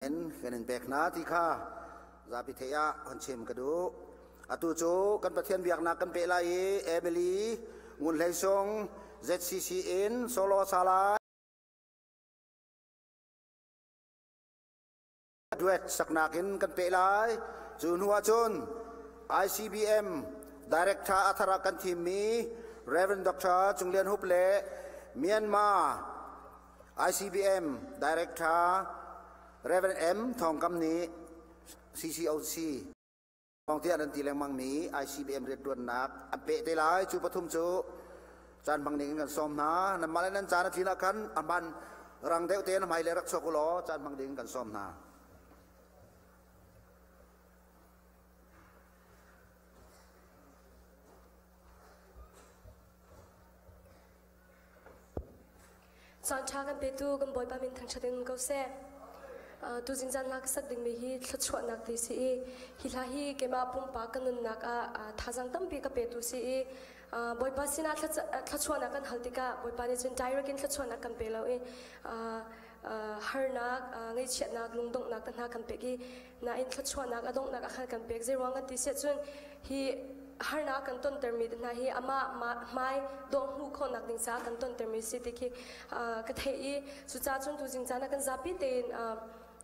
Kan in pek hna ti kha zapi theih ah hon chim ka duh. Atu cu kan Pathian biaknak kan peh lai i Emily Ngun Hlei Sung ZCC in solo sala duet saknak in kan peh lai. Cu hnu ahcun ICBM Director a thar ah kan thimmi Reverend Dr. Cung Lian Hup le Myanmar ICBM Director Reverend M. Thawng Kam nih CCOC thawng tiah nan ti lengmang mi ICBM rianṭuannak an peh te lai. Cu pathum cu caan hmang ding in kan sawm hna. Nanmah le nan caan a tlin ah khan a hman rang deuh tein hmai le rak chuak u law caan hmang ding in kan sawm hna. Caanṭha kan petu kan Bawipa min thangṭhat in ko seh. Tuzing zan hla ka sak dingmi hi thluachuahnak ti si i hi hla hi keimah pumpak ka nunnak ah thazaang tampi ka petu si i Bawipa sinah thluachuahnak kan hal tikah Bawipa nih cun direct in thluachuahnak kan pe lo i harnak, ngaihchiatnak, lungdonghnak te hna kan pek i nain thluachuahnak a donghnak a khan kan pek. Zeiruang kan ti siah cun hi harnak kan tontermi te hna hi amah hmai dawh hmuh khawhnak ding caah kan tontermi si ti khi ka theih i cucaah cun tuzing caan ah kan zapi tein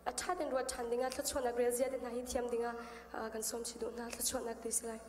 a ṭha tein ruat ṭhan dingah thluachuahnak relzia te hna hi thiam dingah kan sawm chih duh hna. Thluachuahnak ti si lai.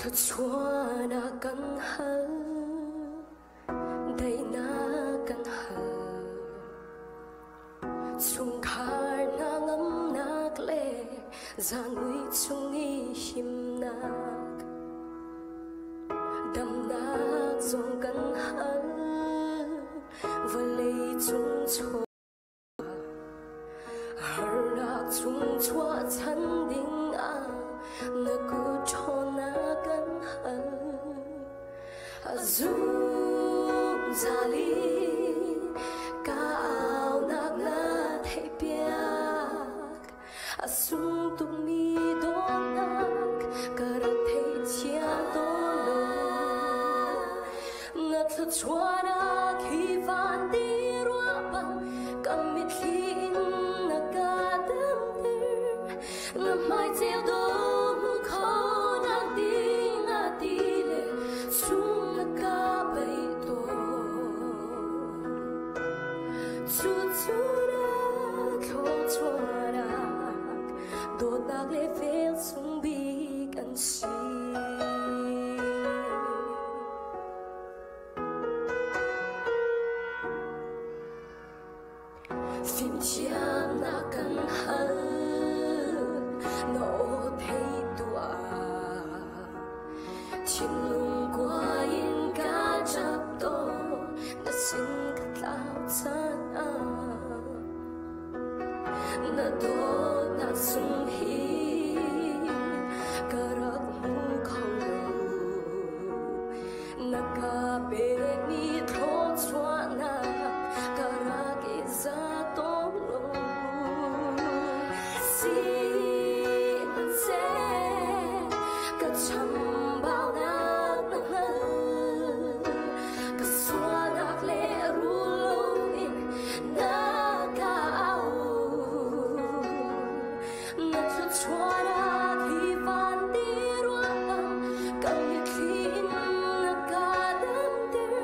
Thluachuahnak kan hal, daihnak kan hal. Chungkhar hna ngamnak le zaangui chung i himnak. Damnak zong kan hal, vawlei cung chuah. Harnak chung chuahchan ding ah na kut ṭhawnnak kan hal. A zungzal in ka aunak na theihpiak. A sung tukmi dawtnak ka rak theithiam tawn lo. Na thluachuahnak hi van ti ruah bang ka mitthli in na ka damter. Na hmai ceu dawh hmu kho nak ding ah ti le chung na ka paih tawn. Cucu na thluachuahnak dawtnak le vel sung bik an si. Fimthiamnak kan hal, na aw thei tuah. Thinlung kua in ka ṭap tawn, na sin ka tlau caan ah. Na dawtnak sung hi ka rak hmu kho lo. Na ka pekmi thluachuahnak ka rak i za tawn lo. Sihmanhseh ka chambaunak na hngal. Ka sualnak le rul in na ka au. Na thluachuahnak hi van ti ruahbang ka mitthli in na ka damter.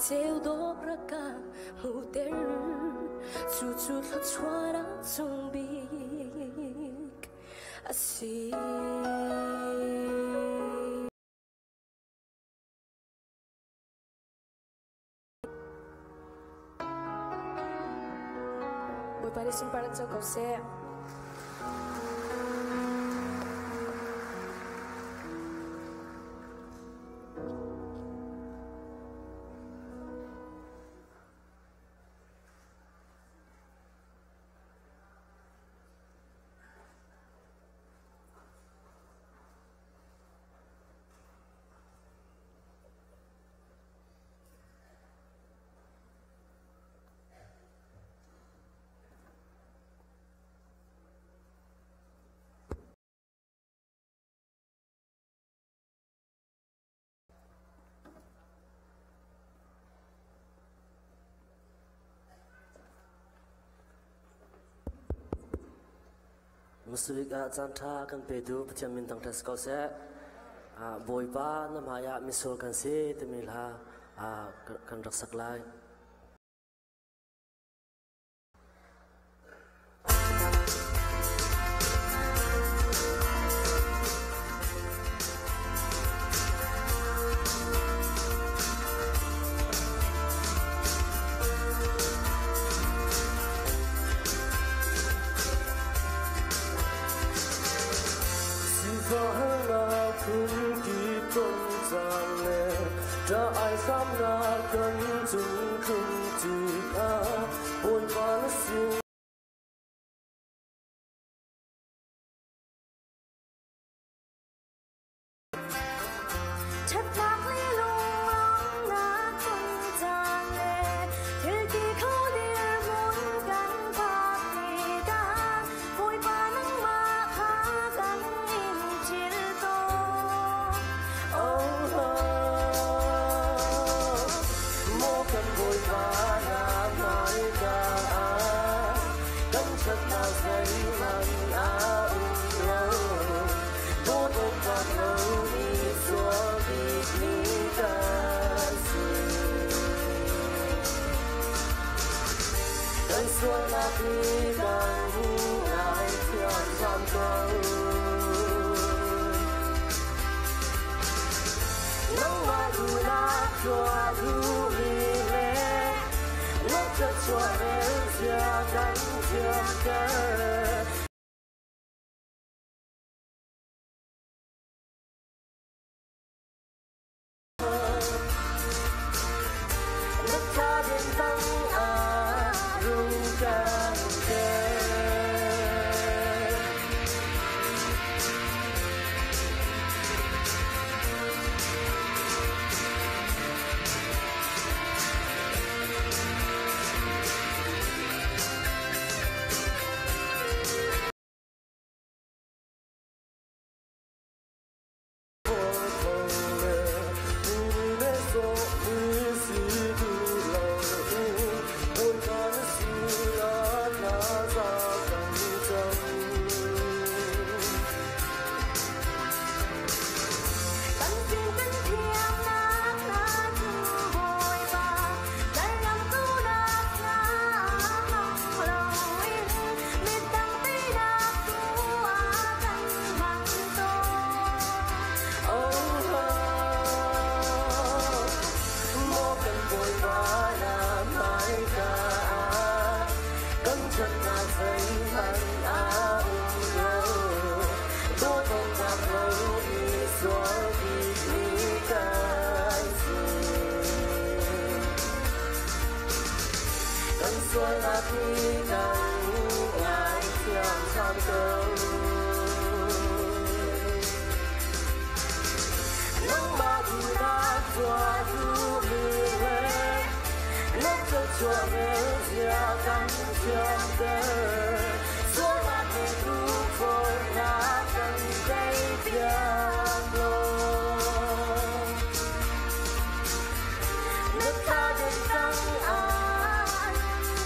Ceu dawh rak ka hmuhter. Cucu thluachuahnak cung bik a si. Bawipa nih sunparnak co ko seh. Muslim ah caan ṭha kan petu Pathian min thangṭhat si ko seh. Bawipa na hmaiah misual kan si timi hla kan rak sak lai. Sifahnak phunki ton caan le ṭah-ai hramnak kan cung tlung tikah Bawipa na sin. Ṭhatnak le lunglawmhnak ton caan le thilti kho dirhmun kan phak tikah Bawipa nangmah kha kan in thil tawn. Oh, maw kan Bawipa na hmaika ah kan ṭhatnak zeihmanh a um lo. Dawt awk tlak lomi sual bikmi kan si. Kan sualnak nih kan ngaithiam hram ko. Nangmah duhnak tuah duhmi le na thluachuah rel zia kan thiamter. Na thladem tang ah rung kan ter. Kan sin kan thiamnak hna cu Bawipa, kan ram conak hna hmang loin midang teinak tu ah kan hmang tawn. Oh, maw kan Bawipa na hmaika ah kan ṭhatnak zeihmanh a um lo. Dawt awk tlak lomi sual bikmi kan si. Kan sualnak nih kan ngaithiam hram ko. Nangmah duhnak tuah duhmi le na thluachuah rel zia kan thiamter. Sualnak nih tukforhnak kan teipiak law. Na thladem tang ah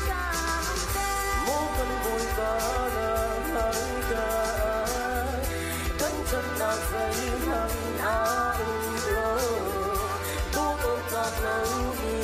Kan ter. Maw kan Bawipa na hmaika ah kan ṭhatnak zeihmanh a um lo. Dawt awk tlak lomi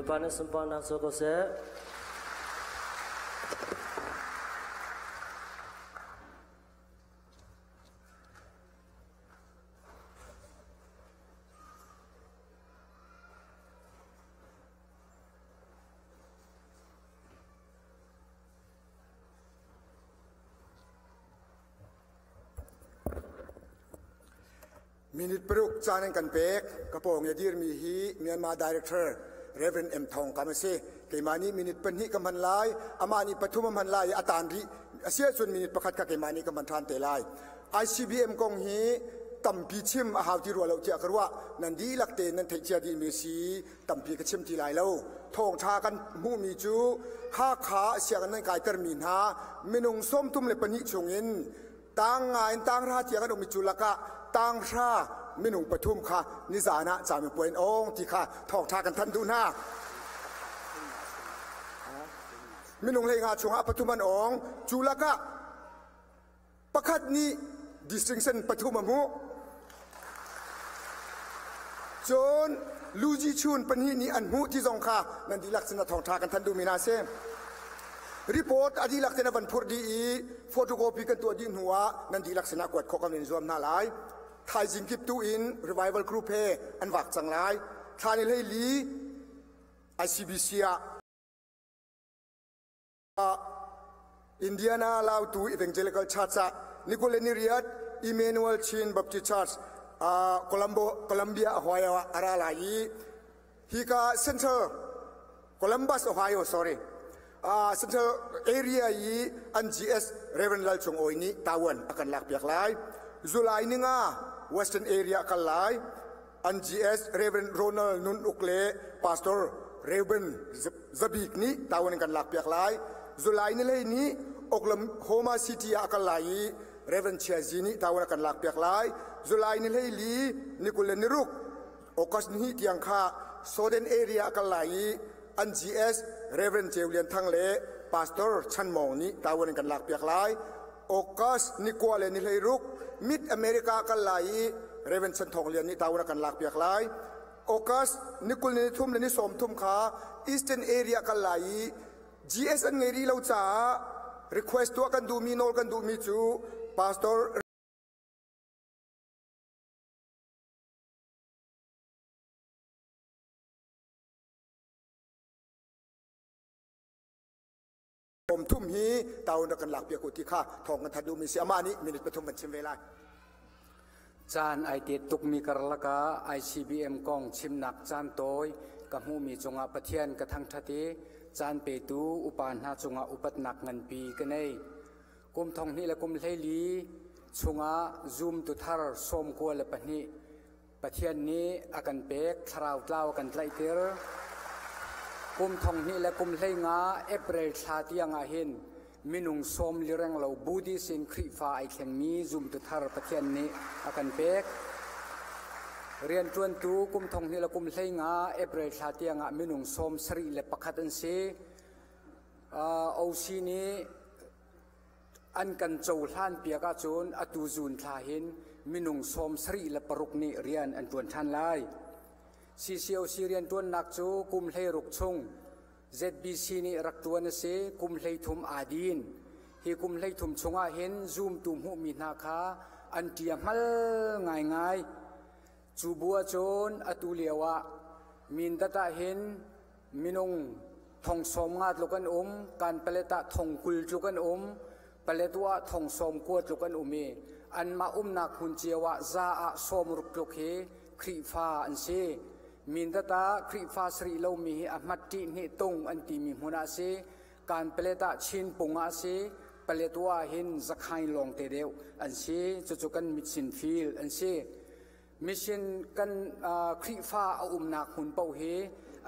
Bawipa nih sunparnak co ko seh. Minute paruk caan an kan pek. Ka pawng i a dirmi hi Myanmar Director Reverend M. Thawng Kam a si. Keimah nih minute pahnih ka hman lai, amah nih pathum a hman lai i a taan rih. A si ahcun minute pakhat kha keimah nih ka hman ṭhan te lai. ICBM kong hi tampi chim a hau ti rua lo tiah ka ruah. Nan dihlak tein nan theih cia dihmi a si. Tampi ka chim ti lai lo. Thawngṭha kan hmuhmi cu Hakha sianginn nan kaitermi hna minung 32 chungin tang nga in tang hra tiang an um i cu lakah tang hra minung pathum kha nizan ah camipuai in awng ti kha thawngṭha kan thanh duh hna. Minung hlei nga chungah pathum an awng. Cu lakah pakhat nih distinction pathum a hmuh. Cun Luzi chun pahnih nih an hmuh ti zong kha nan dihlak sin ah thawngṭha kan thanh duhmi hna a si. Report a dihlak tein a van phurh dih i photocopy kan tuah dih hnu ah nan dihlak sinah kuat khawh kan in zuam hna lai. Thaizing kip tu in revival group he an vak cang lai. Thla ni hlei li ICBC ah Indiana Lautu Evangelical Church ah Nikolani Riat Emmanuel Chin Baptist Church Colombo Columbia Ohio ah a ra lai i hika Central Columbus Ohio sorry Central area i an GS Reverend Lal Cung Awi nih tawan a kan lakpiak lai. July ninga Western area kal lai. An GS Reverend Ronald Nun Uk le Pastor Reuben Zabik nih tawan in kan lakpiak lai. July ni hlei nih Oklahoma City ah a kal lai i Reverend Chia Zi nih tawan a kan lakpiak lai. July ni hlei li ni 20 le ni ruk August ni tiang kha Southern area a kal lai i an GS Reverend Ceu Lian Thang le Pastor Chan Mawng nih tawan in kan lakpiak lai. August ni kua le ni hlei ruk Mid America kal lai i Reverend Chan Thawng Lian nih tawan a kan lakpiak lai. August ni 20 ni thum le ni 30 kha Eastern area kal lai i GS an ngei rih lo caah request tuah kan duhmi nawl kan duhmi cu Pastor Thum hi taun rak kan lak piak u ti kha thawng kan that duhmi si amah nih minute pathum kan chim ve lai. Caan ai tet tukmi karlak ah ICBM kong chimnak caan tawi ka hmuhmi cungah Pathian ka thangṭhat i caan petu upa hna cungah upatnak nganpi ka nei. Kum thong hnih le kum hleili chungah zumtu thar 92 Pathian nih a kan pek, thlarau tlau a kan tlaihtir. Kum thong hnih le kum hlei nga April thla tiang ah hin minung sawm li reng lo Buddhist in Khrihfa ai thlengmi zumtu thar Pathian nih a kan pek. Rianṭuantu kum thong hnih le kum hlei nga April thla tiang ah minung 71 an si. OC nih An kan cohlan piak ahcun atu June thla hin minung 76 nih rian an ṭuan ṭhan lai. CCOC rianṭuannak cu kum 16 chung ZBC nih rak ṭuan a si, kum 33 aa din. Hi kum 33 chungah hin zumtu hmuhmi hna kha an ṭia hmal ngaingai. Cu bu ahcun atu lio ah Mindat ah hin minung thong sawm nga tluk an um, Kanpalet ah thong 20 tluk an um, Paletwa ah thong 90 tluk an um i anmah umnak hmun cio ah za ah 60 tluk hi Khrihfa an si. Mindat ah Khrihfa sarih lomi hi a hmat ṭih hnih tung an timi hmun ah a si. Kanpalet ah Chinpung ah a si. Paletwa ah hin Zakhain lawng te deuh an si. Cucu kan mitsin field an si. Mission kan Khrihfa a umnak hmun paoh hi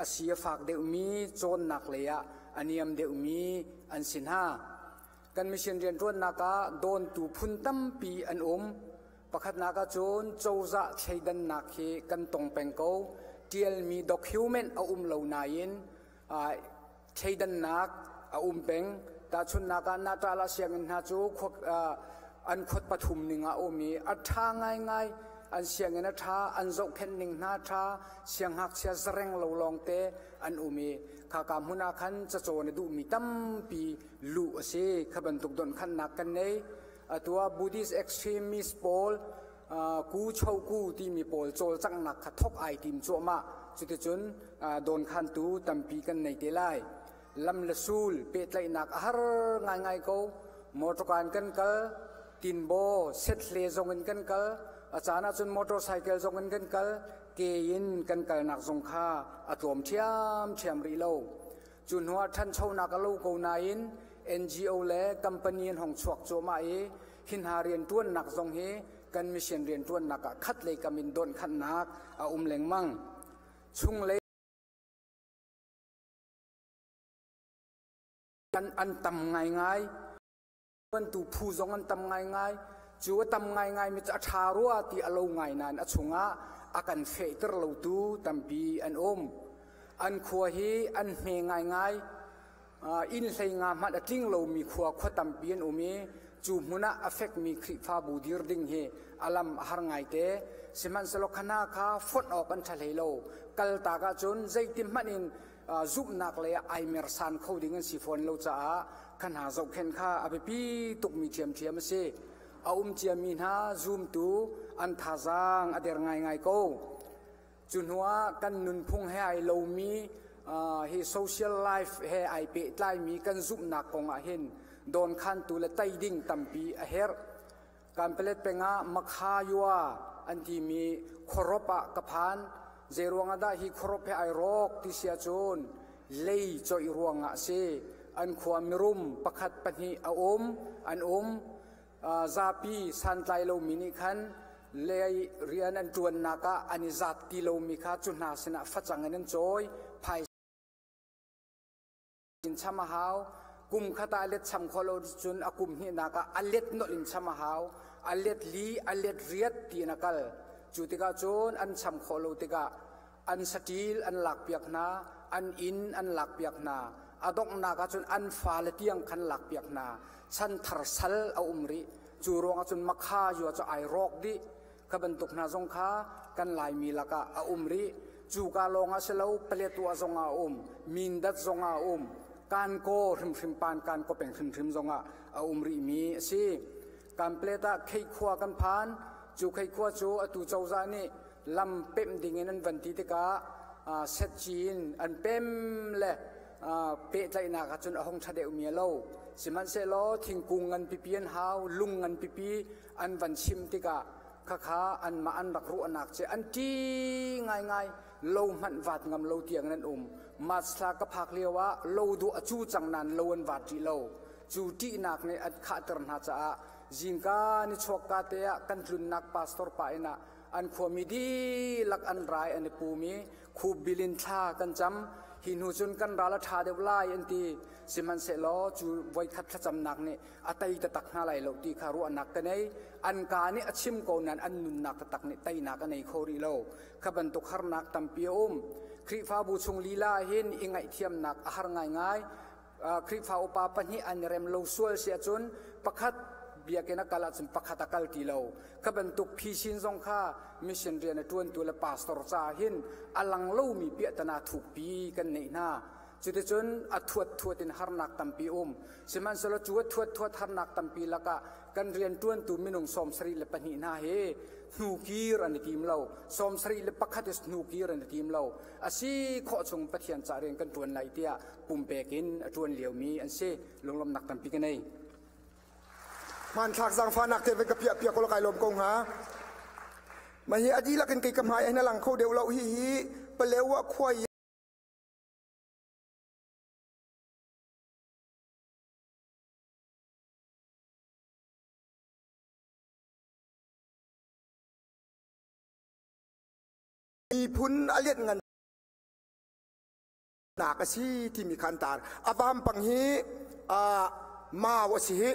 a si a fak deuhmi cawnnak lei ah a niam deuhmi an si hna. Kan mission rianṭuannak ah dawntu phun tampi an um. Pakhatnak ah cun cozah thleidannak hi kan tong peng ko. Ṭialmi document a um lo nain thleidannak a um peng. Tahchunhnak ah Natala sianginn hna cu an khuat pathum ning ah a um i a ṭha ngaingai. An sianginn a ṭha, an zohkhenh ning hna ṭha, siangngakchia zareng lo lawngte an um i khaka hmun ah khan cacawn a duhmi tampi luh a si. Kha bantuk donhkhanhnak kan nei. Atu ah Buddhist extremist pawl ku cho ku timi pawl cawlcanghnak kha thok ai tim cuahmah. Cuticun dawnkhantu tampi kan nei te lai. Lam le sul pehtlaihnak a har ngaingai ko. Motorkan kan kal, tinbaw, sethle zong in kan kal, a caan ahcun motorcycle zong in kan kal, ke in kan kalnak zong kha a tlawm ṭhiamṭhiam rih lo. Cu hnuah ṭhanchonak a lo ko nain NGO le company an hong chuak cuahmah i hi hna rianṭuannak zong hi kan mission rianṭuannak ah khat lei kam in dawnhkhanhnak a um lengmang. Chunglei an tam ngaingai. Bantu phu zong an tam ngaingai. Cu a tam ngaingai mi cu a ṭha rua ti a lo ngai nain a chungah a kan fehter lotu tampi an um. An khua hi an hme ngaingai. Inn hlei nga hmanh a tling lomi khua khua tampi an um i cu hmun ah a fekmi Khrihfabu dir ding hi a lam a har ngaite. Sihmanhsehlaw kha hna kha fonh awk an ṭha hlei lo. Kaltak ahcun zeiti hmanh in zumhnak lei ah ai mersan kho ding an si fawn lo caah kha hna zohkhenh kha a biapi tukmi ṭhiamṭhiam a si. A um ciami hna zumtu an thazaang a der ngaingai ko. Cu hnuah kan nunphung he ai lomi hi social life he ai pehtlaimi kan zumhnak kong ah hin dawnkhantu le tei ding tampi a herh. Kanpalet peng ah Makhayua an timi khuarop ah ka phan. Zeiruang ah dah hi khuarop he ai rawk ti si ahcun lei coih ruangah a si. An khua mirum pakhat pahnih a um, an um. Zapi santlai lomi nih khan lei rian an ṭuannak ah an i zat ti lomi kha cu hna sinah facang in an cawi, phai in cham a hau. Kum khat ah let cham khawh lo cun a kum hnihnak ah a let nolh in cham a hau. A let li, a let riat tiin a kal. Cu tikah cun an cham khawh lo tikah an saṭil an lakpiak hna, an inn an lakpiak hna. A donghnak ah cun an fale tiang khan lakpiak hna. Chanthar sal a um rih. Cu ruangah cun Makha yua cu ai rawk dih. Kha bantuk hna zong kha kan Laimi lakah a um rih. Cuka lawng ah si lo, Paletwa zong ah a um, Mindat zong ah a um, Kankaw hrimhrim pan Kankaw peng hrimhrim zong ah a um rihmi a si. Kanplet ah Kheikhua kan phan. Cu Kheikhua cu atu cozah nih lam pemh ding in an van ti tikah setci in an pem le pehtlaihnak ahcun a hung ṭha deuhmi a lo. Sihmanhsehlaw thingkung ngan pipi an hau, lung ngan pipi an van chim tikah khakha anmah an rak ruahnak cu an ṭi ngaingai lo hmanh vat ngam lo tiang in an um. March thla ka phak lio ah lo duh a cu cang nain lo an vat rih lo. Cu ṭihnak nih an khahter hna caah zingka ni chuakka te ah kan tlunnak pastor pa inn ah an khuami dihlak an rai an i pum i khup bil in thla kan cam. Hi hnu cun kan ral a ṭha deuh lai an ti. Sihmanhsehlaw cu voikhat thlacamnak nih a tei taktak hna lai lo ti kha ruahnak ka nei. An kaa nih a chim ko nain an nunnak taktak nih teinak a nei kho rih lo. Kha bantuk harnak tampi a um. Khrihfabu chung lila ah hin i ngaihthiamnak a har ngaingai. Khrihfa upa pahnih an i rem lo sual si ahcun pakhat biakinn a kal ahcun pakhat a kal ti lo. Kha bantuk phisin zong kha mission rian a ṭuantu le pastor caah hin a lang lomi piahtana thukpi kan neih hna. Cuticun a thuat thuat in harnak tampi um. Sihmanhsehlaw cu a thuat thuat harnak tampi lakah kan rianṭuantu minung 74 hna hi hnukir an i tim lo. 71 is hnukir an i tim lo. A si khawh chung Pathian ca rian kan ṭuan lai tiah pumpek in a ṭuan liomi an si. Lunglawmhnak tampi ka nei. Hmanthlak zaangfahnak te ka piah piak kai lawm ko hnga. Ma hi a dihlak in kei ka hmai hin a lang kho deuh lo hi hi Palewa khua miphun a lianh ngan nak a si timi kha an tar. A vampang hi mau a si hi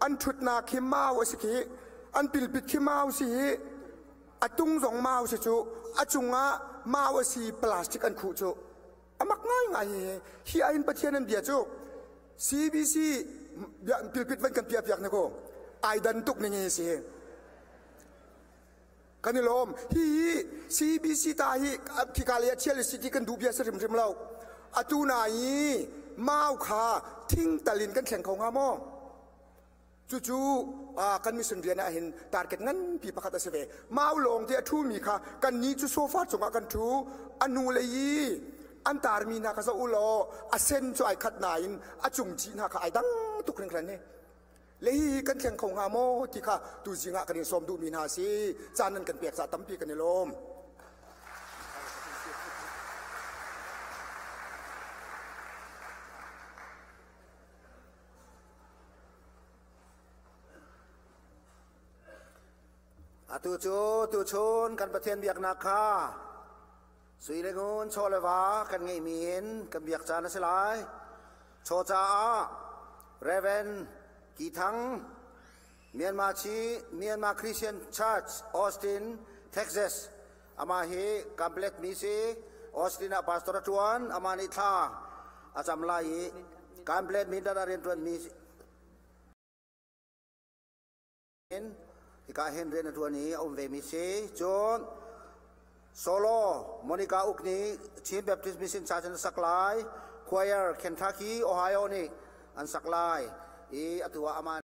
an ṭhutnak khi mau a si khi an pilpit khi mau si hi a tung zong mau si cu a cungah mau a si plastic an khuh cu a mak ngaingai hi hi ahin Pathian an bia cu CBC pilpit van kan piah piak ne ko ai dan tuk ning hi si. Kan i lawm. Hi CBC ta hi khika lei ah thial i city kan duh bia si hrimhrim lo. Atu na i mau kha thing tal in kan thleng kho hnga maw? Cucu kan mission rian ah hin target nganpi pakhat a si ve. Mau lawng te a ṭhumi kha kan nih cu sofa cungah kan ṭhu. A nu le i an tarmi hna kha zoh u law a sen cu ai khat nain a cung cih hna kha ai dang tuk hringhran hi. Le hihi kan thleng kho hnga maw ti kha tuzing ah kan in sawm duhmi hna si. Caan nan kan pek caah tampi kan i lawm. Atu cu tuchun kan Pathian biaknak kha sui le ngun chaw le va kan ngeihmi in kan biak caan a si lai. Chaw caah Reverend Ki Thang, Myanmar Chi Myanmar Christian Church, Austin, Texas. Amah hi Kamlet mi si. Austin ah pastor a ṭuan. Amah nih thla a cam lai i Kamlet Mindat ah rianṭuan mi hika hin rian a ṭuan i a um ve mi si. Cun Solo Monica Uk nih Chin Baptist Mission Church in a sak lai. Choir Kentucky, Ohio nih an sak lai i atu ah amah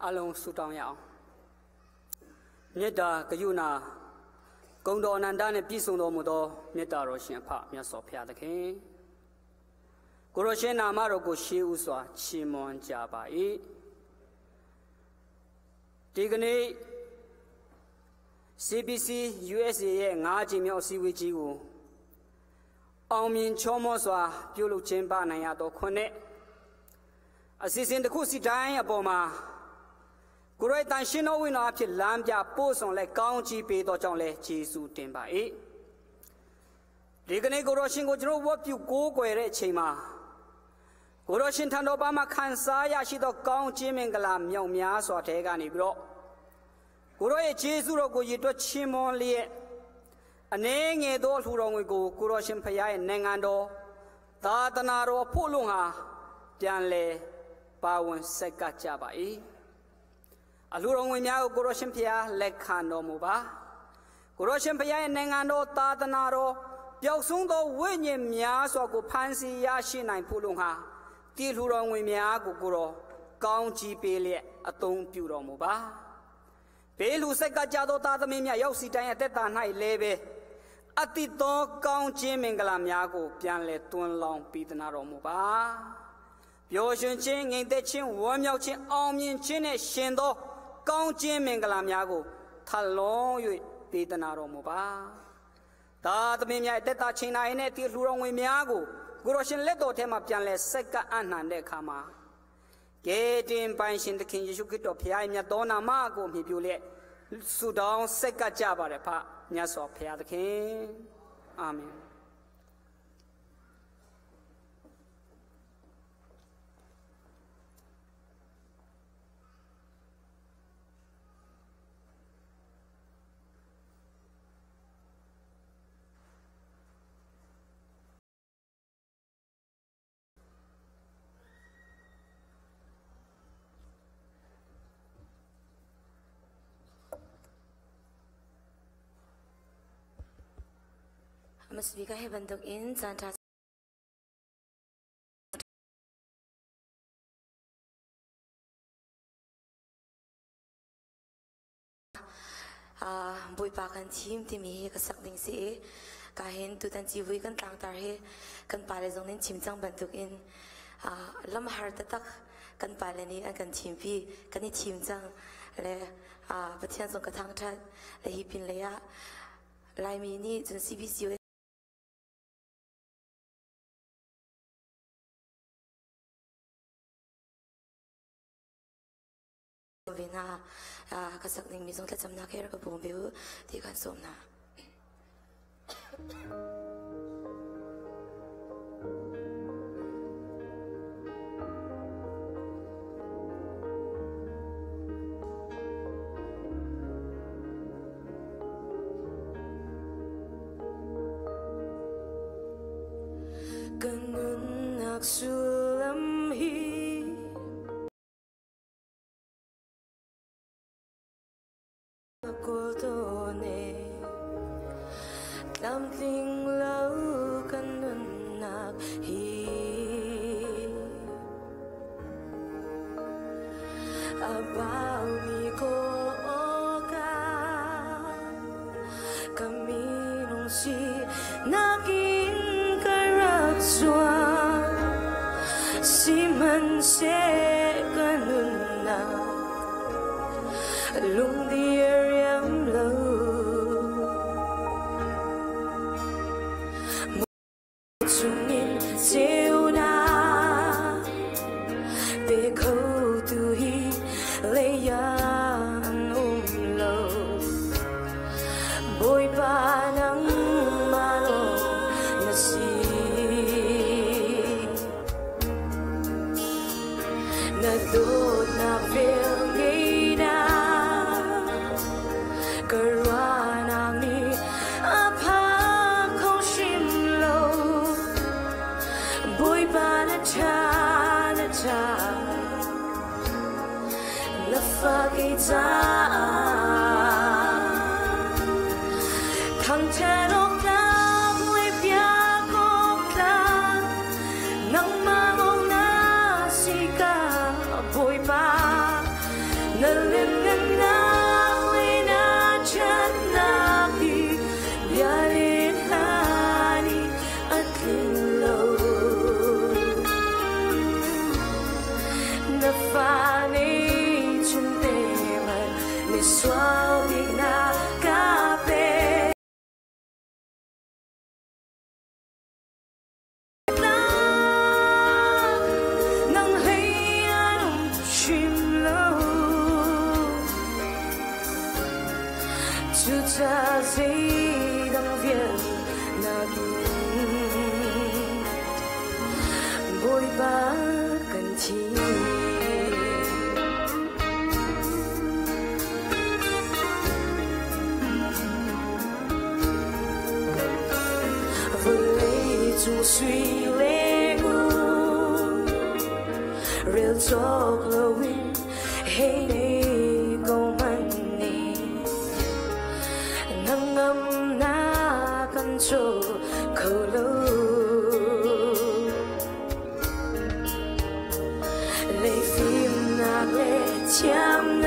အလုံးဆုတောင်းရအောင်မေတ္တာဂယုဏဂုံတော်အနန္တနှင့်ပြည့်စုံတော်မူသောမေတ္တာတော်ရှင်အဖမြတ်စွာဘုရားသခင်ကိုရောရှင်နာမတော်ကိုရှေးဥစွာချီးမွမ်းကြပါ၏ဒီကနေ့ CBC USA ရဲ့၅ကြိမ်မြောက်အစည်းအဝေးကြီးကိုအောင်မြင်ချောမောစွာပြုလုပ်ခြင်းပနိုင်ရသောခွင့်နဲ့အစီအစဉ်တစ်ခုစီတိုင်းအပေါ်မှာကိုရိုက်တန်ရှင်တော်ဝိညာဉ်အဖြစ်လမ်းပြပို့ဆောင်လဲကောင်းချီးပေးတော်ကြောင့်လဲဂျေစုတင်ပါ၏ဒီကနေ့ကိုရောရှင်ကိုကျွန်တော်ဝတ်ပြုကိုးကွယ်တဲ့အချိန်မှာကိုရောရှင်ထံတော်ဘာမှခံစားရရှိသောကောင်းခြင်းမင်္ဂလာမြောက်များစွာထဲကနေပြီးတော့ကိုရောရဲ့ဂျေစုတော်ကိုရည်တွက်ချီးမွမ်းလျက်အနေငယ်သောလှူတော်ငွေကိုကိုရောရှင်ဖခင်ရဲ့နိုင်ငံတော်သာသနာတော်ဖို့လုံဟာပြန်လဲပါဝင်ဆက်ကပ်ကြပါ၏အလှတော်ငွေများကိုကိုရောရှင်ဖျားလက်ခံတော်မူပါကိုရောရှင်ဖျားရဲ့နိုင်ငံတော်သာသနာတော်ပျောက်ဆုံးသောဝိညာဉ်များစွာကိုဖန်ဆီးရရှိနိုင်ဖို့လုံဟာတည်လှူတော်ငွေများကိုကိုရောကောင်းချီးပေးလျက်အသုံးပြုတော်မူပါဘေးလူဆက်ကကြသောသားသမီးများရောက်စီတိုင်းအသက်တာ၌လည်းပဲအတိသောကောင်းခြင်းမင်္ဂလာများကိုပြန်လဲတွန်းလောင်းပေးသနာတော်မူပါပျော်ရွှင်ခြင်းငြိမ်သက်ခြင်းဝမ်းမြောက်ခြင်းအောင်မြင်ခြင်းနှင့်ရှင်သောကောင်းခြင်းမင်္ဂလာများကိုထလုံး၍ပေးသနာတော်မူပါသာသမီးများတက်တာချိန်တိုင်းနဲ့တည်လှူတော်ငွေများကိုကိုရောရှင်လက်တော်ထဲမှာပြန်လဲဆက်ကပ်အနှံတဲ့အခါမှာကဲတင်ပိုင်ရှင်သခင်ယေရှုခရစ်တော်ဖခင်မြတ်တော်နာမကိုမြည်ပြလျက်ဆုတောင်းဆက်ကပ်ကြပါတယ်ဖမြတ်စွာဘုရားသခင်အာမင် Mas bika he bantuk in caan ṭha Bawipa kan thim timi hi ka sak ding si i ka hin tutan civui kan tlangtar hi kan pale zong nih chim cang bantukin lamhar taktak kan pale nih an kan thimpi kan i thim cang le Pathian zong ka thangṭhat le hi pin lei ah Laimi nih cun CBC ve hna. Ka sak dingmi zong thlacamnak he rak ka bawm ve u ti kan sawm hna. Ka nunnak sullam hi Kawl tawn e tlamtling lo kan nunnak hi a baumi ka ka minung si nakin ka rak zuam sihmanhseh ka nunnak lungdiriam lo chungin ceunak pe kho tu hi leiah an um lo. Bawipa nangmah lawng na si. Na dawtnak vel ngeinak ka ruahnak nih a phak kho hrim lo. Bawipa na ṭha, na ṭha, na fa kei caah. Thangṭhat awk tlak le biak awk tlak nangmah lawng na si ka Bawipa. Na lianngannak le na ṭhatnak hi bia le hla nih a tlinh lo. Na fa nih chunte man misual bik na ka pe. Nang hlei an um hrim lo. Cucaah zeidang vial nakin Bawipa kan thim. Vawlei cung sui le ngun rel cawk loin hei nei ko hmanh nih hnangamnak kan caw kho lo. Lei fimnak le thiamnak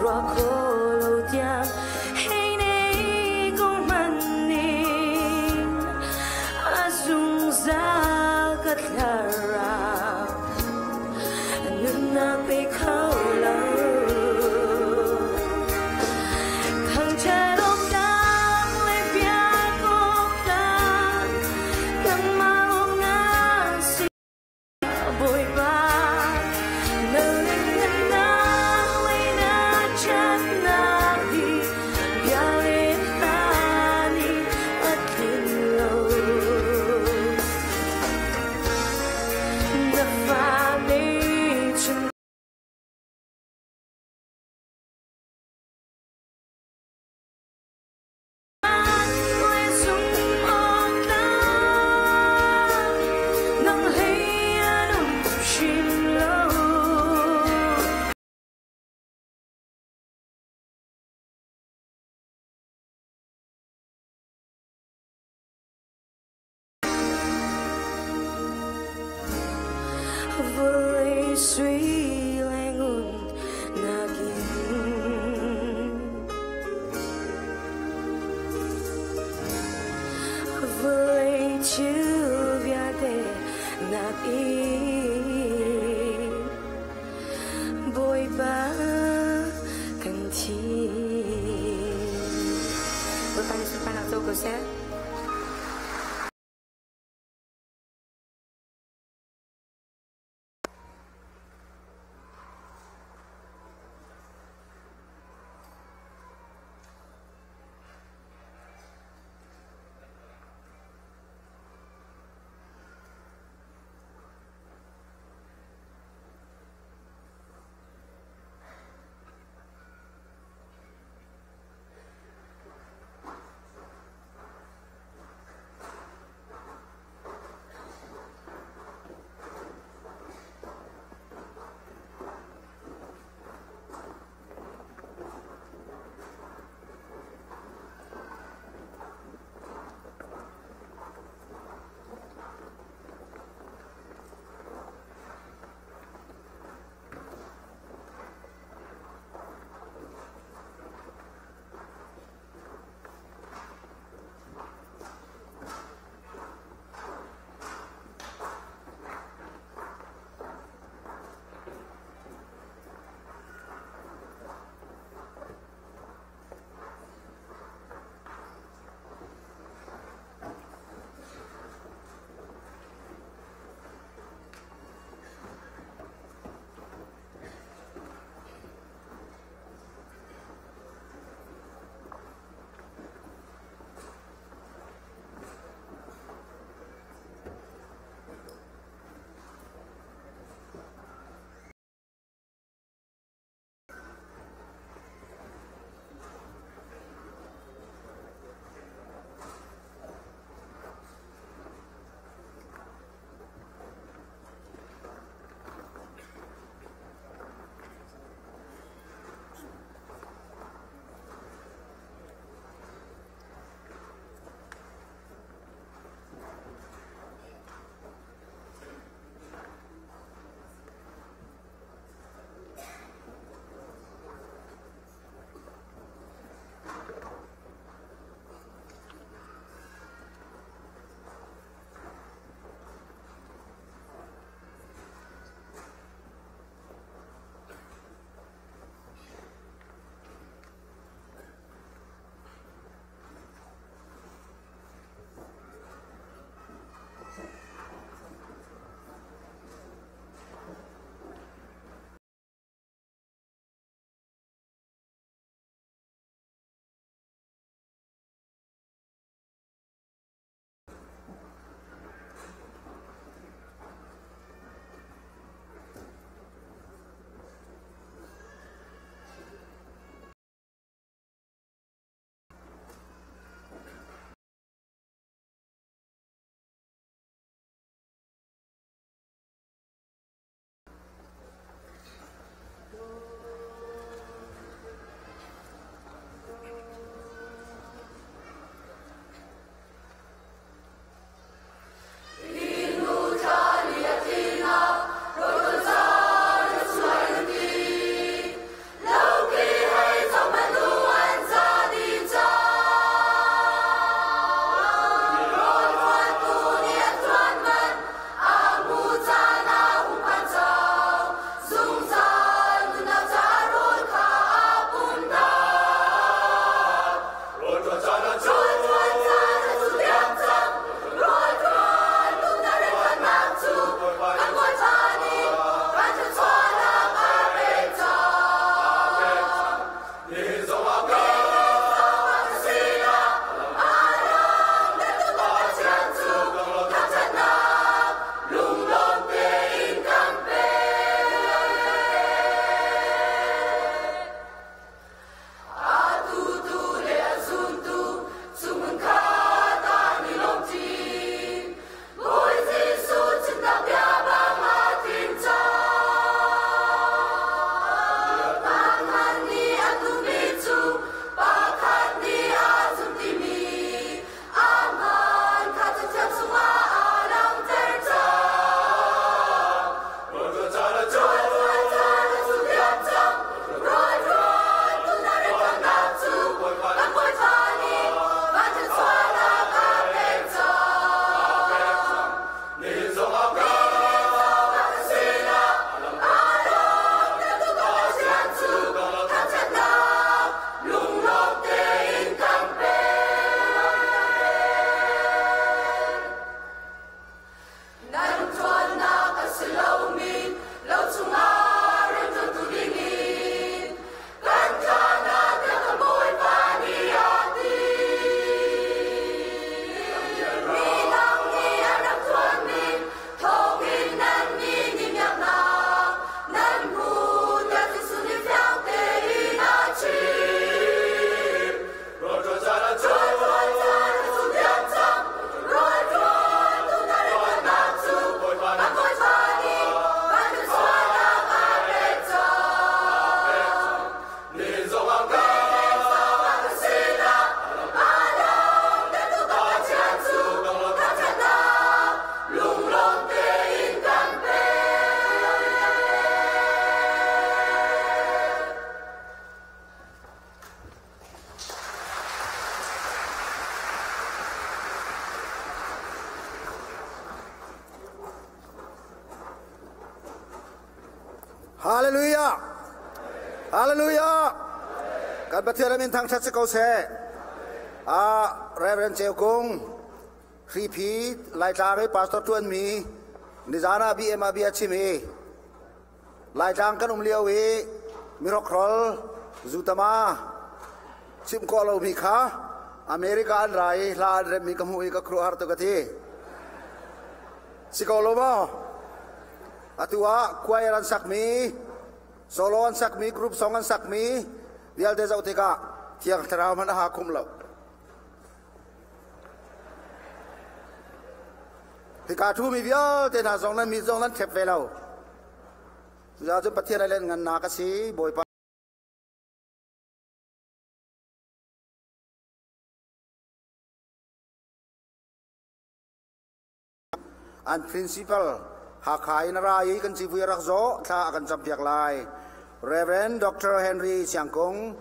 ruah kho lo tiang hei nei ko hmanh ning a zungzal ka thlarau nunnak pe kho lo. Thangṭhat awk tlak le biak awk tlak nangmah lawng na si Bawipa. Na lianngannak le na ṭhatnak hi bia le hla nih a tlinh lo. Na fa nih chun nang hlei an um hrim lo. Vawlei sui le ngun nakin vawlei thil vialte nakin Bawipa kan thim. Bawipa nih sunparnak co ko seh. Hallelujah! Kan Pathian min thangṭhat si ko seh. Ah, Reverend Ceu Kung, Hriphi Laitlang i pastor ṭuanmi, nizan ah BM ah bia chim i, Laitlang kan um lio i mirokhrol zutama chim khawh lomi kha America an ra i hla an remmi ka hmuh i ka khuaruahhar tuk a ti. Si ko lo maw? Atu ah choir an sakmi, solo an sakmi, group song an sakmi vialte zoh tikah Thiang Thlarau hmanh a ha khum lo. Hika ṭhumi vialte hna zong nan mi zong nan ṭhep ve lo. Cucaah cun Pathian a lianhngannak a si, Bawipa. An principal Hakha in a ra i kan civui a rak zawh, thla a kan campiak lai. Reverend Dr. Henry Siangkung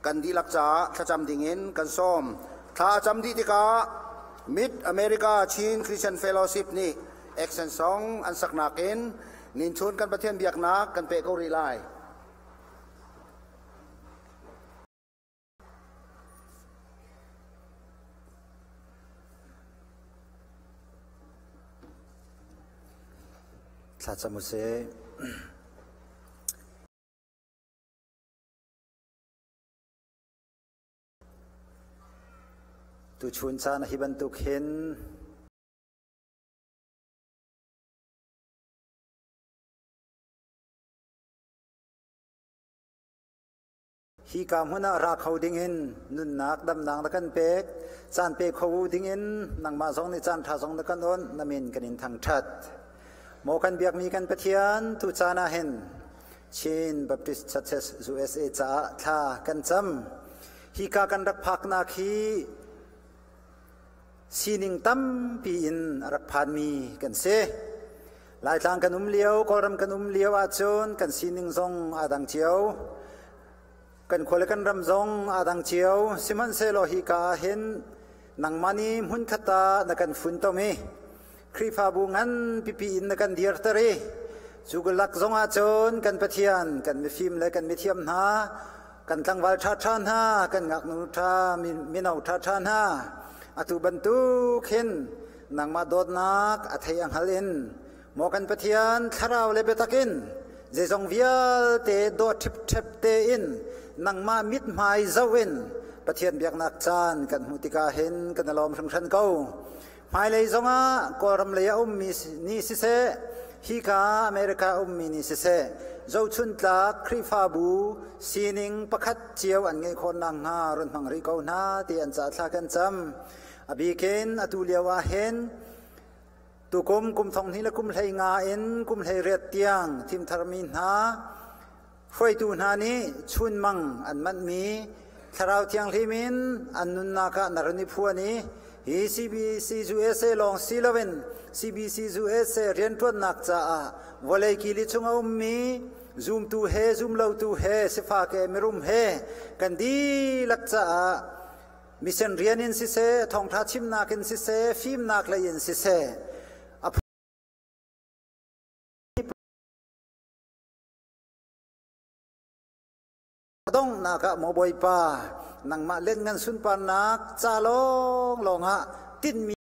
kan dihlak caah thlacam dingin kan sawm. Thla a cam dih tikah Mid America Chin Christian Fellowship nih action song an saknak in ninchun kan Pathian biaknak kan peh ko rih lai. Thlacam u sih. Tuchun caan hi bantuk hin Hika hmun ah ra kho dingin nunnak damnak na kan pek. Caan pe kho dingin nangmah zong nih caan ṭha zong na kan onh, na min kan in thangṭhat. Maw kan biakmi kan Pathian, tu caan ah hin Chin Baptist Churches USA caah thla kan cam. Hika kan rak phaknak hi sining tampi in a rak phanmi kan si. Laitlang kan um lio, Kawlram kan um lio ahcun kan sining zong aa dang cio. Kan khua le kan ram zong aa dang cio. Sihmanhsehlaw hika ah hin nangmah nih hmunkhat ah na kan funtom i Khrihfabu ngan pipi in na kan dirter i cu lak zong ahcun kan Pathian, kan mifim le kan mithiam hna, kan tlangval ṭhaṭha hna, kan ngaknu ṭha, mino ṭhaṭha hna, atu bantuk hin nangmah dawtnak a thei a hngal in maw kan Pathian thlarau le biatak in zeizong vialte dawt ṭhipṭhep tein nangmah mithmai zoh in Pathian biaknak caan kan hmuh tikah hin kan i lawm hringhran ko. Hmailei zongah Kawlram lei a ummi nih siseh, hika America ummi nih siseh, zohchuntlak Khrihfabu sining pakhat cio an ngeih khawh nakhnga run hmang rih ko hna ti an ca thla kan cam. A bikin atu lio ah hin tukum kum thong hnih le kum hlei nga in kum hlei riat tiang thimtharmi hna hruaitu hna nih chunmang an manhmi thlarau thianghlim in an nunnak ah na run i phuan i hi CBC USA lawng si loin CBC USA rianṭuannak caah vawlei kili chung a ummi zumtu he zumlotu he sifak he mirum he kan dihlak caah Mission rian in siseh, thawngṭha chimnak in siseh, fimnak lei in siseh, a donghnak ah maw Bawipa, nangmah lianngan sunparnak ca lawnglawng ah tinhmi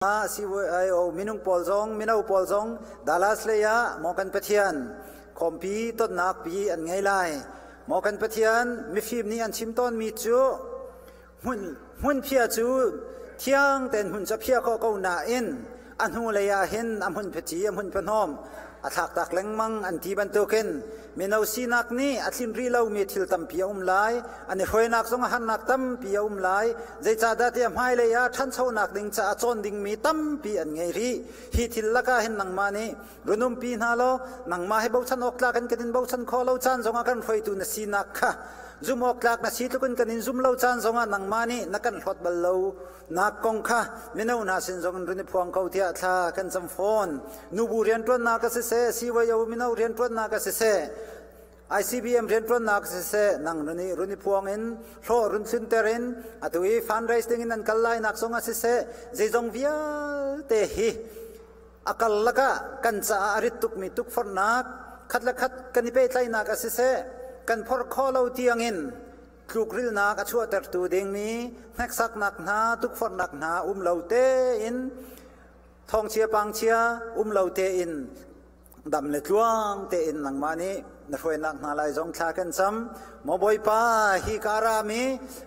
CYO minung pawl zong mino pawl zong Dallas lei ah maw kan Pathian khawmpi tonnak pi an ngei lai. Maw kan Pathian mifim nih an chim tawnmi cu hmun hmunphia cu thiang tein hmun cu a phia khawh ko nain a hnu lei ah hin a hmun phici a hmun phahnawm a thlaktak lengmang an ti bantukin mino sinak nih a tlin rih lomi thil tampi a um lai an i hruainak zong a harnak tampi a um lai zeicahdah tiah hmailei ah ṭhanchonak ding caah cawn dingmi tampi an ngei rih hi thil lakah hin nangmah nih runumpi hna law nangmah hi bochan awk tlak in kan in bochan khawh lo caan zongah kan hruaitu na sinak kha zum awk tlak na si tluk in kan in zum lo caan zongah nangmah nih na kan hlawt bal lo nak kong kha mino hna sin zong in run i phuang ko tiah thla kan cam fawn. Nubu rianṭuannak a siseh, CYO mino rianṭuannak a siseh, ICBM rianṭuannak siseh nang runi runi phuang in hlawh run tlunter in atu i fundraise ding in an kal lai nak zong ah siseh zeizong vialte hi a kal lakah kan caah a rit tukmi tukforhnak khat le khat kan i pehtlaihnak ah siseh kan phorh khawh lo tiangin tlukrilnak a chuahtertu dingmi hneksaknak hna tukforhnak hna um lo tein thawngchia pangchia um lo tein dam le tluang tein nangmah nih na hruainak hna lai zong thla kan cam. Maw Bawipa, hi ka rami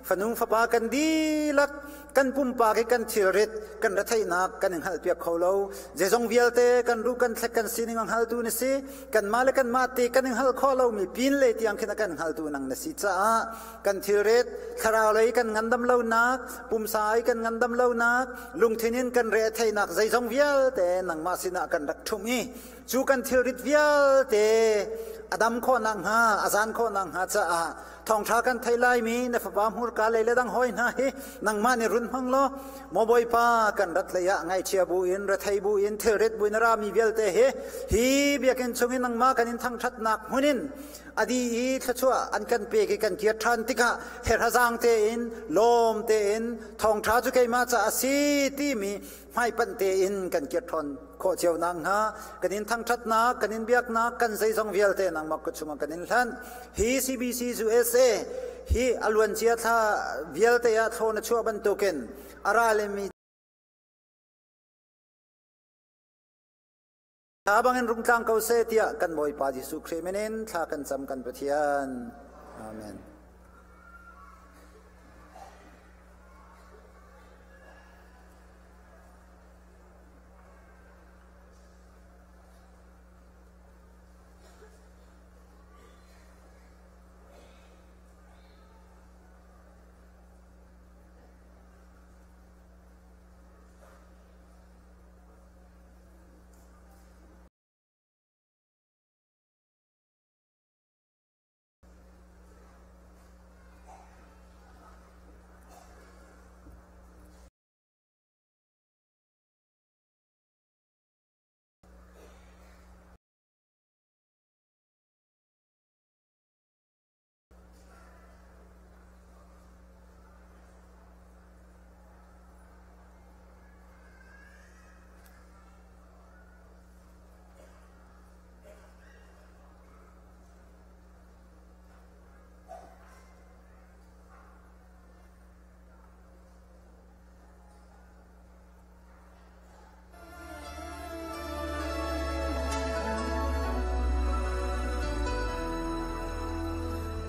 fanu fapa kan dihlak kan pumpak i kan thilrit kan retheihnak kan i hngalhpiak kho lo. Zeizong vialte kan ruh kan thlek kan sining a hngaltu na si. Kanmah le kanmah te kan i hngal khawh lomi pin le tiang khin a kan hngaltu nang na si caah kan thilrit thlarau lei kan ngandam lonak, pumsa i kan ngandam lonak, lungthin in kan re theihnak zeizong vialte nangmah sinah kan rak ṭhumh i cu kan thilrit vialte a dam khawh nakhnga a zan khawh nakhnga caah thawngṭha kan thei laimi na fapa hmurka lei le dang hawi hna hi nangmah nih run hmang law maw Bawipa kan rat lei ah ngaihchia bu in rethei bu in thilrit bu in a rami vialte hi hi biakinn chung in nangmah kan in thangṭhatnak hmun in adi i thluachuah an kan pek i kan kir ṭhan tikah herhazang tein lawm tein thawngṭha cu keimah ca a si timi hmaipanh tein kan kir ṭhawn khawh cio nakhnga kan in thangṭhatnak kan in biaknak kan zeizong vialte nangmah kut chungah kan in hlanh. Hi CBC USA hi a luancia thla vialte ah thlaw na chuah bantukin a ra lemi thla bangin rung tlang ko seh tiah kan Bawipa Jesuh Khrih min in thla kan cam kan Pathian. Amen.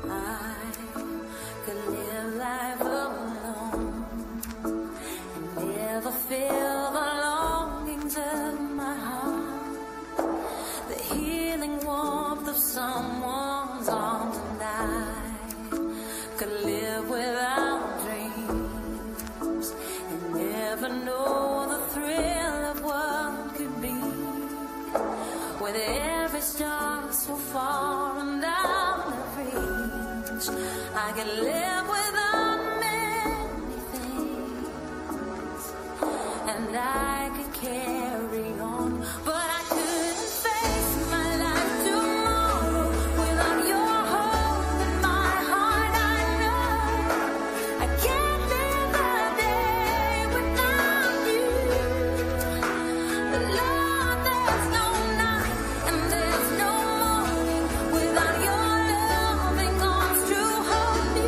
I could live life alone and never feel the longings of my heart, the healing warmth of someone's arms, and I could live without dreams and never know the thrill of what could be. With every star so far and out of reach, I could live without many things, and I could carry on, but I couldn't face my life tomorrow without your hope in my heart. I know I can't live a day without you. Lord, there's no night and there's no morning without your loving arms to hold me.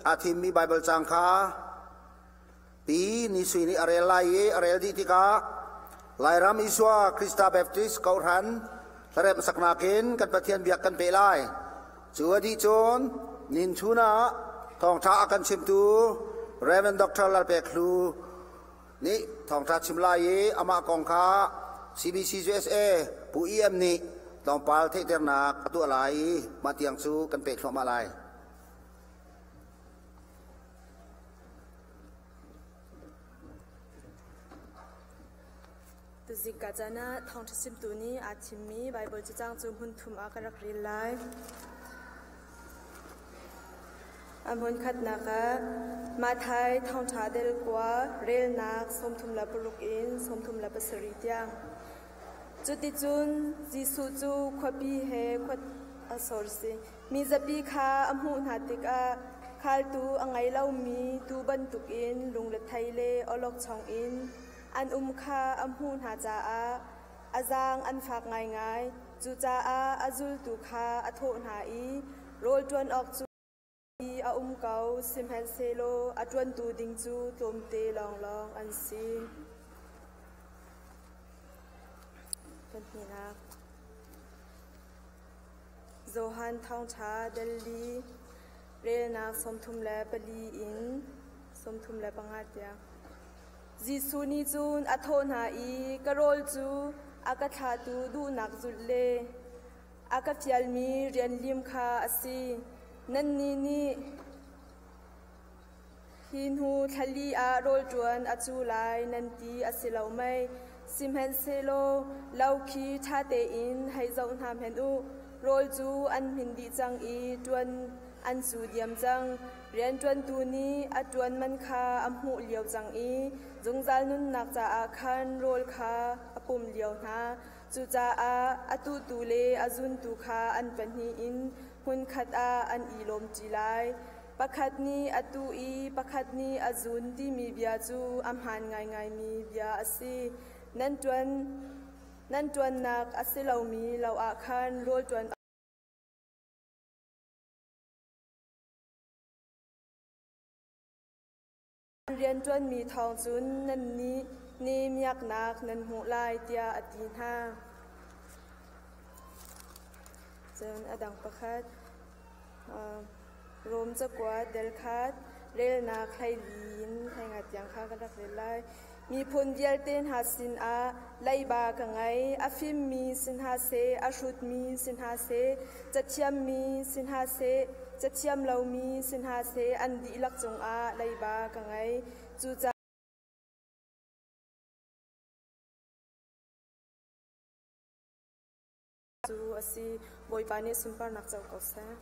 aa thimmi Baibal caang kha Pi Ni Sui nih a rel lai i a rel dih tikah Lairam Isua Krista Baptist Kohhran hlaremh saknak in kan Pathian biak kan peh lai. Cu a dih cun ninchun ah thawngṭha a kan chimtu Rev. Dr. Lalpek Hlu nih thawngṭha chim lai i amah kong kha CBCUSA Pu EM nih tlawmpal theihternak a tuah lai i mah tiang cu kan peh thluahmah lai. Tuzing ka caan ah thawngṭha chimtu nih aa thimmi Baibal cacang cu hmun thum ah ka rak rel lai. A hmun khatnak ah Matthai thawngṭha del kua relnak 36 in 37 tiang. Cuticun Jesuh cu khuapi he khua a sor si. Mizapi kha a hmuh hna tikah khaltu a ngei lomi tuu bantukin lungrethei le awlokchong in an um kha a hmuh hna caah a zaang an fak ngaingai. Cucaah a zultu kha a thawh hna i, Rawl ṭuan awk cu a um ko, sihmanhsehlaw a ṭuantu ding cu tlawmte lawnglawng an si. Pahnihnak. Johan Thawngṭha Delhi relnak 34 in 35 tiang. Jesuh nih cun a thawh hna i, Ka rawl cu a ka thlahtu duhnak zulh le a ka fialmi rian lim kha a si. Nannih nih hi hnu thla li ah rawl ṭuan a cu lai nan ti a si lo mei? Sihmanhsehlaw lo khi ṭha tein hei zoh hna hmanh u. Rawl cu an hmin dih cang i ṭuan an cu diam cang. Rianṭuantu nih a ṭuan man kha a hmuh lio cang i zungzal nunnak caah khan rawl kha a pum lio hna. Cucaah a tuhtu le a zuntu kha an pahnih in hmunkhat ah an i lawmṭi lai. Pakhat nih a tuh i pakhat nih a zun timi bia cu a hmaan ngaingaimi bia a si. Nan ṭuan nan ṭuannak a si lomi lo ah khan rawl ṭuan rian ṭuanmi thawng cun nannih nih miaknak nan hmuh lai tiah a ti hna. Cun a dang pakhat Rom cakuat del khat relnak 14 in 15 tiang kha ka rak rel lai. Miphun vialte hna sinah leiba ka ngei. A fimmi si hna seh, a hrutmi si hna seh, cathiammi si hna seh, cathiam lomi si hna seh, an dihlak cungah leiba ka ngei. Cucaah cu a si. Bawipa nih sunparnak co ko seh.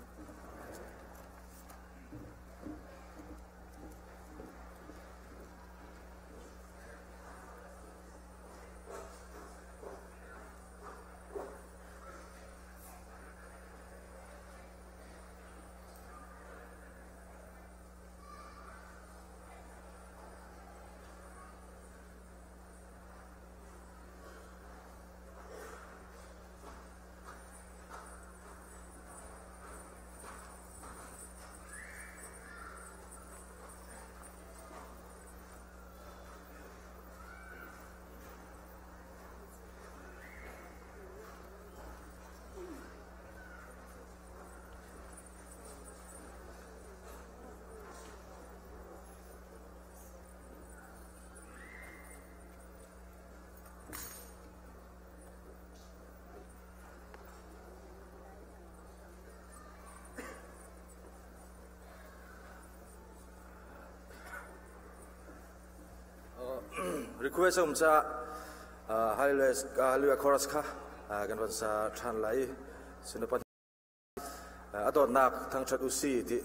Request um ca Hallelujah chorus kha kan van sa than lai sinupa a dawtnak thangthat usi ti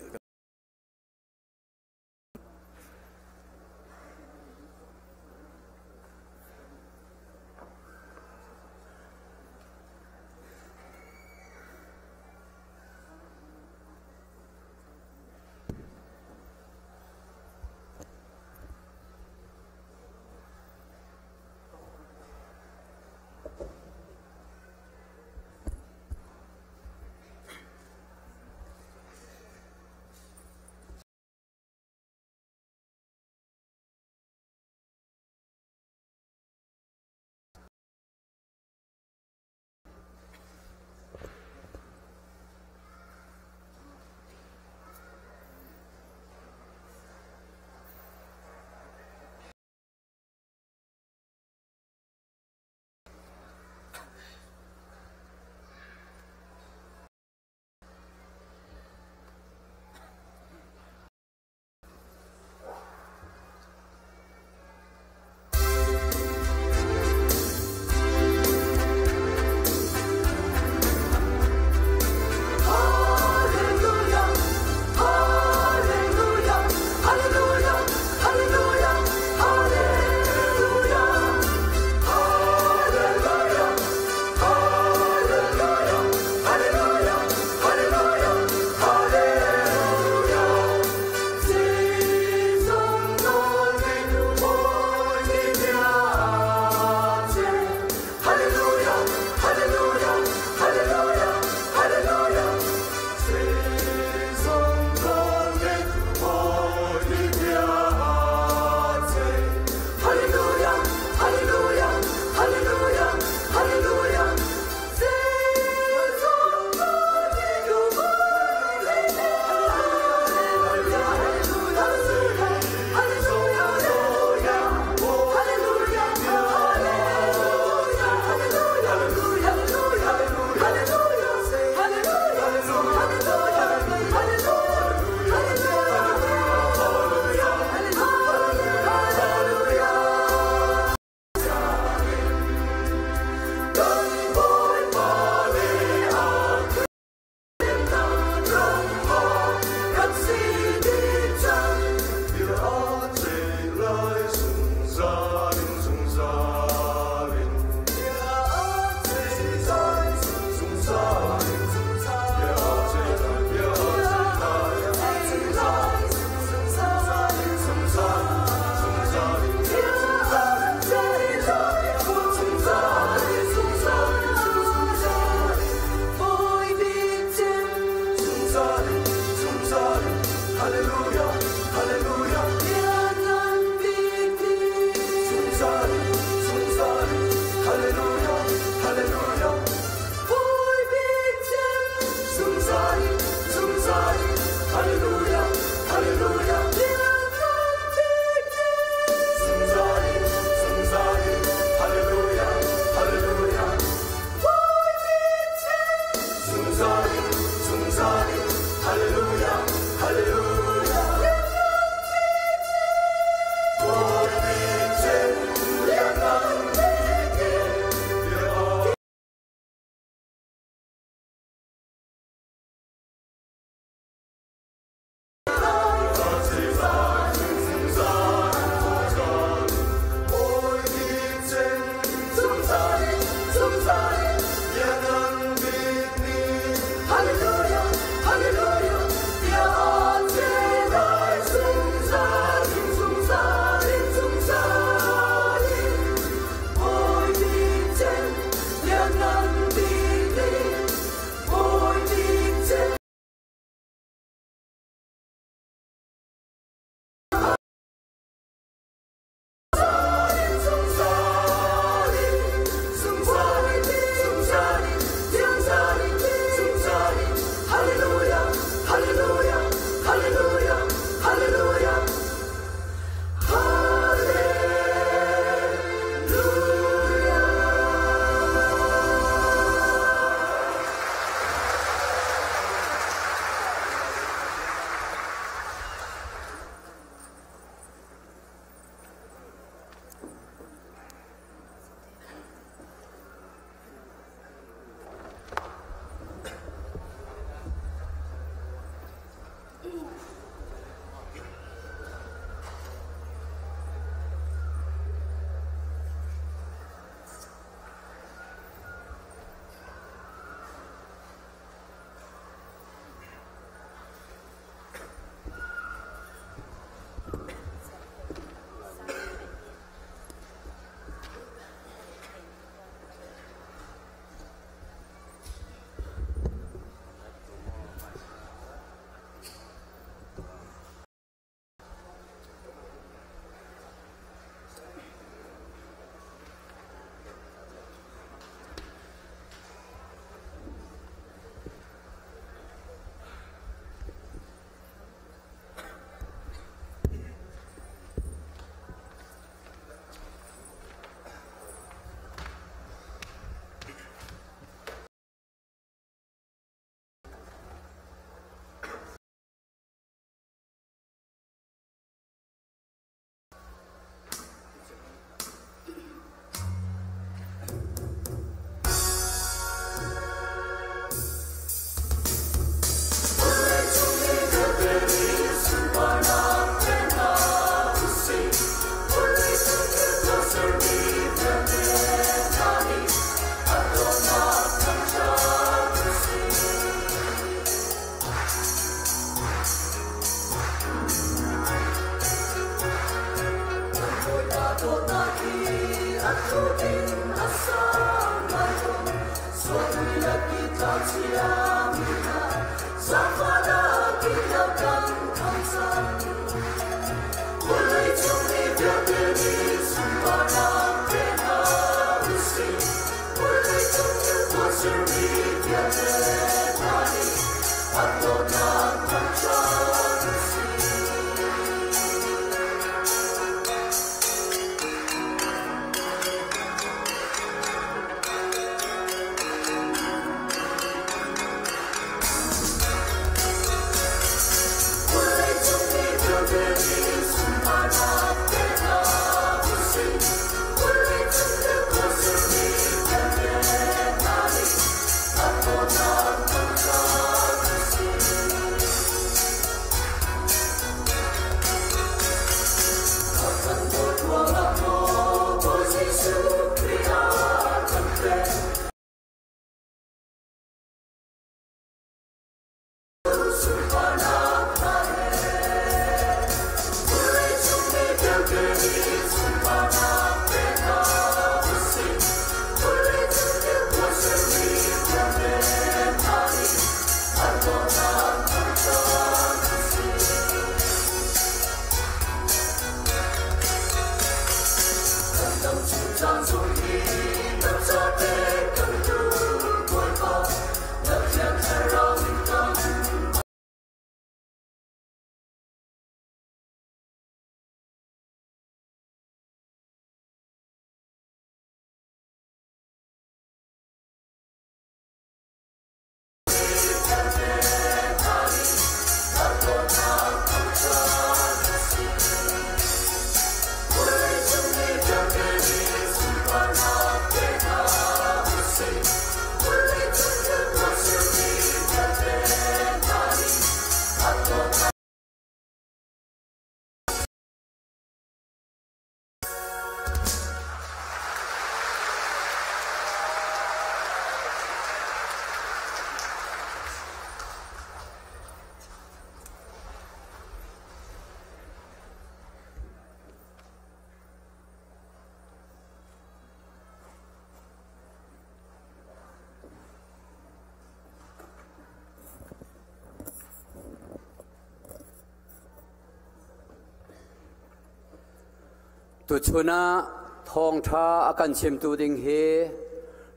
Tuchun ah thawngṭha a kan chimtu ding hi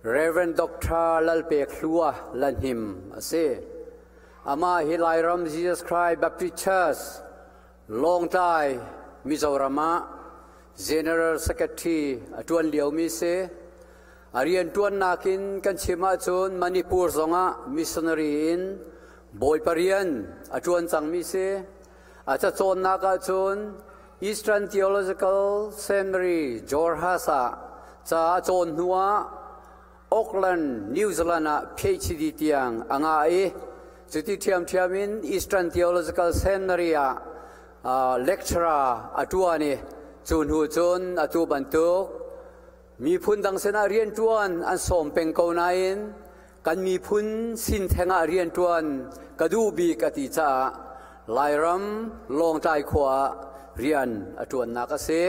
Reverend Dr. Lalpekhlua Lanhim a si. Amah hi Lairam Jesus Christ Baptist Church, Lawngtlai, Mizoram ah General Secretary a ṭuan liomi si. A rianṭuannak in kan chim ahcun Manipur zongah missionary in Bawipa rian a ṭuan cangmi si. A cacawnnak ahcun Eastern Theological Seminary Jorhas ah ca a cawn hnuah Auckland, New Zealand ah PhD tiang a ngah i cuti ṭhiamṭhiam in Eastern Theological Seminary ah lecturer a ṭuan i cu hnu cun atu bantuk miphun dang sinah rianṭuan an sawm peng ko nain kan miphun sin theng ah rianṭuan ka duh bik a ti caah Lairam Lawngtlai khua ah rian a ṭuannak a si.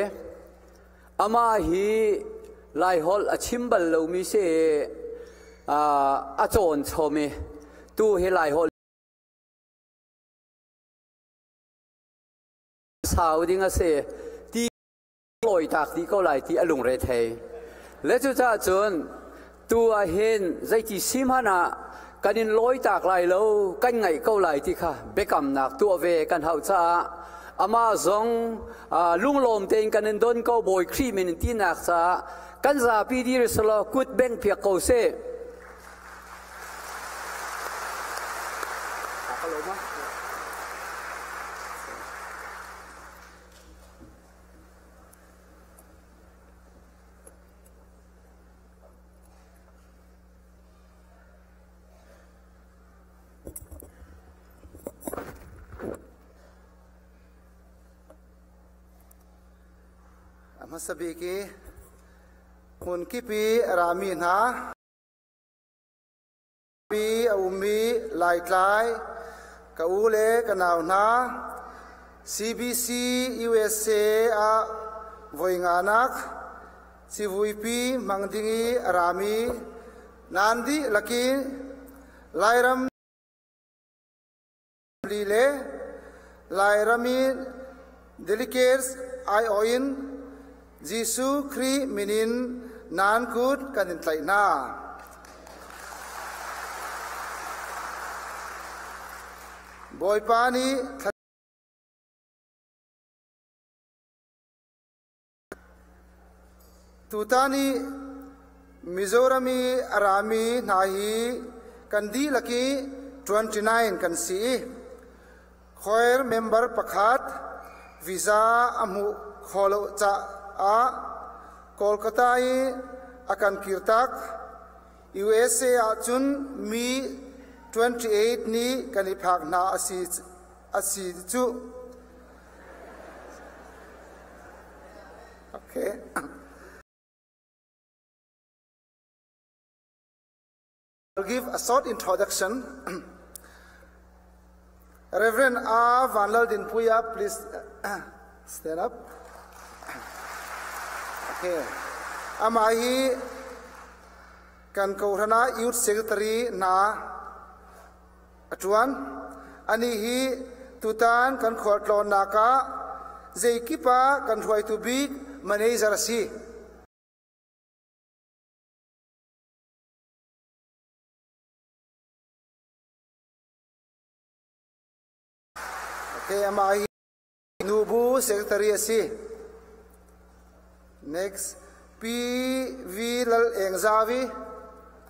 Amah hi Laiholh a chim bal lomi si a cawn chom i tu hi Laiholh sau ding a si ti lawitak dih ko lai ti a lungre thei. Le cucaah cun tu ah hin zeiti si hmanh ah kan in lawitak lai lo, kan ngaih ko lai ti kha biakamnak tuah ve kan hauh caah amah zong lunglawm tein kan in don ko Bawi Khrih min in tinak caah kan zapi dir selaw kut bengh piak ko seh. A hmasa bik i hmun kip i a rami hna pi a ummi Laitlai ka u le ka nau hna CBC USA ah Voi nganak civuipi hmang ding i a rami nan dihlak i Lairam li le Lairam i delegates aiawh in Jesuh Khrih min in nan kut kan in tlaih hna. Bawipa nih Tutan i Mizoram i a rami hna hi kan dihlak i 29 kan si i choir member pakhat visa a hmuh khawh lo caah Kolkata i a kan kirtak. USA ahcun mi 28 nih kan i phak hna a si cuh. Okay. I'll give a short introduction. Reverend A. Vanlal Dinpuya, please stand up. Okay. Amah hi kan kohrana youth secretary na a ṭuan. Anih hi tutan kan khualtlawnnak ah zeikip ah kan hruaitu bik manager a si. Okay, amah hi nubu secretary a si. Next, P. V. Lal Eng Zavi.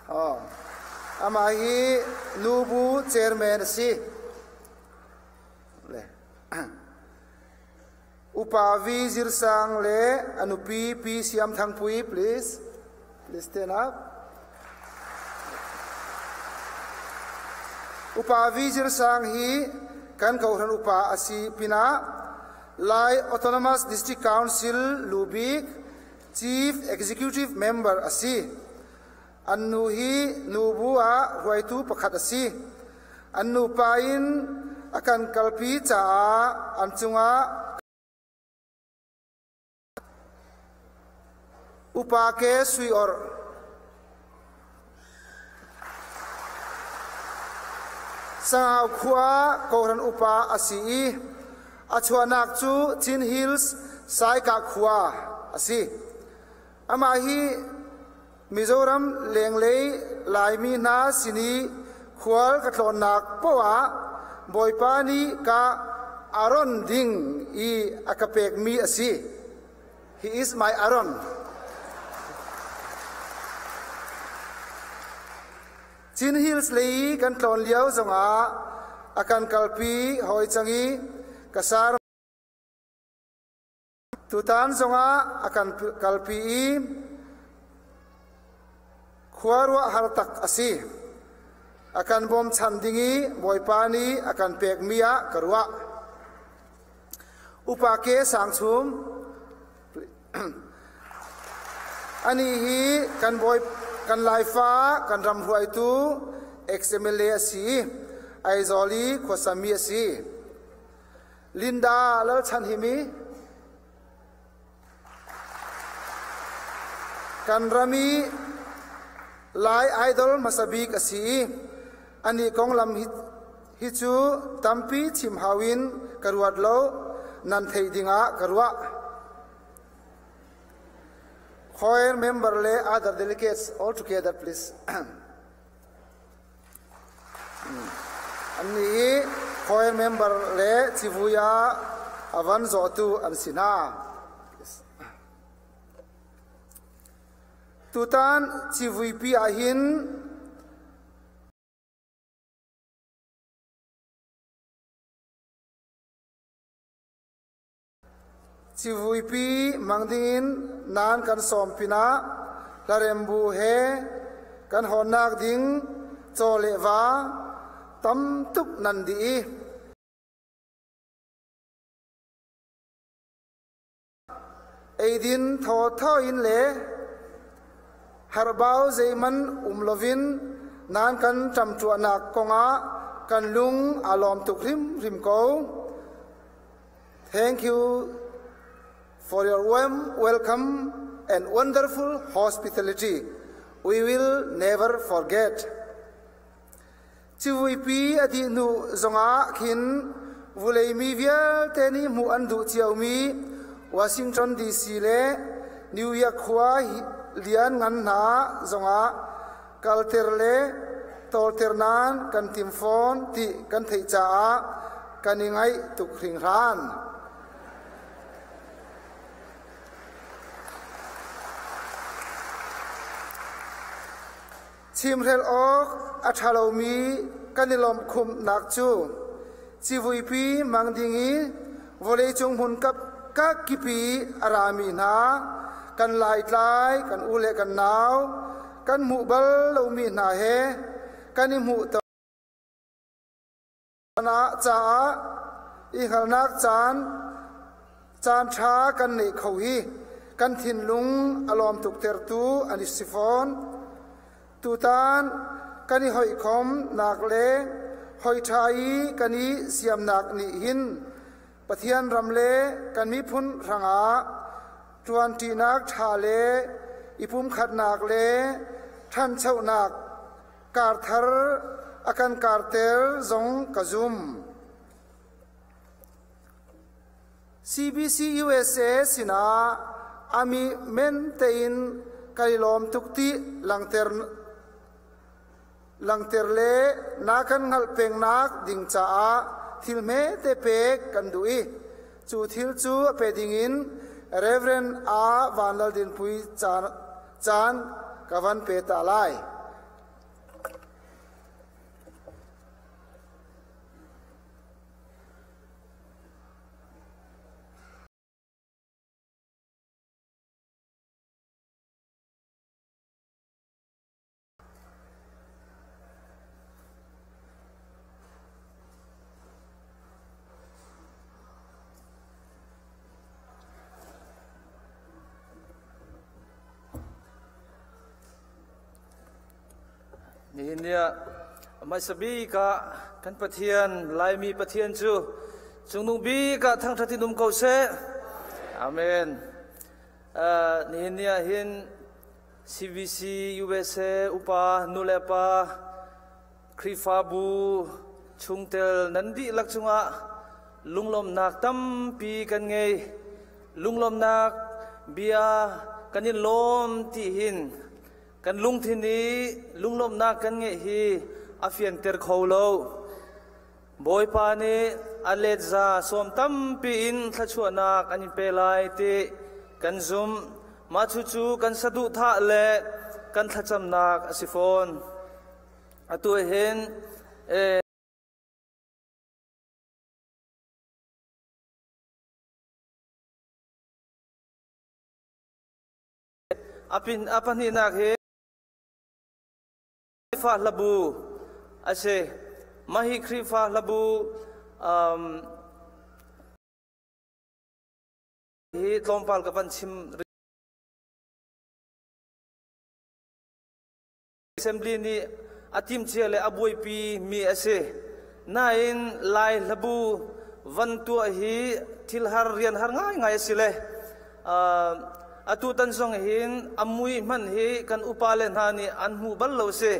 Oh. Amah hi nubu chairman a si. Le. Upa V. Zirsang le anupi P. Siam Thangpui, please. Please stand up. Upa V. Zirsang hi kan kohhran upa a si pinah Lai Autonomous District Council lubik Chief Executive Member a si. An nu hi nubu ah hruaitu pakhat a si. An nupa in a kan kalpi caah an cungah Upa ke sui or Sangau khua Kawhran upa a si i a chuahnak cu Chin Hills Saika khua a si. Amah hi Mizoram lenglei Laimi hna sin i khual ka tlawnnak poah ah Bawipa nih ka Aaron ding i a ka pekmi a si. He is my Aaron. Chin Hills lei kan tlawn lio zongah a kan kalpi hawi cang i ka sar Tutan zongah a kan kalpi i khuaruah har tak a si. A kan bawmchan ding i Bawipa nih a kan pekmi ah ka ruah. Upa ke sangchum ani hi kan bawi kan Laifa kan ram hruaitu ex-MLA a si. Aizawl i khuasami a si. Linda Lalchanhimi kan ram i Lai Idol hmasa bik a si i anih konglam hi cu tampi chim hau in ka ruat lo nan theih dingah ka ruah. Choir member le other delegates all together please. Annih hi choir member le civui ah a van zawhtu an si hna. Tutan civuipi ahhin Civuipi hmang dingin nan kan sawm pinah hlarembu he kan hawnnak ding caw le va tam tuk nan dih i eidin thawthaw in le Harbau zeihmanh um loin nan kan ṭamṭuahnak kongah kan lung aa lawm tuk hrimhrim ko. Thank you. for your warm welcome and wonderful hospitality. We will never forget. Civuipi a dih hnu zongah khin vulei mi vialte nih hmuh an duh ciomi Washington DC le New York khua lian ngan hna zongah kalter le tawlter nan kan tim fawn ti kan theih caah kan i ngaih tuk hringhran. Chimrel awk a ṭha lomi kan i lawmh khumhnak cu civuipi mang ding i vawleicung hmun kakip i a rami hna kan laitlai kan u le kan nau kan hmuh bal lomi hna he kan i hmuh caah i hngalhnak caan caan ṭha kan neih kho hi kan thinlung a lawm tuk tertu an i si fawn. Tutan kan i hoikhom nak le hoi ṭha i kan i siamnak nih hin Pathian ram le kan miphun hrangah ṭuanṭinak ṭha le i pumkhatnak le ṭhanchonak karthar a kan karter zong ka zum. CBC USA sinah ami men tein kai lawm tuk ti langter langter le na kan hngalh pengnak ding caah thil hme te pek kan duh i cu thil cu a pe ding in Reverend A Van Lal Din Pui caan ka van pe ta lai. Nihin ni ah hmaisa bik ah kan Pathian Laimi Pathian cu cungnung bik ah thangṭhat in um ko seh. Amen. Nihin ni ah hin CBC USA upa nulepa Khrihfabu chungtel nan dihlak cungah lunglawmhnak tampi kan ngei. Lunglawmhnak bia kan in lawm ti hin kan lungthin i lunglawmhnak kan ngeih hi a fianter kho lo. Bawipa nih a let za sawm tampi in thluachuahnak an in pe lai ti kan zumh. Mah cucu kan saduhthah le kan thlacamnak a si fawn. Atu hin a pahnihnak hi Khrihfa hlabu a si. Mah hi Khrihfa hlabu hi tlawmpal ka van chim Assembly nih a timcia le a buaipi mi a si. Nain Lai hlabu van tuah hi thil har rian har ngaingai a si le atu tan zong hin a mui hmanh hi kan upa le hna nih an hmu bal lo si.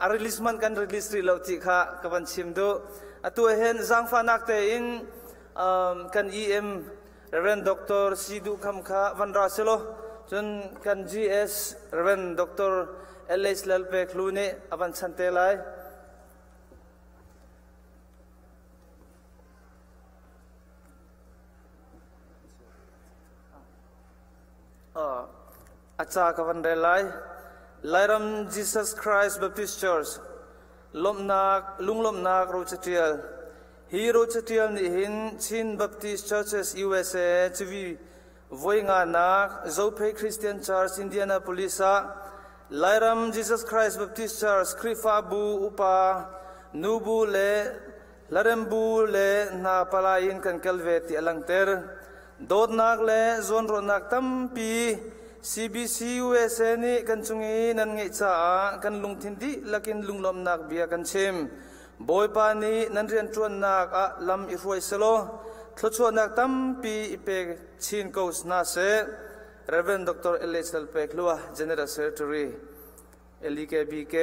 A release man kan release rih lo ti kha ka van chim duh. Atu hin zaangfahnak tein kan EM Reverend Dr. Si Duh Kham kha van ra selaw cun kan GS Reverend Dr. LH Lalpek Hlu nih a van chan te lai. A ca ka van rel lai. Lairam Jesus Christ Baptist Church lawmhnak lunglawmhnak rocatial. Hi rocatial nih hin Chin Baptist Churches USA civi voi nganak Zophei Christian Church Indianapolis ah Lairam Jesus Christ Baptist Church Khrihfabu upa nubu le Hlarembu le hna palai in kan kal ve ti a langhter. Dawtnak le zawnruahnak tampi CBC USA nih kan cung i nan ngeih caah kan lungthin dihlak in lunglawmhnak bia kan chim. Bawipa nih nan rianṭuannak ah lam i hruai selaw thluachuahnak tampi i pe chin ko hna seh. Rev. Dr. L.H. Lalpekhlua, General Secretary, LEKBK.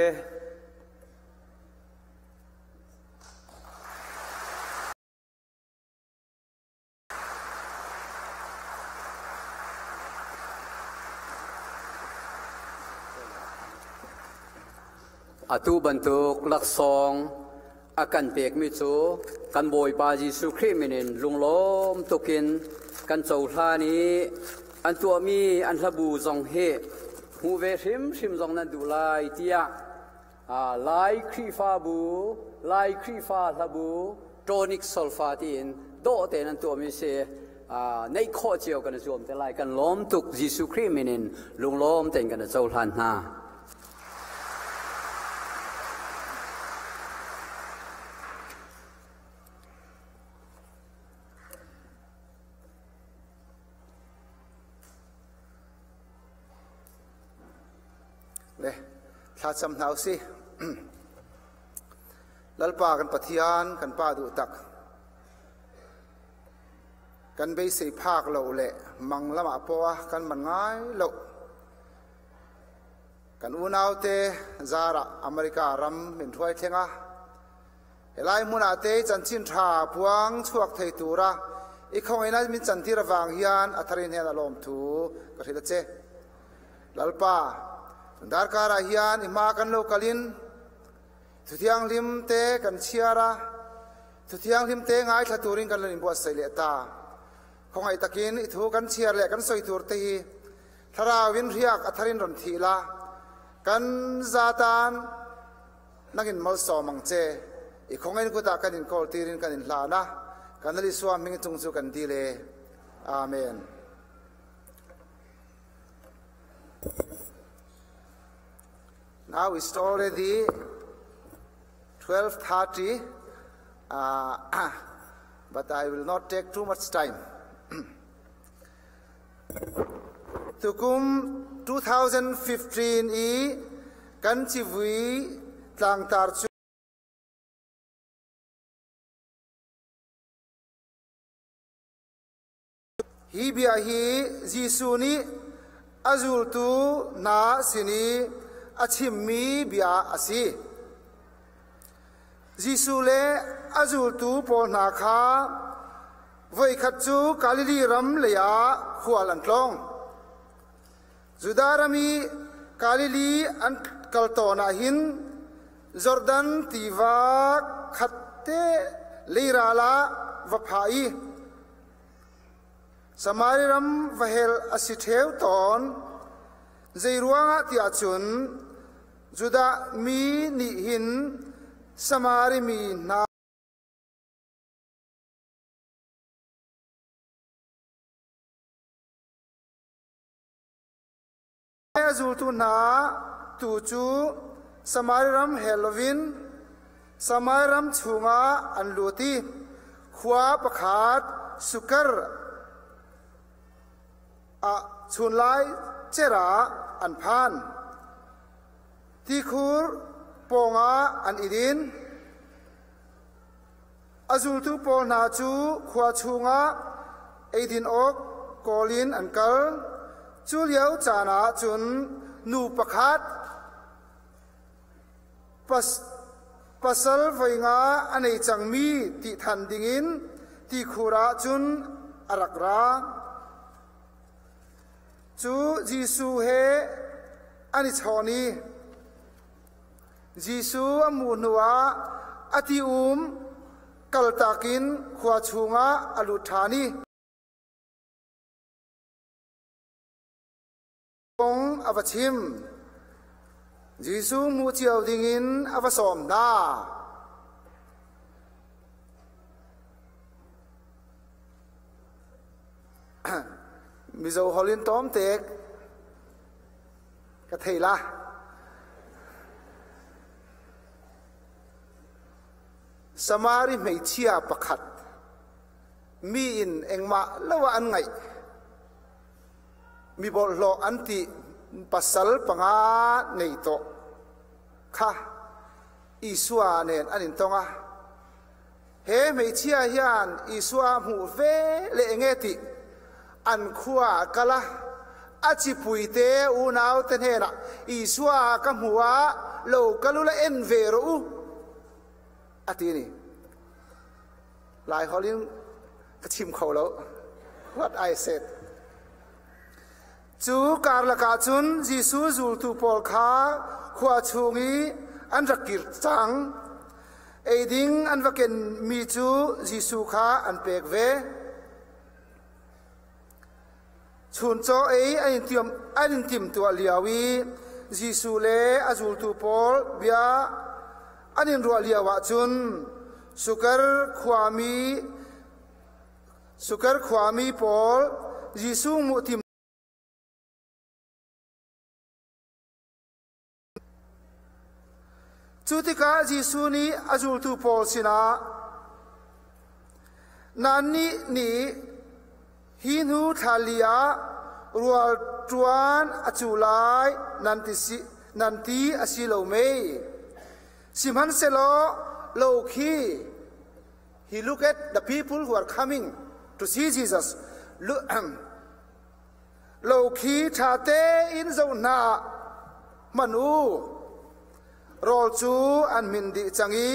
Atu bantuk laksawng a kan pekmi cu kan Bawipa Jesuh Khrih min in lunglawm tukin kan cohlan i an tuahmi an hlabu zong hi hmuh ve hrimhrim zong nan duh lai tiah Lai Khrihfabu, Lai Khrihfa hlabu tonic solfa tiin dawh tein an tuahmi si. Neih khawh cio kan i zuam te lai. Kan lawm tuk. Jesuh Khrih min in lunglawm tein kan i cohlan hna. Le thlacam hna usih. Lalpa kan Pathian kan Pa duh tak. Kan beisei phak lo le mang lamah poah kan man ngai lo. Kan unaute zarah America ram min hruai thleng a. Helai hmun ah te chanchin tha puang chuak thei tura i khongaina min chantir awang hian a tharin hian a lawm thu ka hrilh a che. Lalpa, darkar ah hian i hma kan lo kalin thuthianghlim te kan chiar a, thuthianghlim te ngaithla turin kan lo inbuatsaih leh ta. Khawngaih takin i thu kan chiar leh kan sawi tur te hi thlarau in riak a tharin rawn thih la, kan zatan nangin malsawm ang che. I khongain kutah kan in kawl tirin kan in hlan a, kan Ali Isua hming chung cu kan dil e. Amen. Now it's already 12:30, but I will not take too much time. Tukum 2015 i kan civui tlangtar cu Hi bia hi Jesuh nih a zultu hna sin i a chimmi bia a si. Jesuh le a zultu pawl hna kha voikhat cu Galilee ram leiah khual an tlawng. Judah ram i Galilee an kal tawn ah hin Jordan tiva khatte leiral ah va phah i Samaria ram va hel a si ṭheo tawn. Zeiruangah tiah cun Judah mi nih hin Samari mi hna a zultu hna tu cu Samaria ram hel loin Samaria ram chungah an lut i khua pakhat Sukar ah chunlai cer ah an phan. Tikhur pawngah an i din. A zultu pawl hna cu khua chungah eidin awk kawl in an kal. Cu lio caan ah cun nu pakhat pasal voi nga a nei cangmi ti than dingin tikhur ah cun a rak ra. Cu Jesuh he an i chawn i Jesuh a hmuh hnuah a ti um kaltak in khua chungah a lut ṭhan i kong a va chim. Jesuh hmuh cio dingin a va sawm hna. Mizo holh in tawm tek ka thei la. Samari hmeichia pakhat mi in engmah lo ah an ngaih. Mi bawlhhlawh an ti pasal panga nei tawh kha Isua nen an in tong a. He hmeichhia hian Isua hmuh ve le enge ti an khua a kal a, a chipui te unau te hnenah Isua ka hmu a, lo kal ula en ve rawh u a ti ni. Lai holh in ka chim kho lo. What I said. Cu karlak ah cun Jesuh zultu pawl kha khua chung i an rak kir cang. Ei ding an va kenmi cu Jesuh kha an pek ve. Chuncaw ei an in timtuah lio i Jesuh le a zultu pawl bia an in ruah lio ah cun Sukar khuami Sukar khuami pawl Jesuh hmuh tim Cu tikah Jesuh nih a zultu pawl sinah, Nannih nih hi hnu thla li ah rual ṭuan a cu lai nan ti, si, nan ti a si lo mei? Sihmanhsehlaw lo khi he look at the people who are coming to see Jesus. Lo khi ṭha tein zoh hna hmanh u. Rawl cu an hmin dih cang i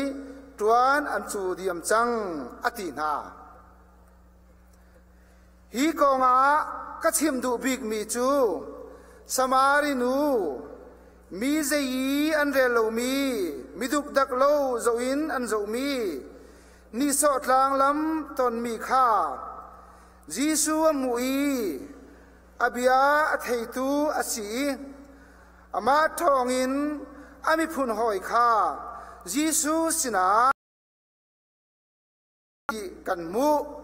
ṭuan an cu diam cang, a ti hna. Hi kongah ka chim duh bikmi cu Samari nu mi zei i an rel lomi midukdak lo zoh in an zohmi nihsawh tlang lam tonmi kha Jesuh a hmuh i a bia a theitu a si i amah thawngin a miphun hawi kha Jesuh sinah kan hmuh.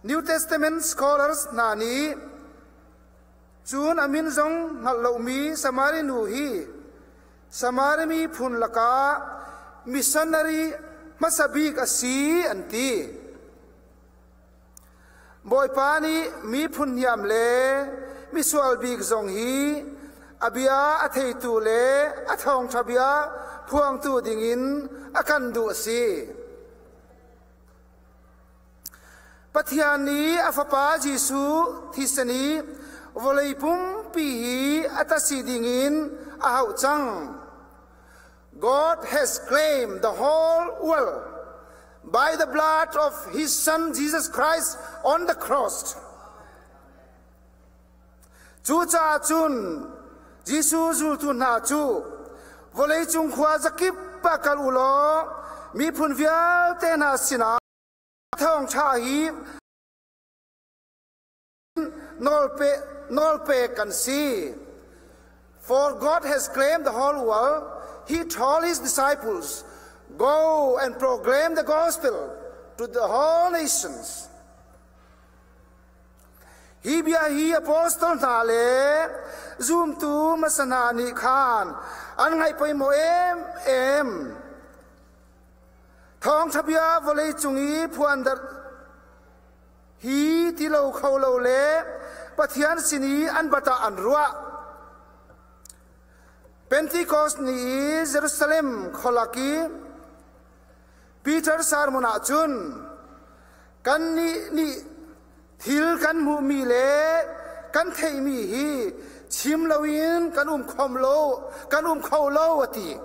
New Testament scholars hna nih cun a min zong hngalh lomi Samari nu hi Samari miphun lakah missionary hmasa bik a si an ti. Bawipa nih miphun niam le misual bik zong hi a bia a theitu le a thawngṭha bia phuangtu dingin a kan duh a si. Pathian nih a Fapa Jesuh thisen i vawlei pumpi hi a ta si dingin a hauh cang. God has claimed the whole world by the blood of his son Jesus Christ on the cross. Cucaah cun Jesuh zultu hna cu vawleicung khua zakip ah kal u law miphun vialte hna sinah thawngṭha hi nawlpek kan si. For God has claimed the whole world. He told his disciples, Go and proclaim the gospel to the whole nations. Hi bia hi apostol hna le zumtu hmasa hna nih khan an ngaih poimawh em em. Thawngṭha bia vawlei cung i phuan hi ti lo kho lo le Pathian sin i an bat ah an ruah. Pentecost ni i Jerusalem khualak i Peter sermon ah cun kannih nih thil kan hmuhmi le kan theihmi hi chim loin kan um khom lo kan um kho lo a ti.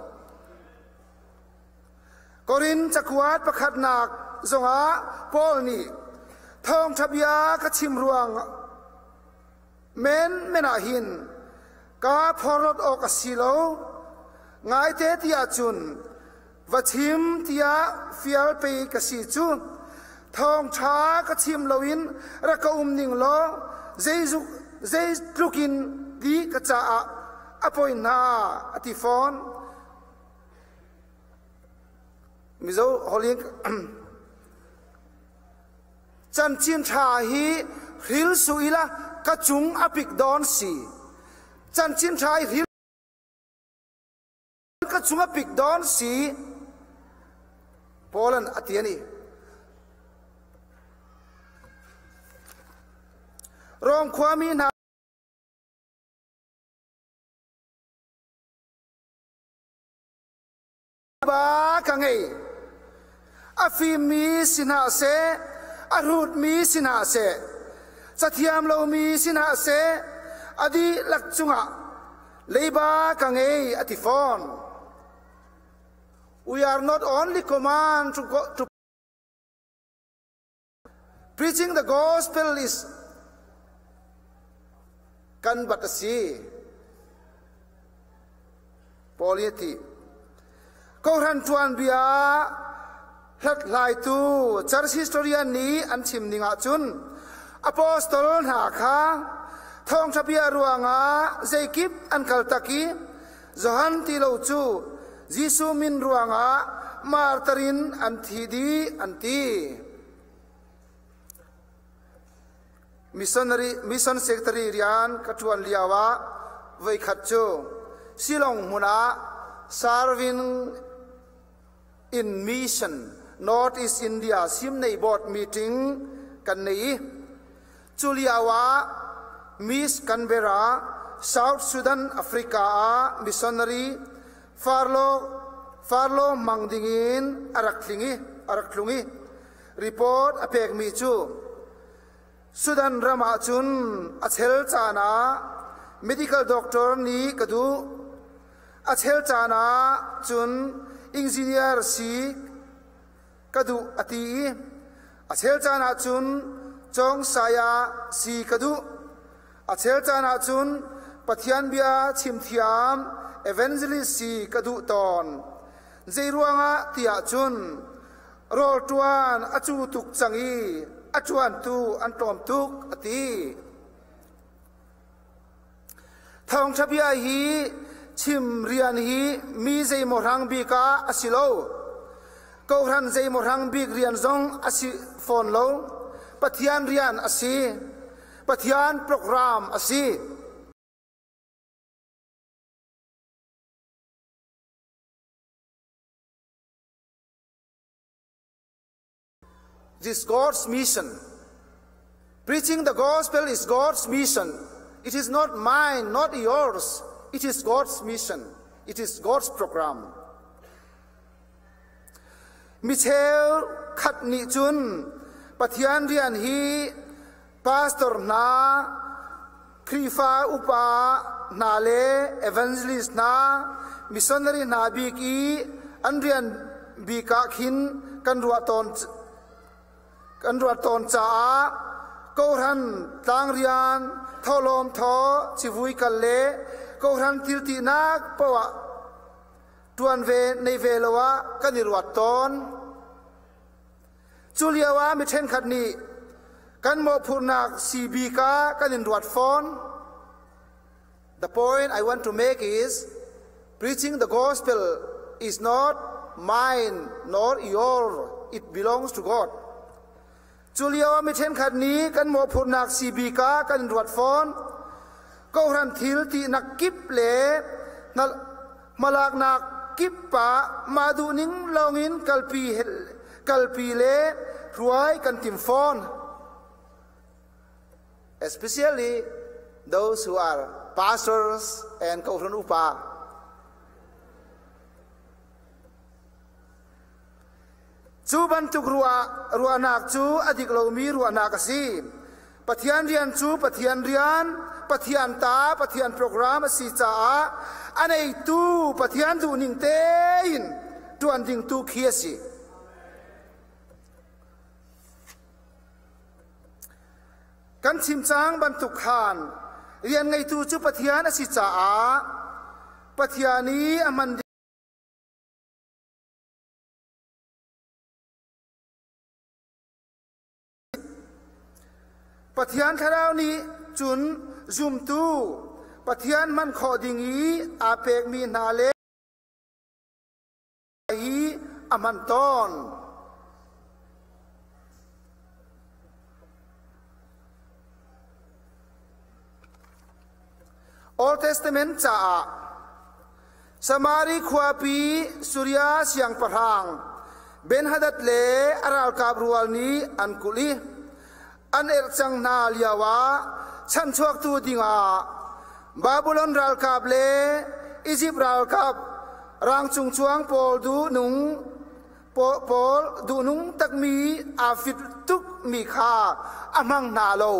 Korin cakuat pakhatnak zongah Paul nih thawngṭha bia ka chim ruang men men ah hin kaa phorhlawt awk a si lo. Ngaite ti ahcun va chim tiah fial pei ka si cu. Thawngṭha ka chim loin rak ka um ning law zeizuk zeitluk in ti ka caah a poi hna a ti fawn. Mizo holh Chanchin ṭha hi hril su ila ka cung a pik dawn si. Chanchin ṭha hi hril ka cung a pik dawn si. Poland ati ani. Rom khuami hna ba ka ngei. A fimmi si hna seh, a hrutmi si hna seh, cathiam lomi si hna seh, a dihlak cungah leiba ka ngei a ti fawn. We are not only command to, go, to preaching the gospel is kan bat a si. Paul nih a ti. Kohran tuan bia hlathlaitu church historian nih an chim ning ahcun apostol hna kha thawngṭha bia ruangah zeikip an kal tak i Johan ti lo cu Jesuh min ruangah martar in an thi dih an ti. Missionary mission secretary rian ka ṭuan lio ah voikhat cu Shillong hmun ah serving in mission North East India Simnei board meeting kan nei i cu lio ah Miss Canberra South Sudan Africa ah missionary farlo farlo mang dingin a rak tling i a rak tlung i report a pekmi cu Sudan ram ah cun a chel caan ah medical doctor nih ka duh. A chel caan ah cun engineer si ka duh a ti i a chel caan ah cun cawng saya si ka duh. A chel caan ah cun Pathian bia chim thiam evangelist si ka duh tawn. Zeiruangah tiah cun rawl ṭuan a cu tuk cang i a ṭuantu an tlawm tuk a ti. Thawngṭha bia hi chim rian hi mi zeimaw hrang bik ah a si lo. Kohhran zeimaw hrang bik rian zong a si fawn lo. Pathian rian a si. Pathian program a si. This God's mission. Preaching the gospel is God's mission. It is not mine, not yours. It is God's mission. It is God's program. Michel khat nih cun Pathian rian hi pastor hna, Khrihfa upa hna le evangelist hna, missionary hna bik i an rian bik ah khin kan ruah tawn kan ruah tawn caah kohhran tlangrian tholawm thaw civui kal le kohhran thiltinak poah tuan ve nei ve lo ah kan i ruat tawn. Cu lio ah mi ṭhenkhat nih kan mawhphurhnak CB ka kan in ruat fawn. The point I want to make is preaching the gospel is not mine nor your, it belongs to God. Cu lio ah mi ṭhenkhat nih kan mawhphurhnak CB ka kan in ruat fawn. Kohhran thil tinak kip le hmalaknak kip ah mah duhning lawngin kalpi kalpi le hruai kan tim fawn. Especially those who are pastors and kohhran upa. Cu bantuk ruah, ruahnak cu a dik lomi ruahnak a si. Pathian rian cu Pathian rian, Pathian ta, Pathian program a si caah a neitu Pathian duhning tein ṭuan ding tu khi a si. Kan chim cang bantuk khan rian ngeitu cu Pathian a si caah Pathian i a hman Pathian thlarau nih cun zumtu Pathian hman khawh ding i aa pekmi hna le hi a hman tawn. Old Testament caah Samari khuapi Suria siangpahrang Ben-Hadad le a ralkap rual nih an kulh i an erh cang hna lioah chanchuaktu dingah Babylon ralkap le Izipt ralkap rangcung cuang pawl duhnung pawl duhnung takmi aa fit tukmi kha a hmang hna lo.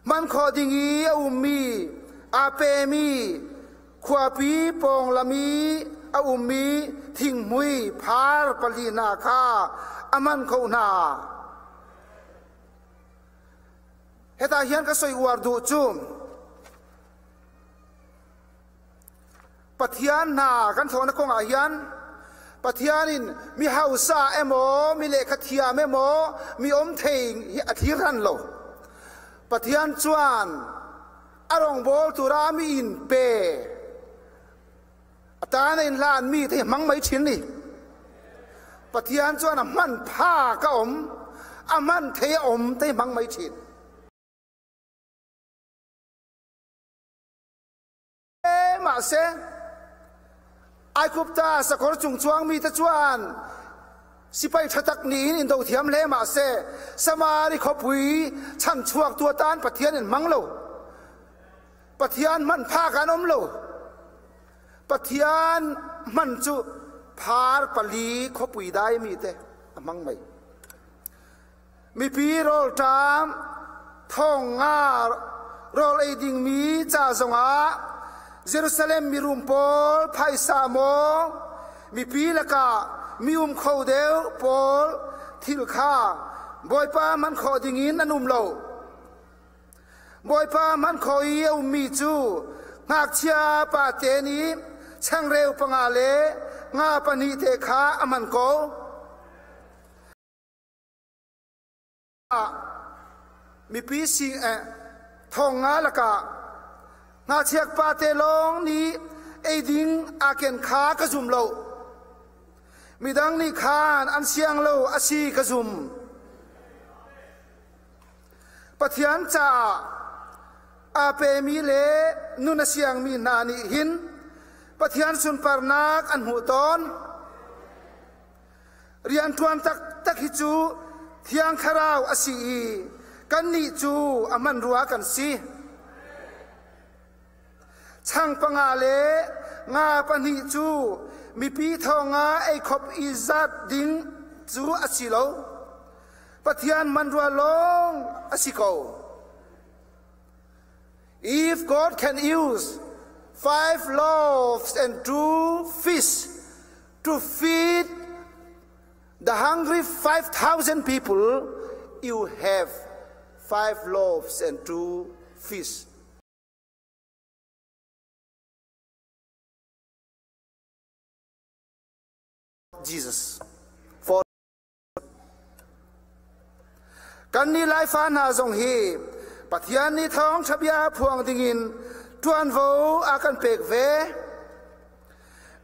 Man khawh ding i a ummi aa pemi khuapi pawnglam i a ummi thinghmui phar pali hna kha a man kho hna. Heta hian ka soi uar duh cu Pathian hna kan thlawhnak kong ah hian Pathian in mi hausa emaw mi lehkha thiam emaw mi um thei hi a thlir ran lo. Pathian chuan a rawngbawl tura mi in pe a ta in hlan mi te hmang mai thin ni. Pathian chuan a hman pha ka om a hman thei a om te hmang mai thin. Mah se Aikupta sakor cung chuangmi te chuan sipai thatak ni in indo thiam hle mah se Samari khawpui chan chuak tu atan Pathian in hmang lo. Pathian hman phak an um lo. Pathian hman cu phar pali khawpui dai mi te a hmang mai. Mipi rawlṭam thong nga rawl ei dingmi ca zongah Jerusalem mirum pawl phaisa maw mipi lakah mi um kho deuh pawl thil kha Bawipa hman khawh dingin an um lo. Bawipa hman khawh i a ummi cu ngakchia pate nih changreu panga le nga pahnih te kha a hman ko. Mipi sing thong nga lakah ngakchiak pate lawng nih eiding aa ken kha ka zum lo. Midang nih khan an siang lo a si ka zum. Pathian caah aa pemi le nun a siangmi hna nih hin Pathian sunparnak an hmuh tawn. Rianṭuan taktak hi cu Thiang Thlarau a si i kannih cu a hmanrua kan si. Chang panga le nga pahnih cu mipi thawng ah ei khop i zat ding cu a si lo. Pathian hmanrua lawng a si ko. If God can use five loaves and two fish to feed the hungry 5,000 people, you have five loaves and two fish. Jesus. For Kan nih Laifa hna zong hi Pathian nih thawngṭha bia phuang dingin ṭuanvo a kan pek ve.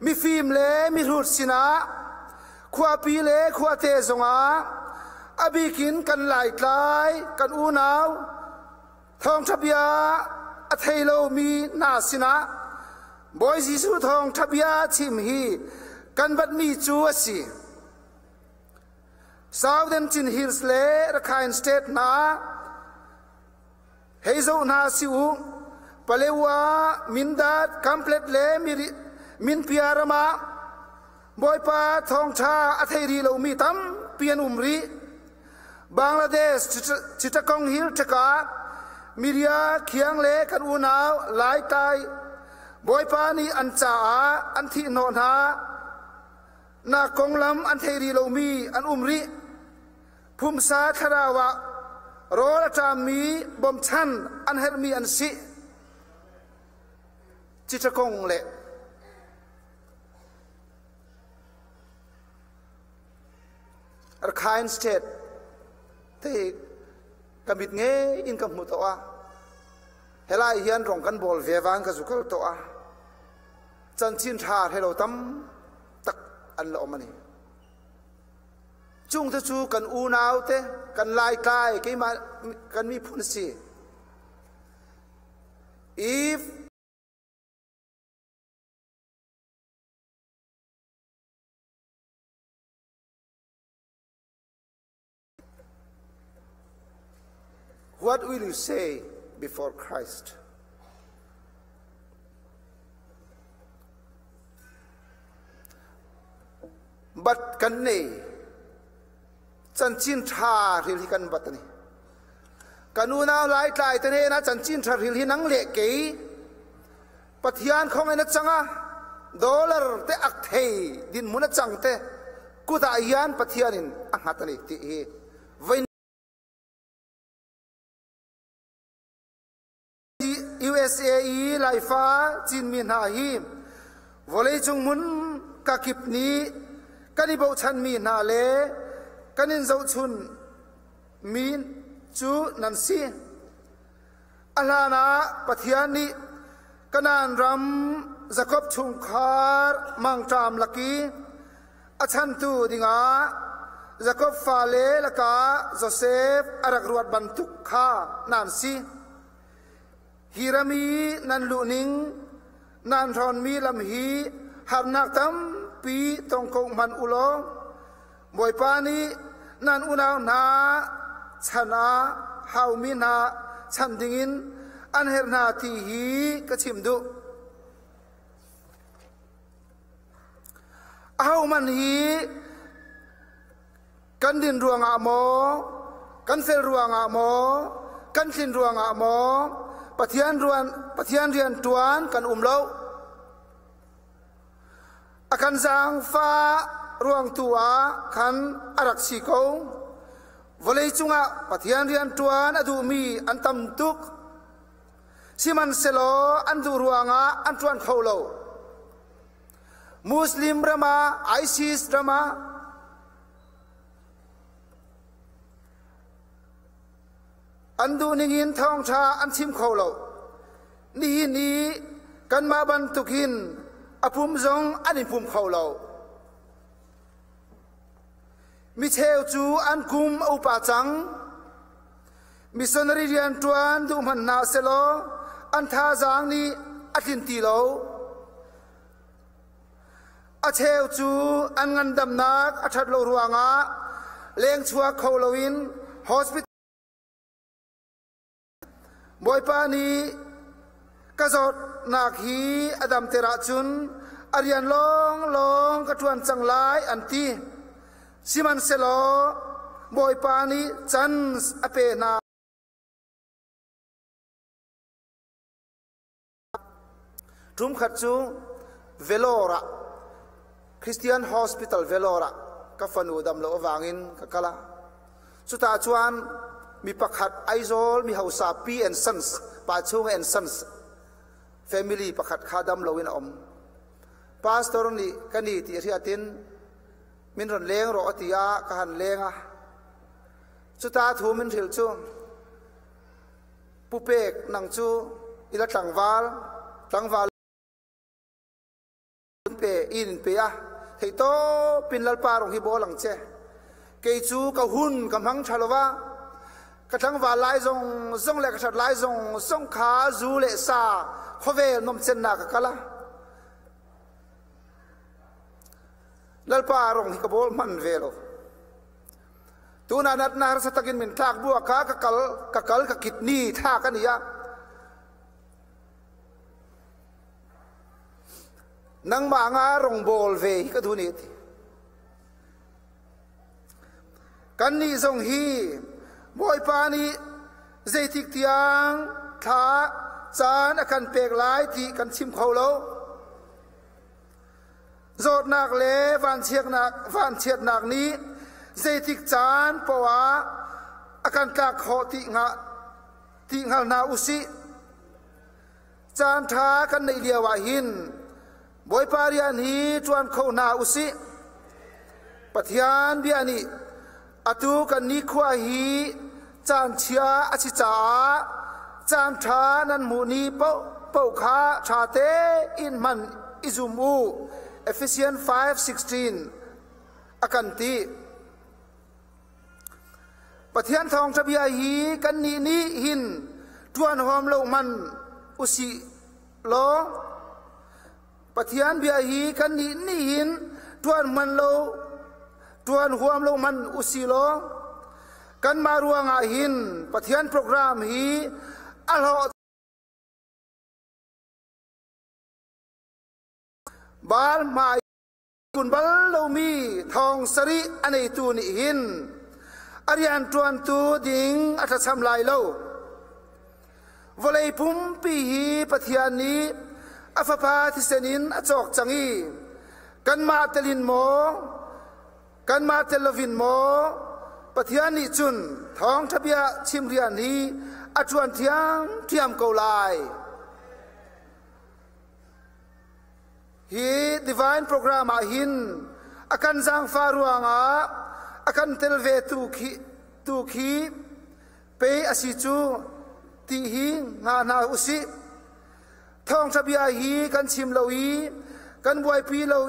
Mifim le mihrut sinah khuapi le khuate zongah a bikin kan laitlai kan unau thawngṭha bia a thei lomi hna sinah Bawi Jesuh thawngṭha bia chim hi kan batmi cu a si. Southern Chin Hills le Rakhine State hna hei zoh hna si u. Palewa, Mindat, Kamplet le Minpia ram ah Bawipa thawngṭha a thei rih lomi tampi an um rih. Bangladesh Chittagong Hill ṭhekah Miria Khiang le kan unau Lai Tai Bawipa nih an caah an thihhnawh hna. Na konglam an thei rih lomi an um rih. Phumsa thlarau ah rawl a ṭammi bawmchan an herhmi an si. Chittagong le Rakhine State te ka mit nge in ka hmu to a helai hian rong kan bol ve van ka zukal to a chanchin tha helo tam tak an la om ani chung te cu kan unau te kan lai tlai keimah kan miphun si if. What will you say before Christ? Bat kan nei chanchin tha ril hi kan bat ani. Kan unau lai tlai te na chanchin tha ril hi nang le kei Pathian khong in a changa dollar te ak thei din mun a chang te kuta hian Pathian in a ngat ani ti hi voi USA i Laifa Chinmi hna hi vawleicung hmun kakip nih kan i bochanmi hna le kan in zohchun mi cu nan si. A hlan ah Pathian nih Kanaan ram Jakob chungkhar mangṭam lak i a chantu dingah Jakob fale lakah Josef a rak ruat bantuk kha nan si. Hi ram i nan luhning, nan hrawnmi lam hi harnak tampi tong ko hmanh u law, Bawipa nih nan unau hna chan ah haumi hna chan dingin an herh hna ti hi ka chim duh. Ahohmanh hi kan din ruangah maw, kan fel ruangah maw, kan tlin ruangah maw, Pathian ruan Pathian rian ṭuan kan um lo. A kan zaangfah ruang tu ah khan a rak si ko. Vawlei cungah Pathian rian ṭuan a duhmi an tam tuk. Sihmanhsehlaw an duh ruangah an ṭuan kho lo. Muslim ram ah, ISIS ram ah an duh ningin thawngṭha an chim kho lo. Nihin i kanmah bantukin a pum zong an i pum kho lo. Micheu cu an kum a upa cang. Missionary rian ṭuan duh hmanh hna selaw an thazaang nih a tlin ti lo. A cheu cu an ngandamnak a ṭhat lo ruangah lengchuak kho loin hospital Bawipa nih ka zawtnak hi a damter ahcun a rian lawnglawng ka ṭuan cang lai an ti. Sihmanhsehlaw Bawipa nih chance a pe hna. Ṭumkhat cu Vellore ah Christian Hospital Vellore ah ka fanu dam lo avangin ka kal a. Cuta chuan mi pakhat Aizawl mi hausa P and Sons pa chung and Sons family pakhat kha dam loin a um. Pastor nih ka ni ti hriatin min ron leng rawh a ti a ka han leng a. Cuta thu min hril cu Pupek nang cu ila tlangval tlangval pe in pe a thei to pin lalpa rong hi bol ang che kei cu ka hun ka hmang tha lova ka tlangval lai zong zong le ka that lai zong zong kha zu le sa khovel nom chen na ka kala lalpa rong hi ka bol man ve lo tuna nat na harsa takin min tlak bua ka ka kal ka kal ka kidney tha ka nia Nangmah nga rongbawl ve hi ka duh ni ti. Kan nih zong hi Bawipa nih zeitik tiang thla caan a kan pek lai ti kan chim kho lo. Zawtnak le vanchiatnak vanchiatnak nih zeitik caan poah a kan tlak khawh ti hnga ti hngal hna usih. Caan ṭha kan neih lio ah hin Bawipa rian hi ṭuan kho hna usih. Pathian bia nih atu kan nikhua hi caan chia a si caah caan ṭha nan hmuh ni paoh kha ṭha tein hman i zum u. Ephesians 5:16 a kan ti. Pathian thawngṭha bia hi kannih nih hin ṭuan huam lo hmanh usih law Pathian bia hi kannih nih hin ṭuan hman lo ṭuan huam lo hmanh usih law Kanmah ruangah hin Pathian program hi a hlawh Baal hmai kun bal lomi thong sarih a neitu nih hin a rianṭuantu ding a thlacham lai lo. Vawlei pumpi hi Pathian nih a Fapa thisen in a cawk cang i kanmah telin maw, kanmah tel lovin maw, Pathian nih cun thawngṭha bia chim rian hi a ṭuan ṭhiamṭhiam ko lai. Hi divine program ah hin a kan zaangfah ruangah a kan tel ve tu khi, tu khi pe a si cu ti hi nga hna usih. Thawngṭha bia hi kan chim lo i kan buaipi lo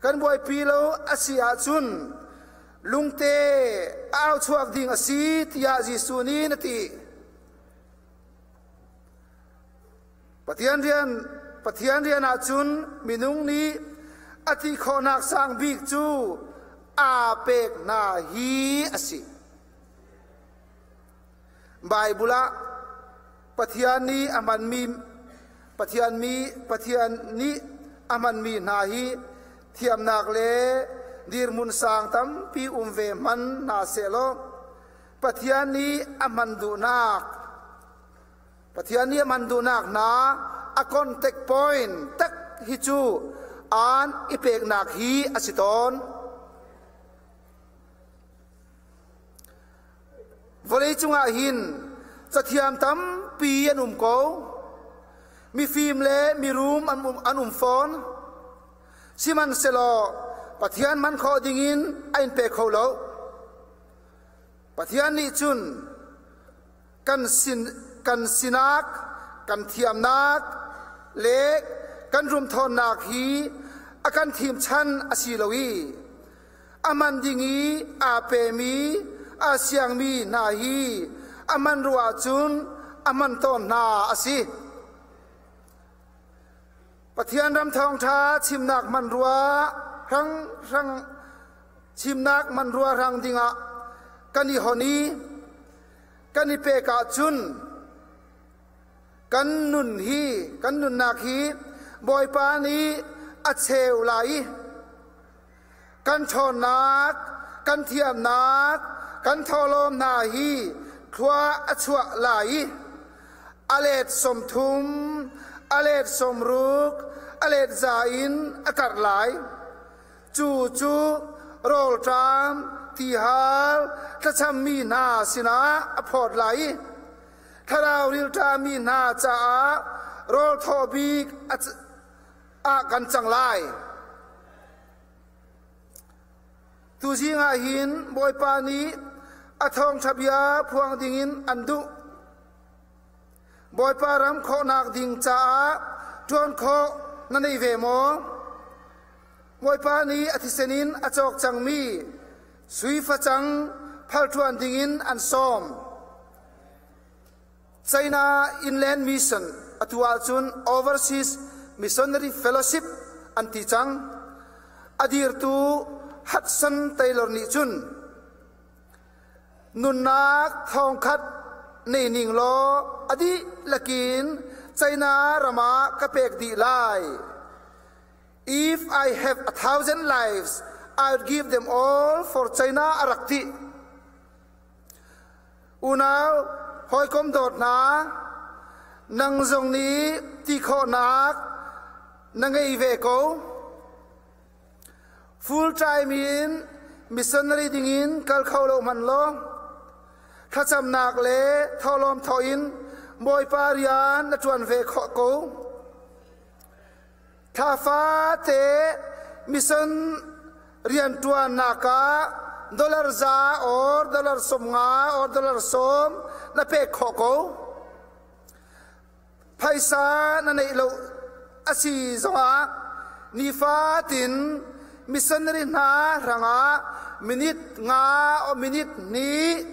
kan buaipi lo a si ahcun lungte a au chuak ding a si tiah Jesuh nih na ti. Pathian rian Pathian rian ahcun minung nih a ti khawhnak sang bik cu aa pek hna hi a si. Baibal ah Pathian nih a hmanmi Pathian mi Pathian nih a hmanmi hna hi thiamnak le dirhmun sang tampi um ve hman hna sehlaw Pathian nih a hman duhnak Pathian nih a man duhnak hna a contact point tak hi cu aan i peknak hi a si tawn. Vawlei cungah hin cathiam tampi an um ko. Mifim le mirum an um fawn. Sihmanhsehlaw Pathian man khawh dingin a in pe kho lo. Pathian nih cun kan sin kan sinak kan thiamnak le kan rumthawnnak hi a kan thim chan a si lo i a man ding i aa pemi aa siangmi hna hi a man ruah cun a man tawn hna a si. Pathian ram thawngṭha chimnak hmanrua hrang hrang chimnak hmanrua hrang dingah kan i hon i kan i pek ahcun kan nun hi kan nunnak hi Bawipa nih a cheu lai i kan ṭhawnnak kan thiamnak kan thawhlawm hna hi thlua a chuah lai i a let 30, a let 60, a let za in a karh lai. Cu cu rawlṭam, tihal, thlacammi hna sinah a phawt lai i thlarau rilṭami hna caah rawl thaw bik ah kan cang lai. Tuzing ah hin Bawipa nih a thawngṭha bia phuang dingin an duh. Bawipa ram khawhnak ding caah ṭuan khawh na nei ve maw? Bawipa nih a thisen in a cawk cangmi sui facang phal ṭuan dingin an sawm. China Inland Mission atu ahcun Overseas Missionary Fellowship an ti cang. A dirtu Hudson Taylor nih cun nunnak thongkhat nei ning law a dihlak in China ram ah ka pek dih lai. If I have 1,000 lives, I would give them all for China a rak ti. Unau hawikom dawt hna, nang zong nih ti khawhnak na ngei ve ko. Full time in missionary dingin kal kho lo hmanh law, thlacamnak le thawhlawm thawh in Bawipa rian na ṭuan ve khawh ko. Thla fate mission rianṭuannak ah dollar za or dollar 50 or dollar 10 na pek khawh ko. Phaisa na neih lo a si zongah nifatin missionary hna hrangah minute nga o minute hnih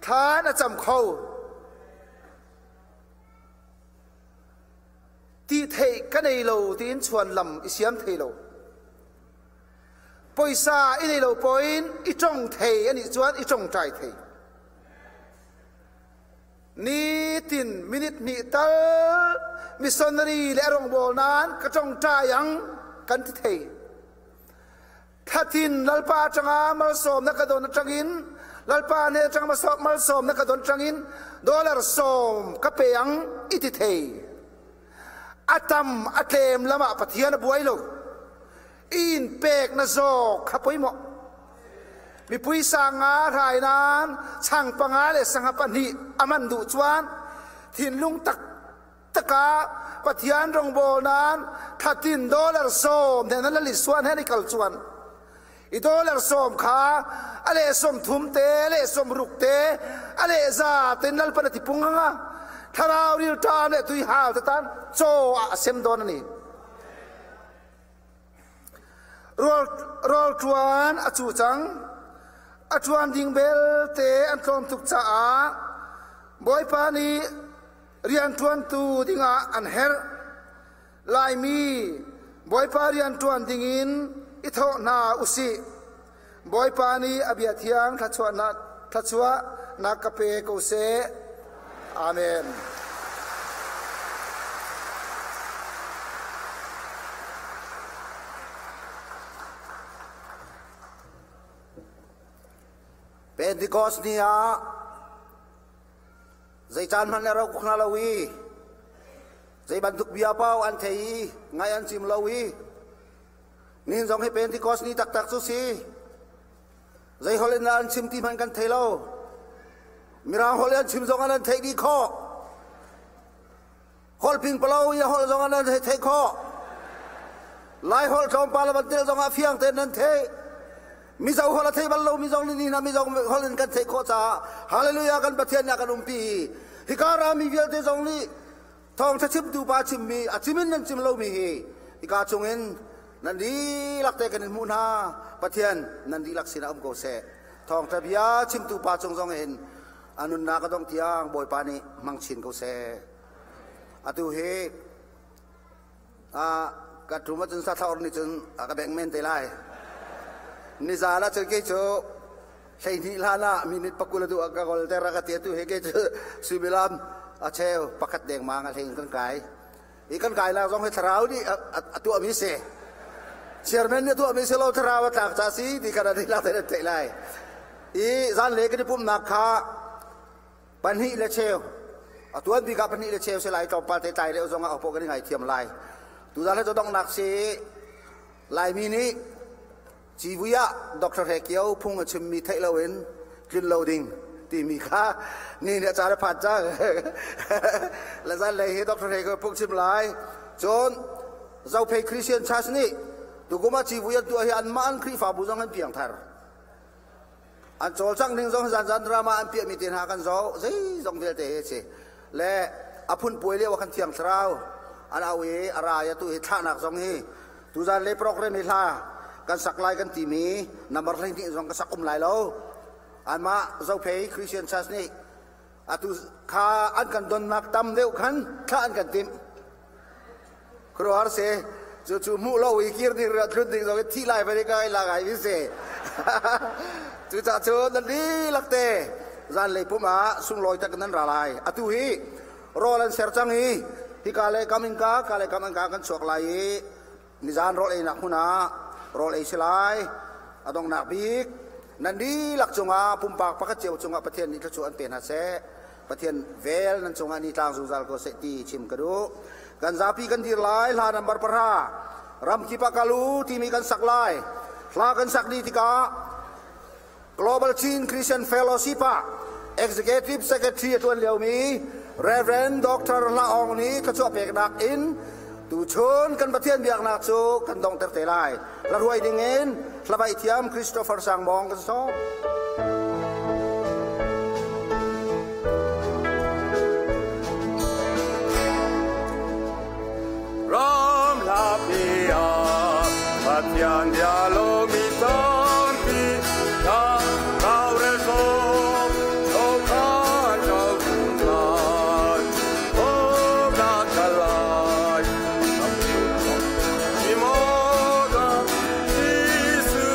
thla na cam kho. Ti theih ka nei lo tiin chuanlam i siam thei lo. Poisa i nei lo poin i tong thei ani chuan i tong tai thei. Nitin minute hnih tal missionary le rong bol nan ka tong tai ang kan ti thei. Thatin lalpa tanga malsawm na ka don atangin lalpa ne tang malsawm na ka don tangin dollar som ka pe ang iti thei. Atam atlem lama Pathian a buai lo. In pek na zo khapoi mo. Mi pui sa nga rai nan chang panga le sanga pani aman du chuan thin lung tak taka Pathian rong bol nan thatin dollar som ne nan li suan he ni kal chuan i dollar som kha ale som thum te ale som ruk te ale za ten lal pan ti punga tharau ril tam le tui hal te tan cho a sem don ani rol rol tuan a chu chang a tuan ding bel te an tlom tuk cha a boy pa ni rian tuan tu dinga an her lai mi boy pa rian tuan ding in i tho na usi boy pa ni abia thiang thachua na thachua na ka pe ko se. Amen. Pentecost ni a zai chan man ro khna lo wi zai bantuk bia pau an thei ngai an chim lo wi nin zong he Pentecost ni tak tak chu si zai holen an chim ti man kan thei lo mirang holen chim zong an thei di kho hol ping palo ya hol zong an thei thei kho lai hol thong pa la ban tel zong a fiang ten nan thei mi zo hol a thei bal lo mi zong ni na mi zong holin kan thei kho cha hallelujah kan Pathian na kan umpi hikara mi vialte zong ni thong tha chim tu pa chim mi a chimin nan chim lo mi hi hika chungin nan di lak te kan mu na Pathian nan di lak sina um ko se thong tha bia chim tu pa chung zong in anun na ka dong tiang boi pa ni mang chin ko se atu hi a ka thuma chun sa thaur ni chun ka beng men te lai ni za la chun ke chu sei ni la na minute pakula du ka gol te ra ka te tu he ke chu subilam a cheu pakat deng ma nga thing kan kai i kan kai la zong he tharau ni atu ami se chairman ni tu ami se lo tharau tak cha si ti kana ni la te te lai i zan le ke pum na kha panhi le cheu atuan bi ka panhi le cheu se lai tlawmpal te tai le zong a opo kan ngai thiam lai tu zan le dong nak si lai mi ni chivuya Dr. Hekio phung a chim mi thai lo in tlin loading ti mi kha ni ne cha le phat cha la zan le hi Dr. Hekio phung chim lai chon zau phei Christian Church ni tu kuma chivuya tu hi an ma an khri fa bu zong an piang thar an chol chang ning zong zan zan drama an pia mi tin ha kan zo zei zong vel te he che le aphun puai le wa kan thiang thrau an awi araya tu hi thla nak zong hi tu zan le program hi hla kan sak lai kan ti mi number hlei ni zong ka sak um lai lo an ma zo phei Christian Church ni atu kha an kan don nak tam deuh khan thla an kan tim kro har se chu chu mu lo wi kir ding ra thlun ding zong thi lai ba kai la gai vi se chu cha chu nan di lakte zan le puma sung loi tak nan ra lai atu hi rolan ser chang hi hi ka le kamin ka ka le kamin ka kan chuak lai ni zan rol ei nak huna rol ei silai adong nak bik nan di lak chunga pumpak pakat cheu chunga Pathian ni chu an pen ha se Pathian vel nan chunga ni tlang zungzal ko se ti chim ka du kan zapi kan dir lai hla number para ram ki pakalu ti mi kan sak lai hla kan sak ni tika Global Chin Christian Fellowship Executive Secretary tuan liao mi Reverend Dr. La Ong ni ka chu pek nak in tu chun kan Pathian biak nak chu kan dong ter te lai la ruai ding in hlabai thiam Christopher Sangbong kan so Ram la pia Pathian dia lo mi ton pi ta rau re so o khan ka lai o na ka lai mi mo da Jesu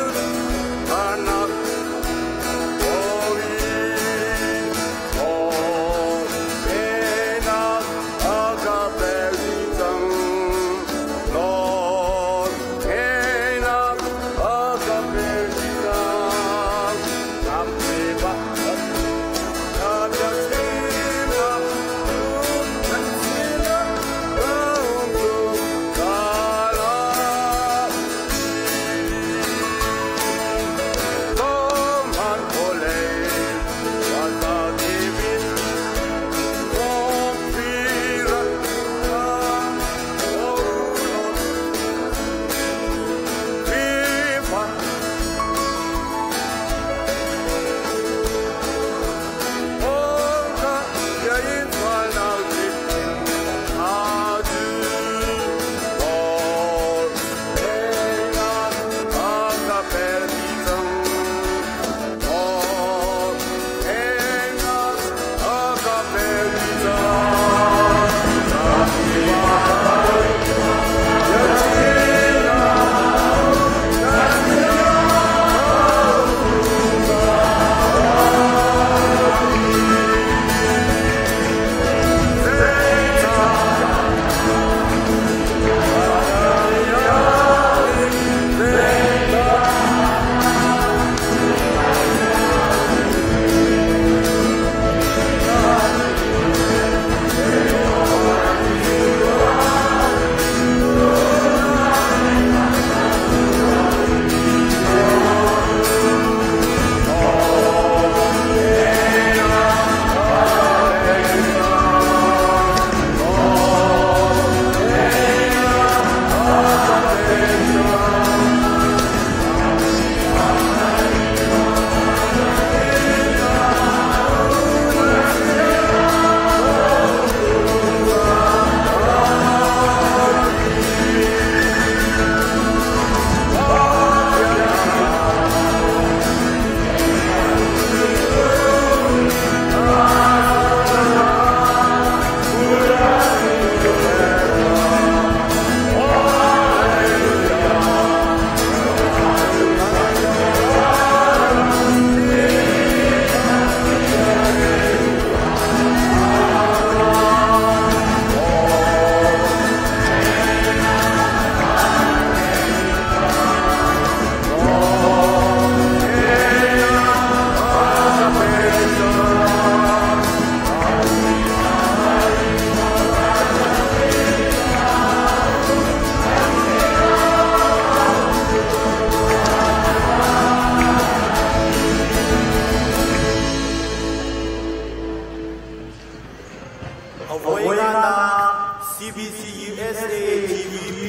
CBC USA TVP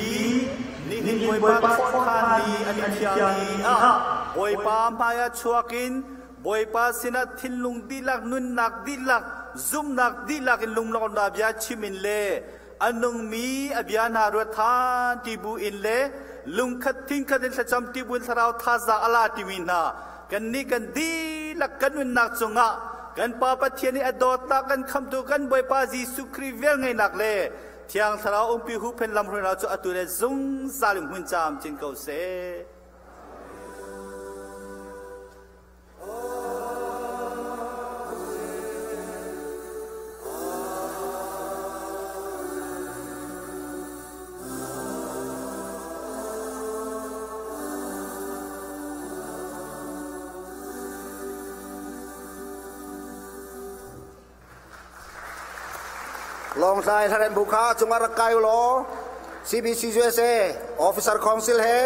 nihin Bawipa thawhthan ni an i thiang ni ah Bawipa hmai ah chuak in Bawipa sinah thinlung dihlak, nunnak dihlak, zumhnak dihlak in lunglawmhnak bia chim in le a nungmi a bia hna ruat ṭhan ti bu in le lungkhat thinkhat in thlacam ti bu in thlarau thazaang a la timi hna kannih kan dihlak kan nunnak cungah kan Pa Pathian i a dawtnak kan khamtu kan Bawipa Jesuh Khrih velngeihnak le Thiang Thlarau umpi huhphen lamhruainak cu atu le zungzal in hmun camcin ko seh. Lawngtlai Hlarem bu kha cungah rak kai u law CBC USA Officer Council he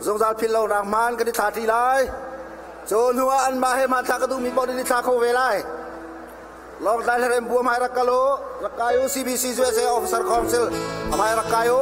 zungzal phil lo nak hmaan kan i thla ṭi lai. Cu hnu ah anmah he hmanthlak ka duhmi paoh nih i thla kho ve lai. Lawngtlai Hlarem bu hmai rak kal u, rak kai u CBC USA Officer Council hmai rak kai u.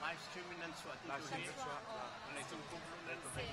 Live stream in nan chuah ti tu hi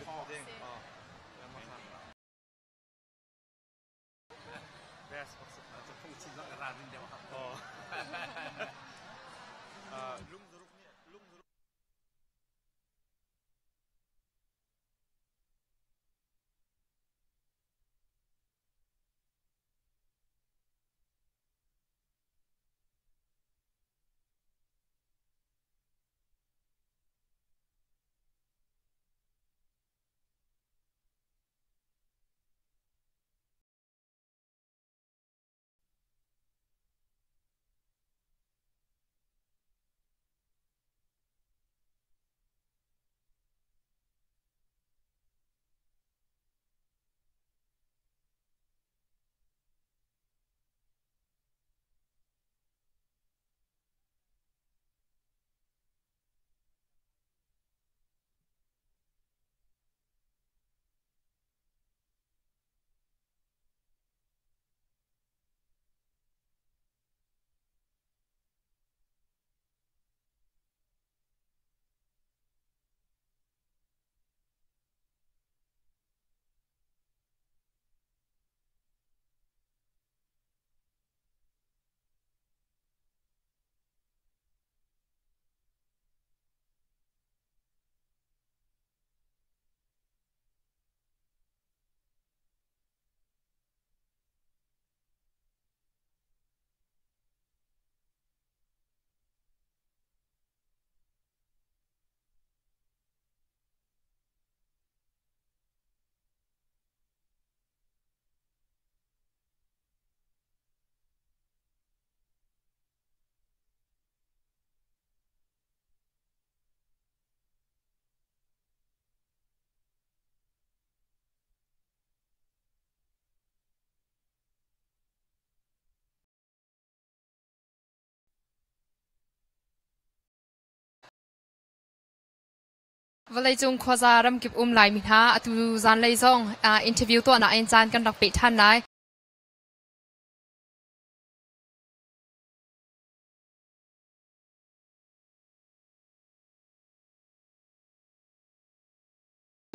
Vawleicung khuaza ramkip um Laimi hna atu zanlei zong interview tuahnak in caan kan rak peh ṭhan lai.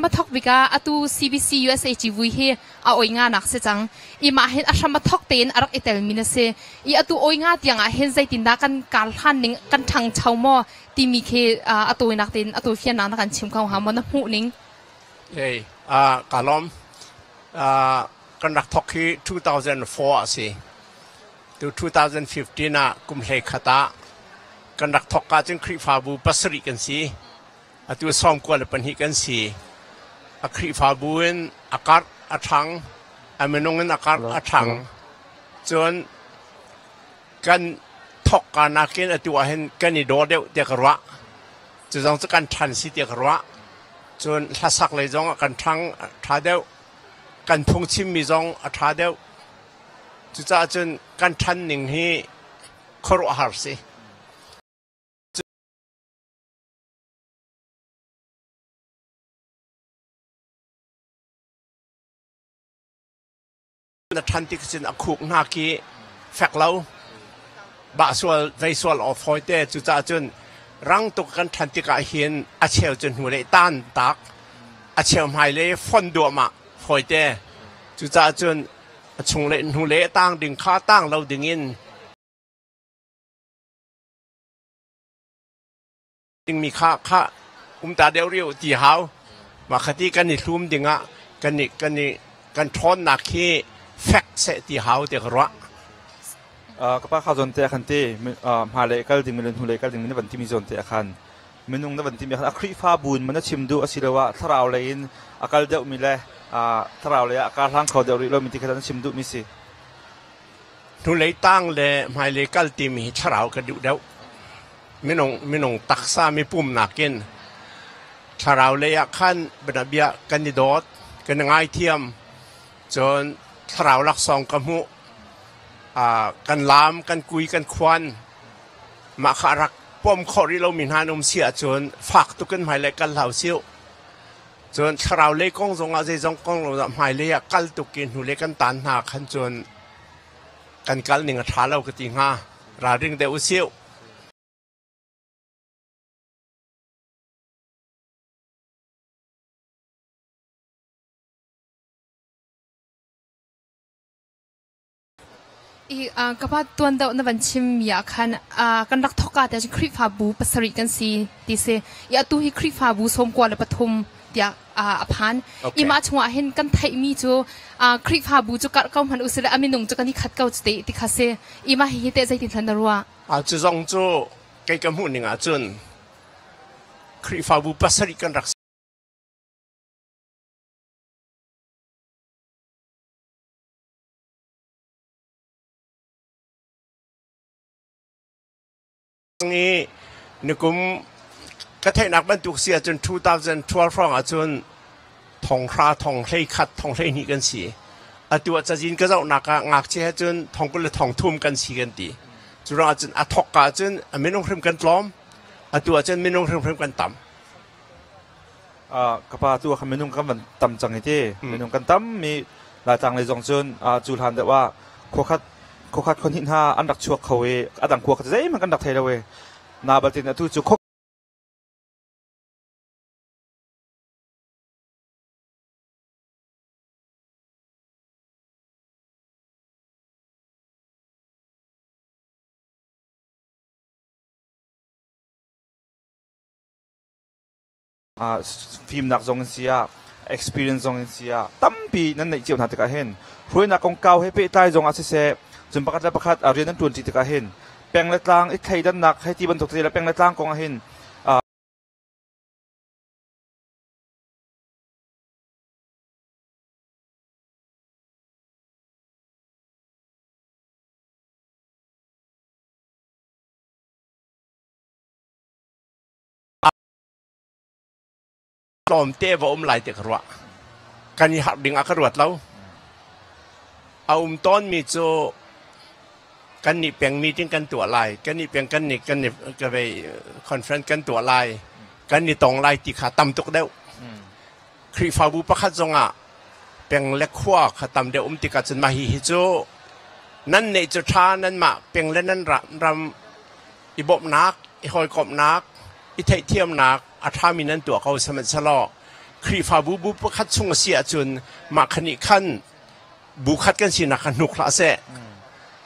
Ma thok bik ah atu CBC USA civui hi a oi nga nak si cang. I mah hin a hram a thok tein a rak i telmi na si. I atu oi nga tiang ah hin zeitindah kan kar hlan ning kan ṭhangcho maw timi khi a tawinak tein a tawifiannak na kan chim kho hnga maw na hmuh ning? Hey, ka lawm. Kan rak thok hi 2004 a si. Tu 2015 ah kum hlei khat ah kan rak thok ka cun Khrihfabu pasarih kan si. Atu 92 kan si. A Khrihfabu in a karh a ṭhang, a minung in a karh a ṭhang. Cun kan thok ka nakin atu ah hin kan i daw deuh tiah ka ruah. Cu zong cu kan ṭhan si tiah ka ruah. Cun hlasak lei zong ah kan ṭhang a ṭha deuh. Kan phungchimmi zong a ṭha deuh. Cucaah cun kan ṭhan ning hi khuaruahhar si. Na ṭhan tik cun a khuk hna khi fek lo bah sual vei sual aw fawi te. Cucaah cun rang tuk kan ṭhan tikah hin a cheu cu hnulei tan tak, a cheu hmailei fon duahmah fawi te. Cucaah cun a chunglei hnulei a tang ding kha tang lo dingin dingmi kha kha um ta deuh riu ti hau. Mah khati kan i hlum dingah kan i kan i kan ṭhawnnak hi fek seh ti hau ti ka ruah. Ka pa kha zawn te khan te hmailei kal ding le hnulei kal ding na van timi zawn te khan minung na van timi khan a Khrihfabu in man a chim duh asiloah thlarau lei in a kal deuhmi le thlarau lei ah a kar hlang kho deuh rih lomi ti kha na chim duhmi si. Hnulei tang le hmailei kal timi hi thlarau ka duh deuh. Minung taksa mipum nakin thlarau lei ah khan bianabia kan i dawt, kan i ngaithiam, cun thlarau laksawng ka hmuh, kan laam, kan kui, kan khuan. Mah kha a rak pom khawh rih lomi hna an um si ahcun fak tuk in hmailei kal hlah usih. Cun thlarau lei kong zongah zeizong kong lo hmailei ah kal tuk i hnulei kan tan hna khan cun kan kal ning a ṭha lo ka ti hnga. Ralring deuh usih. I ka pa tuan deuh na van chim mi ah khan kan rak thawk ka te cun Khrihfabu pasarih kan si ti si. I atu hi Khrihfabu 93 tiah a phan. I mah chungah hin kan theihmi cu Khrihfabu cu karh ko hmanh usile a minung cu kan i khat ko cu te ti kha si. I mah hihi teh zeitin hlan na ruah? Cu zong cu kei ka hmuh ning ahcun Khrihfabu pasarih kan rak i nikum ka theihnak bantuk si ahcun 2012 hrawng ahcun thonghra thong hlei khat thong hlei hnih kan si. Atu ah cazin ka zohnak ah ngakchia he cun thong kul le thong thum kan si kan ti. Cu ruangah cun a thawk ka ahcun a minung hrim kan tlawm. Atu ahcun minung hrimhrim kan tam. Ka pa tu kha minung kan van tam cang i ti. Minung kan tam mi Laitlang lei zong cun cu hlan deuh ah khuakhat khuakhat khua hnih hna an rak chuak kho i a dang khua kha zeihmanh kan rak thei lo i na baltin atu cu Fimnak zong in si ah, experience zong in si ah, tampi nan neih cio hna tikah hin hruainak kongkau he pehtlai zong ah siseh, cun pakhat le pakhat rian nan ṭuanṭi tikah hin peng le tlang i thleidannak hei ti bantuk te le peng le tlang kong ah hin Tlawmte va um lai ti ka ruah. Kan i harh ding ah ka ruat lo. A um tawnmi cu kan nih peng meeting kan tuah lai, kan nih peng kan nih kan nih ka vei conference kan tuah lai, kan i tong lai ti kha tam tuk deuh. Khrihfabu pakhat zongah peng le khua kha tam deuh um tikah cun mah hi hi cu nan neih cu ṭha nanmah peng le nan ram i bawmhnak, i hawikomhnak, i theihthiamnak a ṭhami nan tuah ko sihmanhsehlaw Khrihfabu bu pakhat chung a si ahcun mah kha nih khan bu khat kan sinak kha hnuk hlah seh,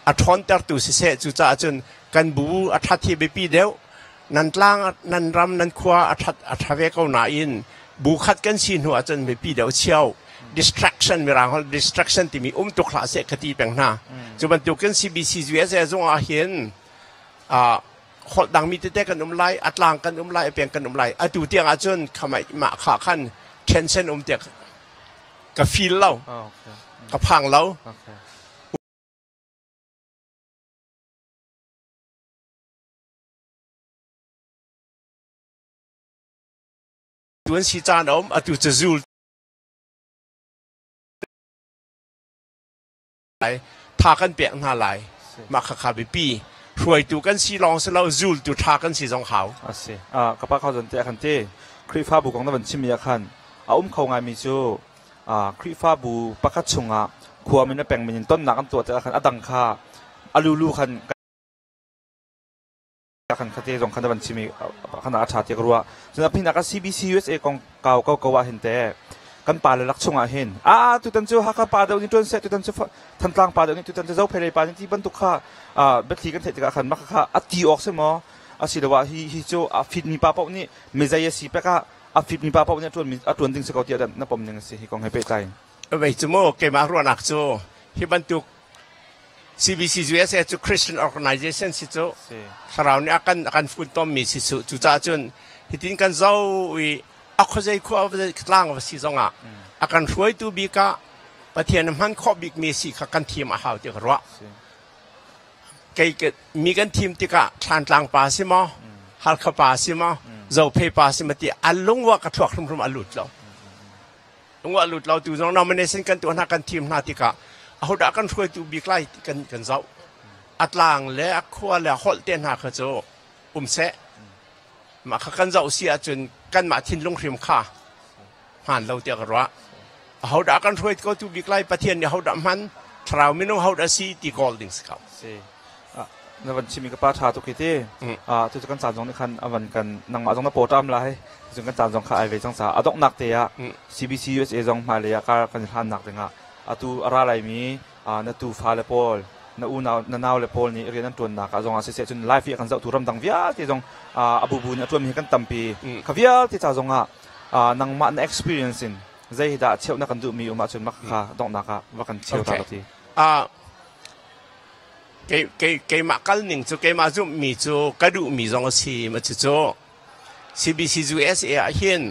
a ṭhawntertu siseh. Cucaah cun kan bu a ṭhat hi biapi deuh. Nan tlang, nan ram, nan khua a ṭhat a ṭha ve ko nain bu khat kan si hnu ahcun biapi deuh cio. Distraction mirang holh distraction timi um tuk hlah seh ka ti peng hna. Cu bantukin CBC USA zung ah hin holh dangmi tete kan um lai, a tlang kan um lai, a peng kan um lai. Atu tiang ahcun khamai mah kha khan tension um tiak ka feel lo. Ka phang lo. Tuan si caan a um, atu cu zul lai tha kan pek hna lai mah khakha biapi hruaitu kan si lawng si lo zultu tha kan si zong hau a si ka pa kha zon te khan te Khrihfabu kong na van chim mi ah khan a um kho ngai mi cu Khrihfabu pakhat chungah khua min le peng min in tonnak an tuah tikah khan a dang kha a lulu khan khan khate zong khan van chim i khan a ṭha ti ka ruah. Cun a phin ah CBC USA kong kau ko ko ah hin te kan pa le lak chungah hin a tutan cu Hakha pa deuh nih ṭuan seh, tutan cu Thantlang pa deuh nih, tutan cu Zophei pa nih ti bantuk kha biathli kan theih tikah khan mah kha a ti awk si maw asiloah hi hi cu a fit mi pa paoh nih mizei a si pek ah a fit mi pa paoh nih a ṭuan a ṭuan ding si ko tiah na pom ning a si hi kong he pehtlai in. Vei cu mu keimah ruahnak cu hi bantuk CBC USA cu Christian organization si cu thlarau nih a kan a kan funtommi si cu. Cucaah cun hitin kan zo i a khuazei khua tlang va si zongah a kan hruaitu bik ah Pathian hman khawh bikmi si kha kan thim a hau ti ka ruah. Kei mi kan thim tikah Thlantlang pa si maw, Halkha pa si maw, Zophei pa si maw ti a lungwa ka thluak hrimhrim a lut lo. Lungwa lut lo tu zong nomination kan tuah hna kan thim hna tikah ahodah kan hruaitu bik lai ti kan kan zoh. A tlang le a khua le a holh te hna kha cu um seh. Mah kha kan zoh si ahcun kanmah thinlung hrim kha hmaan lo tiah ka ruah. Ahodah kan hruai ko tu bik lai Pathian nih ahodah hman thlarau minung hodah si ti kawl ding si ko. Si. Na van chimi ka pa tha tuk hi ti. Tu cu kan caan zong nih khan a van kan nangmah zong na pawṭam lai. Cun kan caan zong kha ai ve cang caah a donghnak te ah CBC USA zong hmailei ah kar kan i hlannak dingah atu a ra laimi na tufa le pawl Na unau na nau le pawl nih rian an ṭuannak ah zongah siseh, cun live i a kan zohtu ramdang vialte zong a bubu nih a ṭuanmi hi kan tampi. Kha vialte ca zongah nangmah na experience in zei hi dah cheuh na kan duhmi um ahcun mah kha donghnak ah va kan cheu ta ti. Keimah kal ning cu, keimah zumhmi cu, ka duhmi zong a si ma cu CBC USA ah hin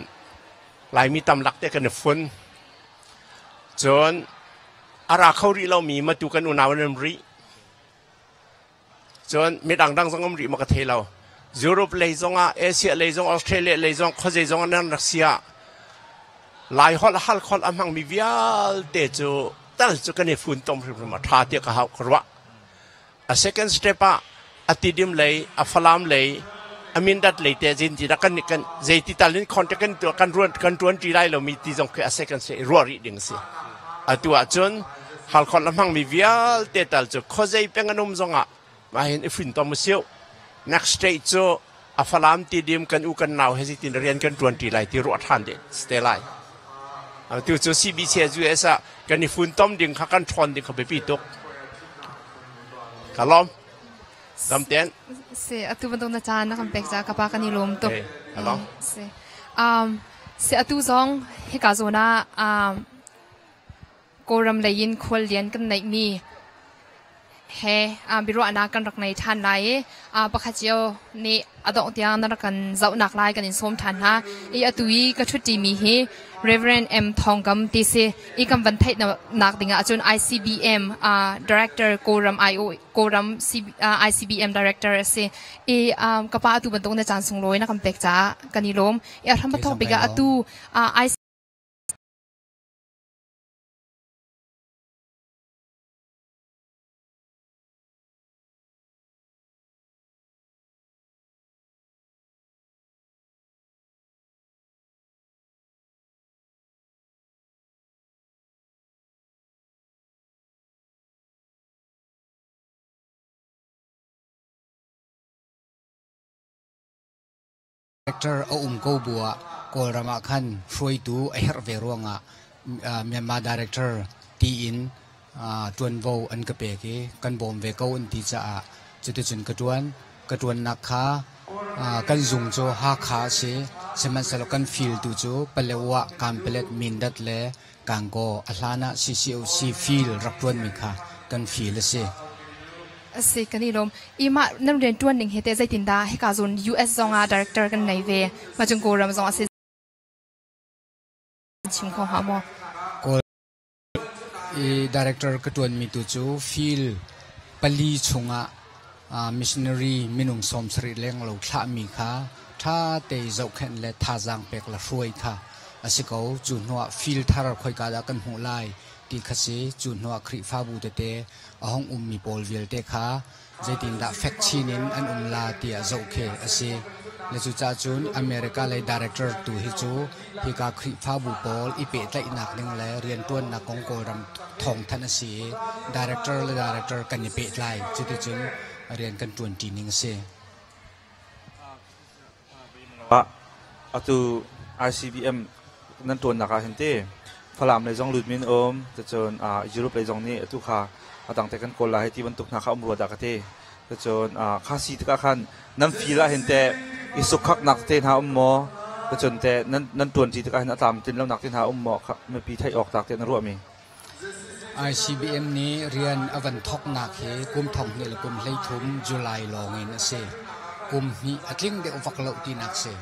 Laimi tam lak te kan i fun. Cun a ra kho rih lomi matu kan unau an um rih. Cun midang dang zong um rih ma ka thei lo. Europe lei zongah, Asia lei zong, Australia lei zong, khuazei zong an rak si ah Lai holh hal kholh a hmangmi vialte cu tal cu kan i funtom hrimhrim a ṭha tiah ka hau ka ruah. A second step ah a Tidim lei, a Falam lei, a Mindat lei te zin ti kan kan zeiti tal in contact kan tuah kan ruan kan tuan ṭi lai lomi ti zong khi a second step ruah rih ding si. Atu ahcun halkhawlh a hmangmi vialte tal cu khuazei peng an um zongah mah hin i funtom usih. Next state cu a Falam Tidim kan u kan nau he zeitin rian kan ṭuan ṭi lai ti ruah ṭhan de te lai. Tu cu CBC US ah kan i funtom ding kha, kan ṭhawn ding kha biapi tuk. Ka lawm. Dam ten. Si, atu bantuk na caan na kan pek ca ka pa kan i lawm tuk. Hello. Si. Si, atu zong hika zawn ah Kawlram lei in khuallian kan neihmi he biaruahnak kan rak nei ṭhan lai i pakhat cio nih a dongh tiang nan rak kan zohnak lai kan in sawm ṭhan hna. I atu i ka ṭhutṭimi hi Reverend M. Thawng Kam ti si i kan van theihnak ding ahcun ICBM Director, Kawlram IO Kawlram ICBM Director a si. I ka pa, atu bantuk na caan sunglawi na kan pek caah kan i lawm. I a hram a thawk bik ah atu Director a um ko bu ah Kawlram ah khan hruaitu a herh ve ruangah Myanmar Director tiin ṭuanvo an ka pek i kan bawm ve ko an ti caah cuticun ka ṭuan. Ka ṭuannak kha kan zung cu Hakha a si. Sihmanhsehlaw kan field tu cu Palewa, Kanpalet, Mindat le Gangaw, a hlan ah CCOC field rak ṭuanmi kha kan field a si. A si, kan i lawm. I mah nan rian ṭuan ning hi teh zeitindah hika zawn US zong ah director kan nei ve. Mah cun Kawlram zong a si. Chim kho hnga maw? Kawl i director ka ṭuanmi tu cu field pali chungah missionary minung 70 leng lo thlahmi kha ṭha te zohkhenh le thazaang pek le hruai kha a si ko. Cu hnuah field thar khoika dah kan hmuh lai ti kha si. Cu hnuah Khrihfabu tete a hung ummi pawl vialte kha zeitindah fek chin in an um la tiah zoh khi a si. Le cucaah cun America lei director tu hi cu hika Khrihfabu pawl i pehtlaihnak ding le rianṭuannak kong Kawlram thawngthanh a si i director le director kan i pehtlai. Cuticun rian kan ṭuanṭi ning a si. Atu ICBM nan ṭuannak ah hin ti Falam lei zong lut min um, cun Europe lei zong nih atu kha a dang te kan kawl lai ti bantuk hna kha um rua dah ka ti. Cun kha si tikah khan nan feel ah hin teh i sukkhaknak te hna um maw? Cun teh nan ṭuanṭi tikah hin a tlamtlin lonak te hna um maw? Mipi theih awk tlak te na ruahmi. ICBM nih rian a van thawknak hi kum 2013 July lawng in a si. Kum hnih a tling deuh vak lo tinak si.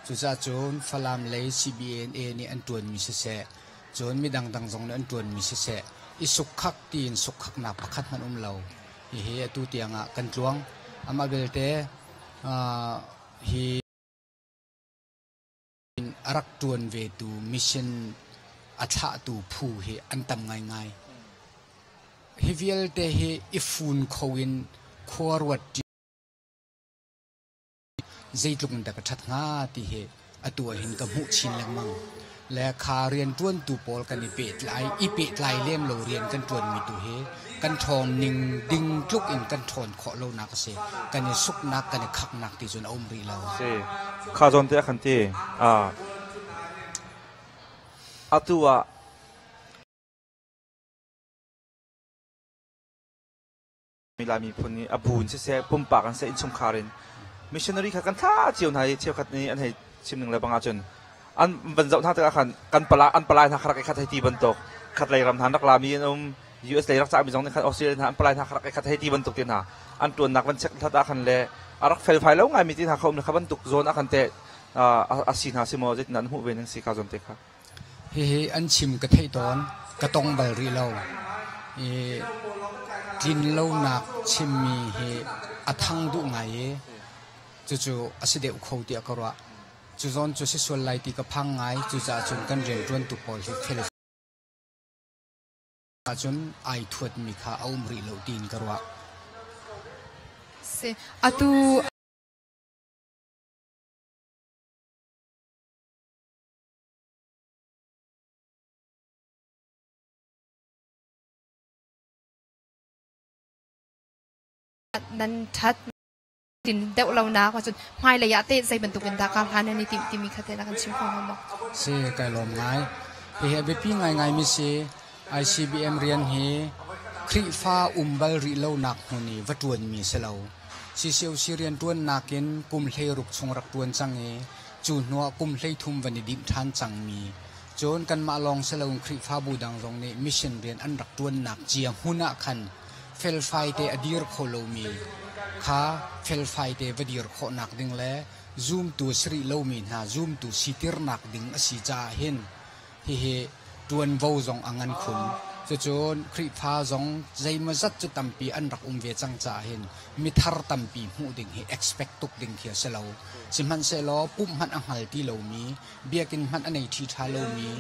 Cucaah cun Falam lei CBNA nih an ṭuanmi siseh, cun midang dang zong nih an ṭuanmi siseh, i sukkhak tiin sukkhaknak pakhat hmanh um lo. Hihi atu tiangah kan tluang. Amah belte hi a rak ṭuan vetu mission a thlahtu phu hi an tam ngaingai. Hi vialte hi i fun kho in khua ruat zeitluk in dah ka ṭhat hnga ti hi atu ah hin ka hmuh chin lengmang. Le kha rianṭuantu pawl kan i pehtlai, i pehtlai lem lo rian kan ṭuanmi tu hi kan ṭhawn ning ding tluk in kan ṭhawn khawh lonak a si. Kan i suknak, kan i khaknak ti cun a um rih lo. Si. Kha zawn te a kan ti. Atu ah Lai miphun nih a bu in siseh, pumpak in siseh, innchungkhar in missionary kha kan thlah cio hna i cheukhat nih an hei chim ning le bang ahcun an van zoh hna tikah khan kan pala an palai hna kha rak i khat hei ti bantuk khat lei ram hna an rak lami an um US lei rak cahmi zong nih khan Australia hna an palai hna kha rak i khat hei ti bantuk te hna an ṭuannak van check hlat ah khan le a rak felfai lo ngaimi te hna kha um le kha bantuk zawn ah khan teh a si hna si maw zeitin an hmuh ve ning si kha zawn te kha. Hihi an chim ka theih tawn, ka tong bal rih lo. I tlinlonak chimmi hi a thang duh ngai i cucu a si deuh kho tiah ka ruah. Cu zawn cu si sual lai ti ka phang ngai. Cucaah cun kan rianṭuantu pawl hi fel ahcun ai thuatmi kha a um rih lo tiin ka ruah. Si. Atu Nan ṭhat tin deuh lo nak ahcun hmailei ah teh zei bantuk in dah kar hlan nan i timh timi kha teh na kan chim kho hnga maw? Si, kai lawm ngai. Hihi a biapi ngaingai mi si. ICBM rian hi Khrihfa um bal rih lonak hmun i va ṭuanmi si lo. CCOC rianṭuannak in kum 16 chung rak ṭuan cang i cu hnuah kum 33 van i dinh ṭhan cangmi cun kanmah lawng si loin Khrihfabu dang zong nih mission rian an rak ṭuannak cia hmun ah khan felfai te a dir kho lomi kha felfai te va dir khawhnak ding le zumtu si rih lomi hna zumtu sitirnak ding a si caah hin Hihi ṭuanvo zong a ngan khun. Cucun Khrihfa zong zeimawzat cu tampi an rak um ve cang caah hin mithar tampi hmuh ding hi expect tuk ding khi a si lo. Sihmanhsehlaw pumh hmanh a hngal ti lomi, biakinn hmanh a nei ṭhi ṭha lomi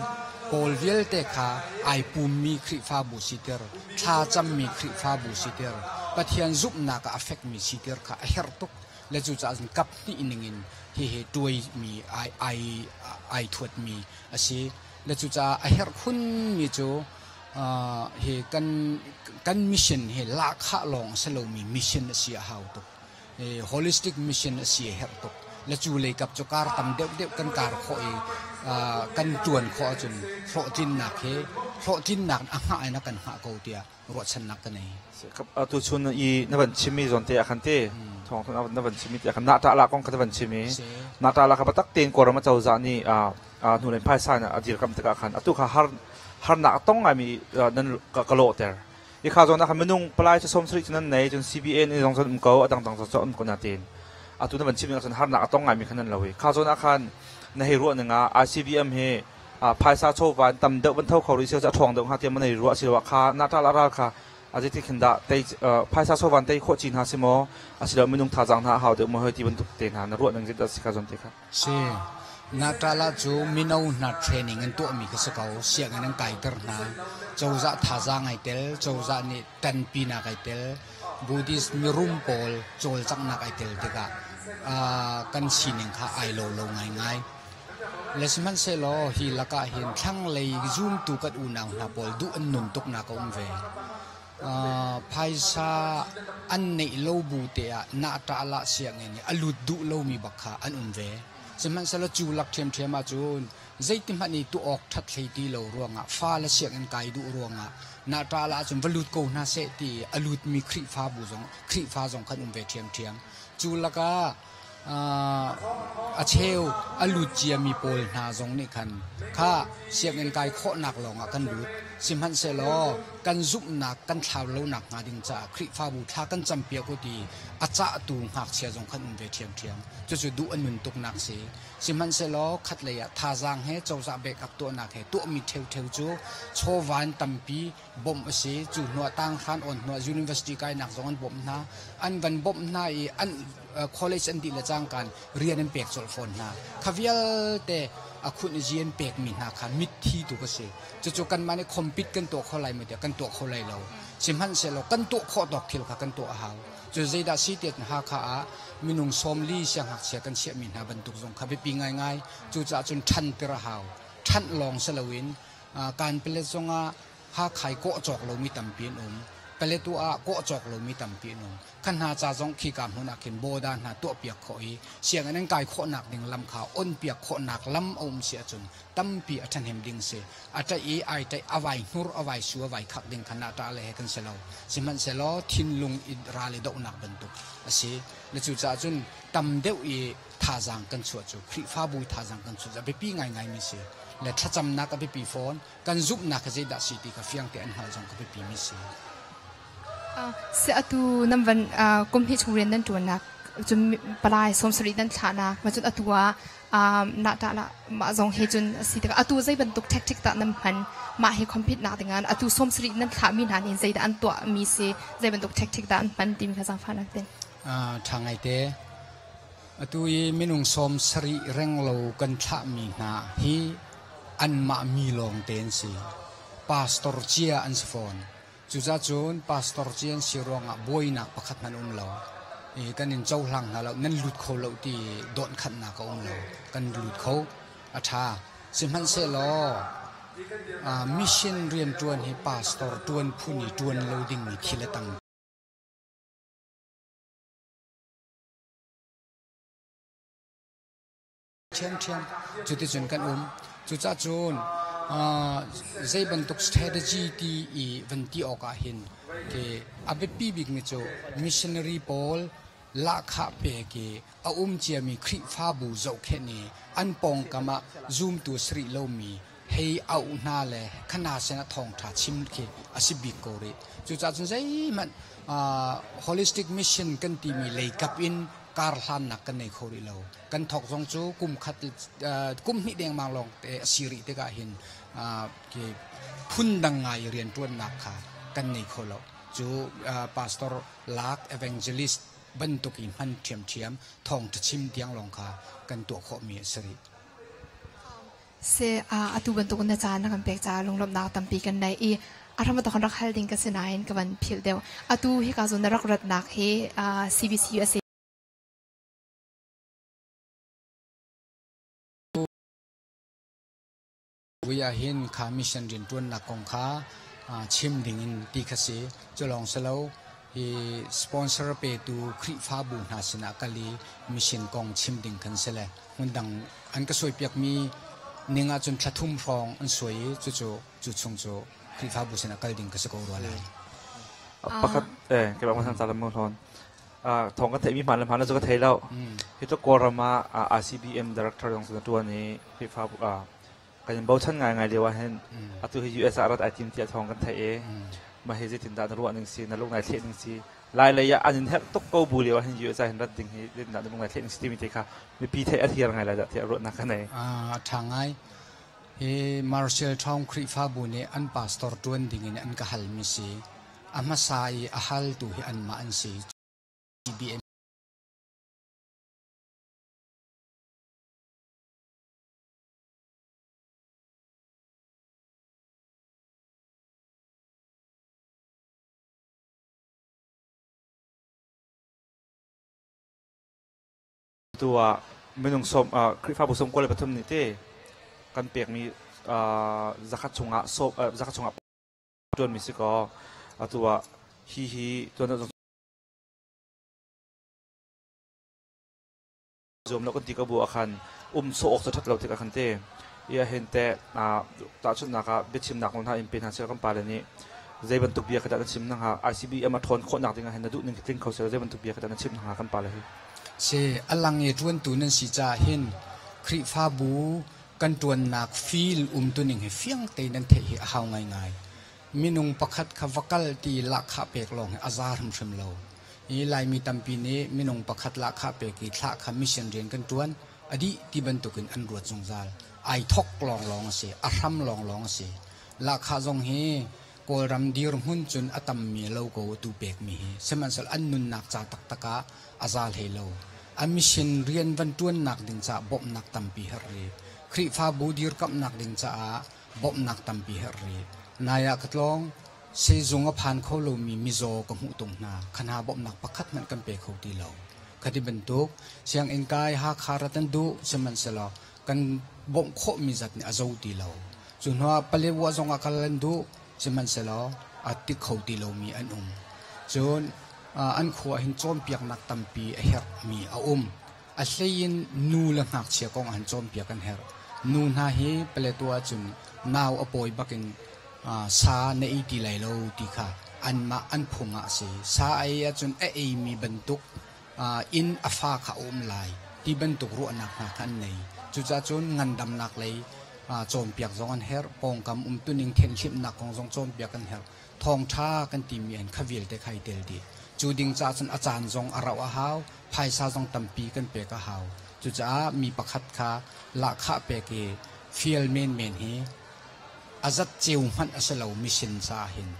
pawl vialte kha ai pummi Khrihfabu siter, thla cammi Khrihfabu siter, Pathian zumhnak ah a fekmi siter kha a herh tuk. Le cucaah cun kap hnih ningin hihi tuaimi ai ai ai thuatmi a si. Le cucaah a herh khunmi cu hi kan kan mission hi lahkhah lawng a si lomi mission a si a hau tuk. Holistic mission a si a herh tuk. Le cu lei kap cu kar tam deuhdeuh kan kar khawh i kan ṭuan khawh ahcun hlawhtlinnak hi hlawhtlinnak a hngah in a kan hngah ko tiah ruahchannak ka nei. Tu chun i na van chimmi zawn te ah khan te thawng na van chimmi te ah khan nahṭah la kong kha na van chim i nahṭah la kha biatak tein Kawlram acozah nih hnu len phaisa in a dirkamh tikah khan atu kha har harnak a tong ngaimi nan ka lawhter. I kha zawn ah khan minung palai cu 70 cu nan nei cun CBA ni zong cun um ko a dangdang zong cu um ko na tein atu na van chimmi cun harnak a tong ngaimi khan nan lo i kha zawn ah khan na hei ruah ning ah ICBM hi phaisa chawva in tam deuh van tho kho rih seh a ṭhawng deuh hnga tiah man ei ruah asiloah kha na ṭal a ral kha a zeitik khin dah tei phaisa chawva in tei khawh ci hna si maw asiloah minung thazaang hna a hau deuh maw hoi ti bantuk te hna na ruah ning zeidah si kha zawn te kha. Si na ṭala cu mino hna training an tuahmi kha si ko sianginn an kaiter hna cozah thazaang ai tel cozah nih ṭanpinak ai tel Buddhist mirum pawl cawlcanghnak ai tel tikah kan sining kha ai lo lo ngaingai. Le sihmanhsehlaw hi lakah hin thlanglei zumtu kan unau hna pawl duh an nun tuknak a um ve. Phaisa an neih lo bu te ah nahṭah sianginn i a lut duh lomi bak kha an um ve. Sihmanhsehlaw cu lak ṭhiamṭhiam ahcun zeitihmanh i tuah awk ṭhat hlei ti lo ruangah fale sianginn kai duh ruangah nahṭah ahcun va lut ko hna seh ti i a lutmi Khrihfabu zong Khrihfa zong khan um ve ṭhiamṭhiam. Cu lakah A cheu a lut ciami pawl hna zong nih khan kha sianginn kai khawhnak lawngah kan lut. Sihmanhsehlaw kan zumhnak kan thlau lonak hnga ding caah Khrihfabu thla kan campiak u ti a cahtu ngakchia zong khan um ve ṭhiamṭhiam. Cucu duh a nun tuknak si. Sihmanhsehlaw khatlei ah thazaang he cozah backup tuahnak he tuahmi ṭheuṭheu cu chawva in tampi bawmh a si. Cu hnuah tanghran awn hnuah university kainak zong an bawmh hna. An van bawmh hna i an college an dih le cangkaan rian an pek colh fawn hna. Kha vialte a khunh i an pekmi hna kha mitthi tu ka si. Cucu kanmah nih compete kan tuah kho lai maw tiah kan tuah kho lai lo. Sihmanhsehlaw kan tuah khawh tawk thil kha kan tuah a hau. Cu zeidah si tiah Hakha ah minung 40 siangngakchia kan chiahmi hna bantuk zong kha biapi ngaingai. Cucaah cun ṭhanter a hau. Ṭhanh lawng si loin Kanpalet zongah Hakha i kawh cawk lomi tampi an um. Paletwa ah kawh cawk lomi tampi an um. Kha hna ca zong khika hmun ah khin bawda hna tuahpiak khawh i sianginn an kai khawhnak ding lam kha onpiak khawhnak lam a um si ahcun tampi a ṭhahnem ding si. A ṭaih i ai ṭaih a vai hnur a vai su a vai khak ding kha nah ṭah le he kan si lo. Sihmanhsehlaw thinlung i ral i dohnak bantuk a si. Na cucaah cun tam deuh i thazaang kan chuah cu Khrihfabu thazaang kan chuah cu a biapi ngaingaimi si. Le thlacamnak a biapi fawn. Kan zumhnak hi zeidah si ti kha fiang te an hngalh zong ka biapimi si. Si atu nan van kum hnih chung rian nan ṭuannak cun palai 70 nan thlahnak ma cun atu ah nah ṭah lah mah zong he cun a si tikah atu zei bantuk tactic dah nan hman mah hi compete nak dingah atu 70 nan thlahmi hna nih zeidah an tuahmi si zei bantuk tactic dah an hman timi kha zaangfahnak ten. Ṭha ngaite. Atu i minung 70 renglo kan thlahmi hna hi anmah mi lawngte an si. Pastor cia an si fawn. Cucaah cun pastor cia an si ruangah buainak pakhat hmanh um lo. I kan in cohlang hna lo, nan lut kho lo ti dawnhkhanhnak a um lo. Kan lut kho. A ṭha. Sihmanhsehlaw mission rianṭuan hi pastor ṭuan phun i ṭuan lo dingmi thil a tam. Ṭhiamṭhiam. Cuticun kan um. Cucaah cun zei bantuk strategy ti i van ti awk ah hin ke a biapi bikmi cu missionary pawl lahkhah pek i a um ciami Khrihfabu zohkhenh i an pawngkam ah zumtu a si rih lomi hei auh hna le khana sinah thawngṭha chim khi a si bik ko rih. Cucaah cun zeihmanh holistic mission kan timi leikap in kar hlannak kan nei kho rih lo. Kan thawk zong cu kum khat kum hnih dengmang lawng te a si rih tikah hin phundang ngai rianṭuannak kha kan nei kho lo. Cu pastor lak evangelist bantuk i hman ṭhiamṭhiam thawngṭha chim tiang lawng kha kan tuah khawhmi a si rih. Se atu bantuk na caan na kan pek caah lunglawmhnak tampi kan nei i a hram kan rak hal ding ka si nain ka van philh deuh. Atu hika zawn na rak ratnak hi CBC USA Vui ah hin kha mission rianṭuannak kong kha chim ding in ti kha si. Cu lawng si lo, hi sponsor petu Khrihfabu hna sinah kal i mission kong chim ding khan si le hmundang an ka suaipiakmi ning ahcun thla thum hrawng an suai i cucu cu chung cu Khrihfabu sinah kal ding ka si ko rua lai. Pakhat eh keimah hmanh ca lam hlawn thawng ka theihmi hmaan le hmaan lo cu ka thei lo. Hi tluk Kawlram ah ICBM director zong cu na ṭuan i Khrihfabu kan in bochan ngaingai lio ah hin atu hi US ah rat ai tim tiah thawng kan theih i mah hi zeitindah na ruah ning si na lung nai thleh ning si lai lei ah an in herh tuk ko bu lio ah hin US ah hin rat ding hi zeitindah na lung nai thleh ning si timi te kha mipi theih a thiar ngai lai dah tiah ruahnak ka nei. A ṭha ngai. Hi Marshall Town Khrihfabu nih an pastor ṭuan ding in an ka halmi si. A hmasa i a haltu hi anmah an si. CBM Tu ah minung sawm Khrihfabu 93 nih te kan pekmi zakhat chungah zakhat chungah ṭuanmi si kaw atu ah hi hi tuan zuam lo kan ti ko bu ah khan um sawh awk cu ṭhat lo tikah khan te i ahhin teh tahchunhnak ah biachimnak nawl hna in pe hna seh kan pale nih zei bantuk bia kha dah na chim na hnga ICBM a ṭhawn khawhnak ding ah hin na duh ning tling kho seh zei bantuk bia kha dah na chim na hnga kan pale hi? Si a lang i ṭuantu nan si caah hin Khrihfabu kan ṭuannak feel umtuning hi fiang tein nan theih hi a hau ngaingai. Minung pakhat kha va kal ti lahkhah pek lawng hi a za hrimhrim lo. I Laimi tampi nih minung pakhat lahkhah pek i thlah kha mission rian kan ṭuan a dih ti bantukin an ruat zungzal. Ai thok lawnglawng a si, a hram lawnglawng a si. Lahkhah zong hi Kawlram dirhmun cun a tammi lo ko atu pekmi hi. Sihmanhsehlaw an nunnak ca taktak ah a za hlei lo. A mission rian van ṭuannak ding caah bawmhnak tampi herh rih. Khrihfabu dirkamhnak ding caah bawmhnak tampi herh rih. Nai ah ka tlawng, sehzung a phan kho lomi mizaw ka hmuh tung hna. Kha hna bawmhnak pakhat hmanh kan pe kho ti lo. Khati bantuk sianginn kai Hakha rat an duh, sihmanhsehlaw kan bawmh khawhmi zat nih a zo ti lo. Cu hnuah Paletwa zong ah kal an duh. Sihmanhsehlaw a ti kho ti lomi an um. Cun an khua hin cawnpiaknak tampi a herhmi a um. A hleiin nu le ngakchia kong ah hin cawnpiak an herh. Nu hna hi Paletwa ahcun nau a pawi bakin sa na ei ti lai lo ti kha anmah an phung ah a si. Sa a ei ahcun a eimi bantuk in a fa kha a um lai ti bantuk ruahnak hna kha an nei. Cucaah cun ngandamnak lei cawnpiak zong an herh, pawngkam umtuning thenhlimhnak kong zong cawnpiak an herh. Thawngṭha kan timi an kha vialte kha i tel dih. Cu ding caah cun a caan zong a rauh a hau, phaisa zong tampi kan pek a hau. Cucaah mi pakhat kha lahkhah pek i fial menmen hi a zat ceu hmanh a si lo mission caah hin.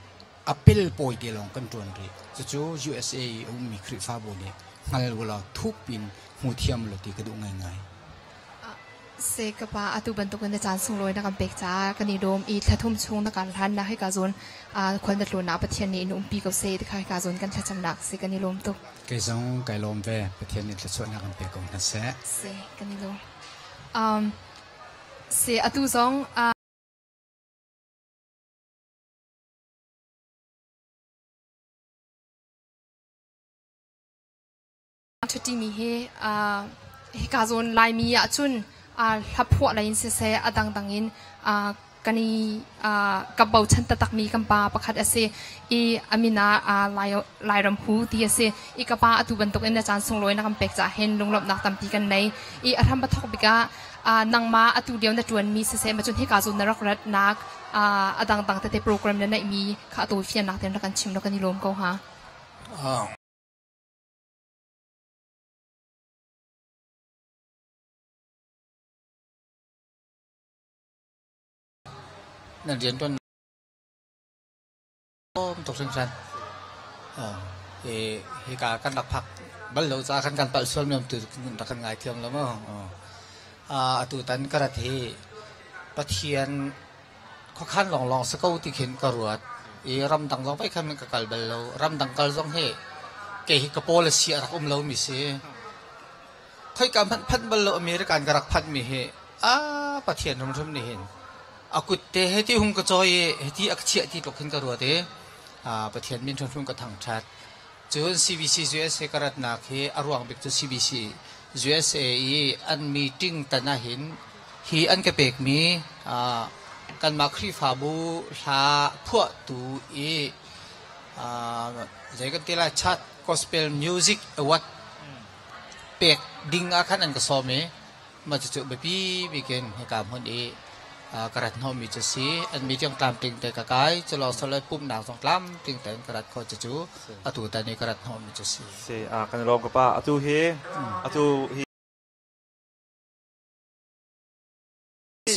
A pel pawi te lawng kan ṭuan rih. Cucu USA i a ummi Khrihfabu nih hngal ulaw thup in hmu thiam ulaw ti ka duh ngaingai. Se ka pa atu bantukin na caan sunglawi na kan pek caah kan i lawm i thlathum chung na kan hlan nak hika zawn khual na tlawn ah Pathian nih in umpi ko seh ti kha hika zawn kan thlacamnak si kan i lawm tuk. Kei zong kai lawm ve. Pathian nih thluachuahnak kan pe ko hna seh. Se kan i lawm. Se atu zong Ṭhutimi hi hika zawn Laimi ahcun hlaphuah lei in siseh a dangdang in kan i ka bochan taktakmi kan pa pakhat a si i a min ah Lairam Hu ti a si i ka pa atu bantuk in na caan sunglawi na kan pek caah hin lunglawmhnak tampi kan nei i a hram a thawk bik ah nangmah atu lio na ṭuanmi siseh macun hika zawn na rak ratnak a dangdang tete program na neihmi kha a tawifiannak tein rak kan chim law kan i lawm ko hnga. Nan rianṭuan tuk hringhran. Hika kan rak phak bal lo caah khan kan palh sual mi tu rak kan ngaithiam lo maw? Atutan ka rat hi Pathian khuakhan lawnglawng si ko ti khin ka ruat i ramdang zong pei khan ka kal bal lo. Ramdang kal zong hi kei hi ka policy a rak um lomi si. Khoika hmanh phanh bal lo American ka rak phanh mi hi a Pathian hrimhrim nih hin a kut te he ti hung ka cawi i hiti a ka chiah ti tluk hin ka ruat i Pathian min hrimhrim ka thangṭhat. Cun CBC USA ka ratnak hi a ruang bik cu CBC USA i an meeting tan ahhin hi an ka pekmi kanmah Khrihfabu hla phuahtu i zei kan ti lai Church Gospel Music Award pek ding ah khan an ka sawm i mah cucu biapi bik in hika hmun i ka rat hnawhmi cu si. An meeting tlamtling te ka kai. Cu lawng silo pumhnak zong tlamtling tein ka rat khawh cucu atu tan i ka rat hnawhmi cu si. Si, kan i lawm ka pa. Atu hi atu hi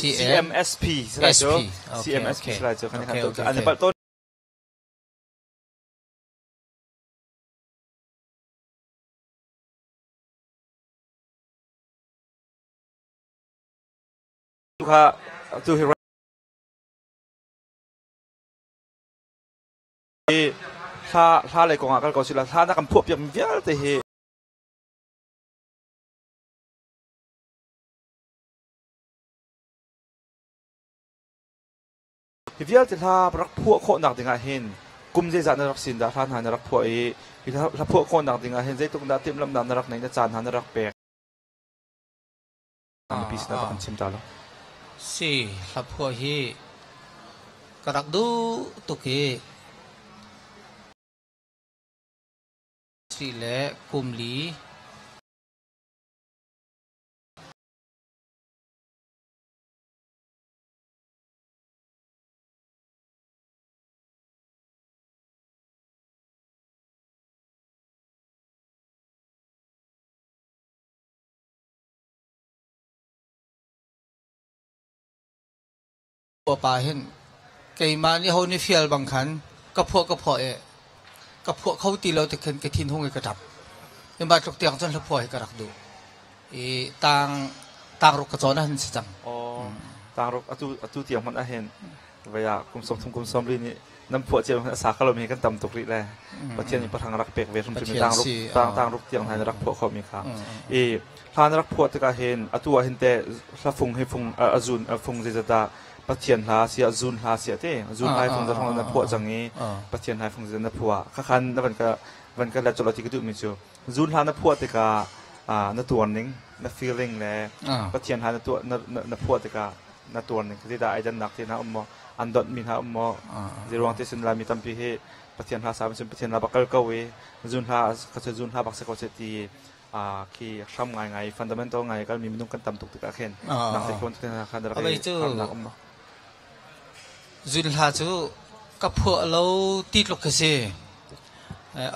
CMSP si lai cu. CMSP si lai cu. Kan an i palh tawn. Kha tu hi hla hla lei kong ah kal ko sila hla na kan phuah piak mi vialte hi Hi vialte hla rak phuah khawhnak dingah hin kum zeizah na rak sin dah hla hna na rak phuah i hi hla phuah khawhnak dingah hin zeitluk dah timhlamhnak na rak neih na caan hna na rak pek mipi sinah rak kan chim ta lo. Si hla phuah hi ka rak duh tuk i si le kum li Pa hin keimah nih ho nih fial bang khan ka phuah ka phuah i ka phuah kho ti lo ti khin ka thinhung i ka ṭap. Hi tluk tiang cun hlaphuah hi ka rak duh. I tang tangruk ka cawn ah hin si cang. Oh, tangruk atu atu tiang hmanh ah hin vei ah kum 30 kum 40 nih nan phuah cio a sa kho lomi kan tam tuk rih le Pathian nih pahrang rak pek ve hrimhrim i tangruk tang tangruk tiang hna rak phuah khomi kha i hla na rak phuah tikah hin atu ah hin te hla fung hi fung a zun fung zeizat dah Pathian hla sia zun hla sia te zun hla fung za thong na phuah cang i Pathian hla fung za na phuah kha khan na van ka van ka let cholo ti ka duh mi cu zun hla na phuah tikah na tuar ning na feeling le Pathian hla na tuah na phuah tikah na tuar ning khi dah ai dannak te hna um maw an dot mi hna um maw ziruang te sin Laimi tampi hi Pathian hla sa cun Pathian hla bak kal ko i zun hla ka cu zun hla bak se ko se ti khi hram ngai ngai fundamental ngai kal mi minung kan tam tuk tikah khin nang te kon te khan rak i harnak um maw zun hla cu ka phuah lo ti tluk khi si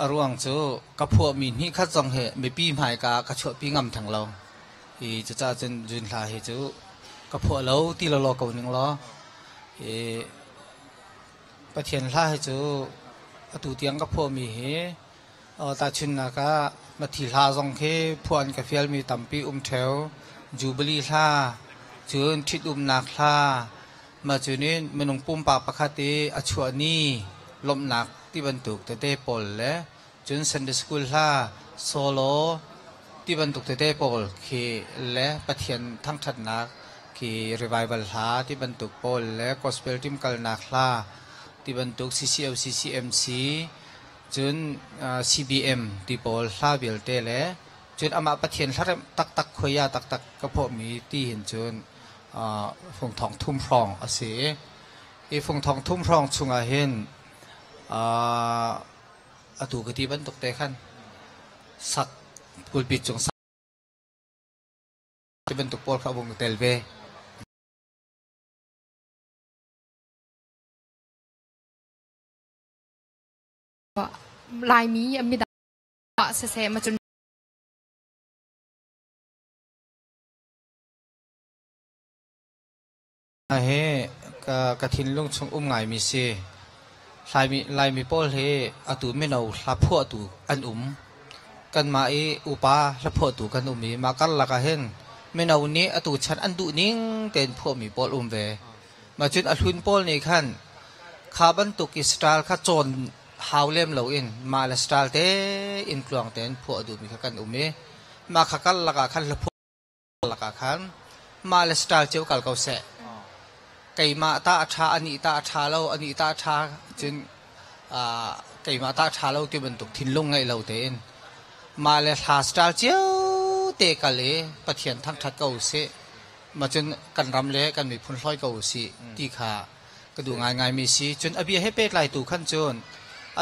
a ruang cu ka phuah mi hnih khat zong hi mipi hmai ka ka chuahpi ngam theng lo i cucaah cun zun hla hi cu ka phuah lo ti lo law ko ning law i Pathian hla hi cu atu tiang ka phuahmi hi tahchunhnak ah Mathi hla zong khi phuah an ka fialmi tampi um ṭheo. Jubilee hla, cun ṭhitumnak hla, mah cunin minung pumpak pakhat i a chuah ni lawmhnak ti bantuk tete pawl le cun Sunday School hla, solo ti bantuk tete pawl khi le Pathian thangṭhatnak khi revival hla ti bantuk pawl le gospel team kalnak hla ti bantuk CCO CCMC cun CBM ti pawl hla vialte le cun amah Pathian hlaremh taktak khuaia taktak ka phuahmi ti hin cun fungthong thum hrawng a si i fungthong thum hrawng chungah hin atu ka ti bantuk te khan sak pulpit cung sak ti bantuk pawl kha vung tel ve. Laimi midang siseh macun Hi ka thinlung chung um ngaimi si. Laimi pawl hi atu mino hla phuahtu an um. Kanmah i upa hla phuahtu kan um i mah karlak ah hin mino nih atu chan an duh ning tein phuahmi pawl um ve. Mah cun a hlun pawl nih khan kha bantuk i style kha cawn hau lem loin mah le style tein tluang tein phuah a duhmi kha kan um i mah kha karlak ah khan hla lakah khan mah le style cio kal ko seh. Keimah ta a ṭha, anih ta a ṭha lo, anih ta a ṭha cun keimah ta a ṭha lo ti bantuk thinlung ngeih lo tein mah le hla style cio te kal i Pathian thangṭhat ko usih. Mah cun kan ram le kan miphun hlawi ko usih ti kha ka duh ngaingaimi si. Cun a bia he pehtlaitu khan cun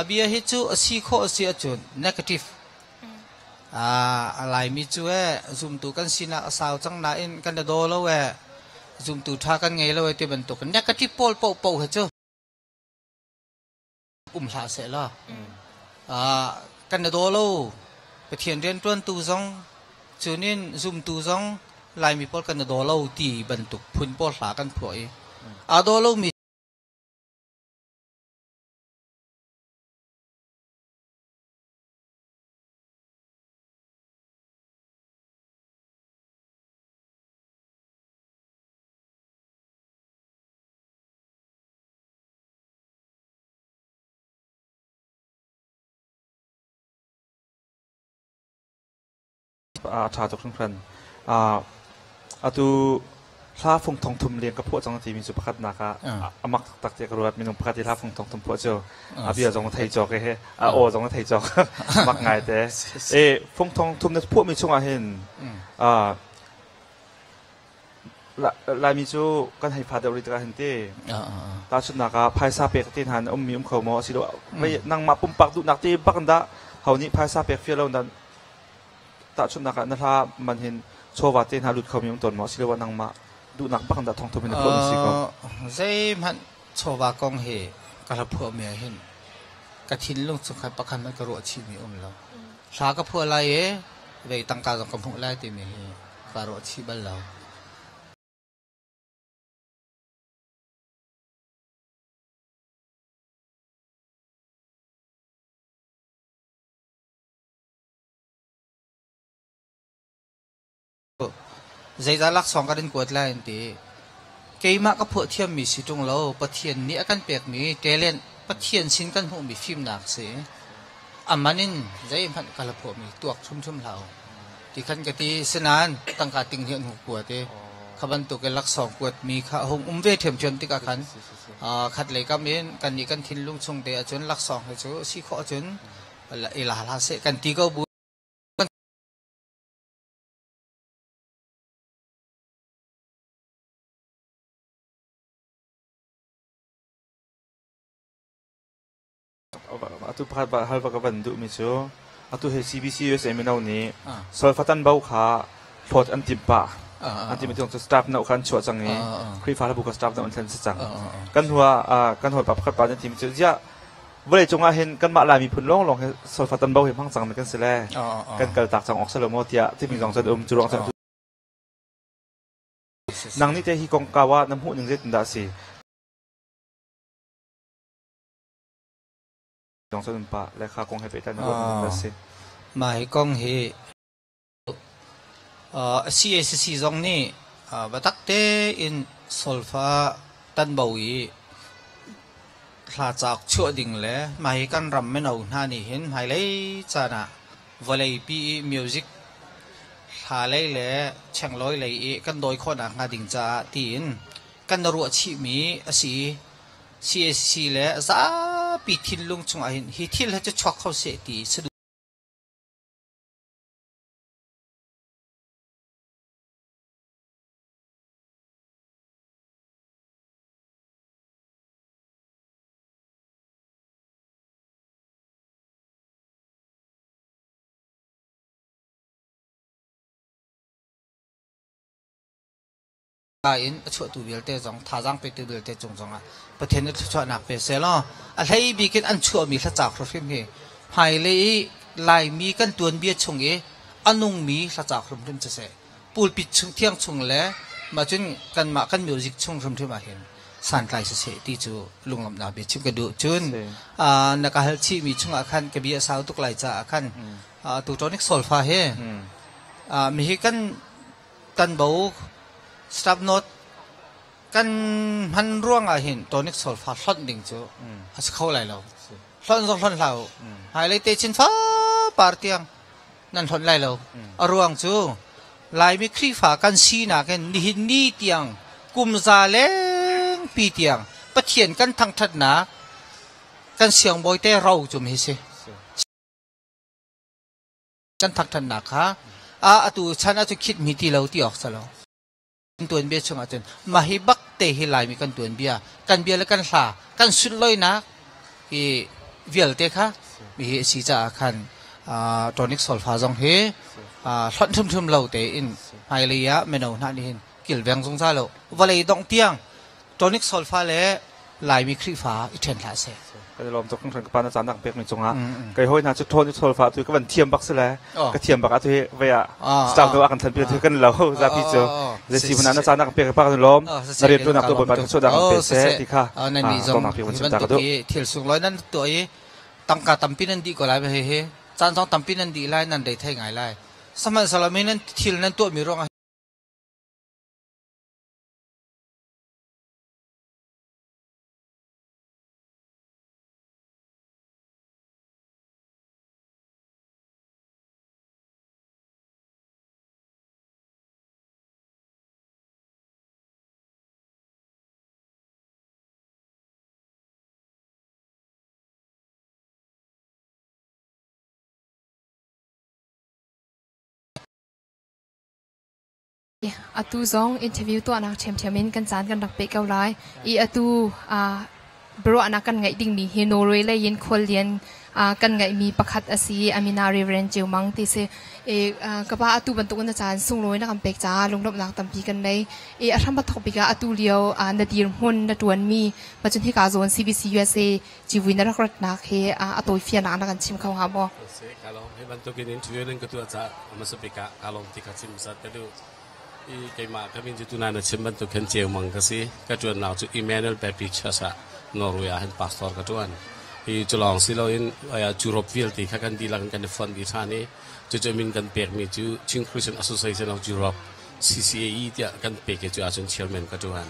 a bia hi cu a si khawh a si ahcun negative A Laimi cu ee zumtu kan sinak a sau cang nain kan i daw lo ee zumtu ṭha kan ngei lo ee ti bantuk negative pawl paohpaoh hi cu um hlah seh law kan i daw lo Pathian rianṭuantu zong cunin zumtu zong Laimi pawl kan i daw lo ti bantuk phun pawl hla kan phuah i aa daw lomi A ṭha tuk hringhran. Atu hla fung thong thum leng ka phuah cang timi cu pakhatnak ah a mak taktak tiah ka ruat. Minung pakhat i hla fung thong thum phuah cu a bia zong a thei cawk i a aw zong a thei cawk mak ngai te. E fung thong thum na phuahmi chungah hin Laimi cu kan hei fa deuh rih tikah hin ti tahchunhnak ah phaisa pek te hna na ummi um kho maw asilo nangmah pumpak duhnak te bak in dah ho nih phaisa pek fia lo dan Tahchunhnak ah na hla man hin chawva te hna lut khomi um tawn maw asiloah nangmah duhnak bak in dah thawngthum in na phuah mi si ko? Zeihmanh chawva kong hi ka hla phuahmi ah hin ka thinlung chung khan pakhat hmanh ka ruah chihmi um lo. Hla ka phuah lai i vei tangka zong ka hmuh lai timi hi kaa ruah chih bal lo. Zeidah laksawng kan in kuat lai an ti. Keimah ka phuah thiammi si ṭung lo, Pathian nih a kan pekmi talent, Pathian sin kan hmuhmi fimnak si. A man in zeihmanh ka la phuahmi tuak ṭhumṭhum hlah u. Ti khan ka ti. Sinain tangka ting hi an huk kuat i Kha bantuk in laksawng kuatmi kha a hung um ve ṭhiamṭhiam tikah khan khat lei kam in kannih kan thinlung chung te ahcun laksawng hi cu si khawh ahcun i la hlah seh kan ti ko bu. Atu pakhat hal va ka van duhmi cu atu hi CBC USA mino nih solfa tanbo kha hlawt an timh pah. An timh cu staff no kha an chuah cang i Khrihfa hlabu kha staff no an thlen si cang. Kan hua kan hawipa pakhat pa nih a tim cu ziah vawlei cung ah hin kanmah Lai miphun lawnglawng hi solfa tanbo hi hmang cangmi kan si le kan kal tak cang awk si lo maw tiah timi zong cu an um. Cu ruang cun nang nih teh hi kongkau ah na hmuh ning zeitindah a si? Zong cun pah le kha kong he pehtlai na ruah ning a si. Mah hi kong hi CACC zong nih biatak tein solfa tanbo i hla cauk chuah ding le mah hi kan ram mino hna nih hin hmailei caan ah vawleipi i music hla lei le chenglawi lei i kan dawi khawhnak hnga ding caah tiin kan ruah chihmi a si i CACC le zapi thinlung chungah hin hi thil hi cu chuak kho seh ti saduh in a chuahtu vialte zong thazaang petu vialte cung zongah Pathian nih thluachuahnak pe seh law a hlei bik in an chuahmi hlacauk hrimhrim hi hmailei i Laimi kan tuanbia chung i a nungmi hlacauk hrimhrim cu seh pulpit chung thiang chung le mah cun kanmah kan music chung hrimhrim ah hin santlai siseh ti cu lunglawmhnak bia chim ka duh. Cun na ka hal chihmi chungah khan ka bia a sau tuk lai caah khan tu tonic solfa hi mihi kan tanbo staff note kan hman ruangah hin tonic solfa hlonh ding cu a si kho lai lo. Hlonh zong hlonh hlah u. Hmailei te chin fa par tiang nan hlonh lai lo. A ruang cu Laimi Khrihfa kan sinak in nihin ni tiang kum za lengpi tiang Pathian kan thangṭhatnak kan siangbawi te ro cum hi si. Kan thangṭhatnak kha a atu chan ah cu khit mi ti lo ti awk si lo. Kan tuanbia chungah cun mah hi bak te hi Laimi kan tuanbia, kan bia le kan hla, kan sunloinak hi vialte kha mi hi a si caah khan tonic solfa zong hi hlonh hrimhrim lo tein hmailei ah mino hna nih hin kilveng zungzal lo vawlei dongh tiang tonic solfa le Laimi Khrihfa i ṭhen hlah seh. Kan i lawm tuk hringhran ka pa na caan nak pek mi cungah. Kai hoi hna cu thawn i solfa tu ka van thiam bak si le ka thiam bak ah tu hi vei ah staff no a kan than pi tu kan lo zapi cu zei si na caan nak pek pa kan lawm na rian tuan nak tu bawipa kan chuah pe seh ti kha nan nih zong hi bantuk i thil sunglawi nan tuah i tangka tampi nan dih ko lai he he caan zong tampi nan dih lai nan rei thei ngai lai sihmanhsehlaw mi nan thil nan tuah mi ruangah Atu zong interview tuahnak ṭhiamṭhiam in kan caan kan rak peh ko lai. I atu biaruahnak kan ngeih dingmi hi Norway lei in khuallian kan ngeihmi pakhat a si i a min ah Reverend Ceu Mang ti si. I ka pa atu bantuk in na caan sunglawi na kan pek caah lunglawmhnak tampi kan nei. I a hram a thawk bik ah atu lio na dirhmun na ṭuanmi macun hika zawn CBC USA civui na rak ratnak hi a tawifianak na kan chim kho hnga maw? Ka lawm. Hi bantukin interview nan ka tuah caah hmasa bik ah ka lawm ti kha chim zat ka duh. I keimah ka min cu tunan na chim bantuk khin Ceu Mang ka si. Ka ṭuannak cu Emmanuel Baptist Church ah Norway ah hin pastor ka ṭuan. Hi cu lawng si loin Europe vialte kha kan dihlak in kan i fonh dih ṭhan i cucu min kan pekmi cu Chin Christian Association of Europe CCAE tiah kan pek i cu ahcun chairman ka ṭuan.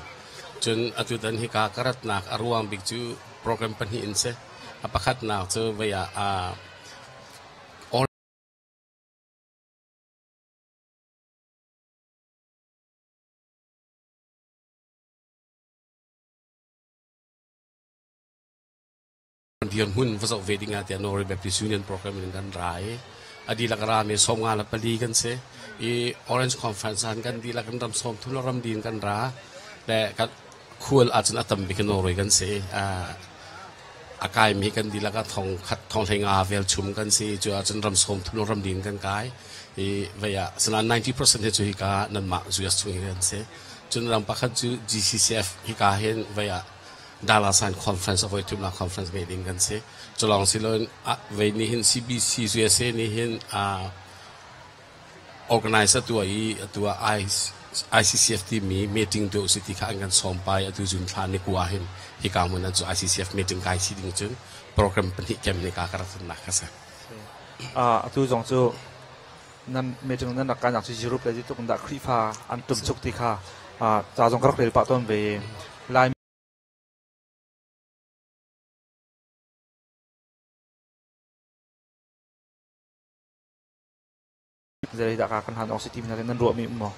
Cun atutan hika ka ratnak a ruang bik cu program pahnih in si. A pakhatnak cu vei ah dirhmun va zoh ve ding ah tiah Norway Baptist Union program in kan ra i a dihlak ra mi 54 kan si i Orange Conference ah kan dihlak kan ram 30 le ram din kan ra le kan khual ahcun a tam bik Norway kan si. A kai mi kan dihlak ah thong khat thong hlei nga vel chum kan si. Cu ahcun ram 30 le ram din kan kai i vei ah sinain 90% hi cu hika nanmah US chung hi kan si. Cun ram pakhat cu GCCF hika hin vei ah Dollar Sign Conference a voi thumnak conference ngei ding kan si. Cu lawng si loin vei nih hin CBC USA nih hin organize a tuah i atu ah ICCF timi meeting tuah usih ti kha an kan sawm pa i atu June thla ni kua hin hika hmun ah cu ICCF meeting kai si ding cun program pahnih kem ni ka ka rak tonnak kha si. Atu zong cu nan meeting nan rak kainak cu Europe le tuk dah Khrihfa an tumchuk ti kha ca zong ka rak rel pah tawn ve. Lai Zeidah kan han awk si ti nan ruahmi um maw?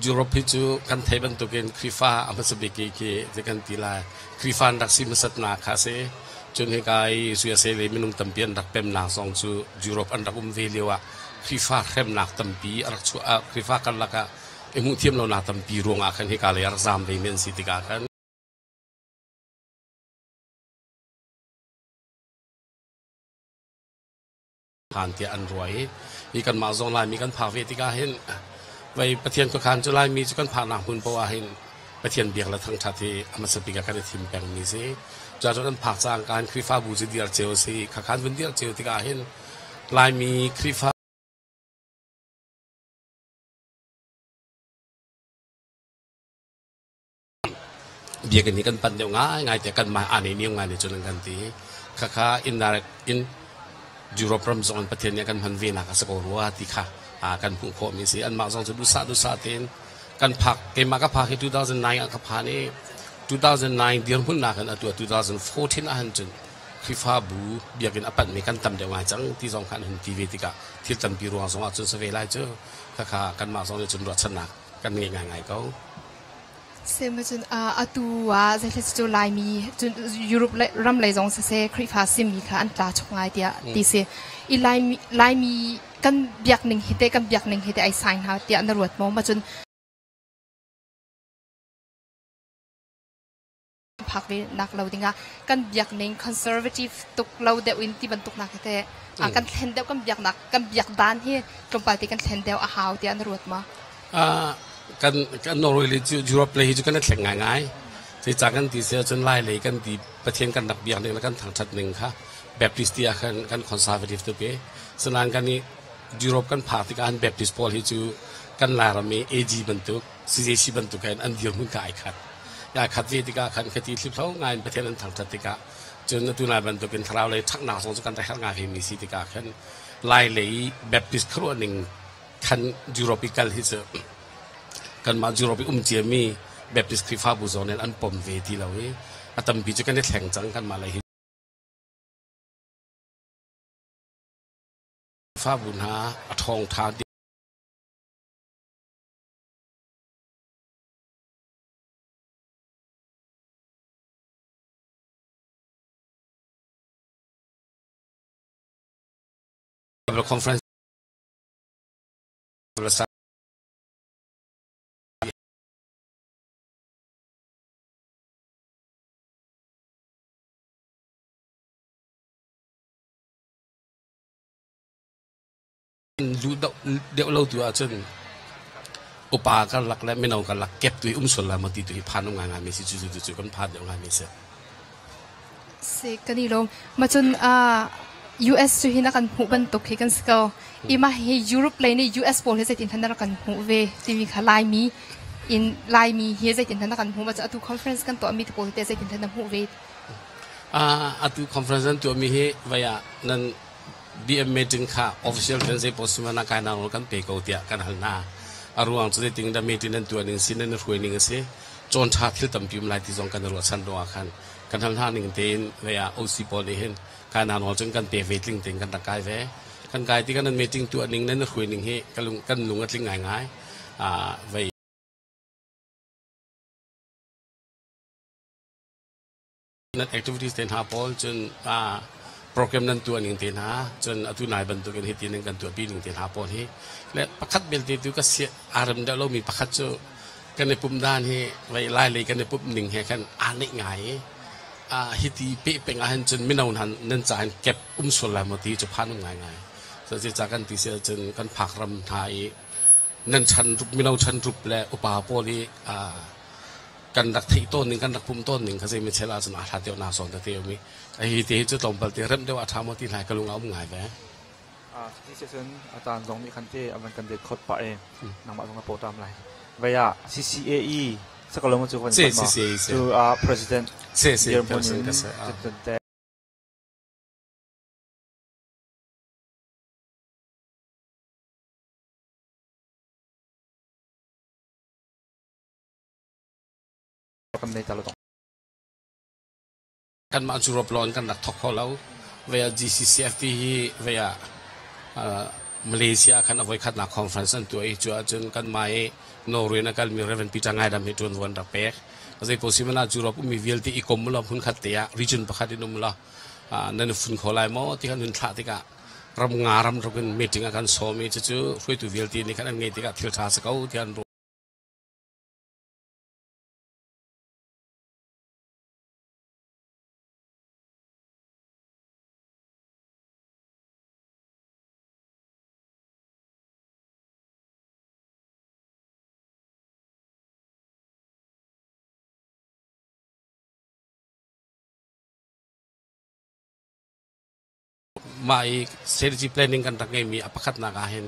Europe hi cu kan thei bantukin Khrihfa a hmasa bik khi ti kan ti lai. Khrihfa an rak si hmasatnak kha a si. Cun hika i USA lei minung tampi an rak pemnak zong cu Europe an rak um ve lio ah Khrihfa hremnak tampi a rak chuah. Khrihfa karlak ah i hmuhthiam lonak tampi ruangah khan hika lei a rak zaam ve mi an si tikah khan phan tiah an ruah i hi kanmah zong Laimi kan phak ve tikah hin vei Pathian khuakhan cu Laimi cu kan phaknak hmun poah ah hin Pathian biak le thangṭhat hi a hmasa bik ah kan i thim pengmi si. Cuahcun an phak cangka in Khrihfabu cu dir cio a si. Khakhan vun dir cio tikah hin Laimi Khrihfa Biakinn hi kan panh deuh ngaingai tiah kanmah aa neihniam ngai nih cun an kan ti. Khakha indirect in Europe ram zong in Pathian nih a kan hman ve nak a si ko rua ti kha kan hmuh khawhmi a si. Anmah zong cu duhsah duhsah tein kan phak. Keimah ka phak hi 2009 ah ka phan i 2009 dirhmun nakin atu ah 2014 ah hin cun Khrihfabu biakinn a panhmi kan tam deuh ngai cang ti zong kha an hun ti ve tikah thil tampi ruang zong ah cun si ve lai cu. Khakha kanmah zong nih cun ruahchannak kan ngei ngaingai ko. Sihmanhsehlaw atu ah zeitluk cu Laimi cun Europe ram lei zong siseh Khrihfa simi kha an tla chuk ngai tiah ti si. I Laimi, Laimi kan biak ning hi teh kan biak ning hi teh ai sai hna tiah na ruat maw? Mah cun phak ve nak lo dingah kan biak ning conservative tuk lo deuh in ti bantuk nak hi teh kan thlen deuh kan biaknak kan biak dan hi tlawmpal te kan thlen deuh a hau tiah na ruat ma? Kan kan Norway le Europe lei hi cu kan i thleng ngaingai. Zeicah kan ti si ahcun Lai lei kan ti Pathian kan rak biak ning le kan thangṭhat ning kha Baptist ti ah khan kan conservative tuk i sinain kan i Europe kan phak tikah an Baptist pawl hi cu kan Lairam i AG bantuk CJC bantuk in an dirhmun kha ai khat. Ai khat ve tikah khan khati thlipthlo ngai in Pathian an thangṭhat tikah cun atu nai bantukin thlarau lei ṭhaknak zong cu kan rak herh ngai vemi si tikah khan Lai lei Baptist khuaruah ning khan Europe i kal hi cu kanmah Europe i um ciami Baptist Khrihfabu zong nih an pom ve ti lo i a tampi cu kan i thleng cang kanmah lei hi Khrihfabu hna a ṭhawng ṭha Conference Luh deuh lo tu ahcun upa karlak le mino karlak kep tu hi um sual lai maw ti tu hi phan um ngaingai mi si cu cu cu kan phan deuh ngai mi si. Si kan i lawm. Ma cun US cu hi na kan hmuh bantuk hi kan si ko. I mah hi Europe lei nih US pawl hi zeitin hna na rak kan hmuh ve timi kha Laimi in Laimi hi zeitin hna na kan hmuh ma cu atu conference kan tuahmi te pawl hi te zeitin hna na hmuh ve. Atu conference an tuahmi hi vai ah nan BM meeting kha official kan zei possible na kai na kan pe ko tiah kan hal hna. A ruang cu zeitin dah meeting nan tuah ning si nan hruai ning a si. Cawn ṭha thil tampi um lai ti zong kan ruahchan ruangah khan kan hal hna ning tein vei ah OC pawl nih hin kai na nawl cun kan pek ve tling tein kan rak kai ve. Kan kai ti kan nan meeting tuah ning nan hruai ning hi kan lung a tling ngaingai. Vei Nan activities te hna pawl cun program nan tuah ning te hna cun atu nai bantukin hiti nan kan tuahpi ning te hna pawl hi le pakhat belte tu ka si aa rem deuh lomi pakhat cu kan i pumh dan hi vei lai lei kan i pumh ning he khan aa neih ngai i hiti peh peng ahhin cun mino hna nan ca hin kep um sual lai maw ti cu phan um ngaingai. Cucaah kan ti si ahcun kan phak ram hna i nan chan rup mino chan rup le upa pawl i kan rak theih tawn ning kan rak pum tawn ning kha zei mi chel ahcun aa hlat deuh na zawn tete um i hi te hi cu tlawmpal te remh deuh a ṭha maw ti hlai ka lung a um ngai ve. Cuti si cun a caan zong nih khan te a van kan det khot pah i nangmah zong na pawṭam lai. Vei ah CCAE sakalom cu kan CCAE cu president dirhmun in te kan nei ta lo. Kanmah Europe lawng kan rak thawk kho lo. Vei ah GCCFT hi vei ah Malaysia ah khan a voikhatnak conference an tuah i cu ahcun kanmah i Norway in a kalmi Reverend Peter Ngaidam hi ṭuanvo an rak pek. Zei paoh si hmanh ah Europe ummi vialte i kom ulaw hmunkhat te ah region pakhat in um ulaw nan i fun kho lai maw ti khan hun thlah tikah ram nga ram ruk in meeting a kan sawm i cucu hruaitu vialte nih khan an ngeih tikah thil ṭha si ko tiah an ruah. Mah i strategy planning kan rak ngeimi a pakhatnak ah hin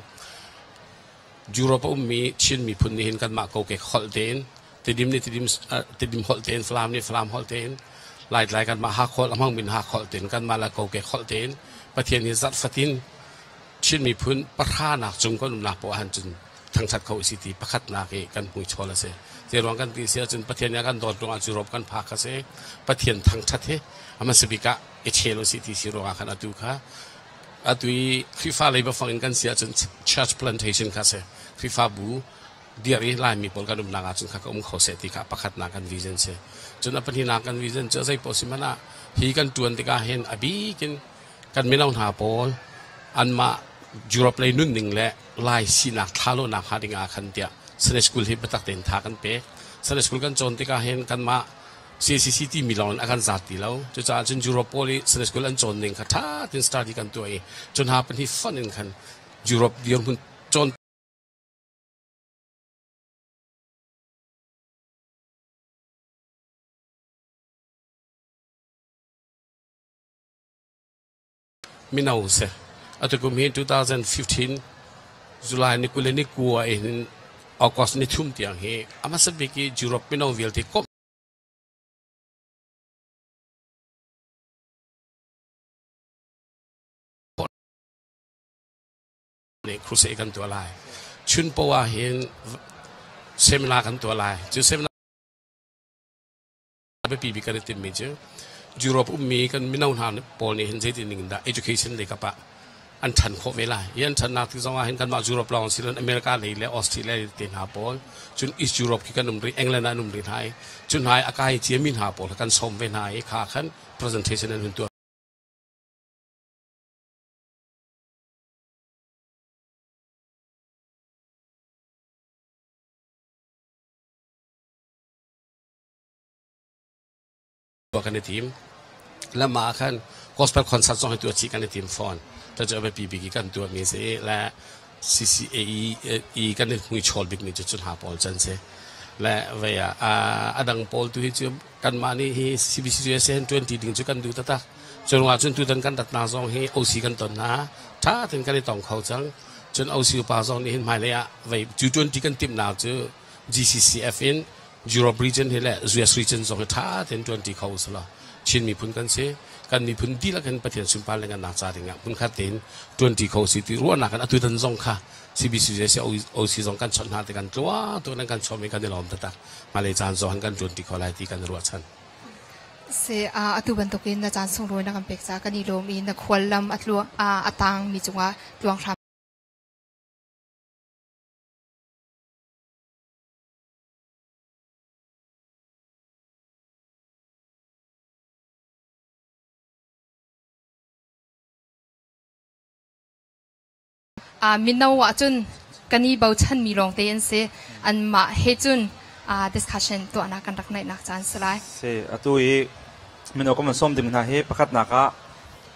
Europe a ummi Chin miphun nih hin kanmah kokek holh tein Tidim nih Tidim, Tidim holh tein, Falam nih Falam holh tein, Laitlai kanmah Hakholh a hmangmi Hakholh tein, kanmah le kokek holh tein Pathian hi zarh fatin Chin miphun pahra nak cung kan umnak poah han cun thangthat kho si ti pakhatnak i kan hmuichawl a si. Zeiruang kan ti si ahcun Pathian nih a kan dawt ruangah Europe kan phak a si. Pathian thangthat hi a hmasa bik ah i chel usih ti si ruangah khan atu kha atu i Khrihfa lei biafang in kan si ahcun church plantation kha si. Khrihfabu dir i Laimi pawl kan umnak ahcun kha ka um kho seh ti kha pakhatnak kan vision si. Cun a pahnihnak kan vision cu zei paoh si hmanh ah hi kan tuan tikah hin a bik in kan mino hna pawl anmah Europe lei nunning le Lai sinak thlalonak hnga ding ah khan tiah Sunday school hi biatak tein tha kan pek. Sunday school kan cawn tikah hin kanmah CCC timi lawng in a kan zat ti lo. Cucaah cun Europe pawl i Sunday school an cawn ning kha tha tein study kan tuah i cu hna pahnih fonh in khan Europe dirhmun cawn Mino si. Atu kum hi 2015 July ni 29 in August ni thum tiang hi a hmasa bik i Europe mino vialte komh nih crusade kan tuah lai. Chun poah hin seminar kan tuah lai. Cu seminar biapi bik kan i timmi cu Europe ummi kan mino hna pawl nih hin zeitin ning dah education lei kap ah an ṭhan khawh ve lai. Hi an ṭhannak tik zong ah hin kanmah Europe lawng si loin America lei le Australia lei te hna pawl cun East Europe khi kan um rih England ah an um rih hna i cu hna i a kai ciami hna pawl kha kan sawm ve hna i kha khan presentation an hun tuah kan i tim. Lam ah khan gospel concert zong hi tuah chih kan i tim fawn. Cucu a biapi bik i kan tuahmi si le CCAE kan i hmuichawl bikmi cu cu hna pawl can si. Le vei ah a dang pawl tu hi cu kanmah nih hi CBCUSA hin 20 ding cu kan duh taktak. Cu ruangah cun tutan kan ratnak zong hi OC kan ton hna. Ṭha tein kan i tong kho cang. Cun OC upa zong nih hin hmailei ah vei cu 20 kan timhnak cu GCCF in Europe region hi le US region zong hi ṭha tein ṭuanṭi kho usih Chin miphun kan si. Kan miphun dihlak in Pathian sunpar le ngannak ca dingah hmunkhat tein ṭuanṭi kho usih ti ruahnak in atutan zong kha CBCUSA OC zong kan chawnh hna ti kan tlua tu nan kan chawm i kan i lawm taktak. Hmailei caan zong kan ṭuanṭi kho lai ti kan i ruahchan. Se atu bantukin na caan sunglawi na kan pek caah kan i lawm i na khuallam a tluang a tang mi cungah tluang hram Mino ahcun kan i bochanmi lawngte an si. Anmah he cun discussion tuahnak kan rak neihnak caan si lai. Si, atu i mino kan van sawm ding hna hi pakhatnak ah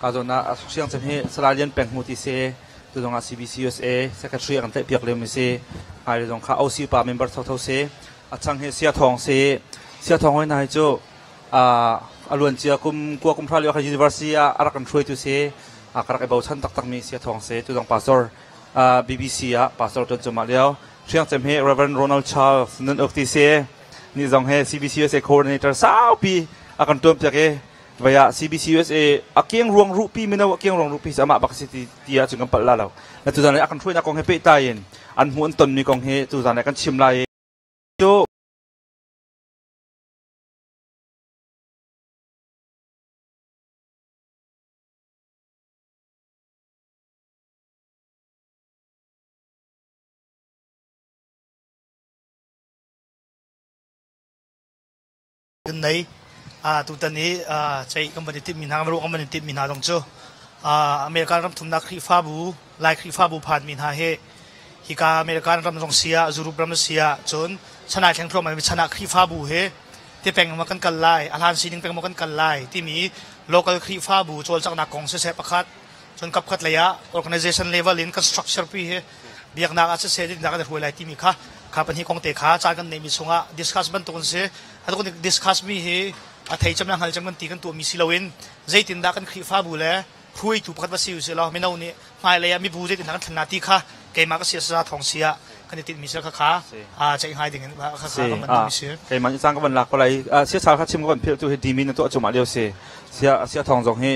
ka zawn ah siang cem hi Salai Lian Peng Hmu ti si, tu zong ah CBC USA secretary a kan tlaih piak lio mi si. Hmailei zong kha OC pa member thotho si. A chang hi Sia Thawng si. Sia Thawng hoi hna hi cu a luancia kum kua kum hra lio kha university ah a rak kan hruaitu si. Ka rak i bochan taktakmi Sia Thawng si. Tu zong pastor BBC ah pastor tuan cumah lio. Hriang cem hi Reverend Ronald Charles Nun Uk ti si. Ni zong he CBC USA coordinator saupi a kan tuan piak i vaya CBC USA a keng ruang ruhpi mino a keng ruang ruhpi si amah bak si ti ti ah cun kan palh la lo. Na tuzan le a kan hruainak kong he pehtlai in an hmuh an tonmi kong hi tuzan le kan chim lai cu. Kan nei. Tutan i ceih kan van i timhmi hna, ruah kan van i timhmi hna zong cu American ram thumnak Khrihfabu, Lai Khrihfabu phanmi hna hi hika American ram zong si ah, Europe ram si ah cun chanai thleng thluahmah mi chan ah Khrihfabu hi ti peng ma kan kal lai, a hlan sining peng ma kan kal lai timi local Khrihfabu cawlcanghnak kong siseh pakhat, cun kapkhat lei ah organization level in kan structure pi hi biaknak ah siseh dinnak kan hruai lai timi kha kha pahnih kong te kha caan kan neihmi chungah discuss bantuk an si. Atu kan discuss mi hi a thei cem le hngal cem kan ti kan tuahmi si loin zeitindah kan Khrihfabu le hruaitu pakhat va si usih law mino nih hmailei ah mibu zeitindah kan thlen hna ti kha keimah ka si saza thawng si ah kan i tinhmi si kha kha ceih ngai ding in kha kha kan van duhmi si. Keimah nih cang ka van lak ko lai. Sia sal kha chim ka van philh tu hi dimi na tuah cumah lio si. Sia sia thawng zong hi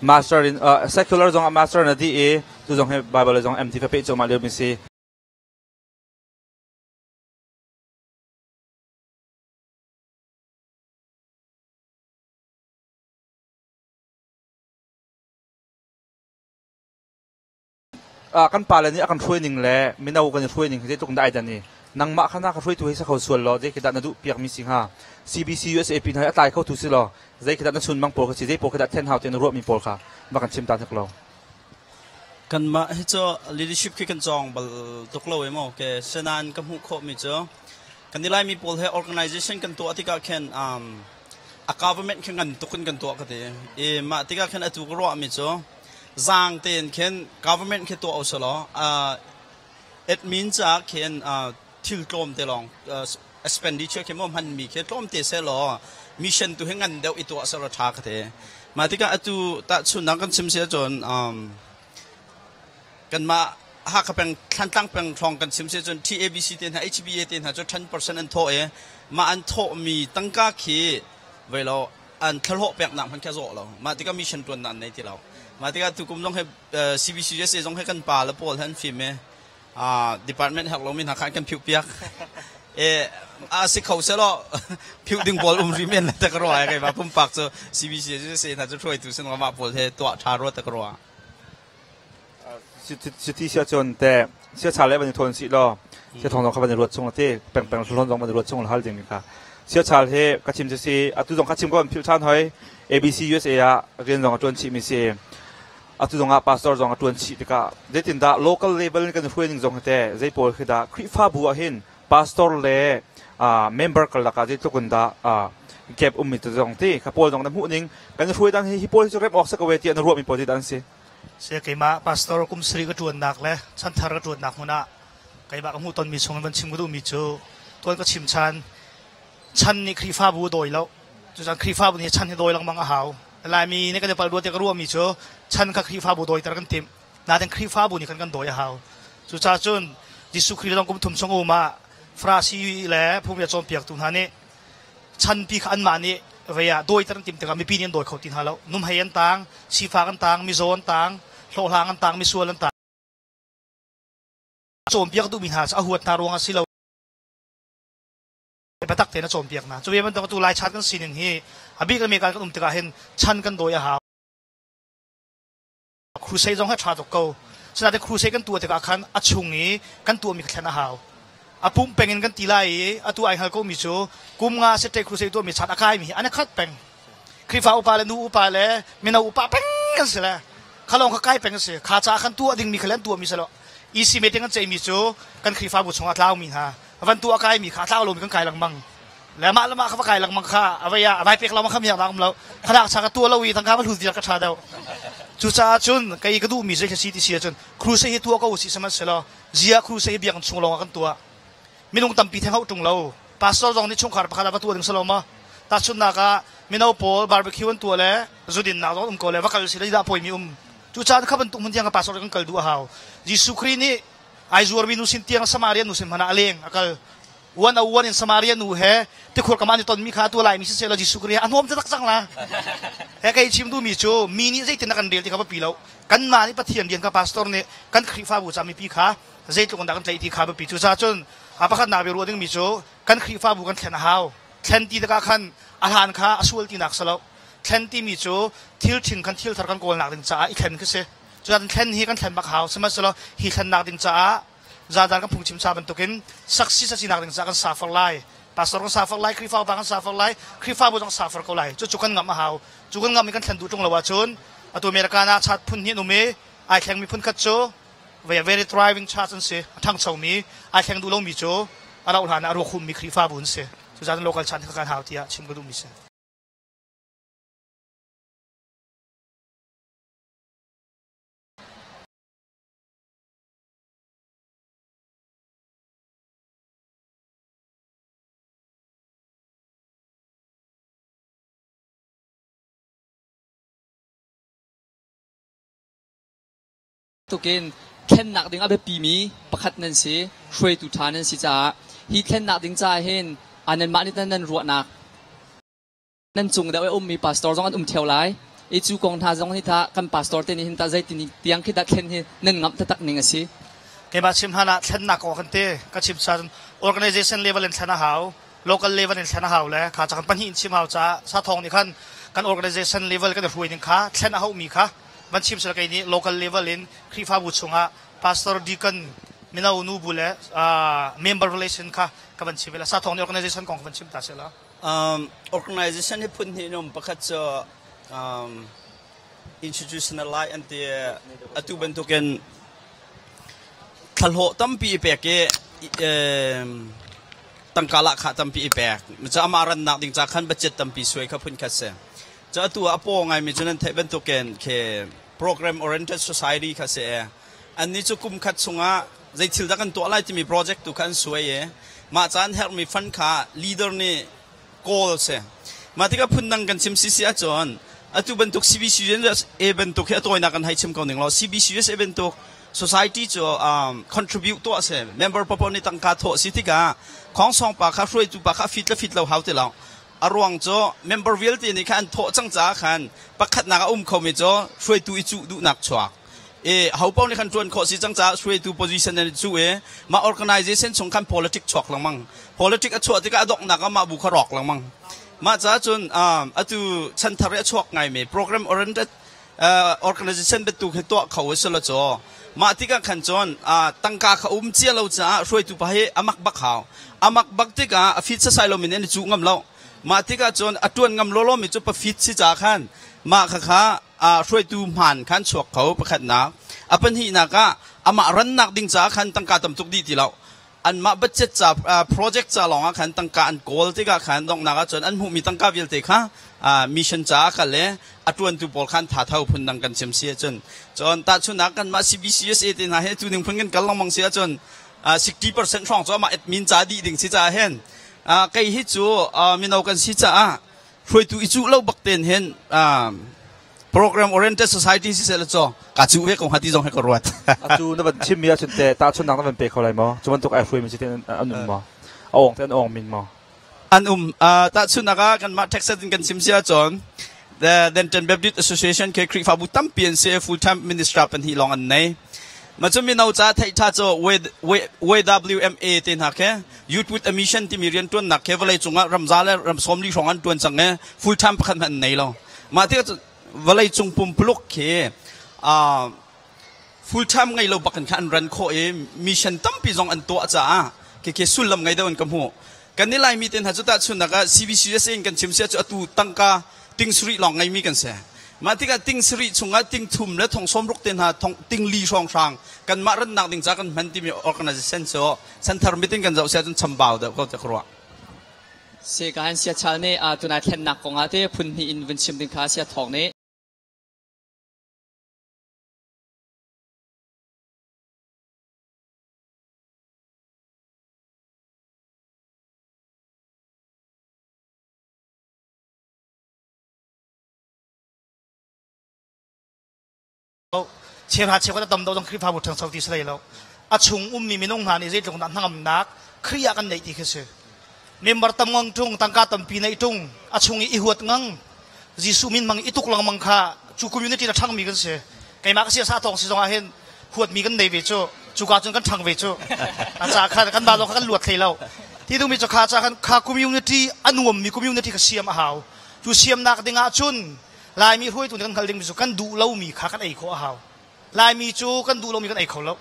master in secular zong ah master na di i tu zong hi Bible zong MD fa pe cumah lio mi si. Kan pale nih a kan hruai ning le mino kan i hruai ning hi zeitluk in dah ai dan i nangmah kha na ka hruaitu hi si kho sual law zei khi dah na duh piakmi si hnga? CBC USA pin hai a tlai kho tu si law zei khi dah na chunmang pawl kha si, zei pawl khi dah then hau tiah na ruahmi pawl kha va kan chim ta hnik lo. Kanmah hi cu leadership khi kan cawng bal tuk lo em ke senan ka hmuh khawhmi cu kan i Laimi pawl he organization kan tuah tikah khin a government khi ngan tuk in kan tuah ka ti i mah tikah khin atu ka ruahmi cu zaang tein khin government khi tuah usalaw admin caah khin thil tlawm te lawng expenditure khi maw hmanmi khi tlawm te seh law mission tu hi ngan deuh i tuah seh law tha ka ti. Mah tikah atu tahchunhnak kan chim si ahcun kanmah Hakha peng Thlantlang peng hrawng kan chim si ahcun TABC te hna HBA te hna cu 10% an thawh i mah an thawhmi tangka khi vei lo an thlahlawh peknak hmanh khi a zawh lo. Mah tikah mission tuannak an nei ti lo. Mah tikah tukum zong hi CBCUSA zong hi kan pa le pawl he an fim i department herh lomi hna kha an kan phiuh piak. E a si kho selaw phiuh ding pawl um ri men le ka ruah ai keimah pumpak cu CBCUSA hna cu hruaitu sin mah pawl he tuah tha rua ta ka ruah. City sia cun te sia cha le van i thawn si law sia thong zong kha van i ruat chung ti peng peng hlon zong van i ruat chung hal ding kha sia chal he ka chim si atu zong ka chim ko an philh than hoi ABC USA ah rian zong a tuan chih mi si. Atu zong ah pastor zong a tuan chih tikah zeitindah local level in kan hruai ning zong te zei pawl khi dah Khrihfabu ah hin pastor le member karlak ah zeitluk in dah gap ummi te zong ti kha pawl zong na hmuh ning kan hruai dan hi hi pawl hi cu rem awk sa ko we tiah na ruahmi pawl ti dah an si. Se keimah pastor kum sari ka ṭuannak le chanthar ka ṭuannak hmun ah keimah ka hmuhtonmi chung in van chim ka duhmi cu tuan ka chim chan chan nih Khrihfabu a dawi lo. Cucaan Khrihfabu nih chan hi dawi lengmang a hau. Laimi nih kan i palh rua tiah ka ruahmi cu chan kha Khrihfabu dawiter kan timh. Nain Khrihfabu nih khan kan dawi a hau. Cucaah cun Jesuh Khrih zong kum thum chung um ah Farasi le phungbia cawnpiaktu hna nih chanpi kha anmah nih vei ah dawiter an timh tikah mipi nih an dawi kho ti hna lo. Numhei an tang, sifak an tang, mizaw an tang, hlawhhlang an tang, misual an tang. Cawnpiak duhmi hna cu a huat hna ruangah si lo. Biatak tein a cawnpiak hna. Cu ve bantuk atu Lai chan kan sining hi a bik le mekal kan um tikah hin chan kan dawi a hau. Crusade zong hi a ṭha tuk ko. Sinain crusade kan tuah tikah khan a chung i kan tuahmi kha thlen a hau. A pumh peng in kan ti lai i atu ai hngal komi cu kum nga sette crusade tuahmi chan a kaimi hi an i khat peng. Khrihfa upa le nu upa le mino upa peng kan si le kha lawng kha kai peng a si. Kha caah khan tuah dingmi kha le an tuahmi si lo. EC meeting kan ceihmi cu kan Khrihfabu chungah a tlaumi hna van tu a kaimi kha a tlau lomi kan kai lengmang le mah le mah kha va kai lengmang kha a vai ah a vai pek lo ma kha miak um lo khanak cha ka tua lo i tangka va hlut vial ka tha deuh. Cucaah cun kei ka duhmi zei si ti si ahcun crusade hi tuah ko usih sihmanhsehlaw zia crusade hi biakinn chung lawng ah kan tuah, minung tampi theng hauh ṭung lo, pastor zong nih chungkhar pakhat ah va tuah ding si lo ma. Tahchunhnak ah mino pawl barbecue an tuah le zudinnak zong um ko le va kal si le dah pawimi um. Cucaah kha bantuk hmun tiang ka pastor kan kal duh a hau. Jesuh Khrih nih ai zuarmi nu sin tiang, Samaria nu sin hmanh ah a leng a kal. One o one in Samaria nu he tikhur kam an i tonmi kha atu Laimi siseh law Jesuh Khrih a hnawm taktak cang la. He kei chim duhmi cu mi nih zeitin a kan rel ti kha biapi lo. Kanmah nih Pathian rian kha pastor nih kan Khrihfabu ca mipi kha zeitluk in dah kan tlaih ti kha biapi. Cucaah cun a pakhatnak bia ruah dingmi cu kan Khrihfabu kan thlen a hau. Thlen ti tikah khan a hlan kha a sual tinak si lo. Thlen timi cu thil ṭhing khan thil thar kan kawlnak ding caah i thlen khi si. Cucaah thlen hi kan thlen bak hau. Sihmanhsehlaw hi thlennak ding caah zadan kan phungchim ca bantukin success a sinak ding caah kan suffer lai. Pastor kan suffer lai, Khrihfa upa kan suffer lai, Khrihfabu zong suffer ko lai. Cucu kan ngamh a hau. Cu kan ngamh i kan thlen duh ṭung lo ahcun atu America ah chat phun hnih an um i ai thlengmi phun khat cu very thriving church an si, a ṭhangchomi. Ai thleng duh lomi cu a rauh hlan ah a ruak hummi Khrihfabu an si. Cucaah local chan kha kan hau tiah chim ka duhmi si. Tukin thlennak ding a biapimi pakhat nan si, hruaitu ṭha nan si caah hi thlennak ding caah hin nanmah nih nan ruahnak nan cung deuh i a ummi pastor zong an um ṭheo lai i cu kong hna zong hi tah kan pastor te nih hin tah zeitin tiang khi dah thlen hi nan ngamh taktak ning a si? Keimah chim hlan ah thlennak kong kan ti ka chim sa organization level in thlen a hau, local level in thlen a hau le kha cakhan pahnih in chim hau caah sa thawng nih khan kan organization level kan i hruai ning kha thlen a hauhmi kha van chim sel. Kei nih local level in Khrihfabu chungah pastor, deacon, mino, nubu le member relation kha ka van chim la. Sa thawng nih organization kong ka van chim ta sela. Organization hi phun hnih an um. Pakhat cu institutionalize an ti. Atu bantukin thlahlawh tampi i pek i tangka lahkhah tampi i pek. Cu amah rannak ding ca khan budget tampi suai kha phun khat si. Cu atu ah a paw ngaimi cu nan theih bantukin khi program oriented society kha si i annih cu kum khat chungah zei thil dah kan tuah lai timi project tu kha an suai i mah ca an herhmi fund kha leader nih kawl si. Mah tikah phundang kan chim sisi ahcun atu bantuk CBCUSA bantuk hi a tawinak kan hei chim ko ning law, CBCUSA bantuk society cu contribute tuah si, member papoh nih tangka thawh si tikah khongsong pa kha, hruaitu pa kha fit le fit lo hau ti lo. A ruang cu member vialte nih khan an thawh cang caah khan pakhatnak a um khomi cu hruaitu i cuh duhnak chuak i ho paoh nih khan ṭuan khawh si cang caah hruaitu position an i cuh i mah organization chung khan politic chuak lengmang. Politic a chuah tikah a donghnak ah mah bu kha rawk lengmang. Mah caah cun atu chanthar i a chuak ngaimi program oriented organization bantuk hi tuah kho a si lo. Cu mah tikah khan cun tangka kha um cia lo caah hruaitu pa hi a mak bak hau. A mak bak tikah a fit sasai lomi nih an i cuh ngam lo. Mah tikah cun a ṭuan ngam lawlaw mi cu pa fit si caah khan mah khakha hruaitu hmaan khan chuak kho pakhatnak. A pahnihnak ah amah rannak ding caah khan tangka tam tuk dih ti lo. Anmah budget ca, project ca lawng ah khan tangka an kawl tikah khan donghnak ah cun an hmuhmi tangka vialte kha mission caah kal le a ṭuantu pawl khan thatho. Phundang kan chim si ahcun cun tahchunhnak kanmah CBCUSA te hna hi tu ning phun kan kal lengmang si ahcun 60% hrawng cu amah admin ca dih ding si caah hin kei hi cu mino kan si caah hruaitu i cuh lo bak ten hin program oriented society si seh cu ka cu ve ko hnga ti zong he ka ruat. Atu na van chimmi ahcun te tahchunhnak na van pe kho lai maw? Cu bantuk ai hruaimi si te an um maw? A ong te an ong min maw? An um. Tahchunhnak ah kanmah Texas in kan chim si ahcun the Denton Baptist Association ke Khrihfabu tampi an si, full time minister pahnih lawng an nei. Ma cu mino ca theih tha cu YWMA te hna khe, Youth with a Mission timi rian tuannak khe vawlei cungah ramza le ram 40 hrawng an tuan cang i full time pakhat hmanh an nei lo. Mah tikah vawlei cung pumpuluk khi full time ngei lo bakin kha an ran khawh i mission tampi zong an tuah caah khi sullam ngei deuh in ka hmuh. Kan ni Laimi te hna cu tahchunhnak ah CBCUSA in kan chim sia cu atu tangka ting sarih lawng ngeimi kan si. Mah tikah ting sarih chungah ting thum le thong sawm ruk te hna thong ting li hrawnghrang kanmah rannak ding ca kan hman timi organization cu chanthar meeting kan zoh si ahcun chambau deuh ko te ka ruah. Si ka han sia chal nih tunai thlennak kongah te phun hnih in vun chim ding kha sia thawk nih. Cheuhra cheukhat a tam deuh zong Khrihfabu ṭhangcho ti si hlei lo. A chung ummi minung hna nih zeitluk dah hnangamnak Khrih ah kan neih ti khi si. Member tam ngang ṭung, tangka tampi neih ṭung, a chung i i huat ngang, Jesuh min hmang i tuk lengmang kha cu community na ṭhangmi kan si. Keimah ka si sa tawng si zong ah hin huatmi kan nei ve cu. Cuka cun kan ṭhang ve cu. A ca khan kan mah zong kha kan luat hlei lo. Ti duhmi cu kha ca khan kha community a nuammi community kha siam a hau. Cu siamnak ding ah cun Laimi hruaitu nih kan hngalh dingmi cu kan duh lomi kha kan ei khawh a hau. Laimi cu kan duh lomi kan ei kho lo.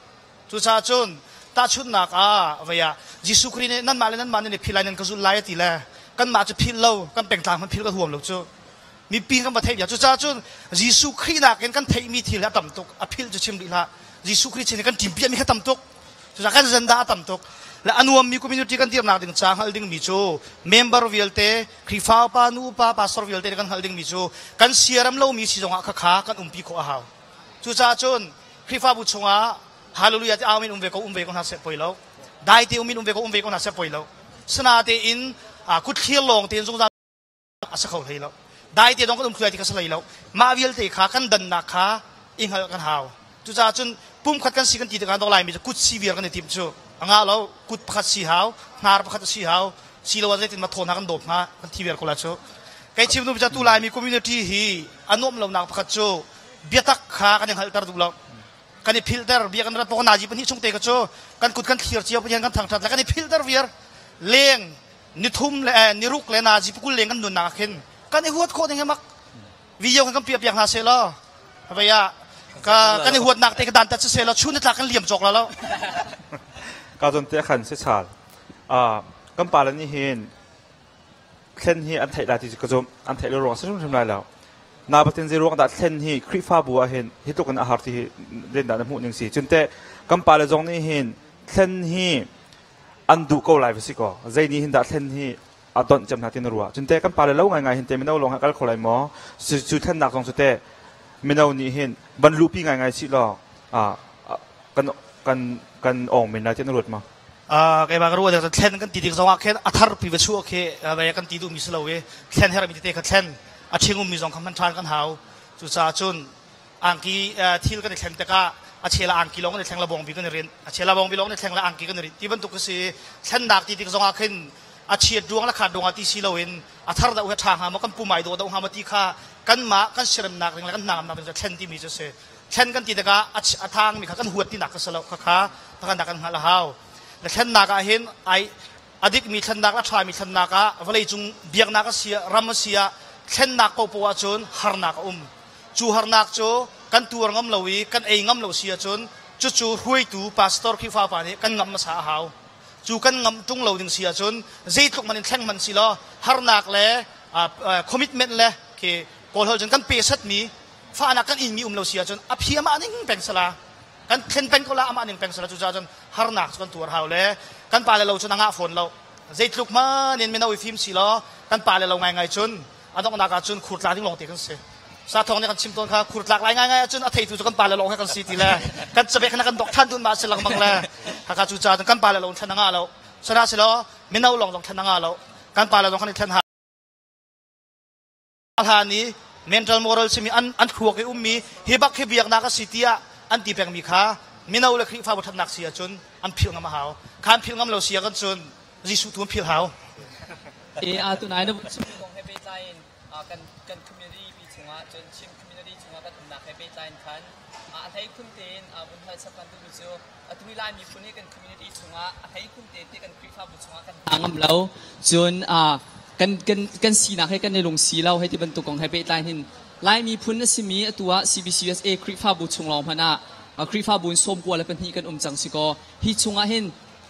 Cucaah cun tahchunhnak ah vei ah Jesuh Khrih nih nanmah le nanmah nan i philh lai nan ka zulh lai a ti le kanmah cu philh lo kan pengtlang hmanh philh kan huam lo cu. Mipi kan va theih bia. Cucaah cun Jesuh Khrih nakin kan theihmi thil hi a tam tuk. A philh cu chim rih hlah. Jesuh Khrih sin kan ṭimpiahmi kha tam tuk. Cucaah kan agenda a tam tuk. Le a nuammi community kan dirnak ding ca hngalh dingmi cu member vialte, Khrihfa upa, nu upa, pastor vialte kan hngalh dingmi cu kan siaram lomi si zongah khakha kan umpi khawh a hau. Cucaah cun Khrihfabu chungah hallelujah ti amen um ve ko um ve ko hna seh poi lo. Dai te um in um ve ko um ve ko hna seh poi lo. Sana tein kut thlir lawng tein zungzal a si kho hlei lo. Dai te dong kan um thluai ti kha si hlei lo. Mah vialte kha kan dannak kha i hngalh kan hau. Cucaah cun pumkhat kan si kan ti tikah dong Laimi cu kut si viar kan i tim cu. A ngah lo, kut pakhat si hau, hnar pakhat a si hau, si lo ah zeitin ma thaw hna kan dawp hnga, kan thi viar ko la cu. Kei chim nu tu Laimi community hi a nuamh lonak pakhat cu biatak kha kan i hngalhter duh lo. Kan i philhter, bia kan rat pawk nazi pahnih chung te ka cu kan kut kan thlir cio Pathian kan thangthat le kan i philhter viar. Leng nithum le niruk le nazi pakul leng kan nunnak ah khin kan i huat khawh ding hi mak video kan kan piah piak hna seh law vei ah ka kan i huatnak te ka dan tat seh law chun tlak kan liam cawk la lo ka zon te khan se chal kan pa le nih hin thlen hi an theih lai ti ka zum an theih lo ruang si hrim lai lo na patin zei ruang dah thlen hi Khrihfabu ah hin hi tluk in a har ti hi len dah na hmuh ning si cun te kan pa le zong nih hin thlen hi an duh ko lai va si kaw zei nih hin dah thlen hi a donh cem hna ti na ruah cun te kan pale lo ngaingai hin te mino lawng ha kal kho lai maw cu thlennak zong cu te mino nih hin van luhpi ngaingai si law kan kan kan ong men lai ti na ruat ma Keimah ka ruah ding thlen kan ti ding zongah khin a thar pi va chuah khi kan ti duhmi si lo i thlen hermi tete kha thlen a ṭhing ummi zong kha hman ṭhan kan hau. Cucaah cun angki thil kan i thleng tikah a chel ah angki lawng kan i thleng la bawngbi kan i rinh a chel ah bawngbi lawng kan i thleng la angki kan i rinh ti bantuk a si thlennak ti tik zongah khin a chiat ruang le khat ruangah ti si loin a thar deuh he ṭha hnga maw kan pumai dawh deuh hnga maw ti kha kanmah kan siaremnak ding le kan hnangamnak ding cu thlen timi cu a si thlen kan ti tikah a thangmi kha kan huat tinak kha si lo khakha pakhatnak kan hngalh a hau le thlennak ah hin ai a dikmi thlennak a ṭhami thlennak ah vawleicung biaknak a si ah ram a si ah thlennak paohpaoh ahcun harnak a um Cu harnak cu kan tuar ngam lo i kan ei ngam lo si ahcun cucu hruaitu pastor Khrihfa pa nih kan ngamh hmasa a hau. Cu kan ngamh ṭung lo ding si ahcun zeitluk man in thleng hmanh si law harnak le commitment le khi Kawl holh cun kan pe satmi fahnak kan inmi um lo si ahcun a phi amah ning peng sala kan thlen peng ko la amah ning peng sala cucaah cun harnak cu kan tuar hau le kan pa le lo cun a ngah fawn lo zeitluk hmanh in mino i fim si law kan pa le lo ngaingai cun a donghnak ah cun khurtla ding lawngte kan si sathawng nih kan chim tawn kha khurtlak lai ngaingai ahcun a theitu cu kan pa le lawng he kan si ti le kan cawek khan kan dok than dun ma si lengmang le haka cu ca kan pa le lawng thlan anga lo sana si lo mino lawng zong thlan anga lo kan pa le zong kan i thlan ha ni mental moral simi an an thluak i ummi hi bak hi biaknak a si tiah an ti pengmi kha mino le Khrihfabu thatnak si ahcun an philh ngam a hau khan philh ngam lo si ah kan cun Jesuh tu an philh hau. E a tunai na chim kong he pehtlai in kan kan community pi chungah cun Chin community chungah kan umnak he pehtlai in khan a hlei khun tein vun hal chap kan duhmi cu atu hi Lai miphun hi kan community chungah a hlei khun tein ti kan Khrihfabu chungah kan hna ngam lo cun kan kan kan sinak he kan i lung si lo hei ti bantuk kong he pehtlai hin Lai miphun a simi atu ah CBCUSA Khrihfabu chung lawng hmanh ah Khrihfabu in 92 kan um cang si kaw hi chungah hin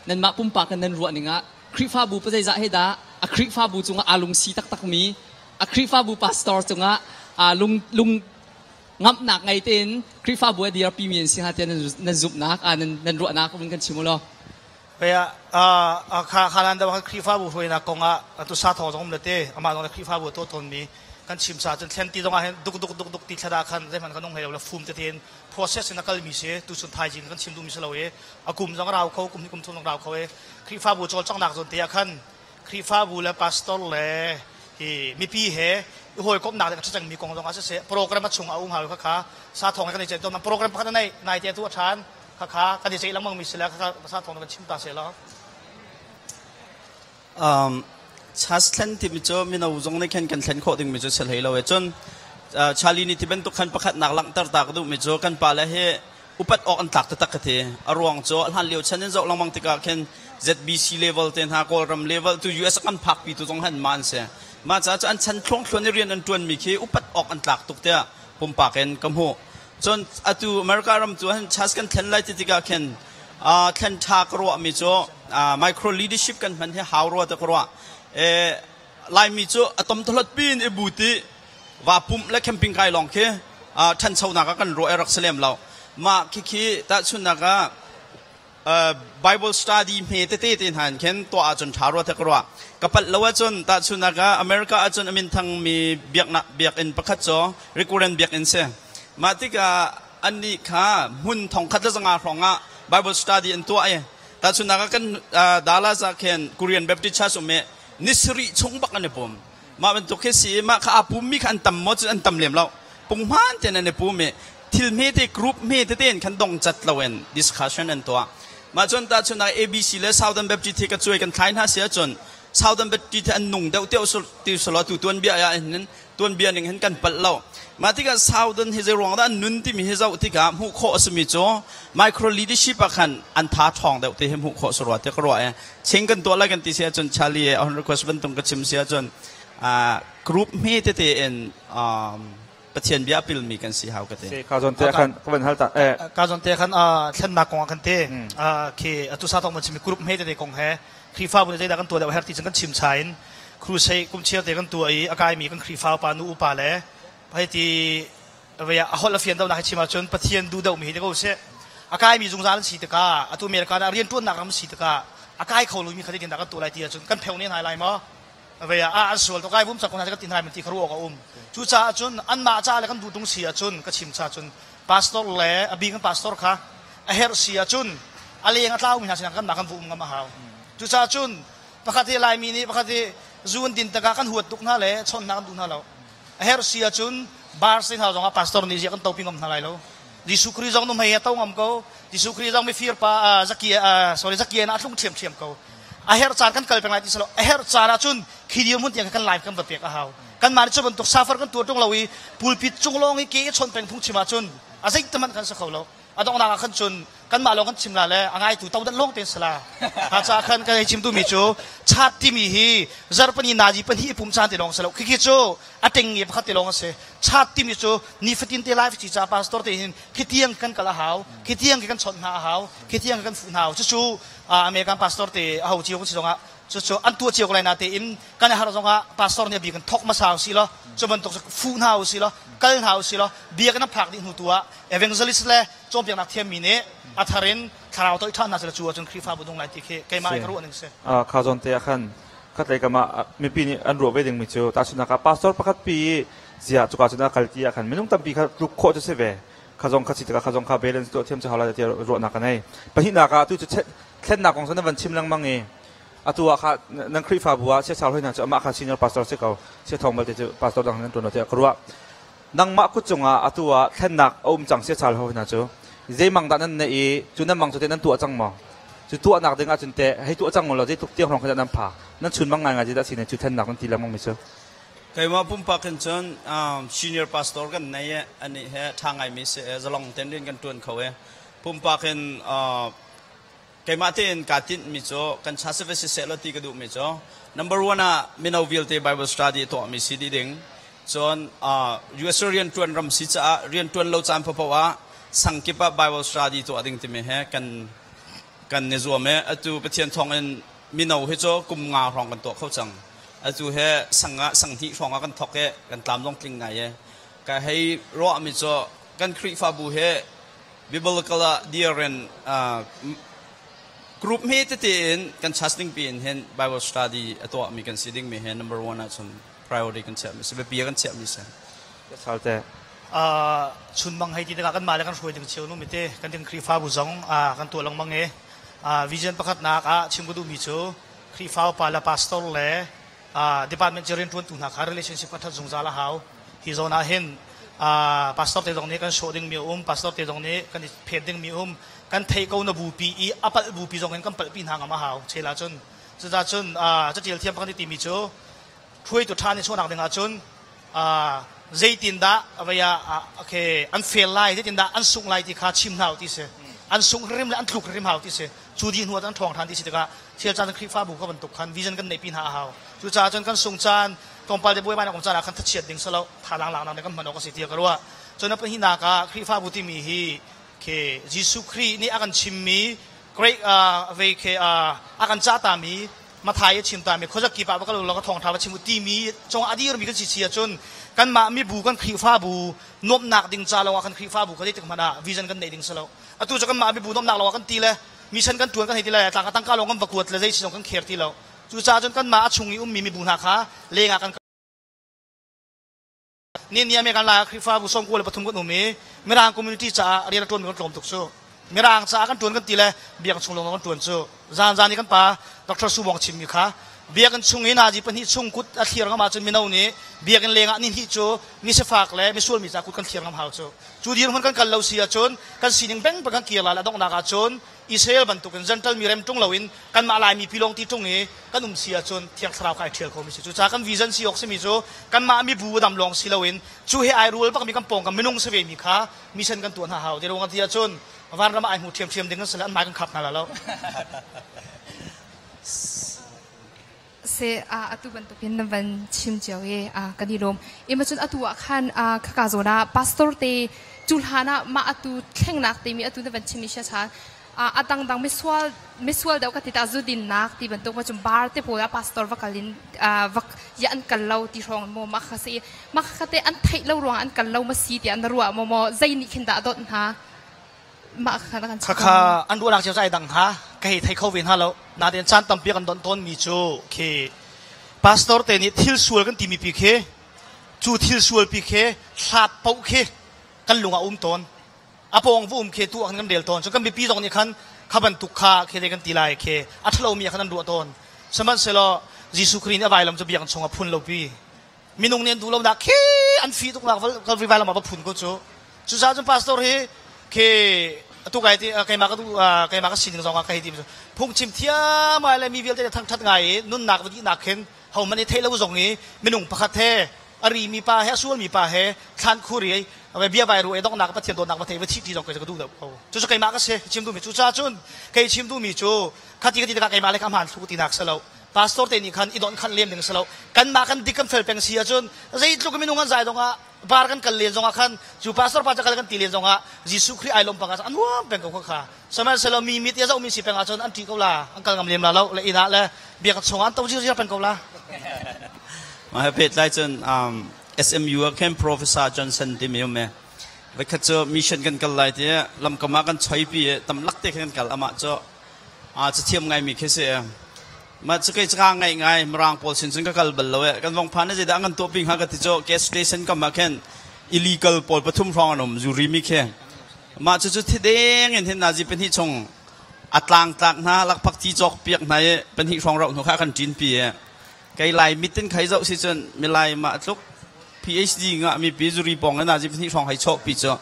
nanmah pumpak in nan ruah ning ah Khrihfabu pazeizah he dah a Khrihfabu cungah aa lungsi taktakmi a Khrihfabu pastor cungah aa lung lung Ngamhnak ngei tein Khrihfabu a dirpi mi an si hnga tiah nan zumhnak, nan ruahnak vun kan chim u law. Kaya kha khalan da Khrihfabu hruainak kong ah atu sa thawng zong um le te amah zong le Khrihfabu a tuah tawnmi kan chim sa cun thlen ti zong ah hin duk duk duk duk ti thlada khan zeihmanh kan ung hlei lo le fum tete in process in a kalmi si. Tu chun thaizing kan chim duhmi si lo i a kum zong a rau kho, kum hnih kum thum zong rau kho i Khrihfabu cawlcanghnak zawn te ah khan Khrihfabu le pastor le hi mipi he i hawikomhnak le a cangmi kong zong ah siseh, program a chung a um hau. Kha kha sa thawng he kan i ceih tawn. Program pakhat a nei nai te tu a ṭhan, kha kha kan i ceih lengmang mi si le kha kha sa thawng kan chim ta se law. Chas thlen timi cu mino zong nih khan kan thlen khawh dingmi cu si hlei lo e. Cun Charlie nih ti bantuk khan pakhat nak langhter ta ka duhmi cu kan pale hi upat awk an tlak taktak ka ti. A ruang cu hlan lio chan in zoh lengmang tikah khin ZBC level te hna, Kawlram level tu US kan phakpi tu zong han ma an si. Mah caah cu an chan thluang thluan i rian an ṭuanmi khi upat awk an tlak tuk tiah pumpak in ka hmuh. Cun atu America ram cu han chas kan thlen lai ti tikah khin thlen ṭha ka ruahmi cu micro leadership kan hman hi hau rua te ka ruah. Laimi cu a tomtholot pin i bu ti va pumh le camping kai lawng khi ṭhanchonak ah kan ruah i rak si lem lo. Mah khikhi tahchunhnak ah Bible study hme tete te hna in khin tuah ahcun ṭha rua te ka ruah. Ka palh lo ahcun tahchunhnak ah America ahcun a minthang mi biaknak biakinn pakhat cu Recurrent biakinn si. Mah tikah annih kha hmun 1500 hrawng ah Bible study an tuah i tahchunhnak ah kan Dallas ah khin Korean Baptist Church um i ni sarih chung bak an i pum. Mah bantuk khi si i mah kha aa pummi kha an tam maw cu an tam lem lo. Punghman tein an i pum i thil hmete group hme tete in khan dong cat loin discussion an tuah. Mah cun tahchun ah ABC le Southern Baptist hi ka cuai kan thlai hna si ahcun Southern Baptist hi an nung deuh tiah ti selaw tu tuanbia ah hin tuanbia ning hin kan palh lo. Mah tikah Southern hi zei ruang dah an nun timi hi zoh tikah hmuh khawh a simi cu micro leadership ah khan an tha ṭhawng deuh ti hi hmuh khawh si rua ti ka ruah i ching kan tuah lai kan ti si ahcun Charlie he on request bantuk ka chim si ahcun group hme tete in Pathian bia pilmi kan si hau ka ti. Ka zon te khan ka van hal ta eh. Ka zon te khan thlennak kong ah kan te khi atu sa tong man chimi group hme tete kong he Khrihfabu nih zeidah kan tuah deuh her ti cun kan chim chain crusade kum chiar te kan tuah i a kaimi kan Khrihfa upa nu upa le hei ti a holh a fian deuhnak hi chim ahcun Pathian duh deuhmi hi ti ko sih. A kaimi zungzal an si tikah atu America ah rianṭuannak ram si tikah a kai kho lomi kha zeitindah kan tuah lai ti ahcun kan pheo ne hna lai maw? Vei ah an sual tuk ai vum cak ko hna kan ti hna ti kha ruah awk a um. Cucaah cun anmah ca le kan duh tung si ahcun ka chim cha cun pastor le a bik in pastor kha a herh si ahcun a leng a tlaumi hna sinah kanmah kan vu um ngam a hau. Cucaah cun pakhat hi Laimi nih pakhat hi zu an din tikah kan huat tuk hna le chawnh hna kan duh hna lo. A herh si ahcun bar si hna zongah pastor nih ziah kan topi ngam hna lai lo. Jesuh Khrih zong nuhmei a to ngam ko. Jesuh Khrih zong mifir pa Zakia sorry Zakia na a tlung ṭhiamṭhiam ko. A herh caan kan kal peng lai ti silo. A herh caan ahcun khi dir hmun tiang kan live kan va pek a hau. Kan mah nih cu bantuk safar kan tuar ṭung lo i pulpit cung lawng i ke i chawnh peng phung chim ahcun a zeihmanh kan si kho lo. A donghnak ah khan cun kanmah lawng kan chim la le a ngaitu todan lawng tein sala. Ha ca khan kan ei chim duhmi cu chat timi hi zarpani nazi pahnih i pum caan te lawng si lo. Khikhi cu a teng nge pakhat te lawng a si. Chat timi cu nifatin te live ci ca pastor te hin khitiang kan kal a hau, khitiang kan chawnh hna a hau, khitiang kan fuh hna hau. Cucu American pastor te a ho cio kan si zongah cucu an tuah cio ko lai na tein kan har zongah pastor nih a bik in thok hmasa usih law cu bantuk fuh hna usih law kal hna usih law biakinn a phak dih hnu tu ah evangelist le cawnpiaknak thiammi nih a thar in thlarau toih ṭhan hna sila cu ahcun Khrihfabu nung lai ti khi keimah in ka ruah ning si. Kha zawn te ah khan khatlei kam ah mipi nih an ruah ve dingmi cu tahchunhnak ah pastor pakhat pi zia cuka cun a kal ti ah khan minung tampi kha tluk khawh cu si ve. Kha zong kha si tikah kha zong kha balance tuah thiam cu hau lai tiah ruahnak ka nei. Pahnihnak ah tu cu thlennak kong cu na van chim lengmang i atu ah kha nan Khrihfabu ah siasau hoi hna cu amah kha senior pastor si ko sia thawng balte cu pastor dang nan ṭuan lo tiah ka ruah. Nangmah kut cungah atu ah thlennak a um cang siasau hoi hna cu zeimang dah nan neih i cu nan mang cu teh nan tuah cang maw? Cu tuahnak ding ahcun teh hei tuah cang law zeitluk tiang hrawng kha dah nan phak? Nan chunmang ngaingai zeidah si ne cu thlennak nan ti lengmang mi cu? Keimah pumpak hin cun senior pastor kan nei i anih he ṭha ngaimi si i zalong tein rian kan ṭuan kho i pumpak in keimah tein kaa tinhmi cu kan cha si va siseh law ti ka duhmi cu number one ah mino vialte Bible study tuahmi si dih ding. Cun US rianṭuan ram si caah rianṭuan lo caan paohpaoh ah sangkip ah Bible study tuah ding timi he kan kan i zuam i atu Pathian thawngin mino hi cu kum nga hrawng kan tuah kho cang. Atu he sang ah sang hnih hrawng ah kan thawk i kan tlam zong tling ngai i. Ka hei ruahmi cu kan Khrihfabu hi biblical ah dir in group hme tete in kan church ning pi in hin Bible study a tuahmi kan si dingmi hi number one ahcun priority kan chiahmi si biapi kan chiahmi si. Salte. Chunmang hei ti tikah kan mah le kan hruai ding cio nu mi te kan ding Khrihfabu zong kan tuah lengmang i vision pakhatnak ah chim ka duhmi cu Khrihfa upa le pastor le department ci rianṭuantu hna kha relationship a ṭhat zungzal a hau. Hi zawn ah hin pastor te zong nih kan sawh dingmi a um, pastor te zong nih kan i phet dingmi a um. Kan theih ko na bupi i a palh bupi zong in kan palhpi hna ngam a hau. Chel ahcun cucaah cun catial thiam pakhat timi cu hruaitu ṭha nih chuahnak ding ahcun zeitindah vei ah okay an fail lai zeitindah an sungh lai ti kha chim hna u ti si an sungh hrim le an tluk hrim hau ti si cu dih hnu ah an ṭhawng ṭhan ti si tikah thil caan Khrihfabu ka bantuk khan vision kan neih pi hna a hau cucaah cun kan sung caan tlawmpal te buaibai nak um caan ah khan thachiat ding salo thalang laknak nih kan hman awk a si tiah ka ruah cun a pahnihnak ah Khrihfabu timi hi khi Jesuh Khrih nih a kan chimmi great vei khi a kan cah tami Mathai a chim tami khuazakip ah va kal law ka thawngṭha va chim u timi cungah a dirmi kan si si ahcun kanmah mibu kan Khrihfabu nuamhnak ding ca lawngah kan Khrihfabu kha zeitik hmanh ah vision kan neih ding si lo atu cu kanmah mibu nuamhnak lawngah kan ti le mission kan ṭuan kan hei ti lai tlang tangka lawng kan va kuat le zei si zong kan kher ti lo cucaah cun kanmah a chung i ummi mibu hna kha lengah kan Ni ni American lai Khrihfabu 93 kan um i Mirang community caah rian a ṭuanmi kan tlawm tuk cu. Mirang caah kan ṭuan kan ti le biakinn chung lawng kan ṭuan cu. Zan zan i kan pa Dr. Subong chimmi kha biakinn chung i nazi pahnih chung kut a thlir ngam ahcun mino nih biakinn lengah ni hnih cu mi sifak le misual mi caah kut kan thlir ngam hau cu. Cu dirhmun kan kal lo si ahcun kan sining beng kan kir lai le a donghnak ahcun Israel bantukin Gentile mi rem ṭung loin kanmah Laimi pilawng ti ṭung i kan um si ahcun Thiang Thlarau kha ai ṭhial khomi si. Cucaah kan vision si awk simi cu kanmah mibu dam lawng si loin cu he ai rual bakmi kan pawngkam minung si vemi kha mission kan tuah hna hau. Ti ruang ti ahcun vanram ah ai hmu ṭhiamṭhiam ding an si le an hmai kan khap hna la lo. Se atu bantukin na van chim cio i kan i lawm. Ima cun atu ah khan khaka zawn ah pastor te cu hlan ah mah atu thlengnak timi atu na van chim i sia chan a dangdang misual misual deuh ka ti ta zudin nak ti bantuk ma cun bar te pawl ah pastor va kal in vak ya an kal lo ti hrawng maw mah kha si mah kha te an theih lo ruang an kal lo ma si tiah na ruah maw maw zei nih khin dah dot hna mah kha kan Khakha an ruahnak cio cu ai dang hna ka hei thei kho ve hna lo nain caan tampi kan don tawnmi cu khi pastor te nih thil sual kan timi pi khi cu thil sual pi khi hlat paoh khi kan lung ah um tawn a pawng va um khi tu ah kan rel tawn cu kan mipi zong nih khan kha bantuk kha khi kan ti lai khi a ṭhalo mi ah khan an ruah tawn sihmanhsehlaw Jesuh Khrih nih a vailam cu biakinn chungah phun lo pi minung nih an duh lo nak khi an fi tuk nak Calvary vailam ah va phun ko cu cucaah cun pastor hi khi atu kai ti keimah ka duh keimah ka sining zong ah ka hei ti phungchim thiam ngai le mi vialte thangthat ngai i nunnak va dihnak khin hohmanh i theih lo zong i minung pakhat he a ri mi pa he a sual mi pa he thlan khur i bia vai ru e donghnak Pathian dawtnak va thei va thih ti zong ka duh deuh ko cucu keimah ka si chim duhmi cucaah cun kei chim duhmi cu khati ka ti tikah keimah le ka hmaan thlu tinak si lo pastor te nih khan i donh khan lem ding si lo kanmah kan dik kan fel peng si ahcun zeitluk minung an zai dongah bar kan kal len zongah khan cu pastor pa kal kan ti len zongah Jesuh Khrih ai lom pang ah an nuam peng ko kha sihmanhsehlaw mi mit ya zoh mi si peng ahcun an ṭih ko la an kal ngam lem la lo le inn ah le biak chungah an to zir peng ko la Ma he pet lai cun SMU ah khan Professor Johnson timi um e Vakhat cu mission kan kal lai ti lamkam ah kan choi pi tam lak te khan kan kal amah cu a cathiam ngaimi khi si. Ma cu kei ca ngai ngai Mirang pawl sin cun ka kal bal lo e. Kan vong phan zeidah an tuah pi hnga ka ti cu gas station kam ah khin illegal pawl pathum hrawng an um zuri mi khi. Mah cu cu thideng in hin nazi pahnih chung a tlang tlak hna lakphak ti cawk piak hna i pahnih hrawng rauh hnu kha kan ṭin pi e. Kei lai mitin khai zoh si cun milai mah tluk PhD ngah mi pi zuri pong in nazi pahnih hrawng hei chawh pi cu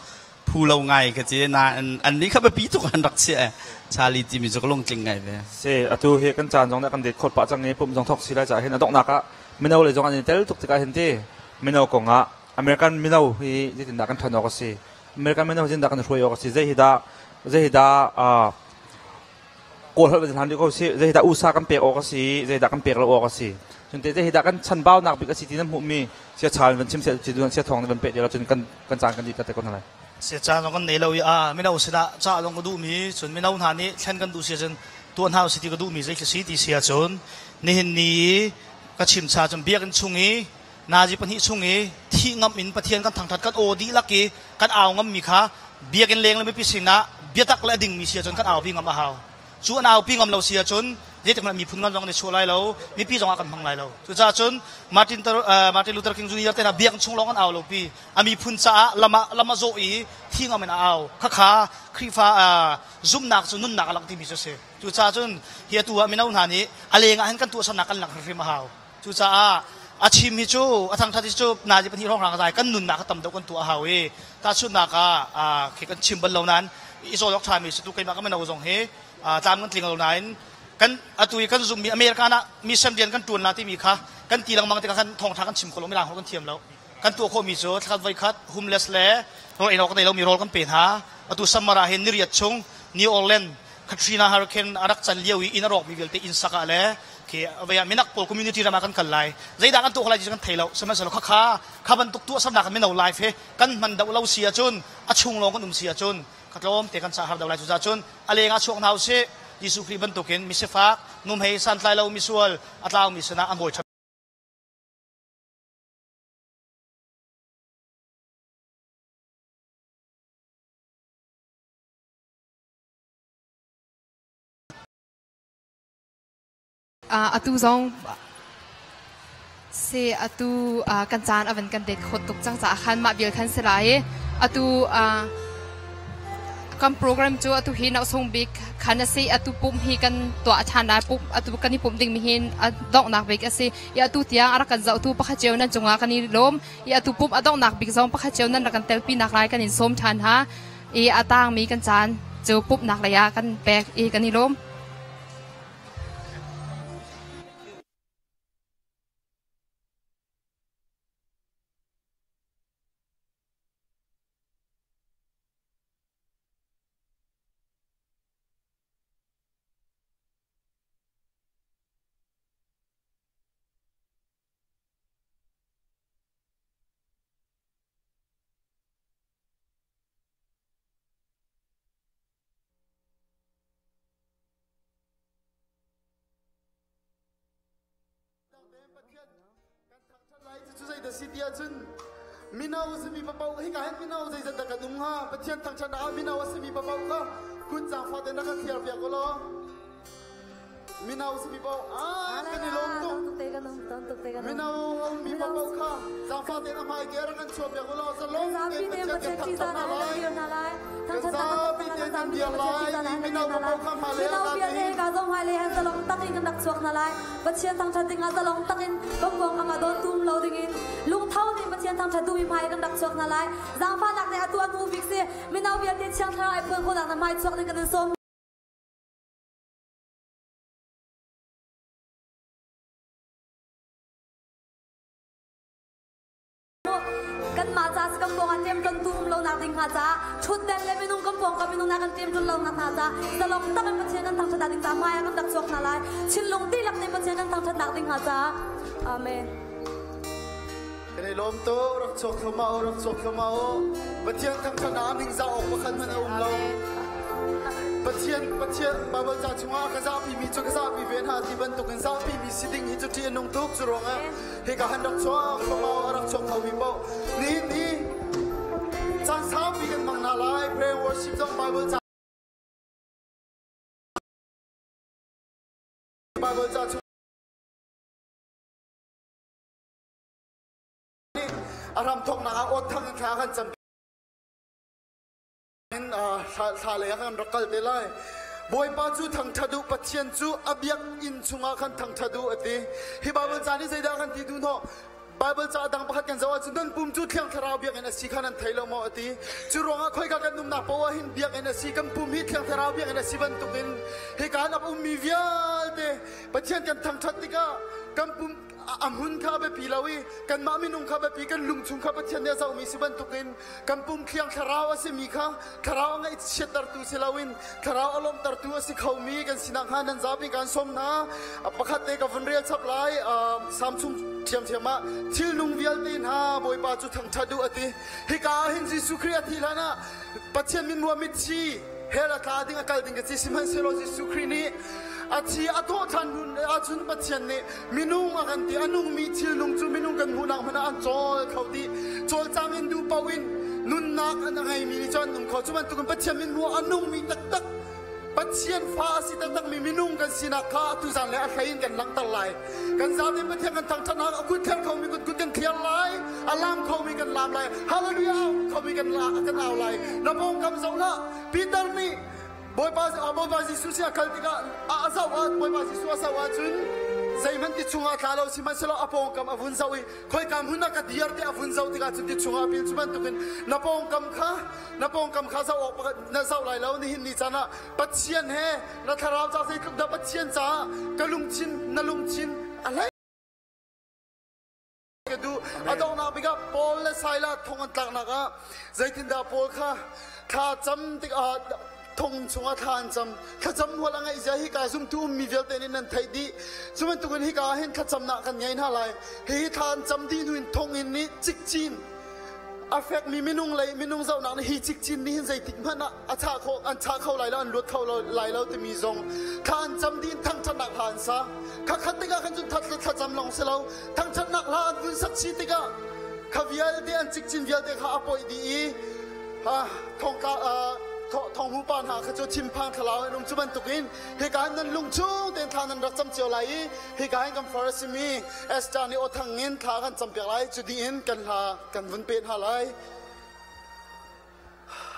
phu lo ngai ka ti nain an nih kha biapi tuk an rak chiah Charlie timi cu ka lungtling ngai ve. Si atu hi kan caan zong nih kan det khawt pah cang i pum zong thok si lai caah hin a donghnak ah mino le zong an i tel tuk tikah hin ti mino kong ah American mino hi zeitindah kan ṭhan awk a si American mino zeitindah kan hruai awk a si zei hi dah zei hi dah Kawl holh van hlan rih ko sih zei hi dah USA kan pek awk a si zei dah kan pek lo awk a si cun te zei hi dah kan chanbaunak bik a si ti nan hmuhmi sia chal van chim sia thawng van peh ti lo cun kan kan caan kan dih te ko hna lai sia caan zong kan nei lo i a mino sinah ca zong ka duhmi cun mino hna nih thlen kan duh si cun tuah hna si ti ka duhmi zei khi si ti si ahcun nihin ni i ka chim cha cun biakinn chung i Nazi pahnih chung i thih ngam in Pathian kan thangthat kan aw dihlak i kan au ngammi kha biakinn leng le mipi sinah biatak le a dingmi si ahcun kan aupi ngam a hau. Cu an aupi ngam lo si ahcun zeitik hmanh miphun ngan zong an i chuah lai lo, mipi zong ah kan hmang lai lo. Cucaah cun Martin, Martin Luther King Jr. te hna biakinn chung lawng an au lo pi. A miphun caah lam ah lam a zawh i thi ngam in a au. Khakha Khrihfa zumhnak cu nunnak a langh timi cu a si. Cucaah cun hi atu ah mino hna nih a leng ah hin kan tuahsernak kan langh hrimhrim a hau. Cucaah a chim hi cu a thangthat hi cu nazi pahnih hrawnghrang zai kan nunnak kha tam deuh kan tuah a hau i tahchunhnak ah khi kan chim bal lo nain i zawl awk ṭhami si tu keimah ka mino zong hi tlam kan tling lo nain kan atu i kan zummi American ah mission rian kan ṭuan la timi kha kan ti lengmang tikah khan thawngṭha kan chim kho lo mirang holh kan thiam lo kan tuah khawhmi cu thlakhat voikhat homeless le rawl ei awk nei lomi rawl kan pe hna atu summer ah hin niriat chung New Orleans Katrina hurricane a rak can lio i inn a rawkmi vialte inn sak ah le khi vei ah minak pawl community ram ah kan kal lai zeidah kan tuah lai ti kan thei lo sihmanhsehlaw khakha kha bantuk tuahsernak mino life he kan hman deuh lo si ahcun a chung lawng kan um si ahcun ka tlawm te kan ca har deuh lai cucaah cun a leng ah chuak hna usih Jesuh Khrih bantukin misifak numhei santlai lo misual a tlaumi sinah a hawi Atu zong si atu kan caan a van kan det khawt tuk cang caah khan mah vial khan si lai i atu kan program cu atu hi nausung bik khan a si atu pumh hi kan tuah ṭhan lai pumh atu kan i pumh ding mi hin a donghnak bik a si i atu tiang a rak kan zohtu pakhat cio nan cungah kan i lawm i atu pumh a donghnak bik zong pakhat cio nan rak kan telpi nak lai kan in sawm ṭhan ha i a tangmi kan caan cu pumhnak lei ah kan pek i kan i lawm. Cu zei dah si ti ahcun mino a simi paoh hika hin mino zeizat dah kan um hnga Pathian thangṭhatnak ah mino a simi paoh kha kut zaangfah tein rak kan thliar piak u law mino simi paoh ah kan i lawm tuk mino a ummi paoh kha zaangfah tein a hmai te rak kan chuah piak u law zalong tein Pathian kan thangṭhat hna lai kan zapi tein kan dir lai i mino paoh kha hmailei ah Mino ka zong hmailei han zalong tak in kan rak chuak hna lai Pathian thangṭhat ding ah zalong tak in bawmvong ama dawn tum lo ding in lungtho nih Pathian thangṭhat duhmi hmai kan rak chuak hna lai zaangfahnak nih atu an hmu bik si mino vialte thiang thlarau ai phuan khawhnak na hmai chuak ding kan in sawm Kanmah ca si kan pawng ah ṭemṭon tu um lonak ding hnga caah ṭhutden le minung kan pawngkam minung hna kan ṭemṭon lonak hna caah zalong tak in Pathian kan thangṭhatnak ding caah hmai ah kan rak chuak hna lai. Thinlung dihlak nih Pathian kan thangṭhatnak ding hnga caah. Amen. Kan i lawm tuk rak chuak thluahmah u rak chuak thluahmah u Pathian thangṭhatnak ah ningzah awk pakhat hmanh a um lo Pathian Pathian Bible ca chungah ka zahpi mi cu ka zahpi ve hna ti bantukin zahpi mi si ding hi cu ṭih a nung tuk cu ruangah hika han rak chuak thluahmah u a rak chuak khomi paoh nihin ni caan saupi kan hmang hna lai prayer worship zong Bible ca Bible ca chung a ram thawknak ah awt thang in thla kan cam in thla lei ah kan rak kal te lai Bawipa cu thangṭhat u Pathian cu a biakinn chungah khan thangṭhat u a ti hi Bible ca nih zeidah kan ti duh hnawh Bible ca dang pakhat kan zoh ahcun nan pum cu Thiang Thlarau biakinn a si kha nan thei lo maw a ti cu ruangah khoika kan umnak poah ah hin biakinn a si kan pum hi Thiang Thlarau biakinn a si bantukin hika an ummi vialte Pathian kan thangṭhat tikah kan pum a hmun kha a biapi lo i kanmah minung kha biapi kan lungchung kha Pathian nih a zohmi si bantukin kan pum thiang thlarau a simi kha thlarau a ngaihchiattertu si loin thlarau a lawmhtertu a si khomi kan sinak hnga nan zapi kan sawm hna pakhat te ka vun rel chap lai Salm chung ṭhiamṭhiam ah thilnung vialte hna Bawipa cu thangṭhat u a ti hika ah hin Jesuh Khrih a thih hlan ah Pathian min ruah mitthi. Hell a tla ding a kal ding ka si sihmanhsehlaw Jesuh Khrih nih a thi a thawh ṭhan hnu ahcun Pathian nih minung a kan ti a nungmi thil nung cu minung kan hmuhnak hmanh ah an cawl kho dih cawlcang in duh paoh in nunnak an a ngeimi nih cun an nung kho cu bantukin Pathian min hmuh a nungmi taktak Pathian fa a si taktakmi minung kan sinak kha atu zan le a hlei in kan langhter lai. Kan zapi Pathian kan thangṭhatnak a kut thler khomi kut kut kan thliar lai, a lam khomi kan lam lai, hallelujah khomi kan la kan au lai. Na pawngkam zoh hlah. Peter nih Bawipa Bawipa Jesuh si a kal tikah a zoh ah Bawipa Jesuh a zoh ahcun zeihmanh ti chungah tla lo sihmanhsehlaw a pawngkam a vun zoh i khoika hmun ah ka dir ti a vun zoh tikah cun ti chungah a pil cu bantukin na pawngkam kha na pawngkam kha zoh awk na zoh lai lo nihin ni caan ah Pathian he na thlarau ca zeitluk dah Pathian caah ka lungthin na lungthin a hlei ka duh a donghnak bik ah Paul le Silas thong an tlaknak ah zeitindah Paul kha thla cam tikah thong chungah thla an cam thlacam hual a ngeih zia hi ka zumtu ummi vialte nih nan theih dih cu bantukin hika ah hin thlacamnak kan ngei hna lai hihi thla an cam dih hnu in thong in nih cikcin A fekmi minung lei minung zohnak nih hi cikcin nih hin zeitik hmanh ah a chah khawh an chah kho lai lo an luat kho lai lo timi zong thla an cam dih in thangṭhatnak hla an sa. Khakhat tikah khan cun thlacam lawng si lo thangṭhatnak hla an vun sak chih tikah kha vialte an cikcin vialte kha a poih dih i thongtla thonghu pa hna kha cu thinphang thlalau in um cu bantukin hika hin nan lung chung tein thla nan rak cam cio lai i hika hin kan far a simi Esther nih aw thang in thla kan campiak lai cu dih in kan hla kan vun pe hna lai.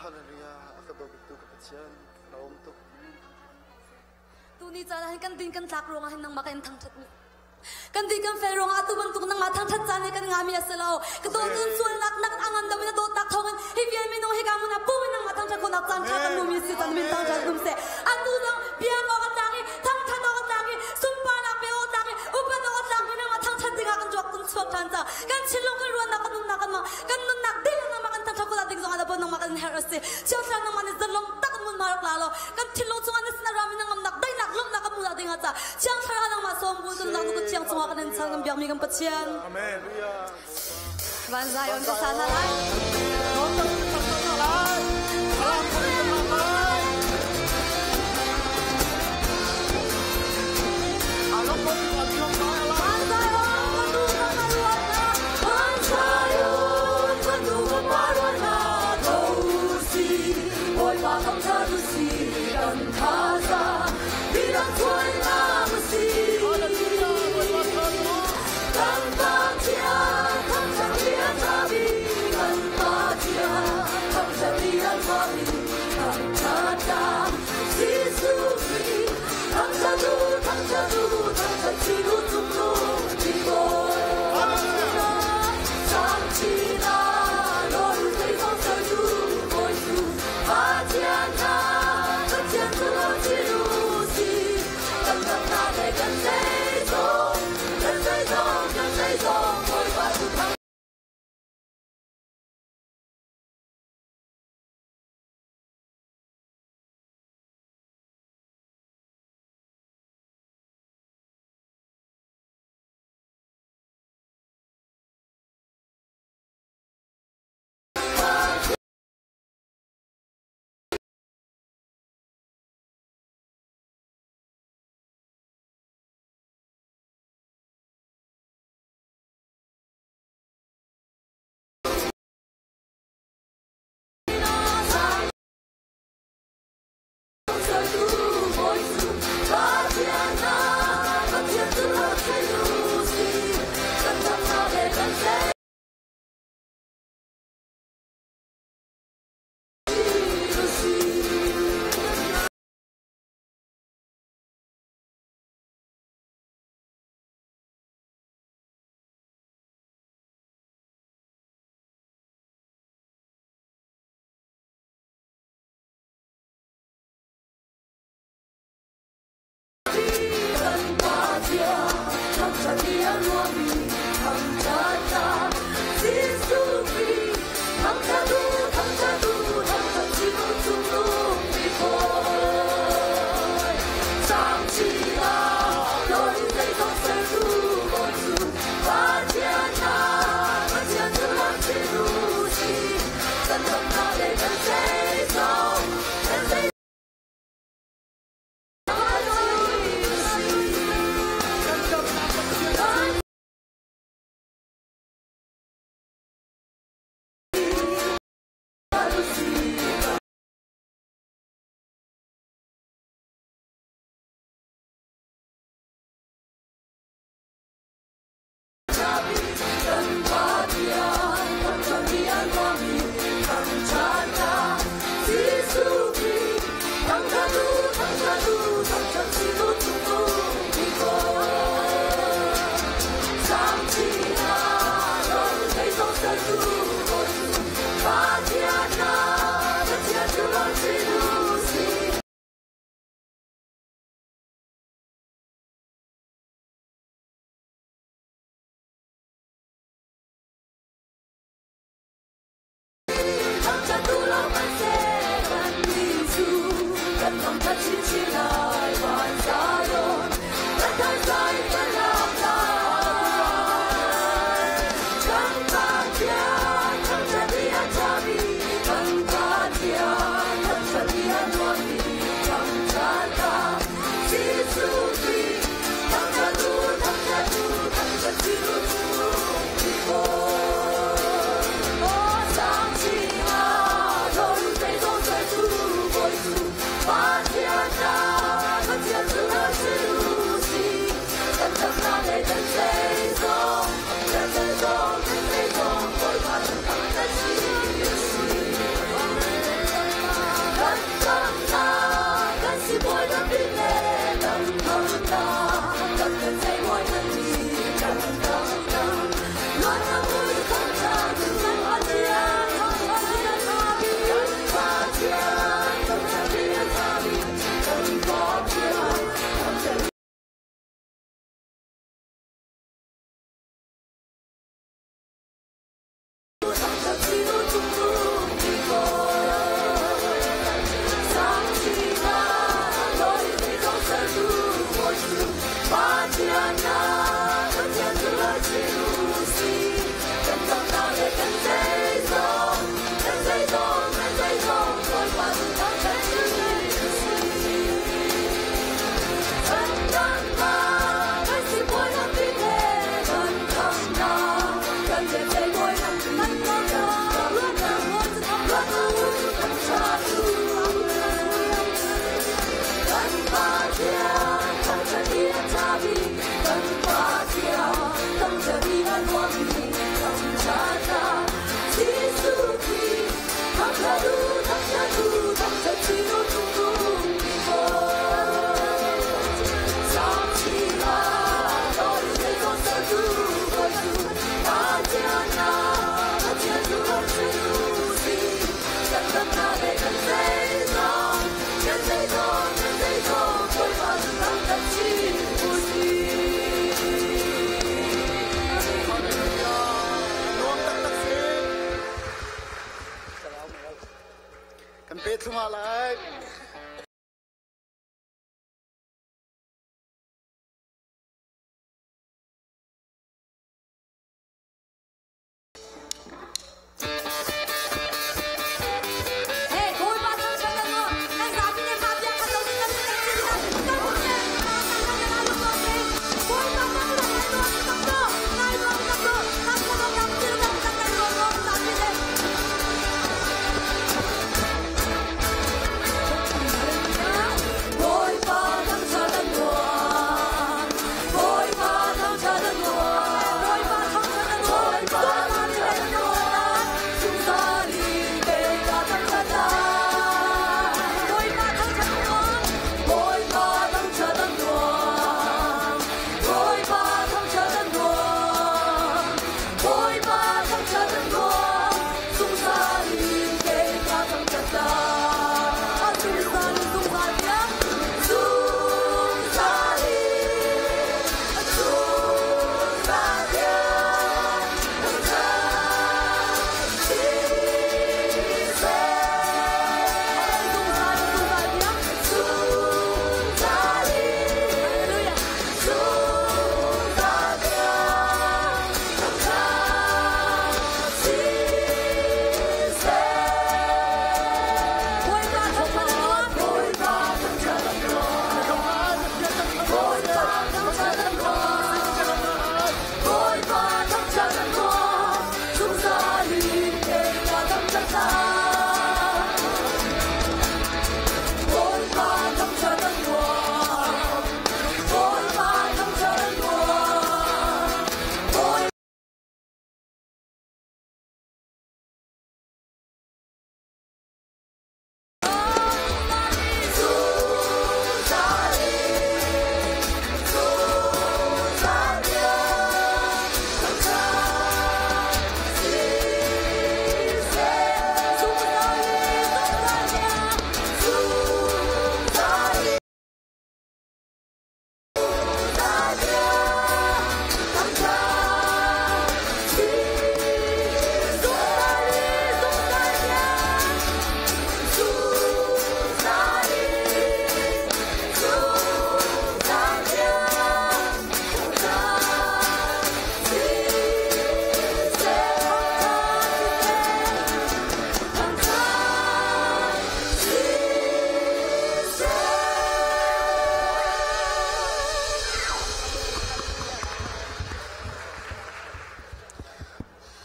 Hallelujah a ka dawt tu ka Pathian ka um tuk. Tu ni caan ah hin kan din kan tlak ruangah hin nangmah kan thangthat mi kan din kan fel ruangah atu bantuk nangmah thangthat caan hi kan ngami a si lo ka dawtun sualnak nak angan dam in a dawtnak thawngin hi vial minung hi ka mun ah pum in nangmah thangthat khawhnak caan tha kan hmumi si caan min thangthat dum se atu zong biak awk a tlak i thangthat awk a tlak i sunparnak pe awk a tlak i upat awk a tlak mi nangmah thangthat dingah kan ruak kan chuak ṭhan cang kan thinlung kan ruahnak kan nunnak kan mang kan nunnak dihlak nangmah kan thangthat khawhnak ding zongah na bon nangmah kan herh a si chiathla nangmah nih zalong tak in hmunhma rak la law kan thinlung chungah na sin a rami nangmah daihnak lawmhnak kan hmuhnak dingah ca thiang thlarau nangmah sawm bu nunnak nu thiang chungah kan in chal kan biakmi kan Pathian Amen. Van Zion ka sa na lai. Kan pe thluma lai.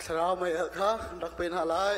Thlarau mei alh kha rak pe hna lai.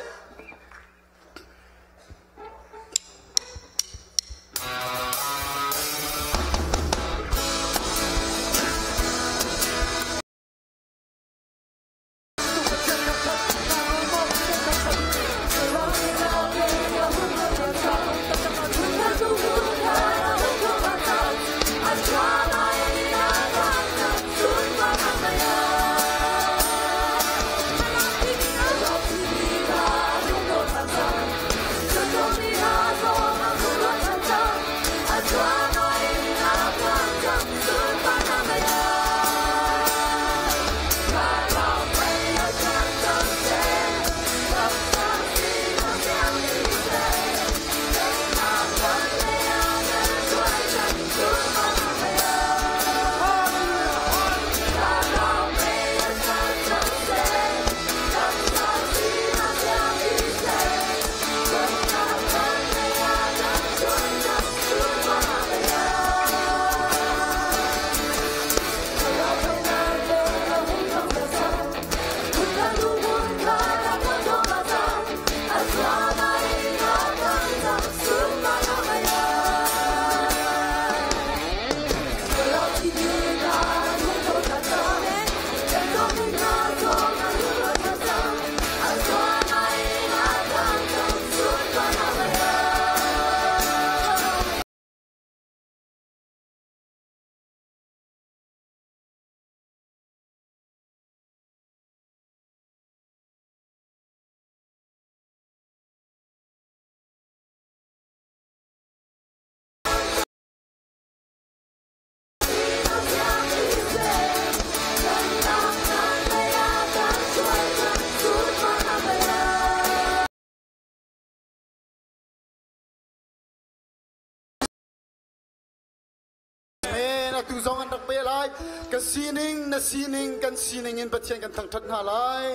tu zong an rak pe lai. Ka sining, na sining, kan sining in Pathian kan thangṭhat hna lai.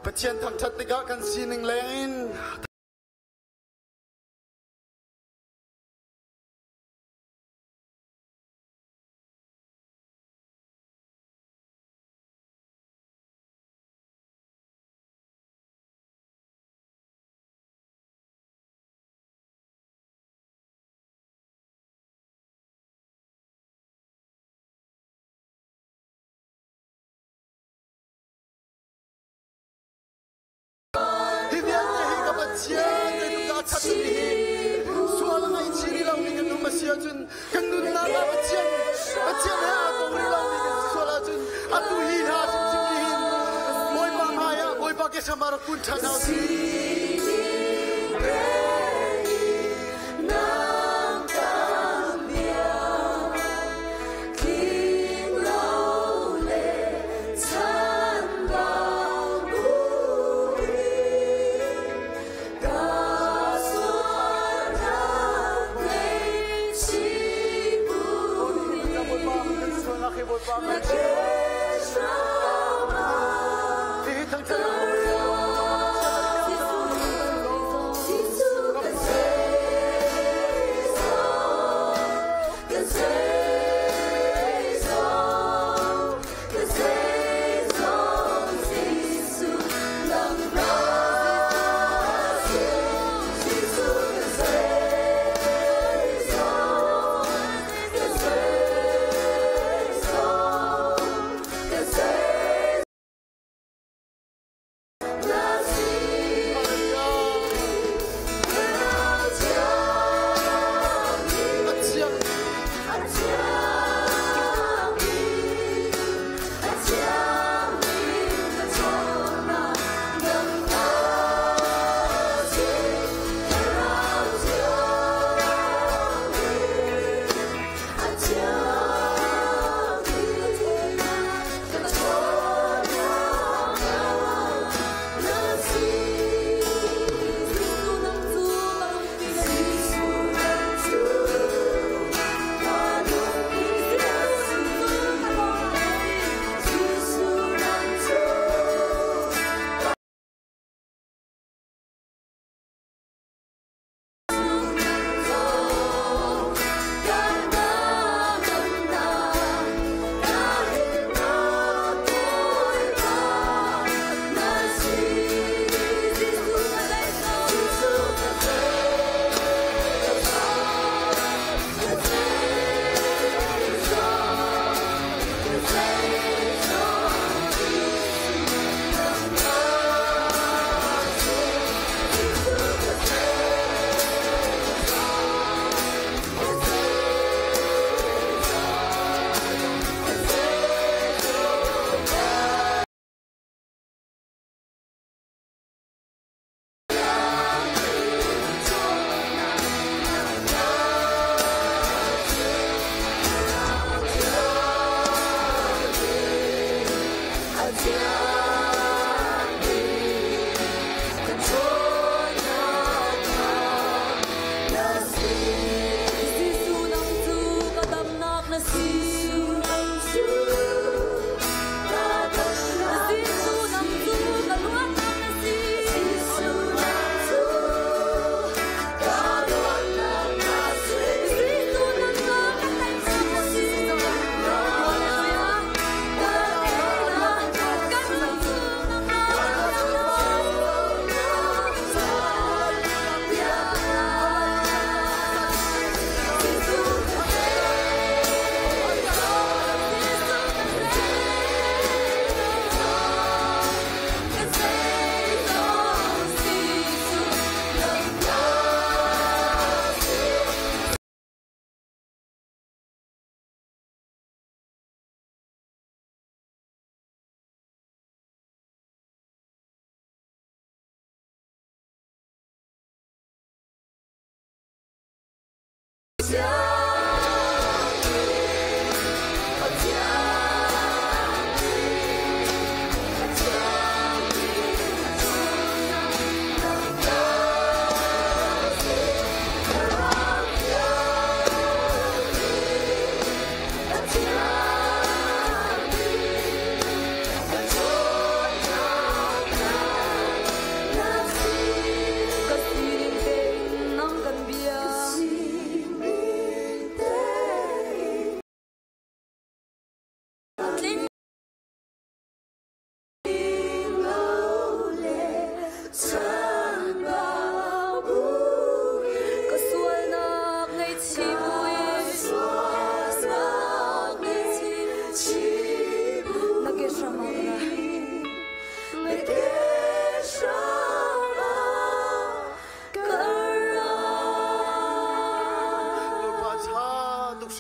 Pathian thangṭhat tikah kan sining leng in Hi vialte hi ka Pathian zeitluk dah a ṭhat timi hi sual a ngaihchih rih lomi kan um a si ahcun kan nunnak ah Pathian Pathian he aa tong rih lomi kan si sual ahcun atu hi hna hrimhrim nih hin Bawipa hmai ah Bawipa ke hram ah rak kun ṭhan hna usih.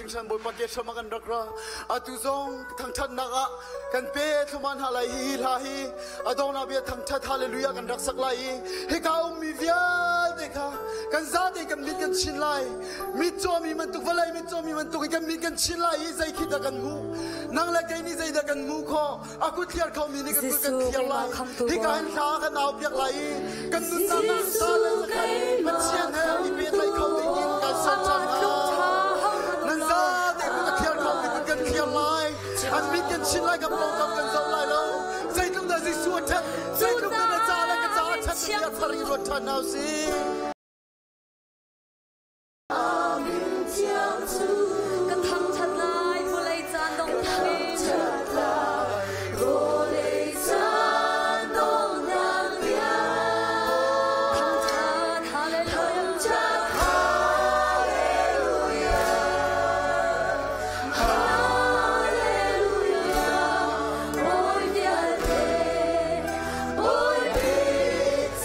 hringhran Bawipa ke hram ah kan rak ra. Atu zong thangṭhatnak ah kan pe thluman hna lai hi hla hi a donghnak bia thangṭhat hallelujah kan rak sak lai i hika ummi vialte kha kan zate kan mit kan chin lai. Mitcawmi bantuk vawlei mitcawmi bantuk in kan mit kan chin lai i zei khi dah kan hmuh? Nang le kei nih zeidah kan hmuh khawh? A kut thliar khomi nih kan kut kan thliar lai. Hika hin thla kan au piak lai i kan nunnak ah sa le zakhat Pathian he i pehtlaih kho ding in kan ser ṭhan hna. Nan zate kut a thliar khomi kut kan thliar lai. An mit kan chin lai, kan pawngkam kan zoh lai lo. Zeitluk dah Jesuh a ṭhat, zeitluk dah na ca le ka ca a ṭhat timi a thar i ruat ṭhan hna u sih. Ka thangṭhat lai vawlei caan dong tiangin. Thangṭhat hallelujah. Bawi vialte, Bawi bik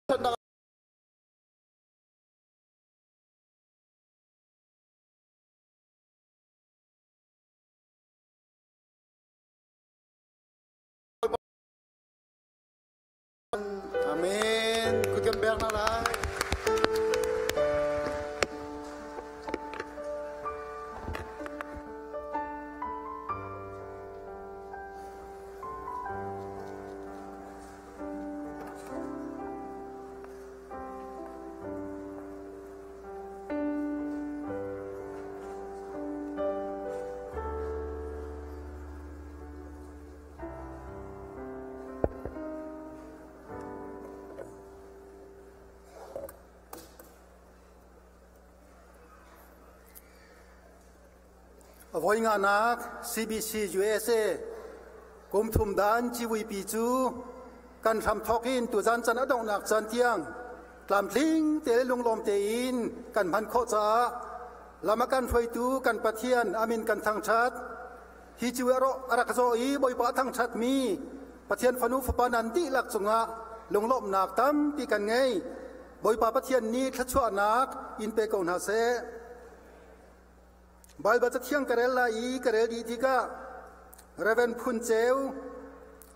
Amen. Kut kan bek na lai. Avoi nganak CBC USA kum thum dan civuipi cu kan hramthawk in tuzan can a donghnak caan tiang tlamtling te le lunglawm tein kan hman khawh caah lam a kan hruaitu kan Pathian amin kan thangṭhat. Hi cu a rak zaw i Bawipa thangṭhatmi Pathian fanu fapa nan dihlak cungah lunglawmhnak tampi kan ngei. Bawipa Pathian nih thluachuahnak in pe ko hna seh. Baibal Cathiang ka rel lai i ka rel dih tikah Reverend Phun Ceu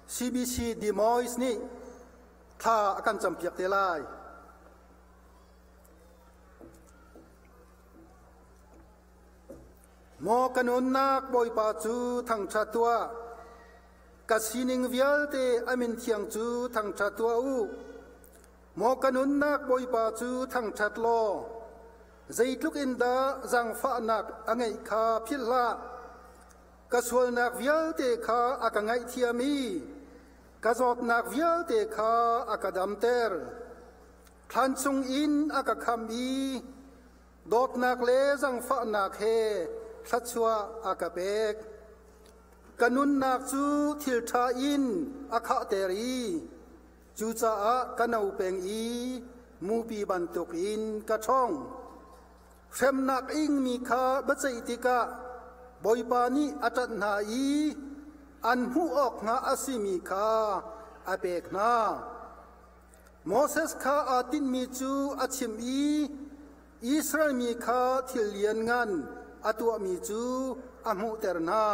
CBC Des Moines nih thla a kan campiak te lai. Maw ka nunnak Bawipa cu thangṭhat tuah, ka sining vialte a min thiang cu thangṭhat tuah u. Maw ka nunnak Bawipa cu thangṭhat law, zeitluk in dah zaangfahnak a ngeih kha philh hlah. Ka sualnak vialte kha a ka ngaihthiam i ka zawtnak vialte kha a ka damter. Thlan chung in a ka khamh i dawtnak le zangfahnak he thluachuah a ka pek. Ka nunnak cu thil ṭha in a khahter i cucaah ka no peng i mupi bantukin ka ṭhawng. Hremnak ingmi kha biaceih tikah Bawipa nih a ṭanh hna i an hmuh awk hnga a simi kha a pek hna. Moses kha aa tinhmi cu a chimh i Israel mi kha thil lianngan a tuahmi cu a hmuhter hna.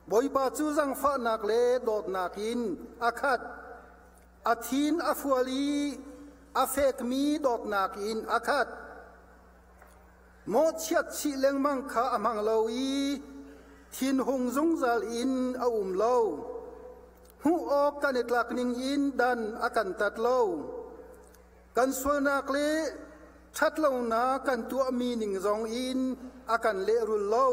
Bawipa cu zaangfahnak le dawtnak in a khat. A thin a fual i a fekmi dawtnak in a khat. Mawhchiat chih lengmang kha a hmang lo i thinhung zungzal in a um lo. Hmuh awk kan i tlak ning in dan a kan tat lo. Kan sualnak le ṭhatlonak kan tuahmi ning zong in a kan lehrul lo.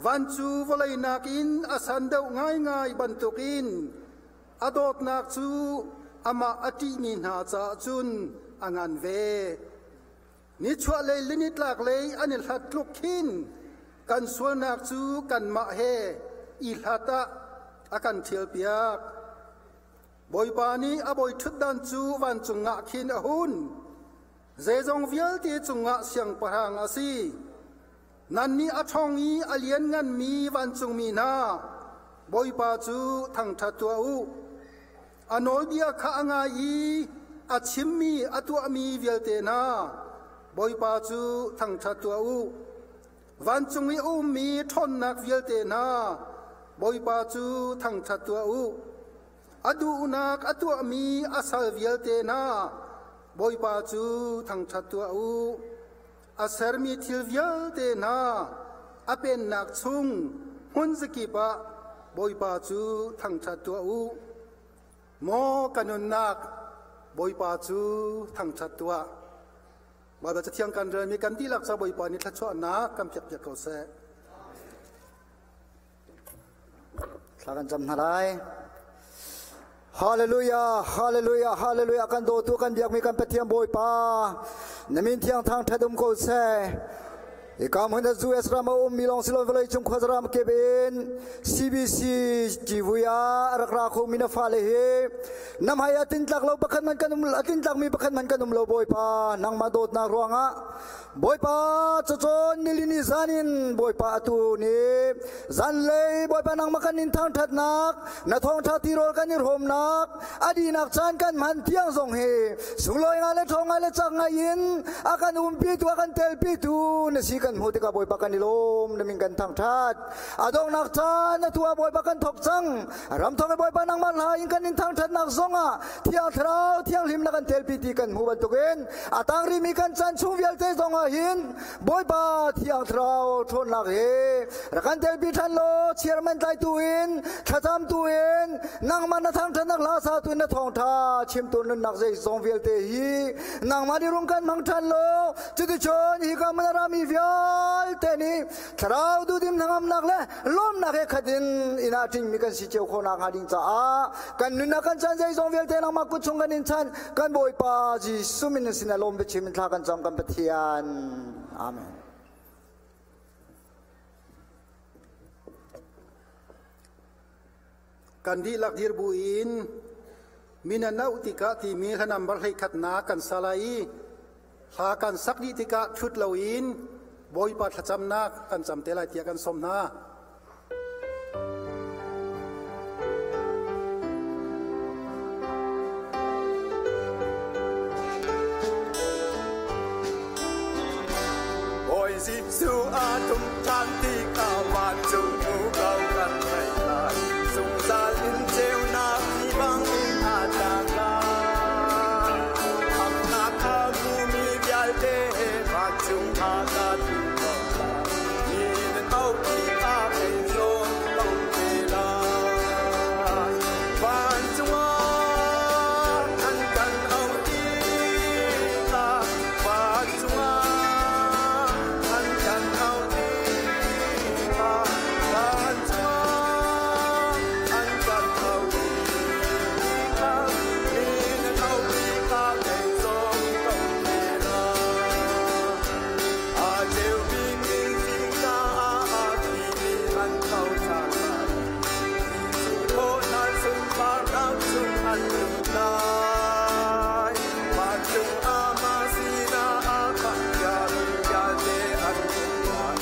Van cu vawlei nakin a san deuh ngaingai bantukin a dawtnak cu amah a ṭihmi hna caah cun a ngan ve. Nichuahlei le nitlaklei an i hlat tluk khin kan sualnak cu kanmah he i hlat ah a kan ṭhialpiak. Bawipa nih a bawi ṭhutdan cu vancung ah khin a hun. Zeizong vialte cungah siangpahrang a si. Nannih a ṭhawng i a liannganmi vancungmi hna, Bawipa cu thangṭhat tuah u. A nawlbia kha a ngai i a chimmi a tuahmi vialte hna, Bawipa cu thangṭhat tuah u. Vancung i a ummi ṭhawnnak vialte hna, Bawipa cu thangṭhat tuah u. A duhnak a tuahmi a sal vialte hna, Bawipa cu thangṭhat tuah u. A sermi thil vialte hna a pennak chung hmun zakip ah Bawipa cu thangṭhat tuah u. Maw ka nunnak, Bawipa cu thangṭhat tuah. Baibal Cathiang kan relmi kan dihlak ca Bawipa nih thluachuahnak kan piakpiak ko seh. Thla kan cam hna lai. Hallelujah, hallelujah, hallelujah. Kan dawtu kan biakmi kan Pathian Bawipa, na min thiang thang ṭhat um ko seh. Hika hmun ah US ram a ummi lawng si lo vawleicung khuazaram kip in CBC civui ah a rak ra khomi na fale hi na hmai ah tintlak lo pakhat man kan um a tintlakmi pakhat man kan um lo Bawipa nangmah dawtnak ruangah Bawipa cacawn nilini zan in Bawipa atu ni zanlei Bawipa nangmah kan in thangṭhatnak na thawngṭha tirawl kan i hrawmnak a dihnak caan kan hman tiang zong hi sunglawi ngai le ṭhawng ngai le cak ngai in a kan umpitu a kan telpitu na si kan hmuh tikah Bawipa kan i lawm na min kan thangṭhat a donghnak caan atu ah Bawipa kan thawk cang ram thawk i Bawipa nangmah hla in kan in thangṭhatnak zongah Thiang Thlarau Thianghlim na kan telpi ti kan hmuh bantukin a tang rihmi kan chan chung vialte zongah hin Bawipa Thiang Thlarau ṭhawnnak he rak kan telpi ṭhan law chairman tlaitu in thlacamtu in nangmah na thangṭhatnak hla satu in na thawngṭha chimtu nunnak zeizong vialte hi nangmah nih rung kan hmang ṭhan law cuticun hi ka hmun a rami vialte nih thlarau duhdim hnangamnak le lawmnak he khat in inn ah ṭingmi kan si cio khawh nakhnga ding caah kan nunnak kan chan zeizong vialte nangmah kut chung kan in chan kan Bawipa Jesuh min sin a lawm biachim in thla kan cam kan Pathian. Amen. Kan dihlak dir bu in min a nauh tikah timi hla number 11nak kan sa lai i hla kan sak dih tikah ṭhut loin Bawipa thlacamnak kan cam te lai tiah kan sawm hna. Bawi Jesuh a tum ṭhan tikah vancung nu ko kan theih lai. Zungzal in ceunak ni bangin a tlak lai. Khamhnak a hmumi vialte he vancung ah ka tlung ko lai. Mi nan auh tikah kei zong ka um te lai. Vancung ah an kan auh tikah vancung ah an kan auh tikah vancung ah an kan auh tikah mi nan auh tikah kei zong ka um te lai. A ceu bik in zingka ah a thimi an tho ṭhan lai. Thawhnak sunparnak chung an lut lai. Vancung amah sinah a khamhmi vialte an um lai.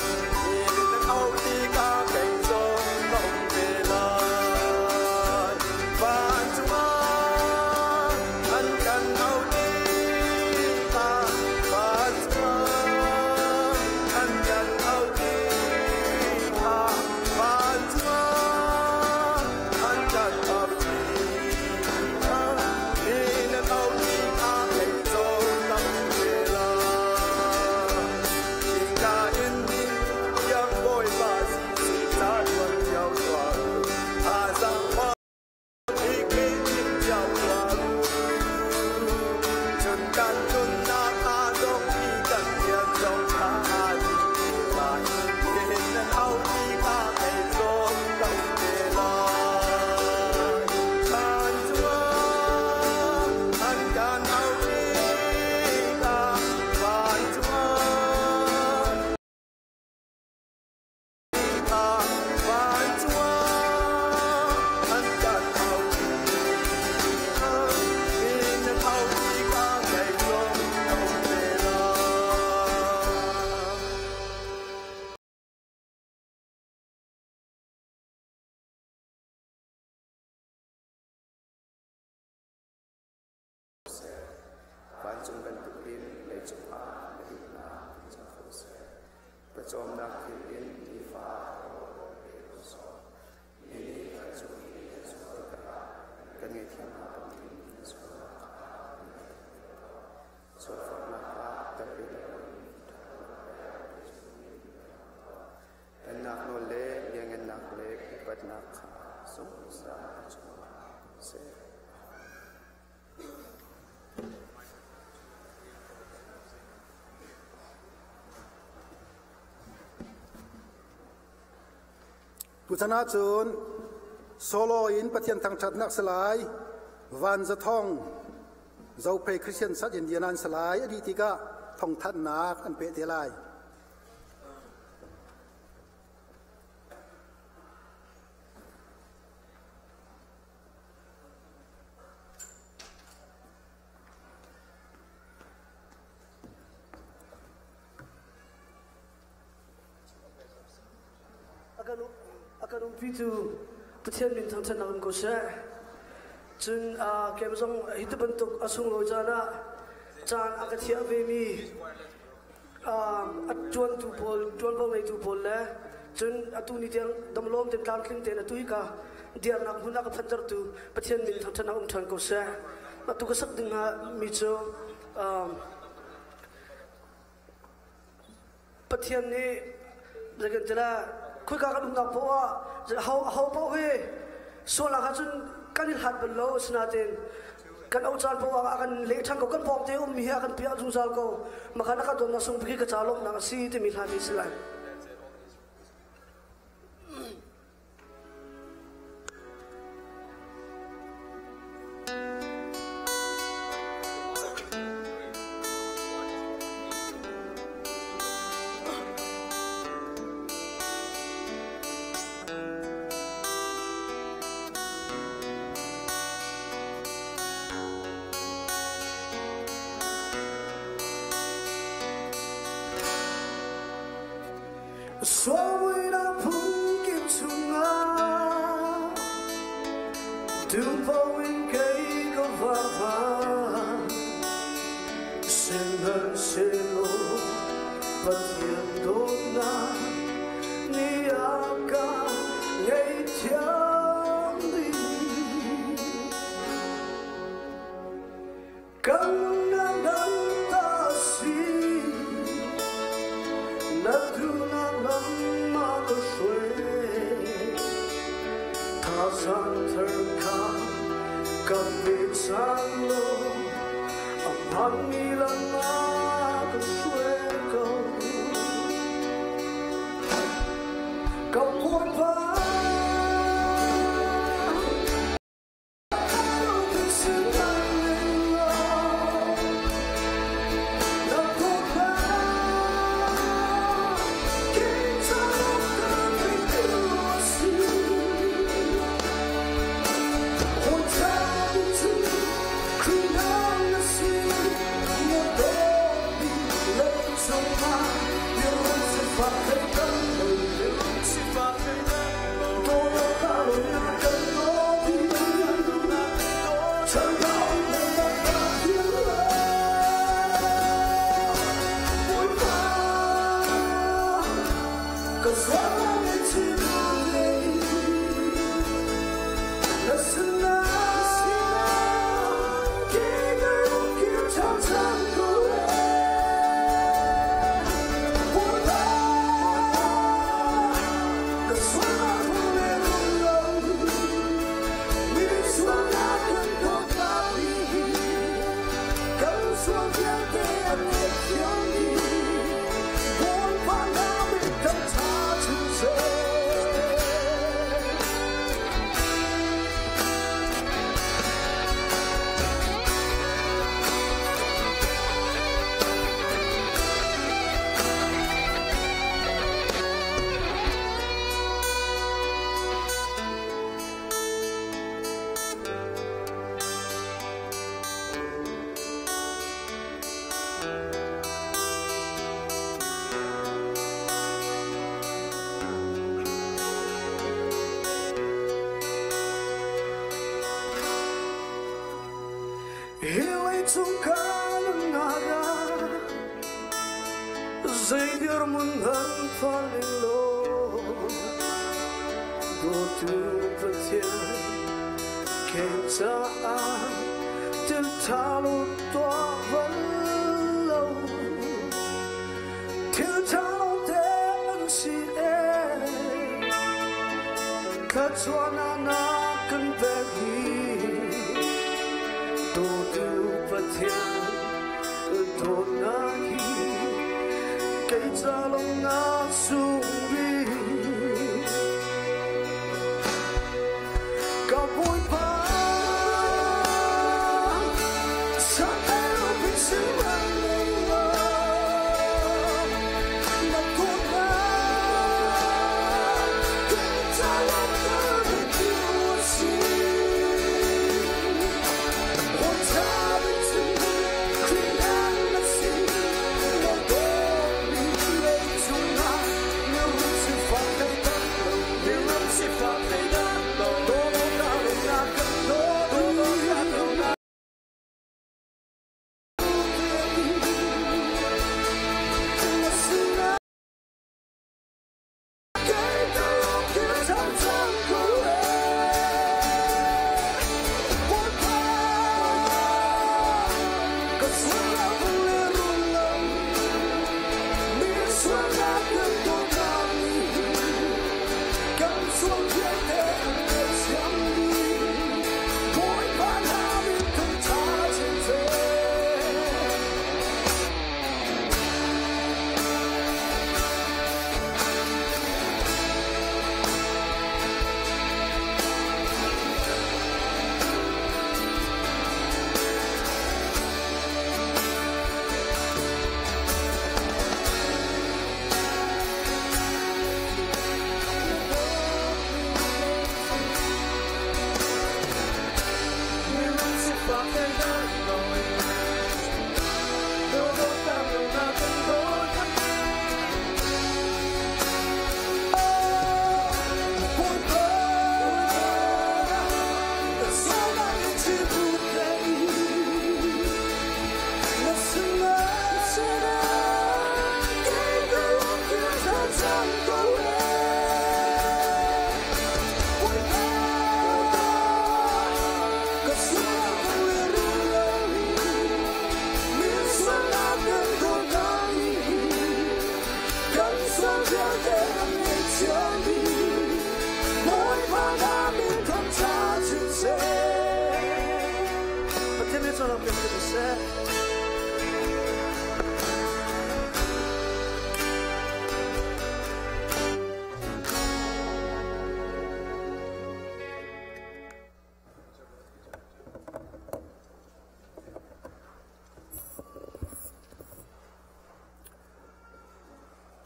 Mi nan auh tikah kei zong ka um ve lai. Vancung ah an kan auh tikah vancung ah an kan auh tikah vancung ah an kan auh tikah mi nan auh tikah kei zong ka um ve lai. Hika in tiang Bawipa Jesuh ca tuan cio tuah u. Thazaang Cun kan nunnak aa dawhmi kan rian zong kha aa dih te lai. Nihin nan auh tikah kei zong ka um te lai. Vancung ah an kan auh tikah vancung ah vancung ah an kan auh tikah mi nan auh tikah kei zong ka um ve lai. Vancung bantukin leicung ah na duhnak in cang ko seh. Pawcawmnak thil in nifa rawl pe ko sawh. Mi nih kan cung i an zumh tikah kan ngaihthiam hna bantukin sualnak kha kan ngaihthiam ve tuah. Sualfaknak ah tel ve loin ṭhatnak le chungin kan tuah. Pennak nawl le lianhngannak le upatnak kha zungzal a cungah um seh. Tuchan ahcun solo in Pathian thangṭhatnak si lai, van zathong, Zophei Christian Church Indiana an si lai a dih tikah thawngthanhnak an peh te lai. A kan umpitu Pathian min thangṭhatnak um ko seh. Cun kem zong hi ti bantuk a sunglawi caan ah caan a ka thiah vemi a ṭuantu pawl, ṭuanvo ngeitu pawl le cun atu ni tiang damlawm tein tlamtling tein atu hika diarnak hmun a ka phantertu Pathian min thangṭhatnak um ṭhan ko seh. Atu ka sak ding hnga mi cu Pathian nih zeikan khoika kan umnak poah ah ho ho paoh hi sualnak ahcun kan i hlat bal lo. Asinain kan o caan poah ah a kan leh ṭhan ko, kan pawngte ummi hi a kan piah zungzal ko. Makhan a kan dawtnak sung bik hi ka ca lawmhnak a si timi hla hi si lai. Suawinak phungkim chungah duhpo in kei ka vava, sihmanhsehlaw Pathian dawtnak nih a ka ngaihthiam dih. Kan ta si na duhnak lam ma ka hruai, thazaang thar kha ka pe cang law a hmaanmi lam ah ka hruai ko. Ka Bawipa, Zei dirhmun hmanh phan law dawtu Pathian kei caah thil ṭha lo tuah bal lo, thil ṭha lo te an si ee, thluachuahnak na kan pek hi dawtu Pathian dawtnak hi kei ca lawng na sung bik. Ka Bawipa,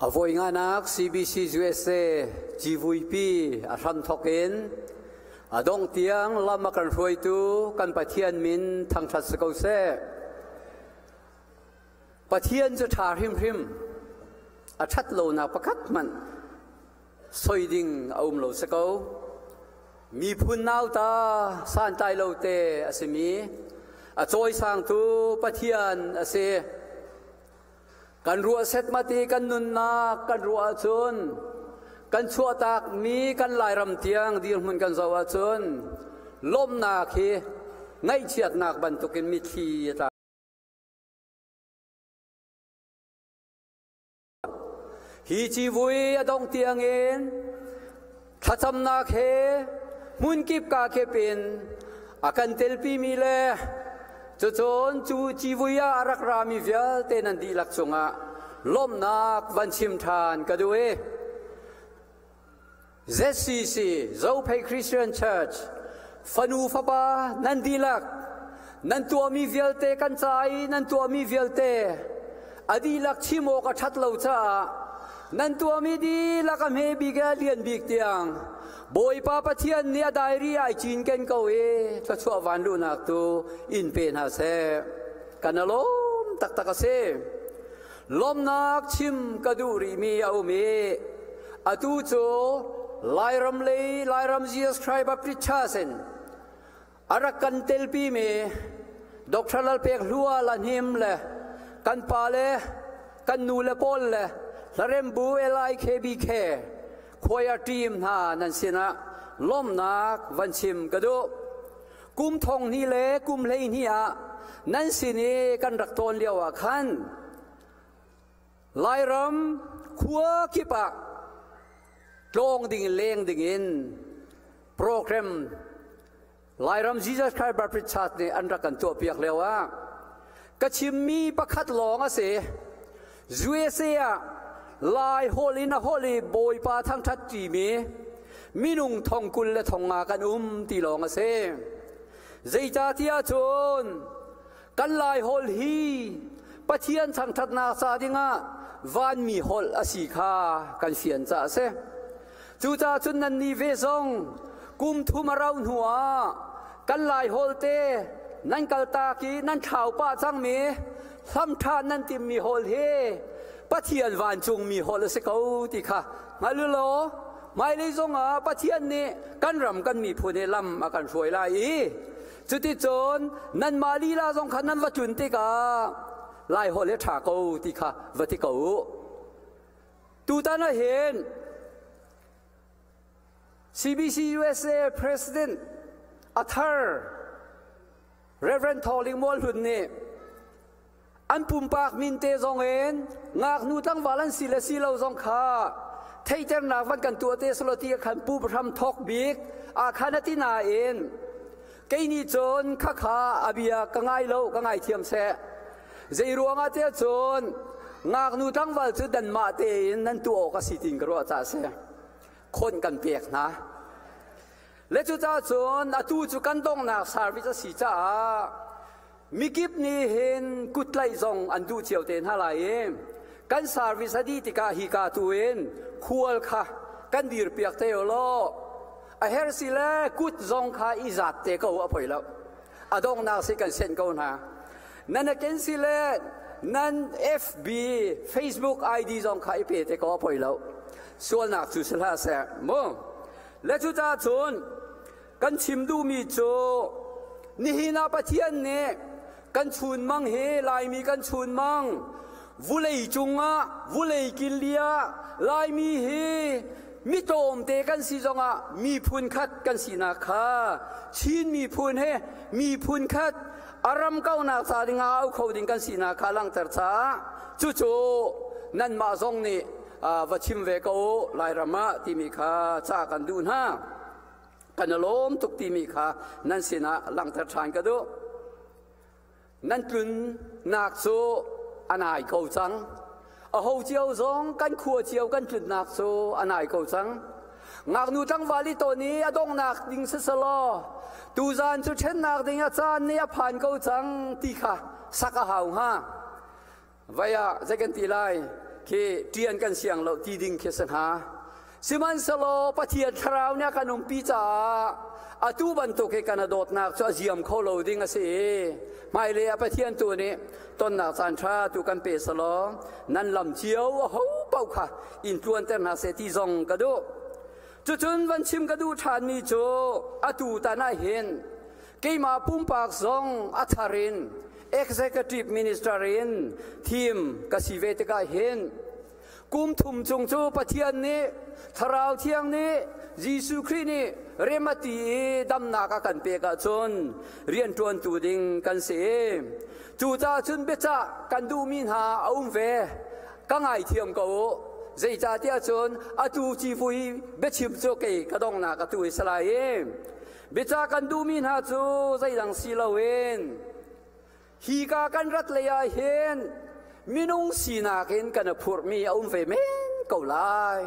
A voi nganak CBC USA civuipi a hramthok in a dongh tiang lam a kan hruaitu kan Pathian min thangṭhat si ko seh. Pathian cu ṭha hrimhrim, a ṭhat lonak pakhat hmanh soi ding a um lo si ko. Miphun nauta santlai lo te a simi a cawisangtu Pathian a si. Kan ruah setmat i kan nunnak kan ruah ahcun kan chuahtakmi kan Lairam tiang dirhmun kan zoh ahcun lawmhnak hi ngaihchiatnak bantukin mitthli a tla. Hi civui a dongh tiangin thlacamnak he hmunkip kakip in a kan telpimi le cucun cu civui ah a rak rami vialte nan dihlak cungah lawmhnak van chim ṭhan ka duh i ZCC Zophei Christian Church fanu fapa nan dihlak nan tuahmi vialte kan ca i nan tuahmi vialte a dihlak chim awk a ṭhat lo caah nan tuahmi dihlak a hme bik le a lian bik tiang Bawipa Pathian nih a diary ai cinken ko i thluachuah van luhnak tu in pe hna seh. Kan a lawm taktak a si. Lawmnak chim ka duh rihmi a um i atu cu Lairam lei Lairam Jesus Christ Baptist Church in a rak kan telpimi Dr. Lalpek Hlua Lahnim le kan pa le kan nu le pawl le Hlarembu LIKBK choir team hna nan sinah lawmhnak van chim ka duh. Kum thong hnih le kum 12 ah nan sin i kan rak tawn lio ah khan Lairam khua kip ah tlawng ding leng ding in program Lairam Jesus Christ Baptist Church nih an rak kan tuahpiak lio ah ka chimmi pakhat lawng a si. USA ah Lai holh in a holh i Bawipa thangṭhat ṭimi minung thong 20 le thong nga kan um ti lawng a si. Zeicahtiah cun kan Lai holh hi Pathian thangṭhatnak ca dingah vanmi holh a si kha kan fian caah a si. Cucaah cun nannih ve zong kum thum a rauh hnuah kan Laiholh te nan kaltak i nan thlau pah cangmi hlamṭha nan timmi holh hi Pathian vancungmi holh a si ko ti kha hngal u law hmailei zongah Pathian nih kan ram kan miphun hi lam a kan hruai lai i cuticun nanmah lila zong kha nan va tlun tikah Laiholh hi ṭha ko ti kha va ti ko u. Tutan ah hin CBC USA President a thar Reverend Thawling Mualhlun nih an pumpak min te zong in ngaknu tlangval an si le si lo zong kha theihternak van kan tuah te selaw ti khan pu hram thawk bik a khan a ti nain kei nih cun khakha a bia ka ngai lo ka ngai thiam seh. Zei ruangah tiah cun ngaknu tlangval cu danmah tein nan tuah awk a si tiin ka ruah caah a si. Khon kan pek hna. Le cucaah cun atu cu kan donghnak service a si caah mikip nih hin kuttlaih zong an duh cio te hna lai i kan service a dih tikah hika tu in khual kha kan dirpiak te u law a herh si le kut zong kha i zat te ko a poi lo. A donghnak si kan senh ko hna. Nan a ken si le nan FB Facebook ID zong kha i pe te ko a poi lo. Sualnak cu si hlah seh mu. Le cucaah cun kan chim duhmi cu nihin ah Pathian nih kan chunmang hi Laimi kan chunmang vulei cungah vulei killi ah Laimi hi mi tlawmte kan si zongah miphun khat kan sinak kha Chin miphun he miphun khat a ram kaunak ca dingah au kho ding kan sinak kha langhter caah cucu nanmah zong nih va chim ve ko u Lairam ah timi kha ca kan duh hna. Kan i lawm tuk timi kha nan sinah langhter ṭhan ka duh. Nan tlunnak cu a nai ko cang. Aho cio zong kan khua cio kan tlunnak cu a nai ko cang. Ngaknu tlangval i tawn i a donghnak ding siselaw tuzaan cu ṭhennak ding a caan nih a phan ko cang ti kha sak a hau hnga. Vai ah zei kan ti lai? Khi ṭian kan siang lo ti ding khi si hnga. Sihmanhsehlaw Pathian thlarau nih a kan umpi caah atu bantuk hi kan a dawtnak cu a ziam kho lo ding a si i hmailei ah Pathian tu nih tonnak caan ṭha tu kan pe selaw nan lam cio a ho paoh kha in tluanter hna seh ti zong ka duh. Cucun van chim ka duh ṭhanmi cu atu tan ah hin keimah pumpak zong a thar in executive minister in thim ka si ve tikah hin kum thum chung cu Pathian nih Thlarau Thiang nih Jesuh Khrih nih rem a ti i damnak a kan pek ahcun rianṭuantu ding kan si. Cucaah cun biacah kan duhmi hna a um ve. Ka ngaithiam ko u. Zeicahtiah cun atu civui biachim cu kei ka donghnak atu hi si lai i biacah kan duhmi hna cu zeidang si loin Hika kan rat lei ah hin minung sinak in kan i phurhmi a um ve men ko lai.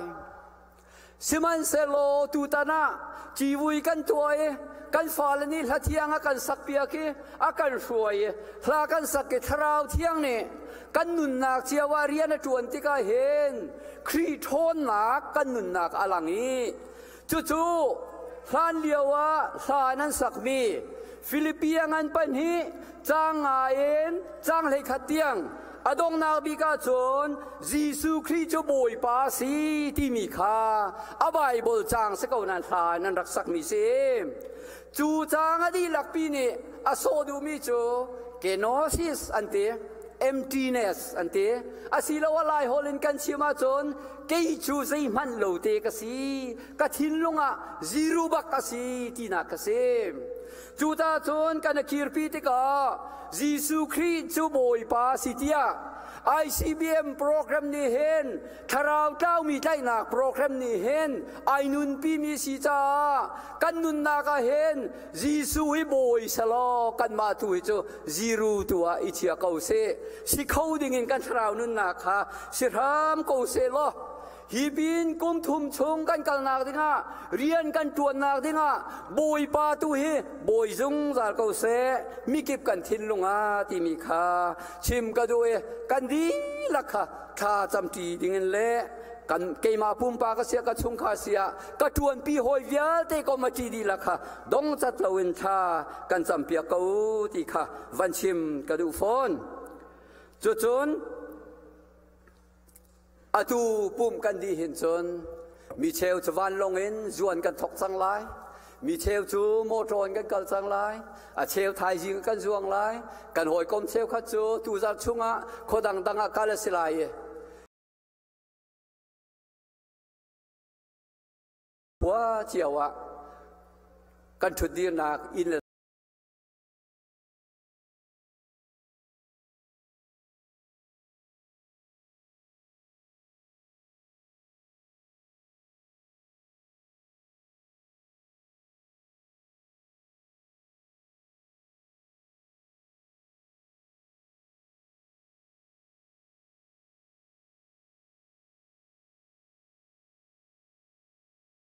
Sihmanhsehlaw tutan ah civui kan tuah i kan fale nih hla thiang a kan sakpiak i a kan hruai i hla kan sak i thlarau thiang nih kan nunnak cio ah rian a ṭuan tikah hin Khrih ṭhawnnak kan nunnak a lang i Cucu hlan lio ah hla nan sakmi Filipi a ngan pahnih caang nga in caang 11 tiang a donghnak bik ahcun Jesuh Khrih cu Bawipa a si timi kha a Baibal caang si ko nan hla nan rak sakmi si. Cu caang a dihlakpi nih a sawh duhmi cu kenosis an ti, emptiness an ti. Asiloah Laiholh in kan chim ahcun kei cu zeihmanh lo te ka si ka thinlung ah zero bak a si tinak ka si cu ta cun kan a kirpi tikah Jesuh Khrih cu Bawipa si tiah ICBM program nih hin thlarau tlaumi tlaihnak program nih hin ai nunpi mi si caah kan nunnak ah hin Jesuh hi bawi selaw kanmah tu hi cu zero tu ah i chia ko seh. Si kho dingin kan thlarau nunnak kha si hram ko seh law hi pin kum thum chung kan kalnak dingah rian kan ṭuannak dingah Bawipa tu hi bawi zungzal ko seh mikip kan thinlung ah timi kha chim ka duh i kan dihlak kha thla camṭi dingin le kan keimah pumpak ka sia ka chungkhar sia ka ṭuanpi hawi vialte committee dihlak kha dongcat loin thla kan campiak ko ti kha van chim ka duh fawn. Cucun atu pumh kan dih hin cun mi cheu cu vanlawng in zuan kan thok cang lai. Mi cheu cu motor in kan kal cang lai. A cheu thaizing kan zuang lai. Kan hawikom cheukhat cu tuzarh chungah khua dangdang ah kal a si lai i khua cio ah kan ṭhutdirnak inn le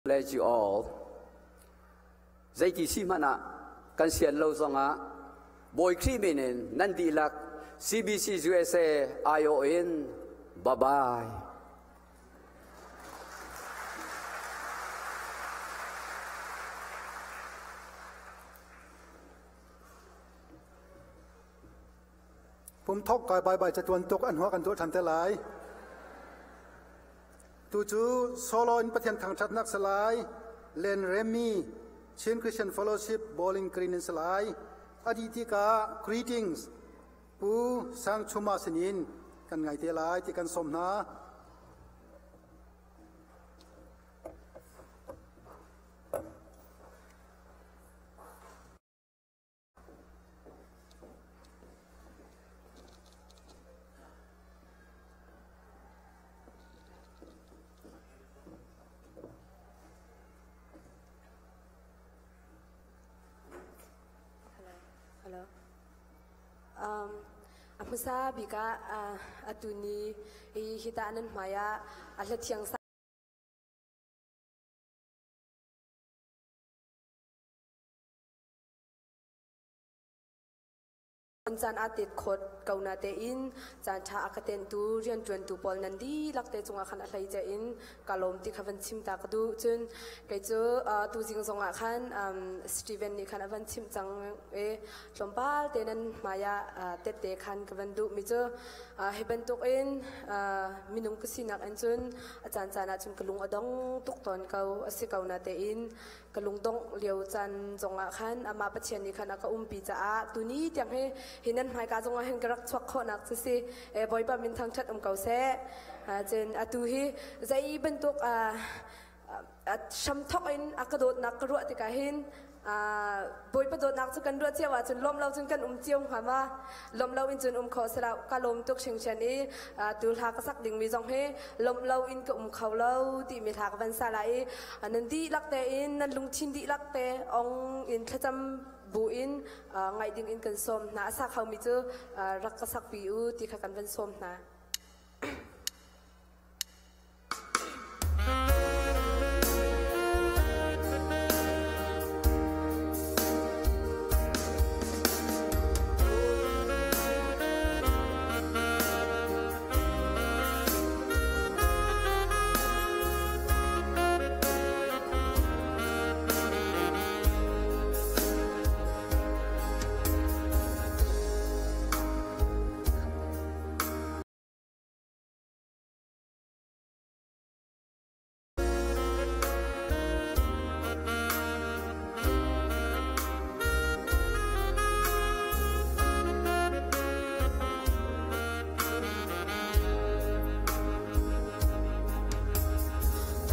Bless you all. Zeiti si hmanh ah kan sian lo zongah Bawi Khrih min in nan dihlak CBC USA aiawh in bye bye. Pum thok kai bye bye catuan tuk an hua kan tuah than te lai. Tu cu solo in Pathian thangṭhatnak salai Len Remy Chin Christian Fellowship Bowling Green in salai adi tikah greetings Pu Sang Chuma sinin kan ngai te lai ti kan sawm hna. Hello. Um, a hmasa bik ah atu ni i hita nan hmai ah a hla thiang caan aa tet khawt ko na tein caan ṭha a ka tenhtu rianṭuantu pawl nan dihlak te cungah khan a hleice in ka lawm ti kha van chim ta ka duh. Cun kei cu tuzing zongah khan Steven nih khan a van chimh cang i tlawmpal te nan hmai ah tette khan ka van duh mi cu hi bantuk in minung ka sinak in cun a caan caan ah cun ka lung a dong tuk tawn ko a si ko na tein ka lungdongh lio caan zongah khan amah Pathian nih khan a ka umpi caah tuni tiang hi hi nan hmaika zongah hin ka rak chuak khawhnak cu si. Bawipa min thangṭhat um ko seh. Cun atu hi zei bantuk hramthok in a ka dawtnak ka ruah tikah hin Bawipa dawtnak cu kan ruah cio ahcun lawm lo cun kan um cio hnga ma? Lawm lo in cun um kho silo. Ka lawm tuk hringhran i tu hla ka sak dingmi zong hi lawm lo in ka um kho lo timi hla ka van sa lai i nan dihlak tein nan lungthin dihlak te ong in thlacam bu in ngaih ding in kan sawm hna. A sa khomi cu rak ka sakpi u ti kha kan van sawm hna.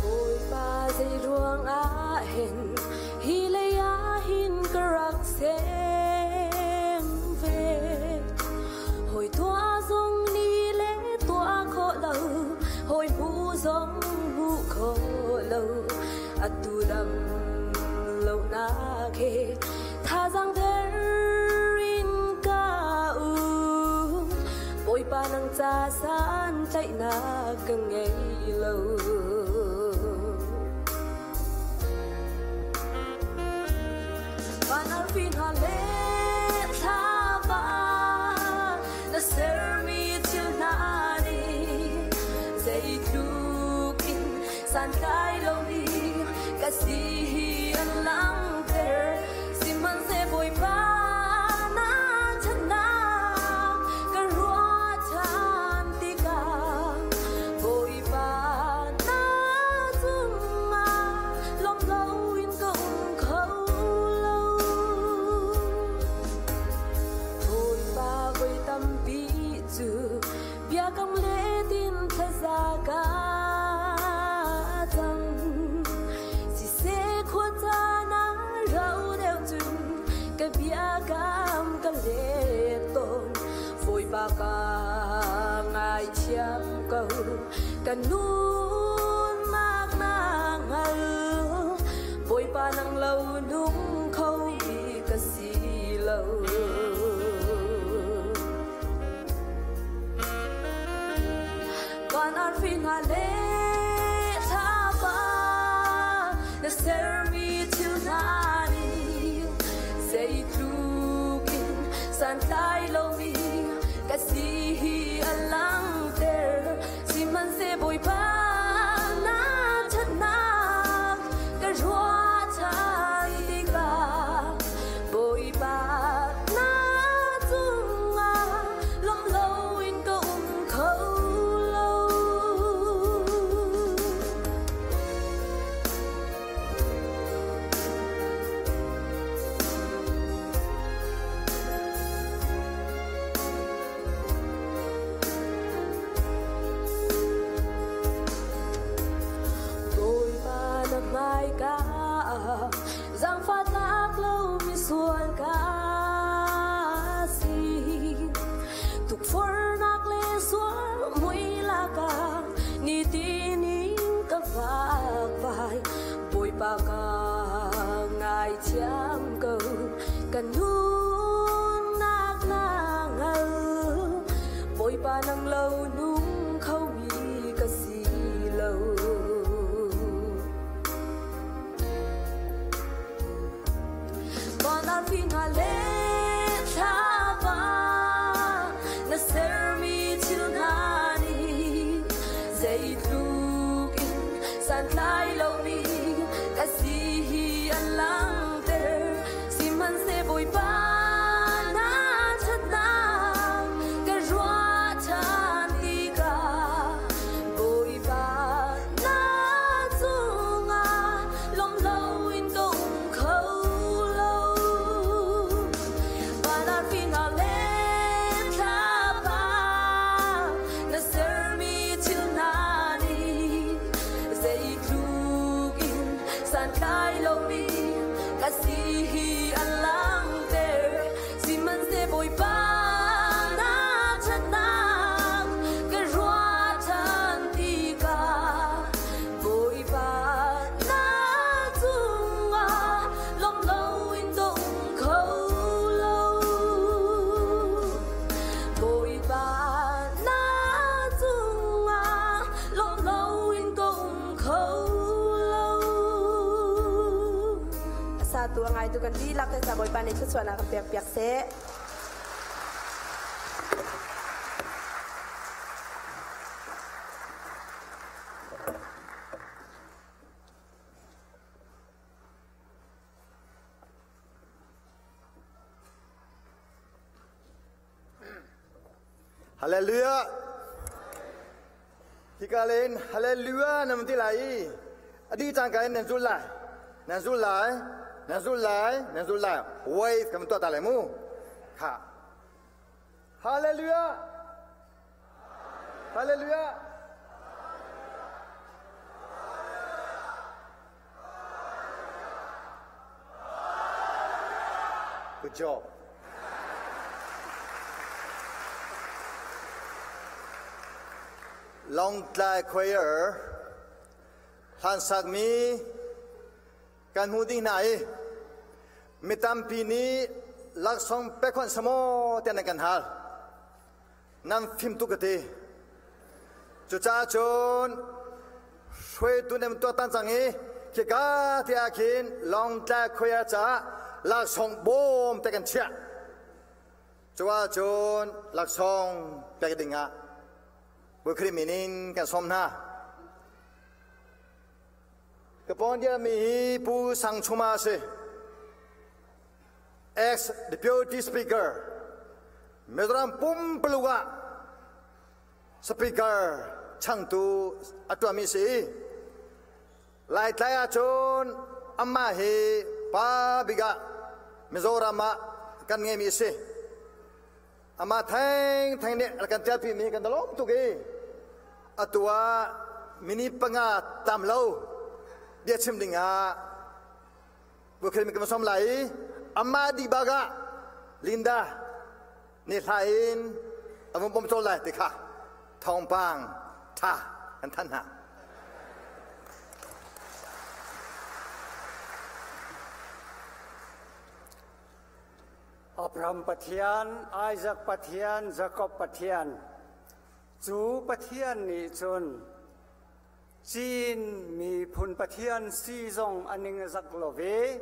Bawipa zei ruangah hin hi lei ah hin ka rak sem ve? Hawi tuah zong ni le tuah khawh lo, hawi hmu zong hmu kho lo. Atu dam lo nak he thazang der in ka um. Bawipa nang ca san tlaihnak ka ngei lo. Van arfi hna le thlapa na sermi thil hna nih zeitluk in santlai lomi ka si hi an langhter. Sihmanhseh Bawipa na ṭhatnak ka ruah ṭhan tikah, Bawipa na cungah lawm loin ka um kho lo. Bawipa, voi tampi cu biakam let in thlaza ka cam. Siseh khua caan ah rau deuh cun ka biakam ka let tawn. Bawipa, ka ngaithiam ko, ka nunnak na hngal. Bawipa nang lo nung kho mi ka si lo. Van arfi hna le thlapa na sermi thil hna nih zeitluk in santlai lomi ka si hi an langhter. Sihmanhseh Bawipa na ṭhatnak ka ruah ṭhan tikah, Bawipa na cungah lawm loin ka um kho lo. Bawipa na hmaika zaangfahtlak lomi sual ka si. Tukforhnak le sual mui lakah nitin in ka vakvai. Bawipa, ka ngaithiam ko, ka nunnak na hngal. Bawipa nang lo nung kho mi ka si lo. Van arfi hna le thlapa sermi thil hna nih zeitluk in santlai lomi ka si hi an langhter. Sihmanhseh Bawipa na ṭhatnak ka ruah ṭhan tikah Bawipa na cungah lawm loin ka um kho lo. Van arfi hna le thlapa na sermi thil hna nih zeitluk in santlai lomi ka si hi an langhter. Sihmanhseh Bawipa na ṭhatnak ka ruah ṭhan tikah Bawipa na cungah lawm loin ka um kho lo. Bawipa na cungah lawm loin ka um kho lo. A satu a ngaitu kan dihlak te ca Bawipa nih thluachuahnak kan pek piak seh. Hallelujah. Hika len hallelujah nan ti lai i a dih cangka in nan zul lai. Nan zul lai. Nan zul lai. Nan zul lai. Wave kan tuah ta lai mu. Kha. Hallelujah. Hallelujah. Good job. Lawngtlai Choir hlansakmi kan hmuh ding hna i mi tampi nih laksawng pek hmanh samaw tiah nan kan hal. Nan fim tuk ka ti. Cucaah cun hruaitu nan tuah tan cang i khika te ah khin Lawngtlai Choir caah laksawng bawm te kan chiah. Cu ahcun laksawng pek ding ah Bawi Khrih min in kan sawm hna. Ka pawng diami hi Pu Sang Chuma a si. Ex Deputy Speaker Mizoram pumpaluk ah Speaker changtu a ṭuanmi si. Laitlai ahcun amah hi pa bik ah Mizoram ah kan ngeimi a si. Amah thengtheng nih a kan ṭialpimi kan lawm tuk i atu ah mini panga tam lo bia chim ding ah Bukhel mi kan som lai i amah dih bak ah Linda nih hla in a vun pom cawl lai ti kha thawngpang ṭha kan thanh hna. Abraham Pathian, Isaac Pathian, Jacob Pathian, cu Pathian nih cun Chin miphun Pathian si zong a ning a zak lo ve.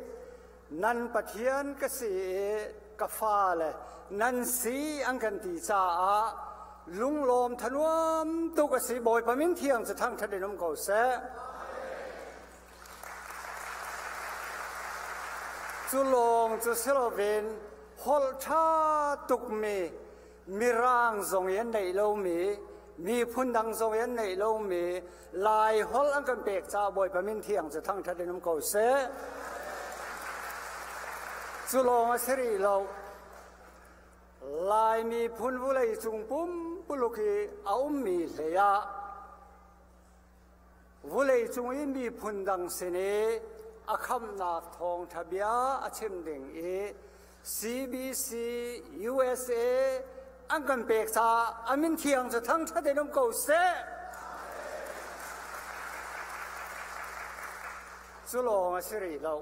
Nan Pathian ka si i ka fale nan si an kan ti caah lunglawm thanuam tuk a si. Bawipa min thiang cu thangṭhat in um ko seh. Cu lawng cu si loin holh ṭha tukmi Mirang zong i an neih lomi, miphun dang zong i an neih lomi Lai holh an kan pek caah Bawipa min thiang cu thangṭhat in um ko seh. Cu lawng a si rih lo. Lai miphun vulei cung pumpuluk i a ummi hlei ah vulei cung i miphun dang sin i a khamhnak thawngṭha bia a chim ding i CBC USA an kan pek caah a min thiang cu thangṭhat in um ko seh. Cu lawng a si rih lo.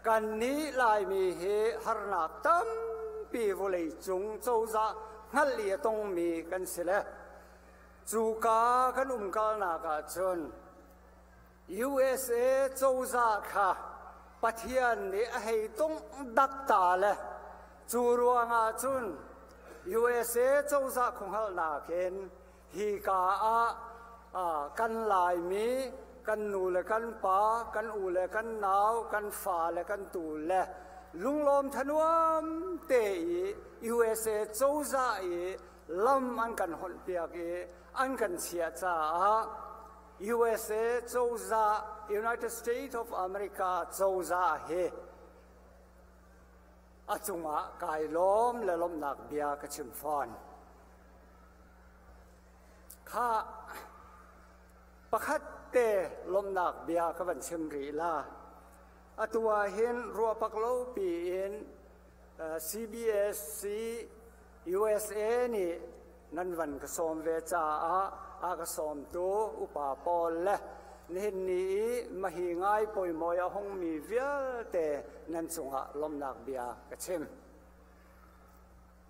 Kannih Laimi hi harnak tampi vawlei cung cozah hngalh i a tongmi kan si le cuka kan umkalnak ahcun USA cozah kha Pathian nih a hei tongh dak ta le cu ruangah cun USA cozah khuahngalhnak in hika ah kan Laimi kan nu le kan pa, kan u le kan nau, kan fa le kan tu le lunglawm thanuam te i USA cozah i lam an kan honhpiak i an kan chiah caah USA cozah United States of America cozah hi a cungah kai lawm le lawmhnak bia ka chim fawn. Kha pakhat te lawmhnak bia ka van chim rih la. Atu ah hin ruahpak lo piin CBSC USA nih nan van ka sawm ve caah a ka sawmtu upa pawl le nihin ni i mahi ngai poimawi a hungmi vialte nan cungah lawmhnak bia ka chim.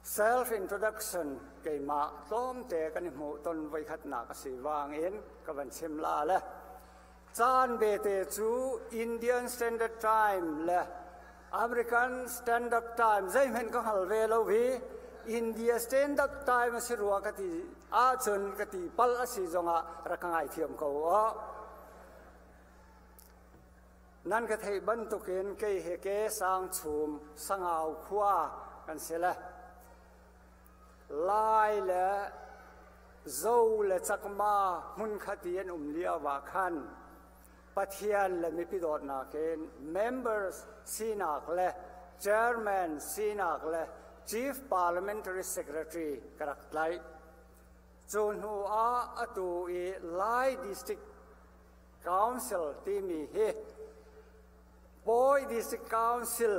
Self introduction keimah tlawmte kan i hmuh ton voikhatnak a si wangin ka van chim la le caan bete cu Indian Standard Time le American Standard Time zeihmanh ka hngal ve lo hi India Standard Time a si rua ka ti ahcun ka ti pal a si zongah rak ka ngaithiam ko aw. Nan ka theih bantukin kei he ke sang chum sangau khua kan si le Lai le Zo le Chakma hmunkhat i an um lio ah khan Pathian le mipi dawtnak in members sinak le chairman sinak le chief parliamentary secretary ka rak tlaih. Cu hnu ah atu i Lai district Council timi hi Pawi District Council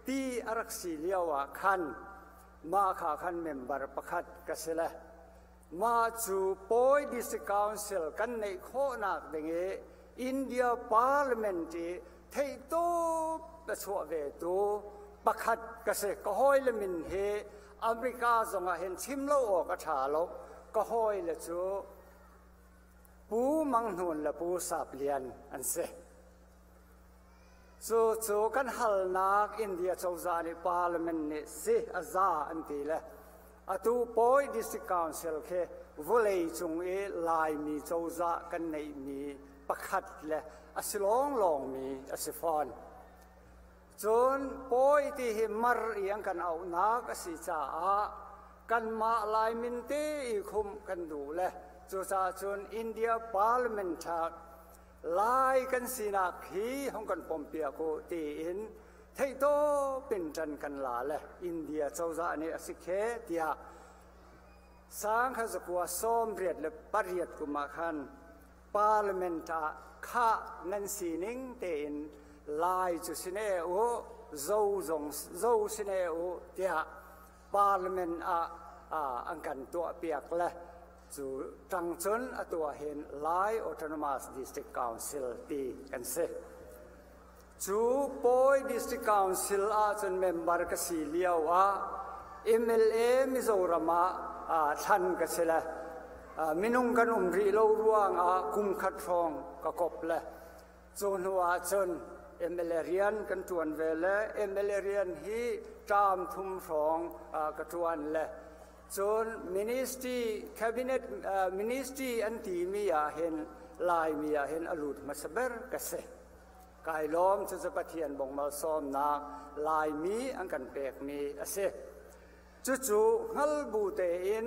ti a rak si lio ah khan mah kha khan member pakhat ka si le mah cu Pawi District Council kan neih khawhnak ding i India Parliament i theihtawp a chuah ve tu pakhat ka si. Ka hawile min hi America zongah hin chim lo awk a ṭha lo. Ka hawile cu Pu Mang Hnun le Pu Sap Lian an si. Cu cu kan halnak India cozah nih parliament nih si a za an ti le atu Pawi District Council khi vawlei cung i Laimi cozah kan neihmi pakhat le a si lawnglawngmi a si fawn. Cun Pawi ti hi mar i an kan auhnak a si caah kanmah Laimin te i khumh kan duh le cucaah cun India Parliament ah Lai kan sinak hi hong kan pompiak u tiin theihtawp in ṭan kan la le India cozah nih a si khe tiah sang kha zakua 98 kum ah khan Parliament ah khah nan sining tein Lai cu si ne u, Zo zong Zo si ne u tiah Parliament ah an kan tuahpiak le cu ṭang cun atu ah hin Lai Autonomous District Council ti kan si. Cu Pawi District Council ahcun member ka si lio ah MLA Mizoram ah thlan ka si le minung kan um rih lo ruangah kum khat hrawng ka kop le cu hnu ah cun MLA rian kan ṭuan ve le MLA rian hi ṭam thum hrawng ka ṭuan le cun ministry cabinet ministry an timi ah hin Laimi ah hin a lut hmasa ber ka si. Kai lawm cucu Pathian bong malsawmnak Laimi an kan pekmi a si. Cucu hngal bu tein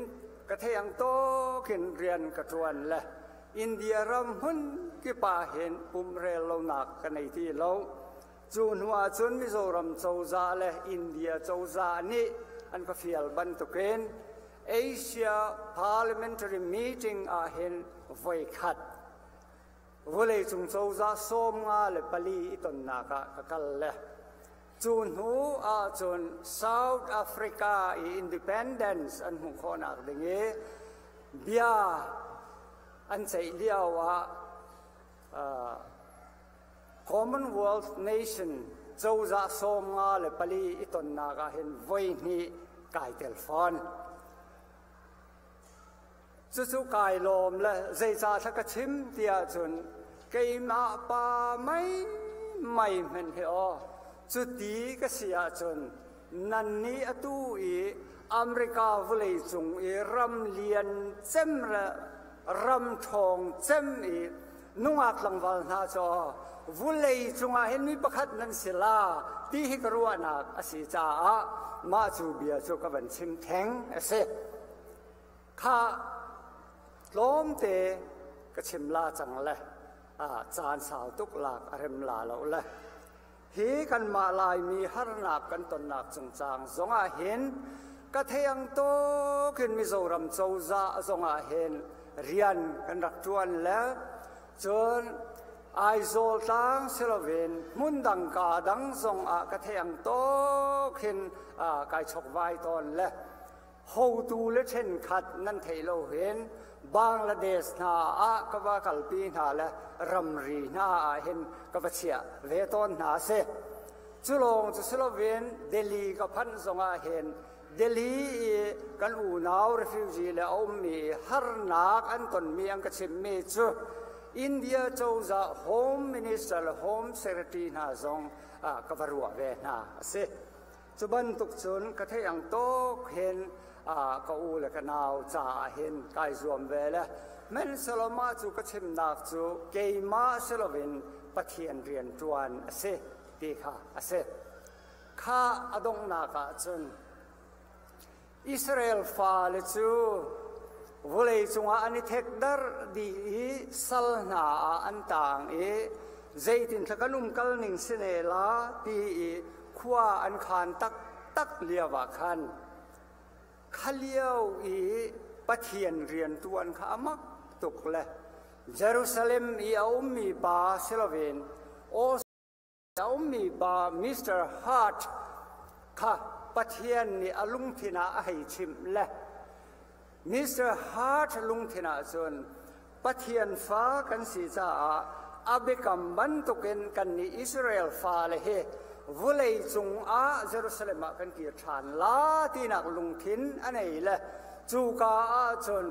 ka theih ang tawkin rian ka ṭuan le India ram hmun kip ah hin pumrel lonak ka nei ti lo. Cu hnu ah cun Mizoram cozah le India cozah nih an ka fial bantukin Asia Parliamentary Meeting ah hin voikhat vawleicung cozah 54 i tonnak ah ka kal le cu hnu ahcun South Africa i independence an hmuh khawhnak ding i bia an ceih lio ah Commonwealth Nation cozah 54 i tonnak ah hin voi hnih kai tel fawn. Cucu kai lawm le zeicah thla ka chim ti ahcun keimah pa mai mai hmenh hi aw cuti ka si ahcun nannih atu i America vawlei cung i ram lian cem le ram ṭhawng cem i nungak tlangval hna cu vulei cungah hin mi pakhat nan si la ti hi ka ruahnak a si caah mah cu bia cu ka van chim theng a si. Kha tlawmte ka chim la cang le caan sau tuk lak a rem la lo le hi kanmah Laimi harnak kan tonnak cungcang zongah hin ka theiang tuk in Mizoram cozah zongah hin rian kan rak ṭuan le cun Aizawl tlang siloin hmun dang ka dang zongah ka theiang tuk hin kai chokvai tawn le hotu le ṭhenkhat nan theih lo hin Bangladesh hna ah ka va kalpi hna le ramri hna ah hin ka va chiah ve tawn hna si. Cu lawng cu si loin Delhi ka phanh zongah hin Delhi i kan unau refugee le a ummi harnak an tonmi an ka chimmi cu India cozah Home Minister le Home Secretary hna zong ka va ruah ve hna a si. Cu bantuk cun ka theih ang tawk hin ka u le ka nau caah hin kai zuam ve le hmanhsehlaw mah cu ka chimnak cu keimah si loin Pathian rian ṭuan a si ti kha a si. Kha a donghnak ah cun Israel fale cu vawlei cungah an i thekdarh dih i sal hna ah an taang i zeitinthla kan umkal ning si ne la ti i khua an khan taktak lio ah khan kha lio i Pathian rianṭuan kha a mak tuk le Jerusalem i a ummi pa si loin A ummi pa Mr. Hart kha Pathian nih a lungthin ah a hei chimh le Mr. Hart lungthin ah cun Pathian fa kan si caah a biakam bantukin kannih Israel fale hi vulei cung ah Jerusalem ah kan kir ṭhan la tinak lungthin a nei le cuka ah cun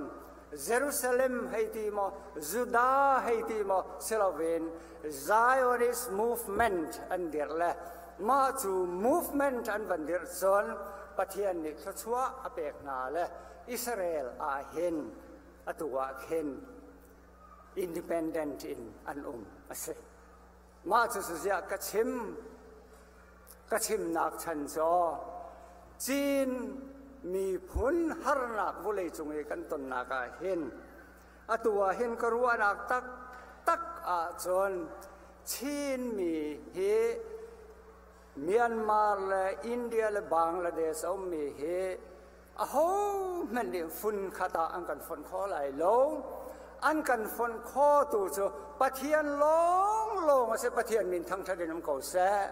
Jerusalem hei ti maw Judah hei ti maw si loin Zionist movement an dirh le mah cu movement an van dirh cun Pathian nih thluachuah a pek hna le Israel ah hin atu ah khin independent in an um a si. Mah cu ziah ka chim ka chimnak chan cu Chin miphun harnak vawlei cung i kan tonnak ah hin atu ah hin ka ruahnak taktak ahcun Chinmi hi Myanmar le India le Bangladesh a ummi hi ahohmanh nih fun khat ah an kan fonh kho lai lo. An kan fonh khotu cu Pathian lawnglawng a si. Pathian min thangṭhat in um ko seh.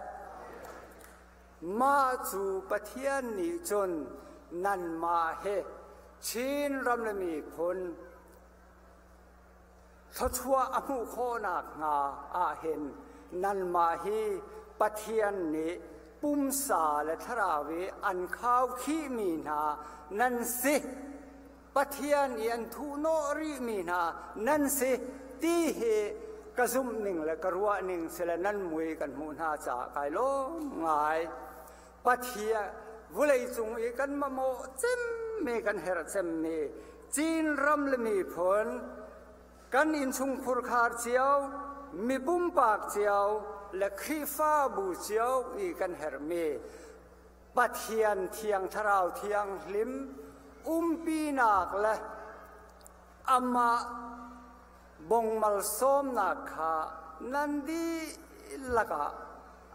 Mah cu Pathian nih cun nanmah he Chin ram le miphun thluachuah a hmuh khawhnak hnga ahhin nanmah hi Pathian nih pumsa le thlarau i an khaukhihmi hna nan si. Pathian i an thuhnawh rihmi hna nan si ti hi ka zumhning le ka ruahning si le nan mui kan hmuh hna caah kai lawm ngai. Pathian vawleicung i kan mamawh cemmi kan herh cemmi Chin ram le miphun kan innchungkhur khar cio mi pumpak cio le Khrihfabu cio i kan herhmi Pathian Thiang Thlarau Thianghlim umpinak le amah bongmal sawmnak kha nan dihlak ah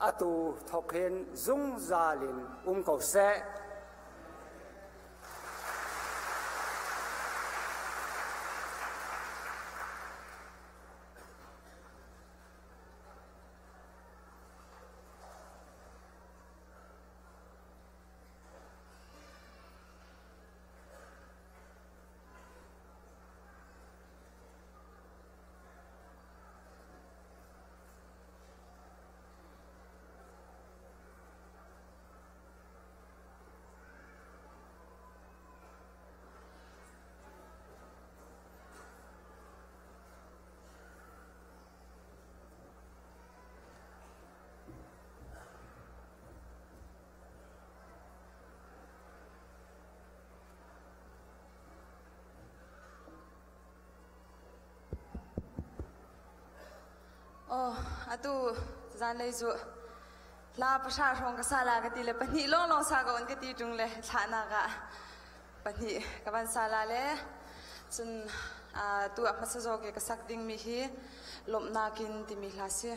atu thawk hin zungzal in um ko seh. Oh, atu zanlei cu hla pahra hrawng ka sa la ka ti le pahnih lawnglawng sa ko an ka ti ṭung le thlahnak ah pahnih ka van sa la le cun tu ah hmasa zawk i ka sak dingmi hi lawmhnak in timi hla si.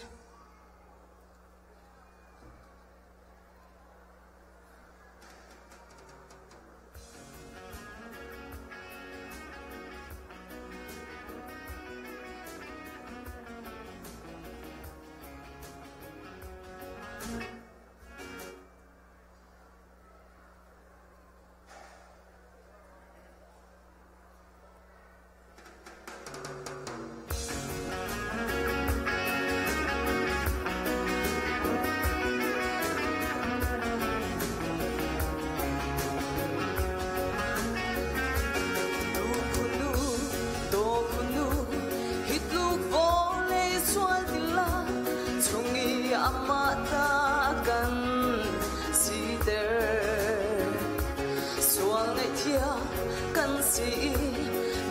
Kan si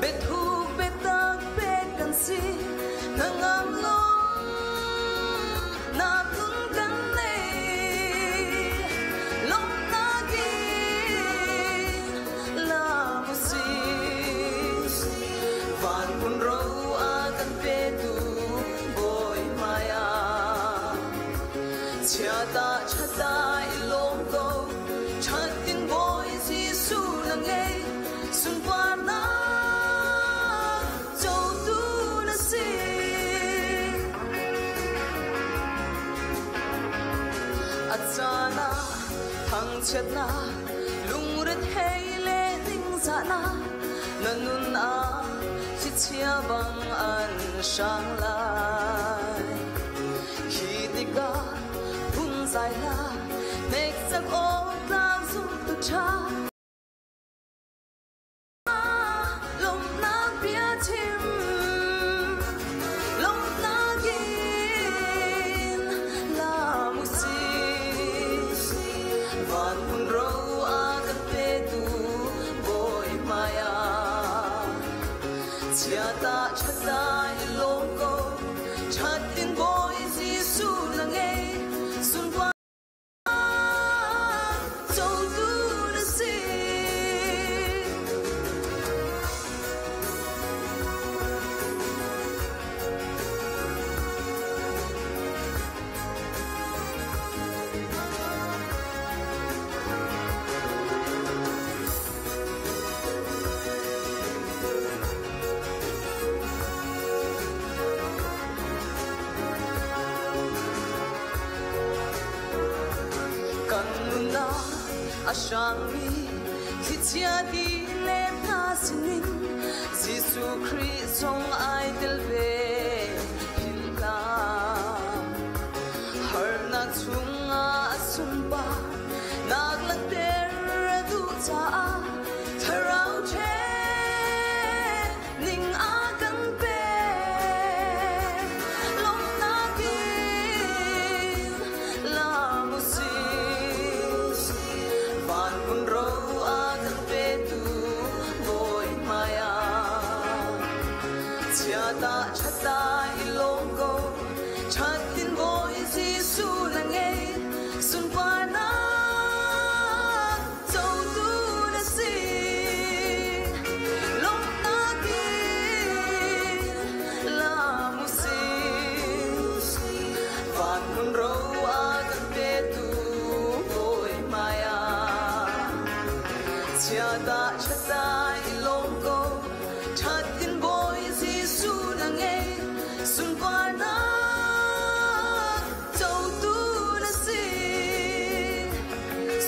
biathuk biatak pek kan si hnangam lawm nak nun kan nei lawmhnak in lam si van kun ro a kan petu bawi hmai ah chiata chata i lawm ko thatin bawi Jesuh na ngei sunparnak cotu na si. A caan ah thangchiatnak lungrethei le ningzahnak na nun ah thlichia bang an hrang lai. Khi tikah phunzai hlah, hneksak awk tlak zumtu ṭha. Lawmhnak bia chim, lawmhnak in lam u sih. Van hmun ro a kan petu Bawi hmai ah. Chiata ṭhata i lawm ko, ṭhatin Bawi Jesuh na ngei, sunpar cotu na si. Kan nunnak a hrangmi thlichia ti le hna sinin Jesuh Khrih zong ai tel ve philh hlah. Harnak chungah a sunpar nak langhter a duh caah thlarau ning a kan pek. Lawmhnak in lam u sih. Van hmun ro a kan petu Bawi hmai ah. Chiata ṭhata i lawm ko, ṭhatin Bawi Jesuh na ngei, sunparnak cotu na si. Lawmhnak in lam u sih. Van hmun ro a kan petu Bawi hmai ah. Chiata ṭhata i lawm ko, ṭhatin Bawi Jesuh na ngei, sunparnak cotu na si.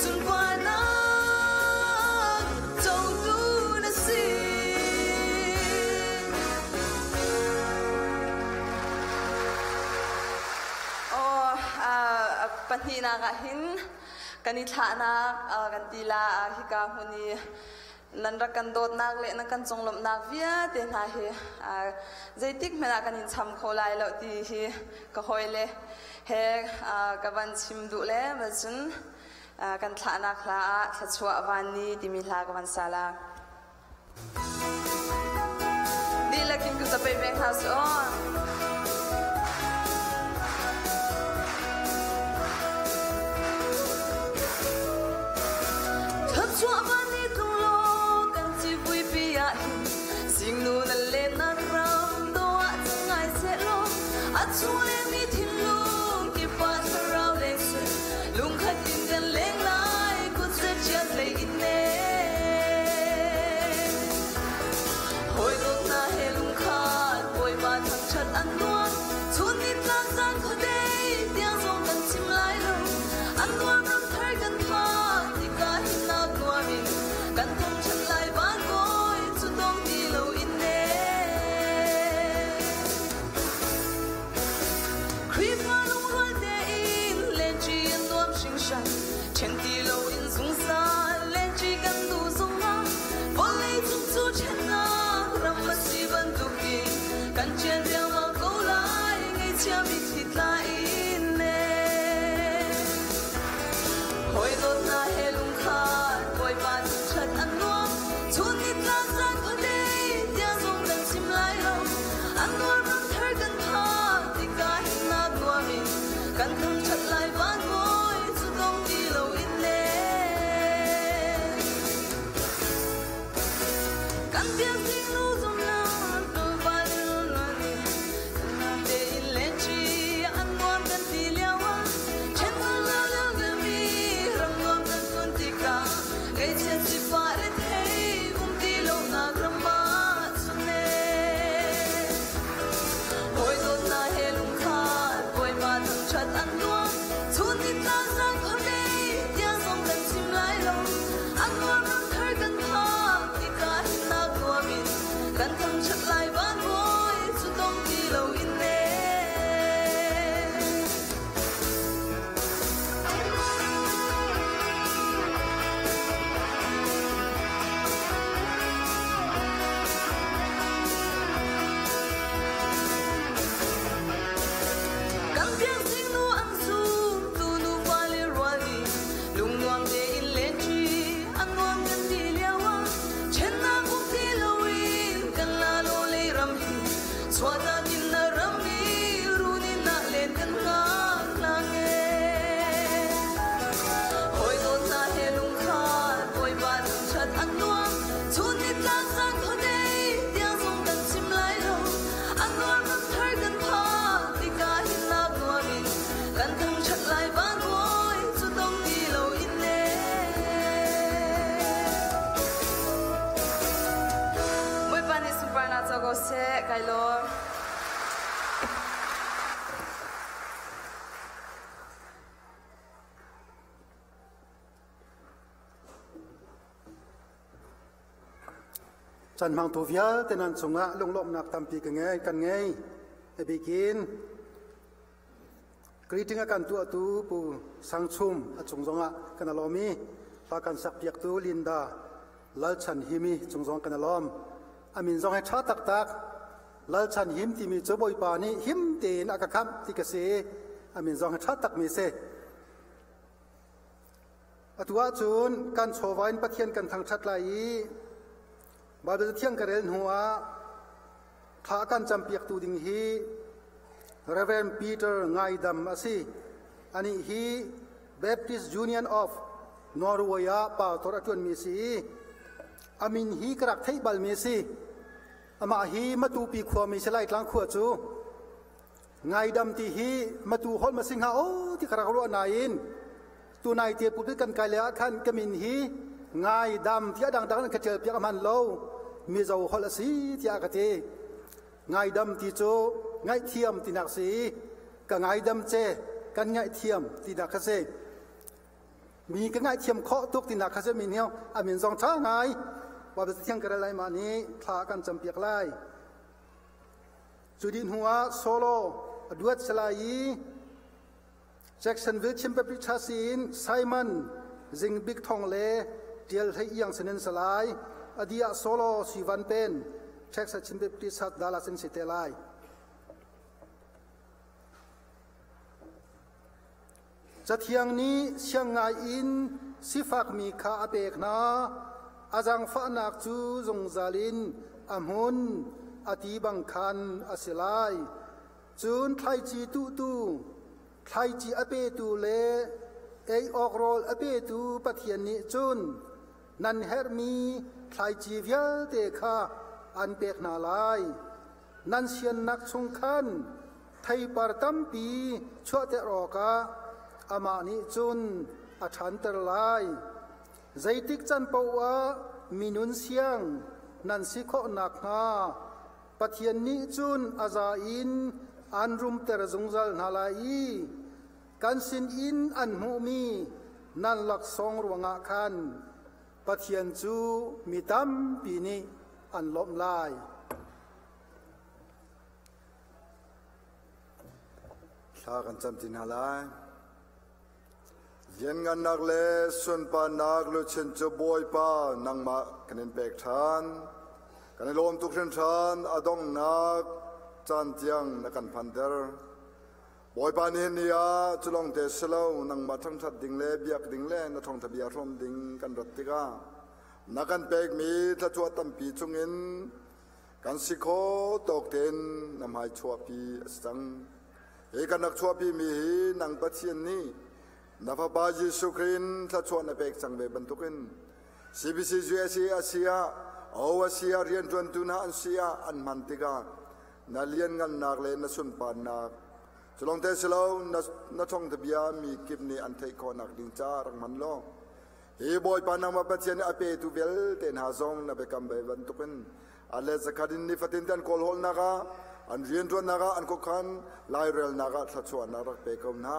Sunparnak cotu na si. Oh, pahnihnak ah hin kan i thlahnak kan ti la hika hmun i nan rak kan dawtnak le nan kan conglawmhnak vialte hna hi zeitik hmanh ah kan in cham kho lai lo ti hi ka hawile he ka van chim duh le cun kan thlahnak hla ah thluachuah van ni timi hla ka van sa la. Dihlak in ka zapei ve hna su aw. A chung le mi thinlung kip ah thlarau leng sui lungkhat in kan leng lai kut zechiat lei in ne. Hawi dawt hna he lungkhat Bawipa thangṭhat an nuam. Chun nitlak zan khuadei tiang zong kan chim lai lo. An nuam ram thar kan phan tikah himnak nuam in kan thangṭhat lai van bawi cu dong ti loin ne. Khrihfa lungrual tein lenṭi an nuam hringhran. Ṭhen ti loin zungzal lenṭi kan duh zungah vawlei cung cu ṭhennak ram a si bantukin kan ṭian riangmang ko lai ngaihchia mitthli tla in le. Hawi dawt hna he lungkhat Bawipa thangṭhat an nuam. Chun nitlak zan khuadei tiang zong kan chim lai lo. An nuam ram thar kan phak tikah himnak nuam in kan thangṭhat lai van bawi cu dong ti loin le. Kan biakinn nu zumnak tuva nun in tein lenṭi an nuam kan ti lio ah ṭhen lo lo mi ram nuam kan tlun tikah ngaihchiat sifah rethei um ti lonak ram ah cun ne. Hawi dawt hna he lungkhat Bawipa thangṭhat an nuam. Chun nitlak zan khuadei tiang zong kan chim lai lo. An nuam ram thar kan phak tikah himnak nuam in kan thangṭhat lai van bawi cu dong ti loin ne. Kan biakzing nu an zum tu nuva le rual nih lungnuam tein lenṭi an nuam kan ti lio ah ṭhennak um ti loin kan la lo lei ram hi chuahtak in na ram i run in ah len kan hngak hlang e. Hawi dawt hna he lungkhat Bawipa thangṭhat an nuam. Chun nitlak zan khuadei tiang zong kan chim lai lo. An nuam ram thar kan phak tikah himnak nuam in kan thangṭhat lai van bawi cu dong ti loin le. Bawipa nih sunparnak co ko seh, kai lawm. Chan hmangtu vialte nan cungah lunglawmhnak tampi ka ngei, kan ngei. Abikin greeting a kan tuahtu Pu Sang Chum a cung zongah kan alawm i hla kan sak piaktu Linda Lalchan Himi cung zong kan alawm. Amin zong he ṭha taktak. Lalchan Him timi cu Bawipa nih him tein a ka khamh ti ka si. Amin zong he ṭha takmi si. Atu ahcun kan chawva in Pathian kan thangṭhat lai i Baibal Thiang ka rel hnuah thla kan campiaktu ding hi Reverend Peter Ngaidam a si. Anih hi Baptist Union of Norway ah pastor a ṭuanmi a si i a min hi ka rak theih balmi a si. Amah hi Matupi khuami si Laitlang khua cu Ngaidam ti hi matu holh ma si hnga o ti ka rak ruah nain tunai te pulpit kan kai le ah khan ka min hi ngaidam ti a dangdang in ka ṭial piak a hman lo Mizo holh a si tiah ka ti. Ngaidam ti cu ngaihthiam tinak si ka ngaidam ce kan ngaihthiam tinak kha si. Mi ka ngaihthiam khawh tuk tinak kha si min hi a min zong ṭha ngai. Baibal Cathiang ka rel lai mah nih thla kan campiak lai. Cu dih hnuah Solo a duat salai i Jacksonville Chin Baptist Church in Simon Zing Bik Thong le Tial Hlei Iang sinin salai a dih ah Solo Sui Van Pen Texas Chin Baptist Church Dallas in si te lai. Cathiang nih siang ngai in sifakmi kha a pek hna. A zaangfahnak cu zungzal in a hmun, a ti bang khan a si lai. Cun thlaici tuhtu, thlaici a petu le ei awk rawl a petu Pathian nih cun nan herhmi thlaici vialte kha an pek hna lai. Nan siannak chung khan Theipar tampi chuahter awkah amah nih cun a ṭhanter lai. Zeitik can paoh ah minun siang nan si khawh nakhnga Pathian nih cun a za in an rumter zungzal hna lai i kan sinin an hmuhmi nan laksawng ruangah khan Pathian cu mi tampi nih an lawmh lai. Thla kan cam ti hna lai. Lianngannak le sunparnak luchin cu Bawipa nangmah kan in pek ṭhan. Kan i lawm tuk hringhran a donghnak caan tiang na kan phanter. Bawipa nihin ni ah cu lawng te si lo nangmah thangṭhat ding le biak ding le na thawngṭha bia hrawm ding kan rat tikah na kan pekmi thluachuah tampi chungin kan si kho tawk tein na hmai chuahpi a si cang. Hi kan rak chuahpimi hi nang Pathian nih na Fapa Jesuh Khrih in thluachuah na pek cang ve bantukin CBC USA a si ah O a si ah rianṭuantu hna an si ah an hman tikah na lianngannak le na sunparnak culong te si lo na thawngtha bia mi kip nih an theih khawhnak ding ca rak hman law Hi Bawipa nangmah Pathian nih a petu vialte hna zong na biakam ve bantukin a let zakhat in nifatin te an kawlhawlnak ah an rianṭuannak ah an khuakhan lairelnak ah thluachuahnak rak pe ko hna.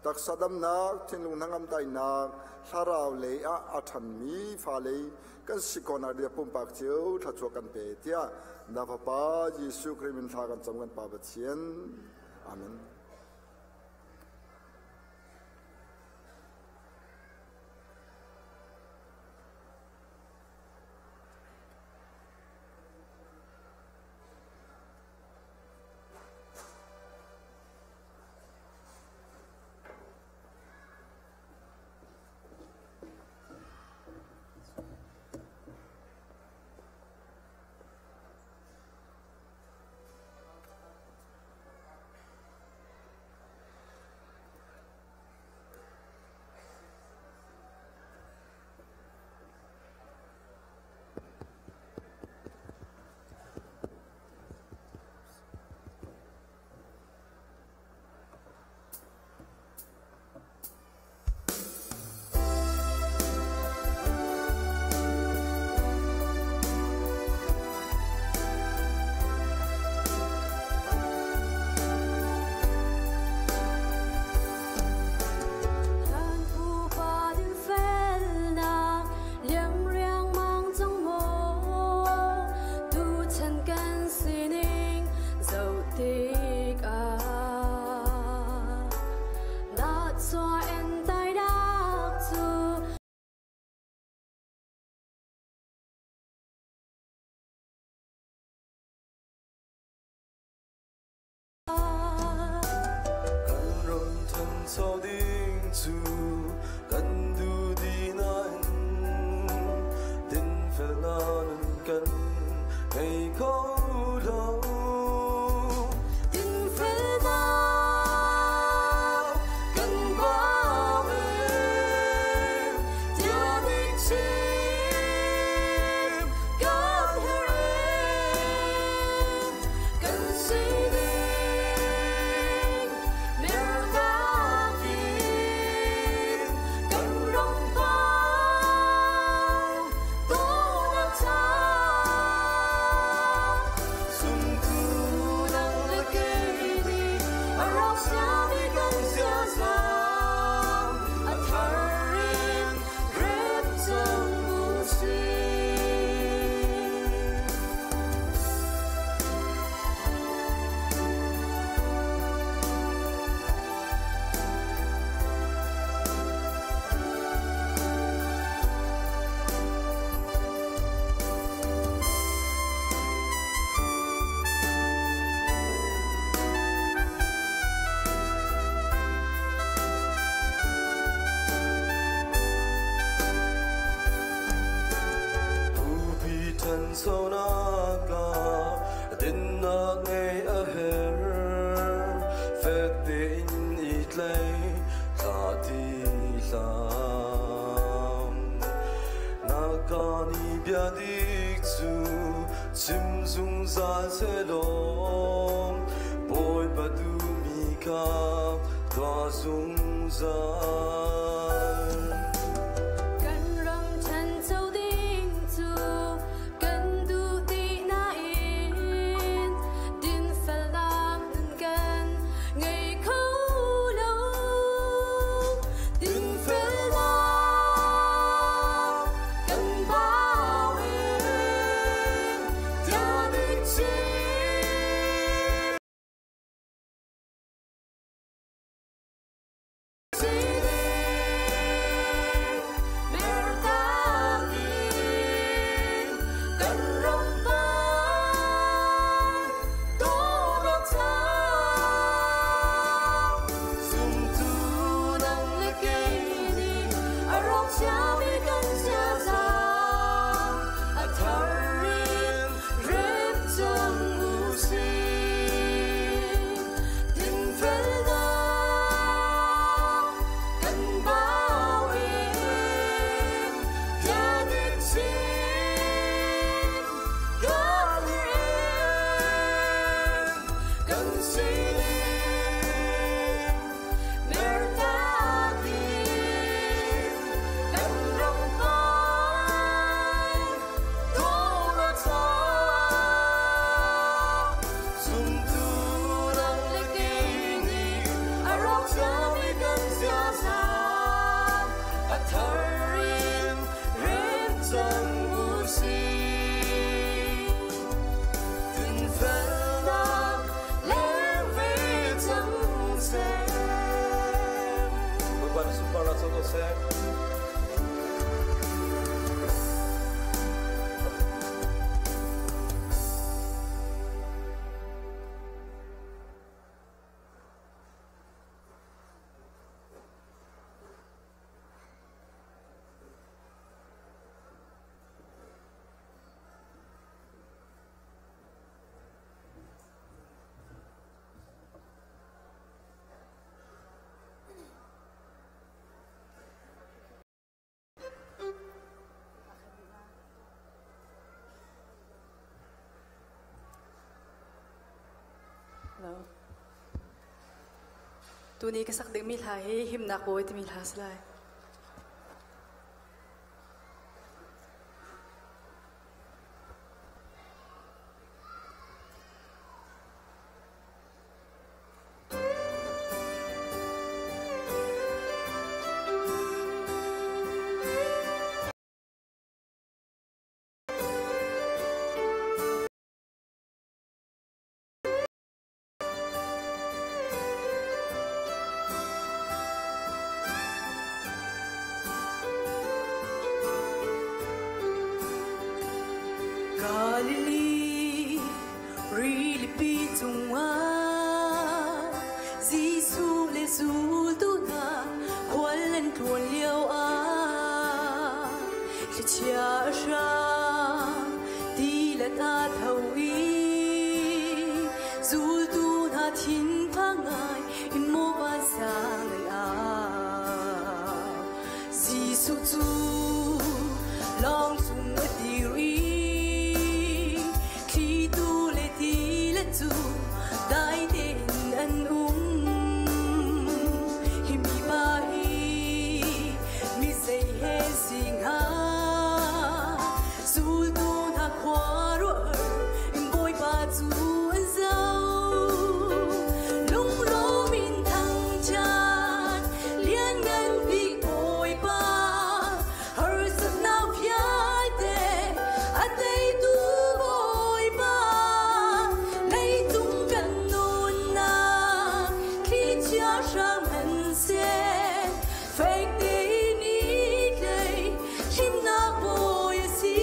Taksa damnak, thinlung hnangam dainak, thlarau lei ah a ṭhanmi fale kan si khawhnak ding pumpak cio thluachuah kan pe tiah na Fapa Jesuh Khrih min thla kan cam kan Pa Pathian. Amen. Kan ram thancho ding cu kan duh dih nain dinfelnak nun kan ngei kho lo. Dinfelnak kan bau i tiah dik chim kan herh i kan sining mertak in kan ram pai dawhnak ca sungtu nang le kei nih a rak siami kan ziaza a thar in rem cang u sih. Bupi ṭhanchonak ah dinnak ngeih a herh. Fek tein i tlai thla ti hlah. Na kaa nih bia dik cu chim zungzal sehlaw Bawipa duh kha tuah zungzal. Kan ram ṭhancho ding cu kan duh dih nain dinfelnak nun kan ngei kho lo. Dinfelnak kan bau in bia dik chim. Kan bau in bia dik chim kan rem kan sining mertak in kan ram hmai dawhnak ca zumtu nang le kei nih a rawk ciami kan ziaza a thar in rem cang u sih. Dinfelnak leng ve cang seh. Bawipa nih sunparnak co ko seh. Hello. Tuni ka sak dingmi hla hi himnak bawi timi hla si lai. Galilee rilipi cungah Jesuh le zultu hna khual an tluan lio ah thlichia a hrang tilet a tho i zultu hna thinphang ngai in maw vansang an au. Jesuh cu lawng cung a dir i thlitu le tilet cu dai tein an um. Hi mipa hi mi zei he si hnga? Zultu hna khuaruahhar in Bawipa cu an zoh. Lunglawm in thangṭhat lianngan bik Bawipa, harsatnak vialte a teitu Bawipa, leicung kan nunnak thlichia hrang hmanhseh, fek tein i tlei himnak bawi a si.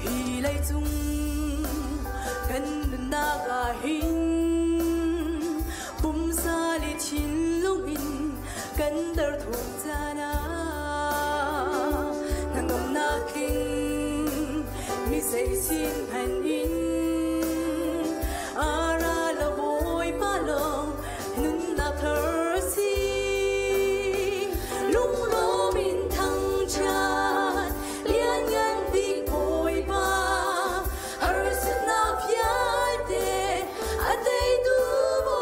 Hi leicung kan nunnak ah hin pumsa le thinlung in kan derthawm caan ah hnangamnak tling mi zei sin hmanh in a ra lo Bawipa lawng nunnak thar a si. Lunglawm in thangṭhat lianngan bik Bawipa, harsatnak vialte a teitu Bawipa.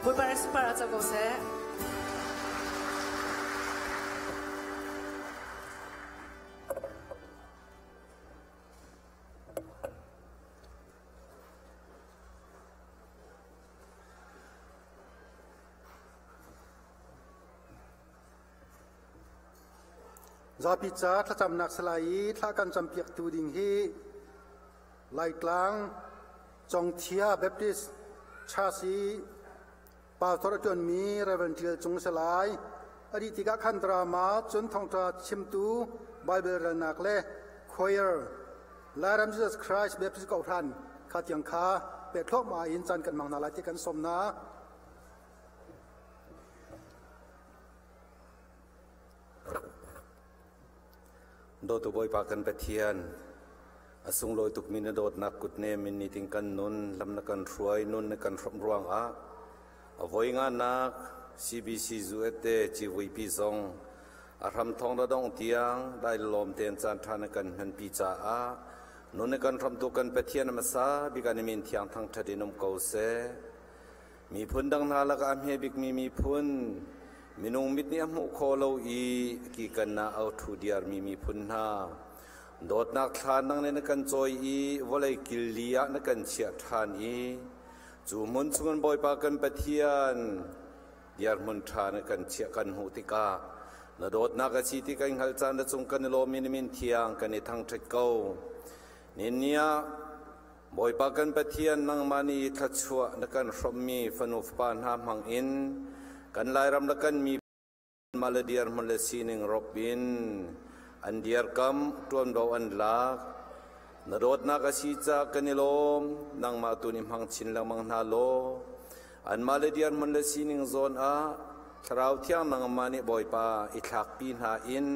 Bawipa nih sunpar ah co ko seh. Zapi ca thlacamnak salai i thla kan campiaktu ding hi Laitlang Congthia Baptist Church i pastor a ṭuanmi Reverend Ṭial Cung salai a dih tikah khan drama cun thawngṭha chimtu Bible relnak le choir Lairam Jesus Christ Baptist Kohhran kha tiang kha peh thluahmah in caan kan hmang hna lai ti kan sawm hna. Dawtu Bawipa kan Pathian, a sunglawi tukmi na dawtnak kutnem in nitin kan nun, lam na kan hruai, nun na kan hrawmh ruangah a voi nganak CBC Zuete civuipi zong a hram thong na dong tiang dai lawm tein caan ṭha na kan hmanpi caah nun na kan hramtu kan Pathian a hmasa bik an min thiang thangṭhat in um ko seh. Miphun dang hna lakah a hme bikmi miphun, minung mit nih a hmuh khawh lo i kikan ah a ṭhu diarmi miphun hna, dawtnak thla nang nih na kan cawi i vawlei kil li ah na kan chiah ṭhan i cu hmun chungin Bawipa kan Pathian dirhmun ṭha na kan chiah kan hmuh tikah na dawtnak a si ti kan hngalh caan na cung kan i lawm i na min thiang kan i thangṭhat ko. Nihin ah Bawipa kan Pathian nangmah nih thluachuah na kan hrawmhmi fanu fapa hna hmang in kan Lairam le kan miphun mah le dirhmun le sining rop in an dirkamh ṭuanvo an lak. Na dawtnak a si caah kan i lawm. Nangmah tu nih hmang chin lengmang hna law anmah le dirhmun le sining zawn ah Thlarau Thiang nangmah nih Bawipa i thlakpi hna in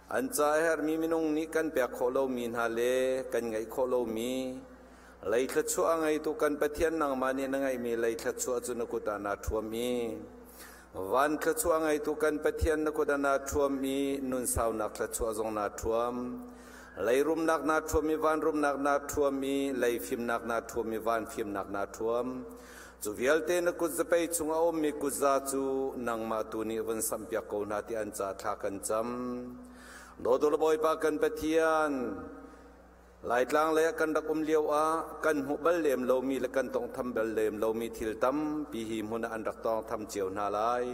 An ca a herhmi minung nih kan pek khawh lomi hna le kan ngeih khawh lomi lei thluachuah a ngeitu kan Pathian nangmah nih na ngeihmi lei thluachuah cu na kut ah naa ṭhuam i van thluachuah a ngeitu kan Pathian na kut ah naa ṭhuam i nunsaunak thluachuah zong naa ṭhuam. Lei rumnak naa ṭhuam i van rumnak naa ṭhuam i lei fimnak naa ṭhuam i van fimnak naa ṭhuam. Cu vialte na kut zapei chung a ummi kutza cu nangmah tu nih vun samhpiak ko hna ti an ca thla kan cam. Dawtu le Bawipa kan Pathian, Laitlang lei ah kan rak um lio ah kan hmuh bal lem lomi le kan tawnghtham bal lem lomi thil tampi hi hmun ah an rak tawngtham cio hna lai.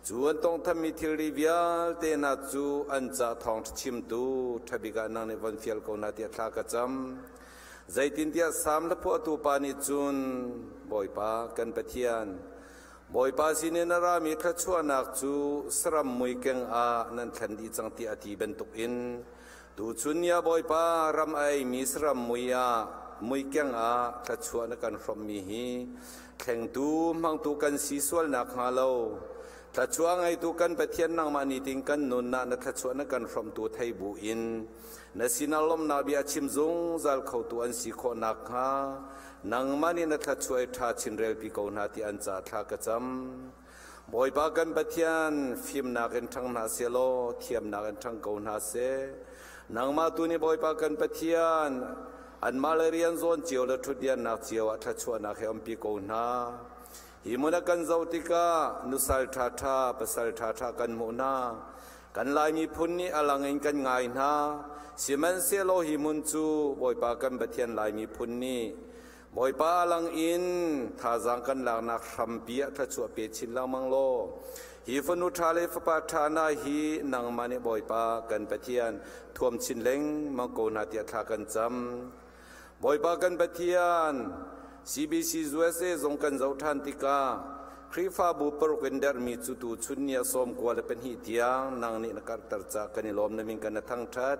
Cu an tawngthammi thilri vialte hna cu an ca thawngṭha chimtu ṭhabik ah nang nih von fial ko hna tiah thla ka cam. Zeitintiah Salm hlaphuahtu pa nih cun Bawipa kan Pathian, Bawipa sinin a rami thluachuahnak cu saram muikeng ah nan thlen dih cang tiah a ti bantukin tuchun ni ah Bawipa ram a eimi saram mui ah muikeng ah thluachuah na kan hrawmhmi hi thlengtu hmangtu kan si sual nakhnga lo thluachuah ngeitu kan Pathian nangmah nitin kan nun ah na thluachuah na kan hrawmhtu thei bu in Na sinah lawmhnak bia chim zungzal khotu an si khawh nakhnga nangmah nih na thluachuah i ṭha chin relpi ko hna ti an ca thla ka cam. Bawipa kan Pathian, fimnak in ṭhang hna seh law thiamnak in ṭhang ko hna seh. Nangmah tu nih Bawipa kan Pathian, anmah le rian zawn cio le ṭhutdiannak cio ah thluachuahnak he umpi ko hna. Hi hmun a kan zoh tikah nusal ṭhaṭha, pasal ṭhaṭha kan hmuh hna. Kan Lai miphun nih a lang in kan ngai hna. Sihmanhsehlaw hi hmun cu Bawipa kan Pathian Lai miphun nih Bawipa a lang in thazaang kan laknak hrampi ah thluachuah pe chin lengmang law hi fanu ṭha le fapa ṭha hna hi nangmah nih Bawipa kan Pathian thuam chin lengmang ko hna tiah thla kan cam. Bawipa kan Pathian, CBC USA zong kan zoh ṭhan tikah Khrihfabu paruk in derhmi cu tu chun ni a 92 tiang nang nih na karhter ca kan i lawm na min kan na thangṭhat.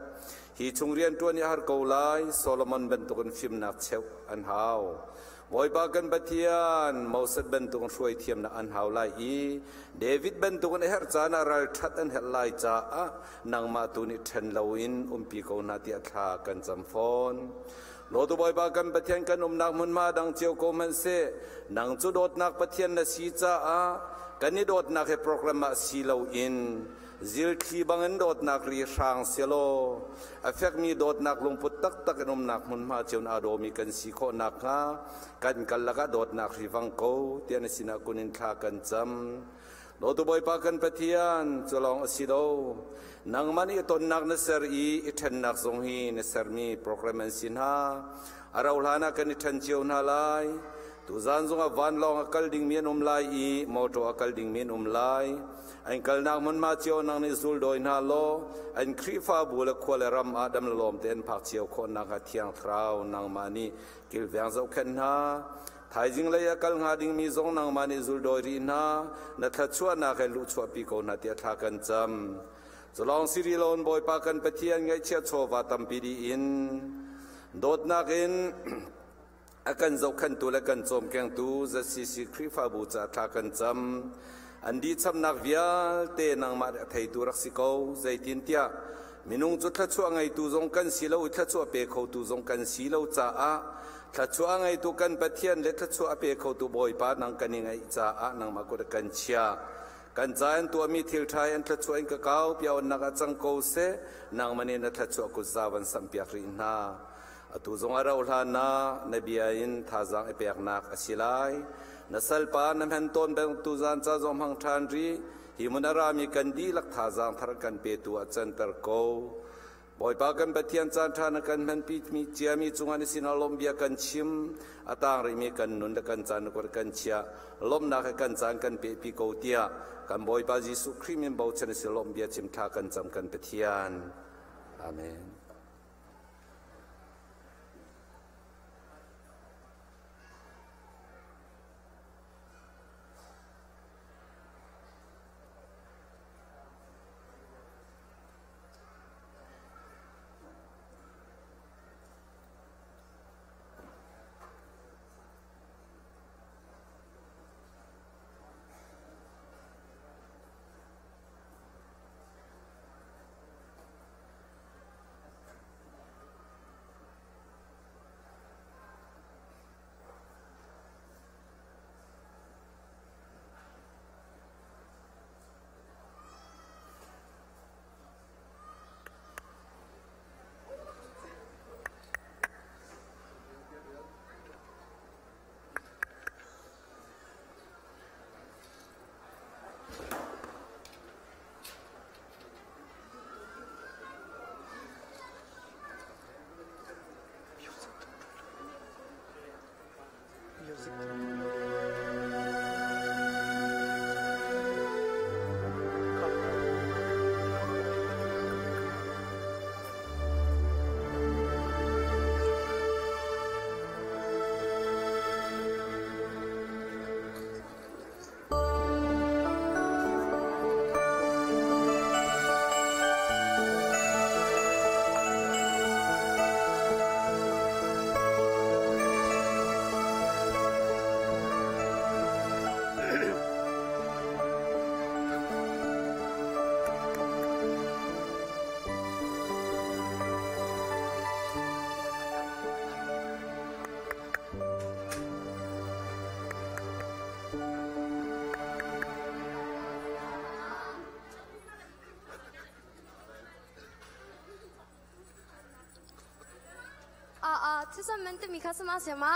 Hi chung rian ṭuan i a har ko lai, Solomon bantukin fimnak cheuh an hau. Bawipa kan Pathian, Moses bantukin hruai thiamnak an hau lai i David bantukin a herh caan ah ralṭhat an herh lai caah nangmah tu nih ṭhen loin umpi ko hna tiah thla kan cam fawn. Lawtu Bawipa kan Pathian kan umnak hmunhma dang cio ko hmanhseh nang cu dawtnak Pathian na si caah kan i dawtnak he program ah si loin Zilthli bangin dawtnak ri hrang selaw a fekmi dawtnak lungput taktak in umnak hmunhma cio in aa dawmi kan si khawh nakhnga kan kal lakah dawtnak ri vang ko tiah na sinah kun in thla kan cam. Dawtu Bawipa kan Pathian, cu lawng a si lo. Nangmah nih tonnak na ser i i ṭhennak zong hi na sermi program an si hna. A rauh hlan ah kan i ṭhen cio hna lai. Tuzaan zongah vanlawng a kal dingmi an um lai i mawṭaw a kal dingmi an um lai. An kalnak hmunhma cio nang nih zul dawi hna law an Khrihfabu le khua le ram ah dam le lawm tein phak cio khawh nakhnga Thiang Thlarau nangmah nih kilveng zohkhenh hna. Thaizing lei a kal hnga dingmi zong nangmah nih zul dawi rih hna. Na thluachuahnak he luhchuahpi ko hna tiah thla kan cam. Culawng si rih loin Bawipa kan Pathian ngaihchiah chawva tampi dih in dawtnak in a kan zohkhenhtu le kan cawmkengtu ZCC Khrihfabu ca thla kan cam. An dihchamnak vialte nangmah a theitu rak si ko. Zeitintiah minung cu thluachuah ngeitu zong kan si lo i thluachuah pe khotu zong kan si lo caah thluachuah ngeitu kan Pathian le thluachuah a pe khotu Bawipa nang kan i ngaih caah nangmah kut a kan chiah. Kan ca in tuahmi thil ṭha in thluachuah in ka kau piaunnak ah cang ko seh. Nangmah nih na thluachuah kutza van samhpiak rih hna. Atu zong a rauh hlan ah na bia in thazaang i peknak a si lai. Na salpa na hman tawn bang tuzaan ca zong hmang ṭhan rih. Hi hmun a rami kan dihlak thazaang thar kan petu ah canter ko. Bawipa kan Pathian caan ṭha na kan hmanpi mi ciami cungah na sinah lawmhbia kan chim. A tang rihmi kan nun le kan caan na kut kan chiah. Lawmhnak he kan caan kan pehpi ko tiah kan Bawipa Jesuh Khrih min bochan a si lawmhbia chim thla kan cam kan Pathian. Amen. Thlacam man timi kha sama siama.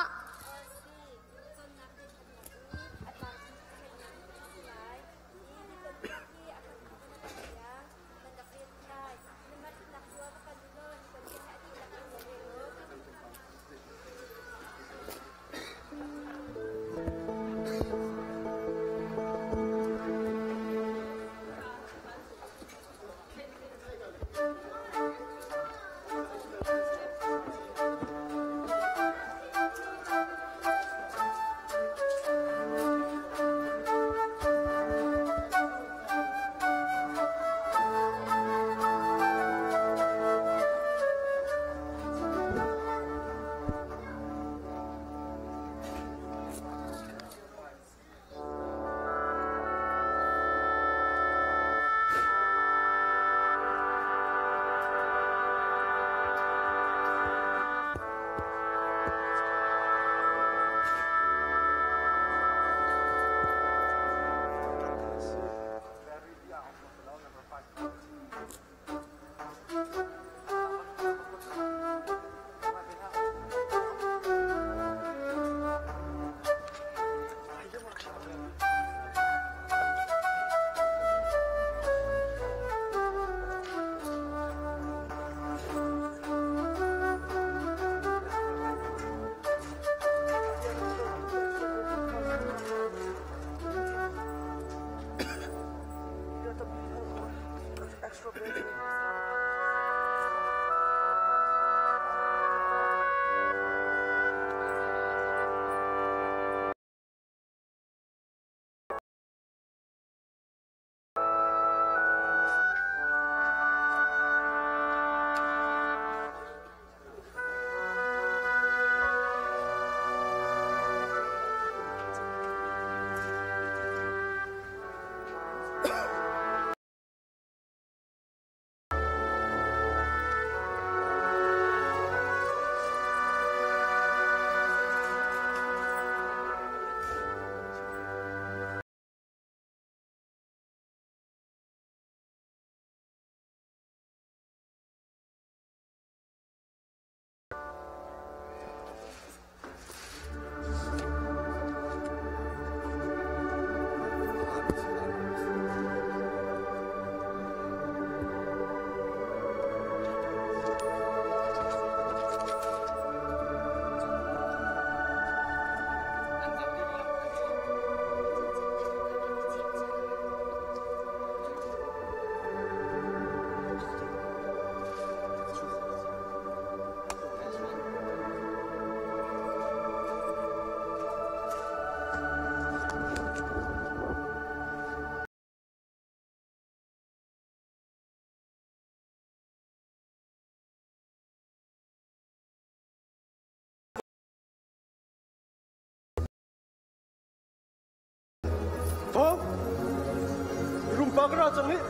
pa ka ra cang hih.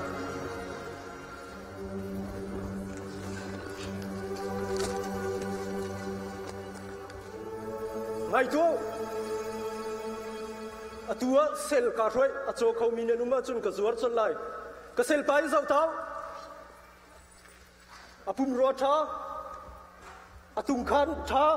Ngai tuah. Atu ah sel kaa hruai a caw khomi nan um ahcun ka zuar colh lai. Ka sel pa i zoh tau. A pumrua ṭha, a tungkhan ṭha.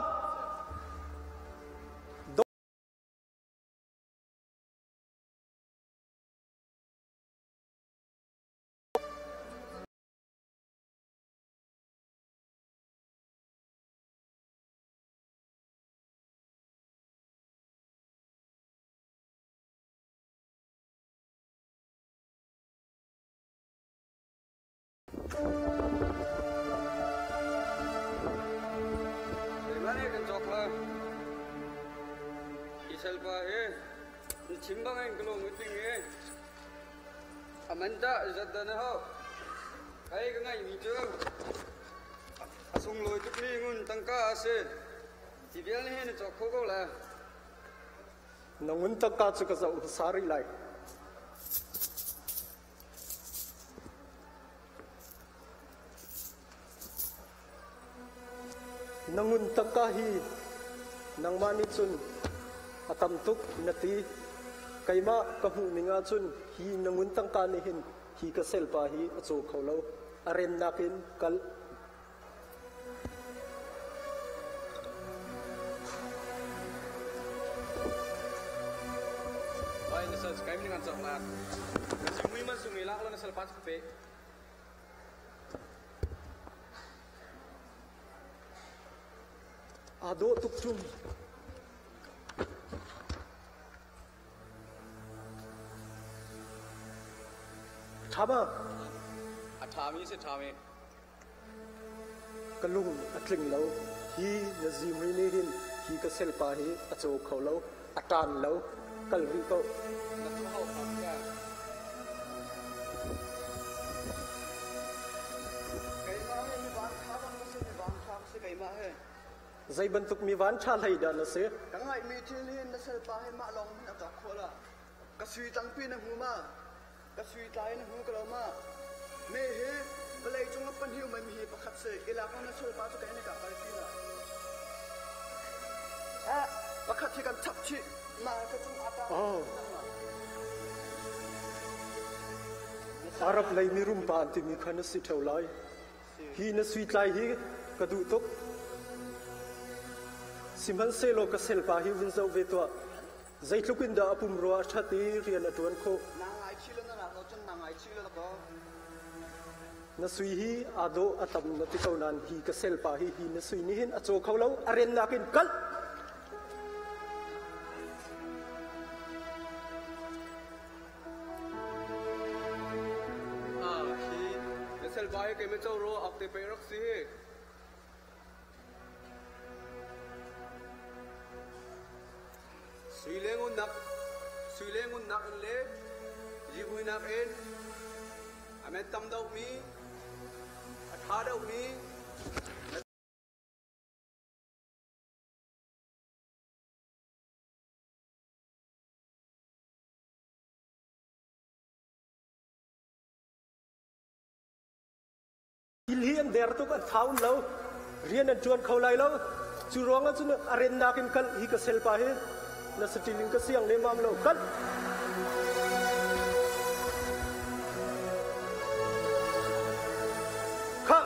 Keimah nih kan cawk la. Hi salpa hi na chim bangin ka lung a tling i a man tah zat dah na hauh. Kei ka ngeihmi cu a sunglawi tukmi ngun tangka a si. Hi vial hi na cawk kho ko lai. Na ngun tangka cu ka zoh hmasa rih lai. Na ngun tangka hi nangmah nih cun a tam tuk na ti. Keimah ka hmuh ning ahcun hi na ngun tangka nih hin hi ka selpa hi a caw kho lo. A rennak in kal. Oi, na sal kai mi ngan cawk lak. Na sui man sung i lak lo na sal pa chu pe. Aa dawh tuk ṭung. Ṭha ma? A ṭhami si ṭhami. Ka lung a tling lo. Hi na zimri nih hin hi ka selpa hi a caw kho lo, a ṭan lo, kal rih ko. Na thu hau phak ka. Keimah he mi van ṭha bang ka si, mi van ṭha ka si keimah he. Zei bantuk mi van ṭha hlei dah na si? Ka ngaihmi thil hi na selpa hi mah lawng hin a cak khawh la. Ka sui tlangpi na hmu ma? Ka sui tlai na hmu ko lo ma? Me hi vawlei cung ah pahnih um mi hi pakhat si. Ilak na sulpa cu kai na ka kal ti la. Eh, pakhat hi kan chap chih. Ma ka cung ata. Oh. Arab lei mirum pa an timi kha na si ṭheo lai. Hi na sui tlai hi ka duh tuk. Sihmanhsehlaw ka selpa hi vun zoh ve tuah. Zeitluk in dah a pumrua a ṭhat i rian a ṭuan khawh. Na sui hi aa dawh a tam na ti ko nain hi ka selpa hi hi na sui nih hin a caw kho lo a rennak in kal. Ah, hi na selpa hi keimah co ro ak te pei rak si hi. Sui le ngunnak, sui le ngunnak in le zihmuinak in a men tam deuhmi, a ṭha deuhmi, Thil hi an der tuk, an thaum lo, rian an ṭuan kho lai lo. Cu ruangah cun a rennak in kal hi ka selpa hi na saṭil in ka siang lemmam lo. Kal! Khah!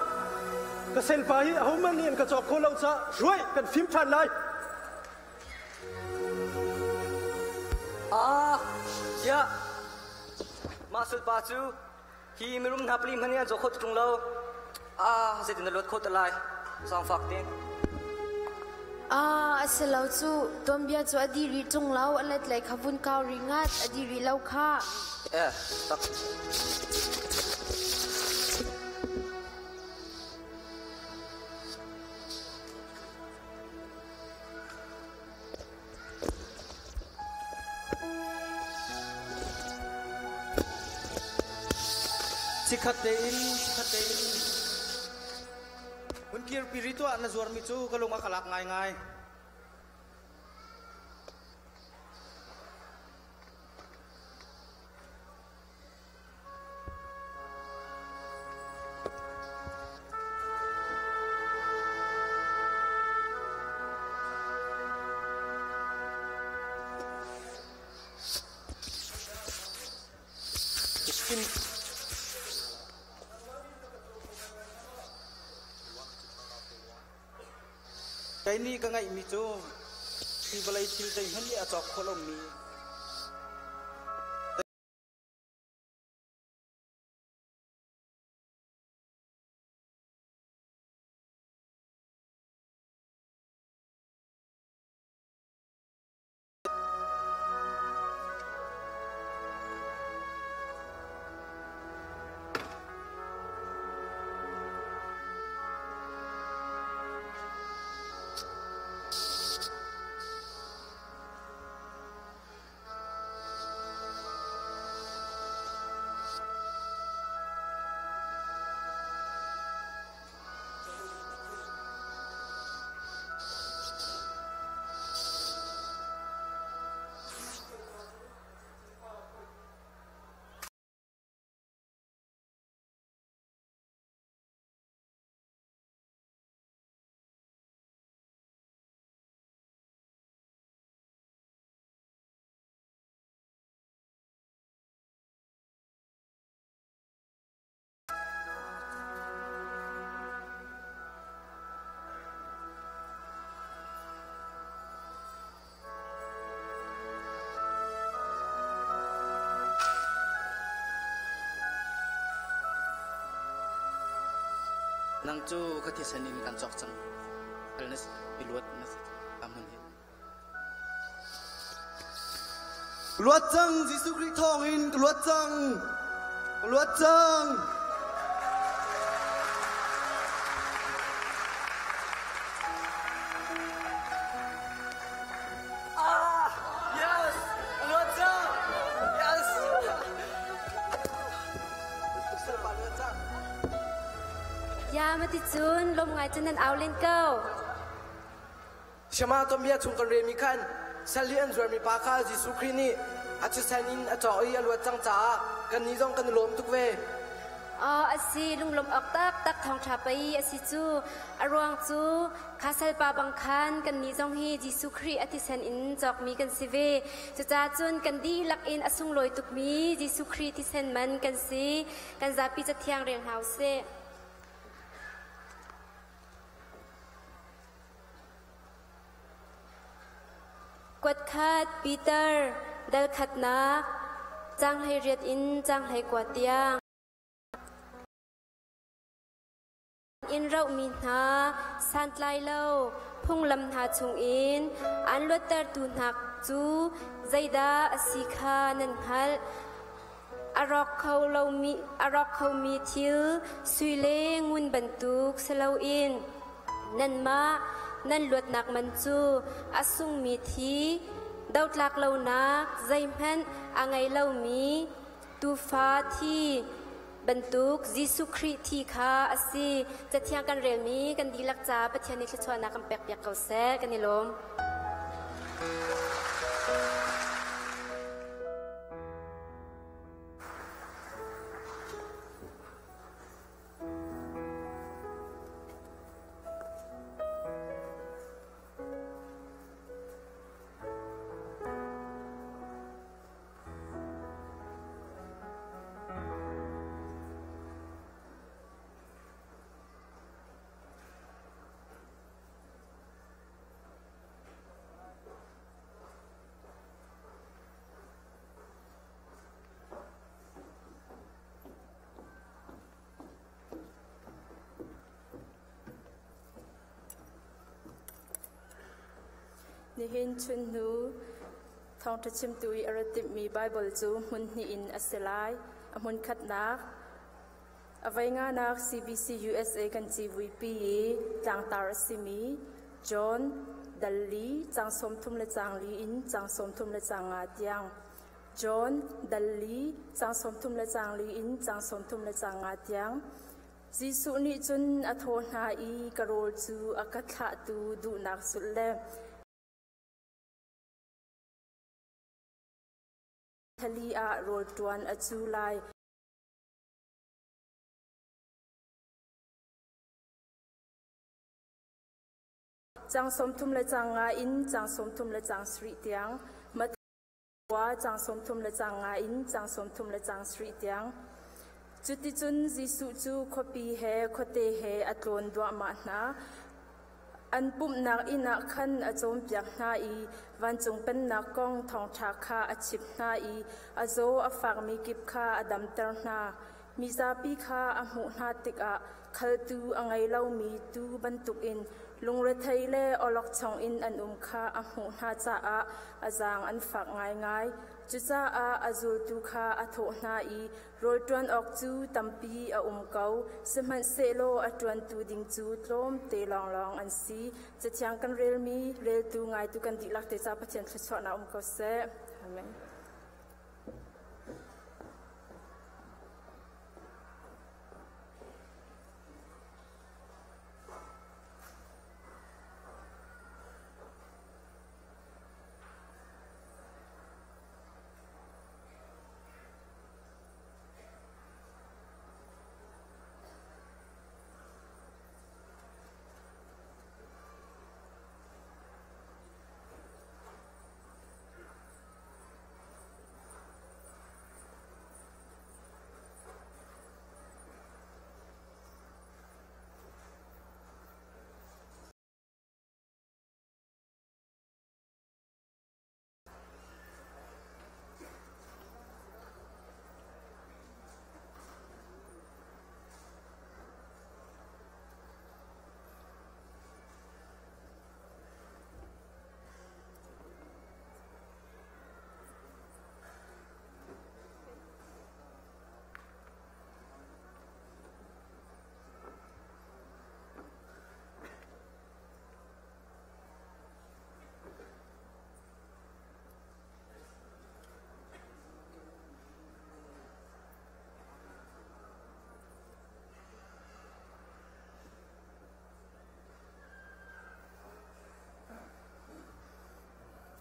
Ka selpa hi ahohmanh nih an ka cawk kho lo caah hruai kan fim ṭhan lai. Ah, ziah! Mah sulpa cu Hi mirum hna pali hmanh nih an caw kho ti ṭung lo. Ah, zeitin na luat khawh te lai? Zaangfak te. Ah, a si lo cu. Tuanbia cu a dih rih ṭung lo. A let lei kha vun kau rih ngat. A dih rih lo kha. Eh, tak. Chikkhat tein, chikkhat tein hun kirpi rih tuah na zuarmi cu ka lung a ka lak ngaingai. Tin Kei nih ka ngeihmi cu hi vawlei thil zeihmanh nih a cawk khawh lomi Nang cu ka thisen in kan cawk cang. Al na si, luat na si. Amun hi. Luat cang Jesuh Khrih thawng in ka luat cang. Ka luat cang. Ah, yes! Luat cang! Yes! Luat cang. Ya mati cun lom ngai cun nan au len ko. Shema tuanbia chung kan relmi khan sal i an zuarmi pa kha Jesuh Khrih nih a thisen in a cawk i a luat cang caah kannih zong kan i lawm tuk ve. Aw a si lunglawmh awk taktak thawngṭha pei a si cu. A ruang cu kha salpa bang khan kannih zong hi Jesuh Khrih a thisen in cawkmi kan si ve. Cucaah cun kan dihlak in a sunglawi tukmi Jesuh Khrih thisen man kan si. Kan zapi cathiang rel hna u sih. Kuatkhat Peter dal khatnak caang 18 in caang 19 tiang. In rohmi hna santlai lo phunglam hna chungin aan luattertu hna cu zeidah a si kha nan hngalh. A rawk kho lomi a rawk khomi thil sui le ngun bantuk si loin nanmah nan luatnak man cu a sungmi thi dotlak lonak zeihmanh a ngei lomi tuufa thi bantuk Jesuh Khrih thi kha a si. Cathiang kan relmi kan dihlak ca Pathian nih thluachuahnak kan pekpiak ko seh. Kan i lawm. Nihin chunhnu thawngṭha chimtu i a rat timhmi Baibal cu hmun hnih in a si lai. A hmun khatnak A voi nganak CBC USA kan civuipi i tlangtar a simi John Dalli caang 30 le caang li in caang 35 tiang. John Dalli caang 30 le caang li in caang 35 tiang. Jesuh nih cun a thawh hna i ka rawl cu a ka thlahtu duhnak zulh le thali ah rawl ṭuan a cu lai. Caang 30 le caang nga in caang 37 tiang. pakua caang 30 le caang nga in caang 30 le caang sarih tiang. Cuticun Jesuh cu khuapi he khuate he a tlawn duahmah hna. An pumhnak inn ah khan a cawnpiak hna i vancung pennak kong thawngṭha kha a chimh hna i a zaw a fakmi kip kha a damter hna. Mizapi kha a hmuh hna tikah khaltu a ngei lomi tuu bantukin lungrethei le awlokchong in an um kha a hmuh hna caah a zaang an fak ngaingai. Cucaah a zultu kha a thawh hna i rawl ṭuan awk cu tampi a um ko, sihmanhsehlaw a ṭuantu ding cu tlawmte lawnglawng an si. Cathiang kan relmi reltu ngaitu kan dihlak te ca Pathian thluachuahnak um ko seh. Amen.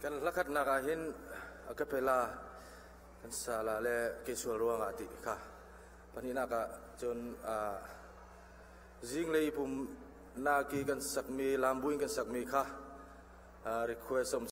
Kan hlakhatnak ah hin a capella kan sala le kesual ruangah ti kha pahnihnak ah cun zinglei pum naki kan sakmi lambuin kan sakmi kha request um.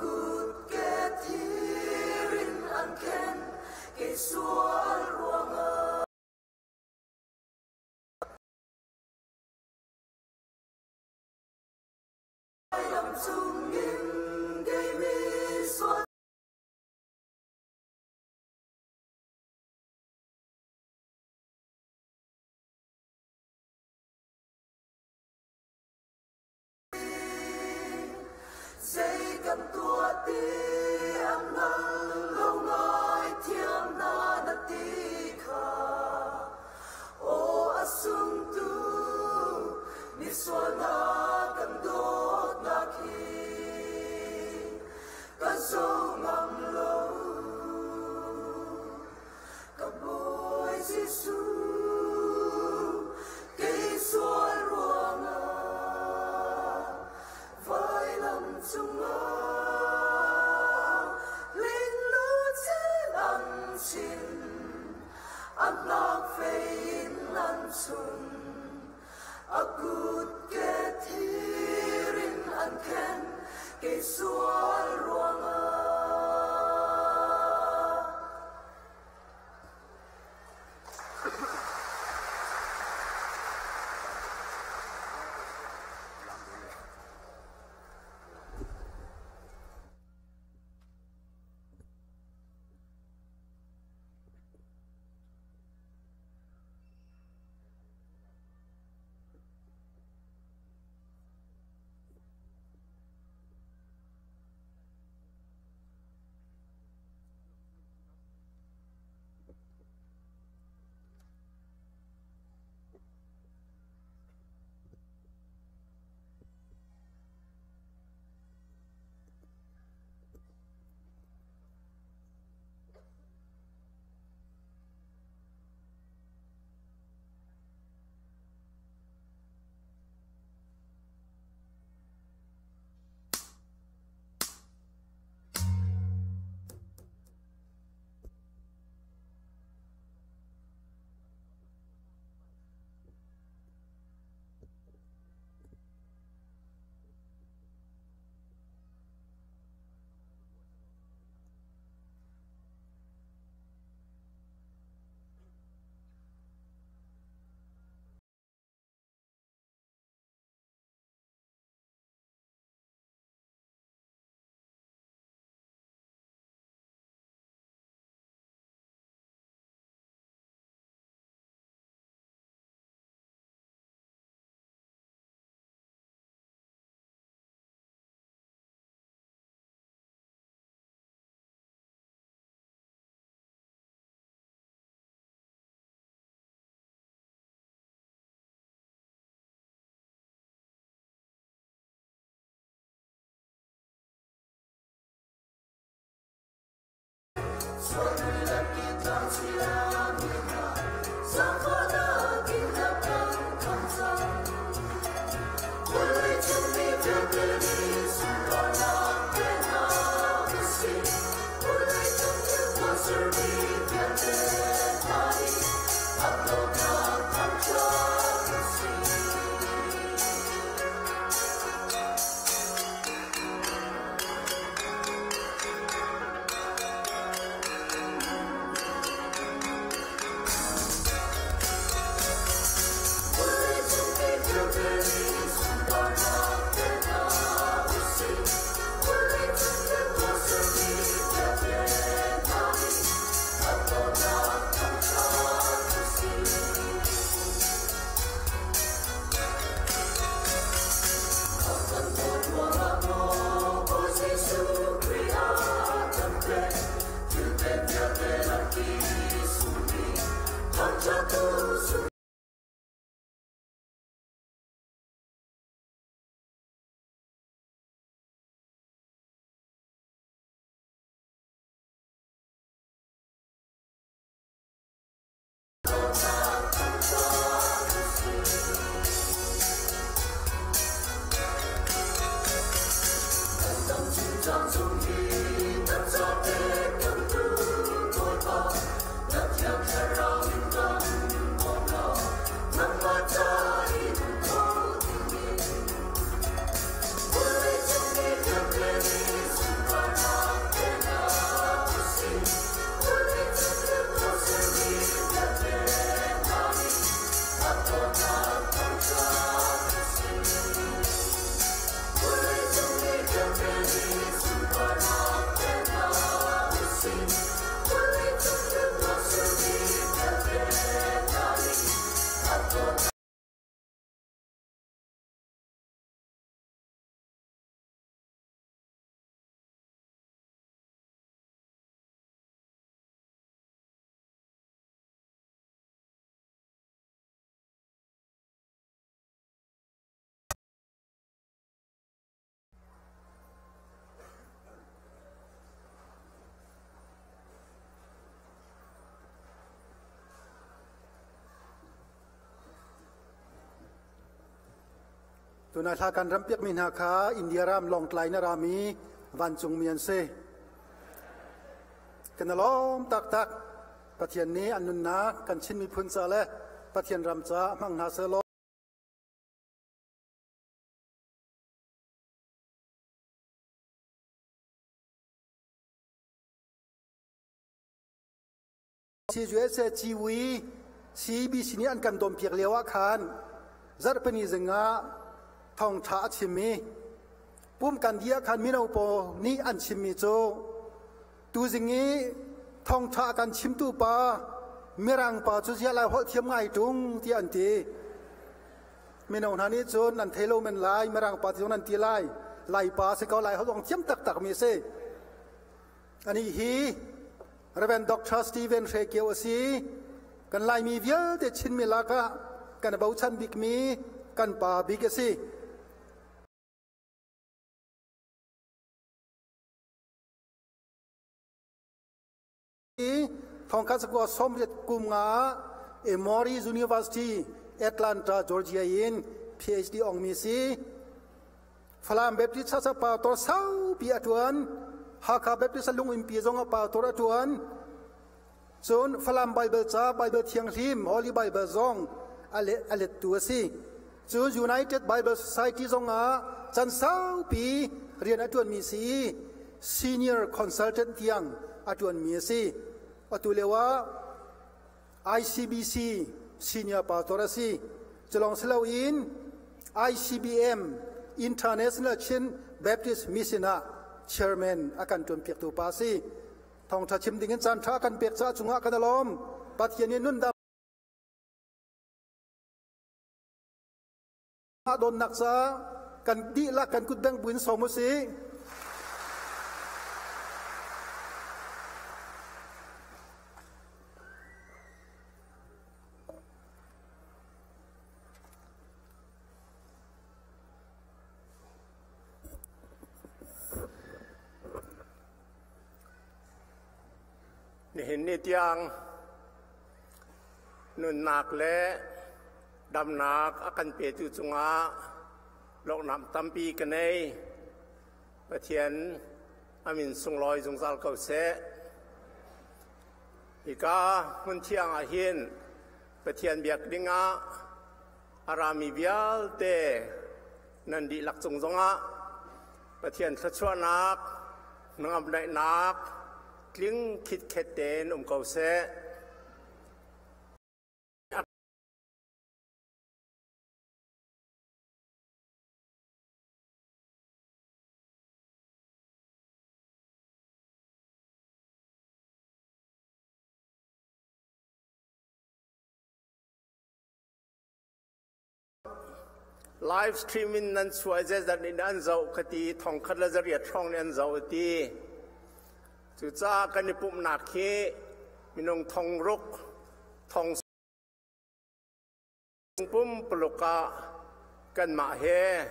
Akut ke thirin an khen ke sual ruangah. Lam chungin kei mi sual. Zei kan tuah ti an hngal lo ngai thiam hna na ti kha. Aw a sungtu misual hna kan dawtnak hi ka zo ngam lo. Ka Bawi Jesuh, kei sual ruangah vailam cungah linglu chin an chin, a hnak fei in an chun, a kut ke thir in an khen, kei sual ruangah. Tunai hla kan ram piakmi hna kha India ram Lawngtlai na rami vancungmi an si. Kan lawm taktak. Pathian nih an nunnak kan Chin miphun ca le Pathian ram ca hmang hna seh law. CUSA Ciwi CBC nih an kan dawmpiak lio ah khan zarhpini zing ah thawngṭha a chim i pum kan dih ah khan mino pawl nih an chimmi cu tuzing i thawngṭha a kan chimtu pa Mirang pa cu ziah lai holh thiam ngai ṭung tiah an ti. Mino hna nih cun nan thei lo men lai Mirang pa ti zong nan ti lai Lai pa si ko lai holh zong thiam taktak mi a si. Anih hi Rev. Dr. Stephen Hre Kio a si. Kan Laimi vialte Chinmi lakah kan bochan bikmi kan pa bik a si. Thongkhat sakua sawmriat kum nga Emory University, Atlanta, Georgia in PhD ongmi si. Falam Baptist Church ah pastor saupi a ṭuan. Hakha Baptist a lungimpi zong ah pastor a ṭuan. Cun Falam Bible ca Bible Thianghlim Holy Bible zong a lettu a si. Cun United Bible Society zong ah can saupi rian a ṭuanmi si i senior consultant tiang a ṭuanmi a si. Atu lio ah ICBC senior pastor a si. Culong si loin ICBM International Chin Baptist Mission ah chairman a kan ṭuanpiaktu pa a si. Thawngṭha chim ding in caanṭha kan pek caah cungah kan alawm. Pathian in nundam donnak caah kan dihlak kan kut beng buin sawm u sih. Nihin ni tiang nunnak le damnak a kan petu cungah lawknak tampi ka nei. Pathian a min sunglawi zungzal ko seh. Hika hmun thiang ah hin Pathian biak dingah a rami vialte nan dihlak cung zongah Pathian thluachuahnak, hnangamdaihnak tling khitkhet tein um ko seh. Live stream in nan chuah zeizat in an zoh ka ti thongkhat le zariat hrawng nih an zoh ti. Cucaah kan i pumhnak hi minung thong ruk thong pumpuluk ah kanmah he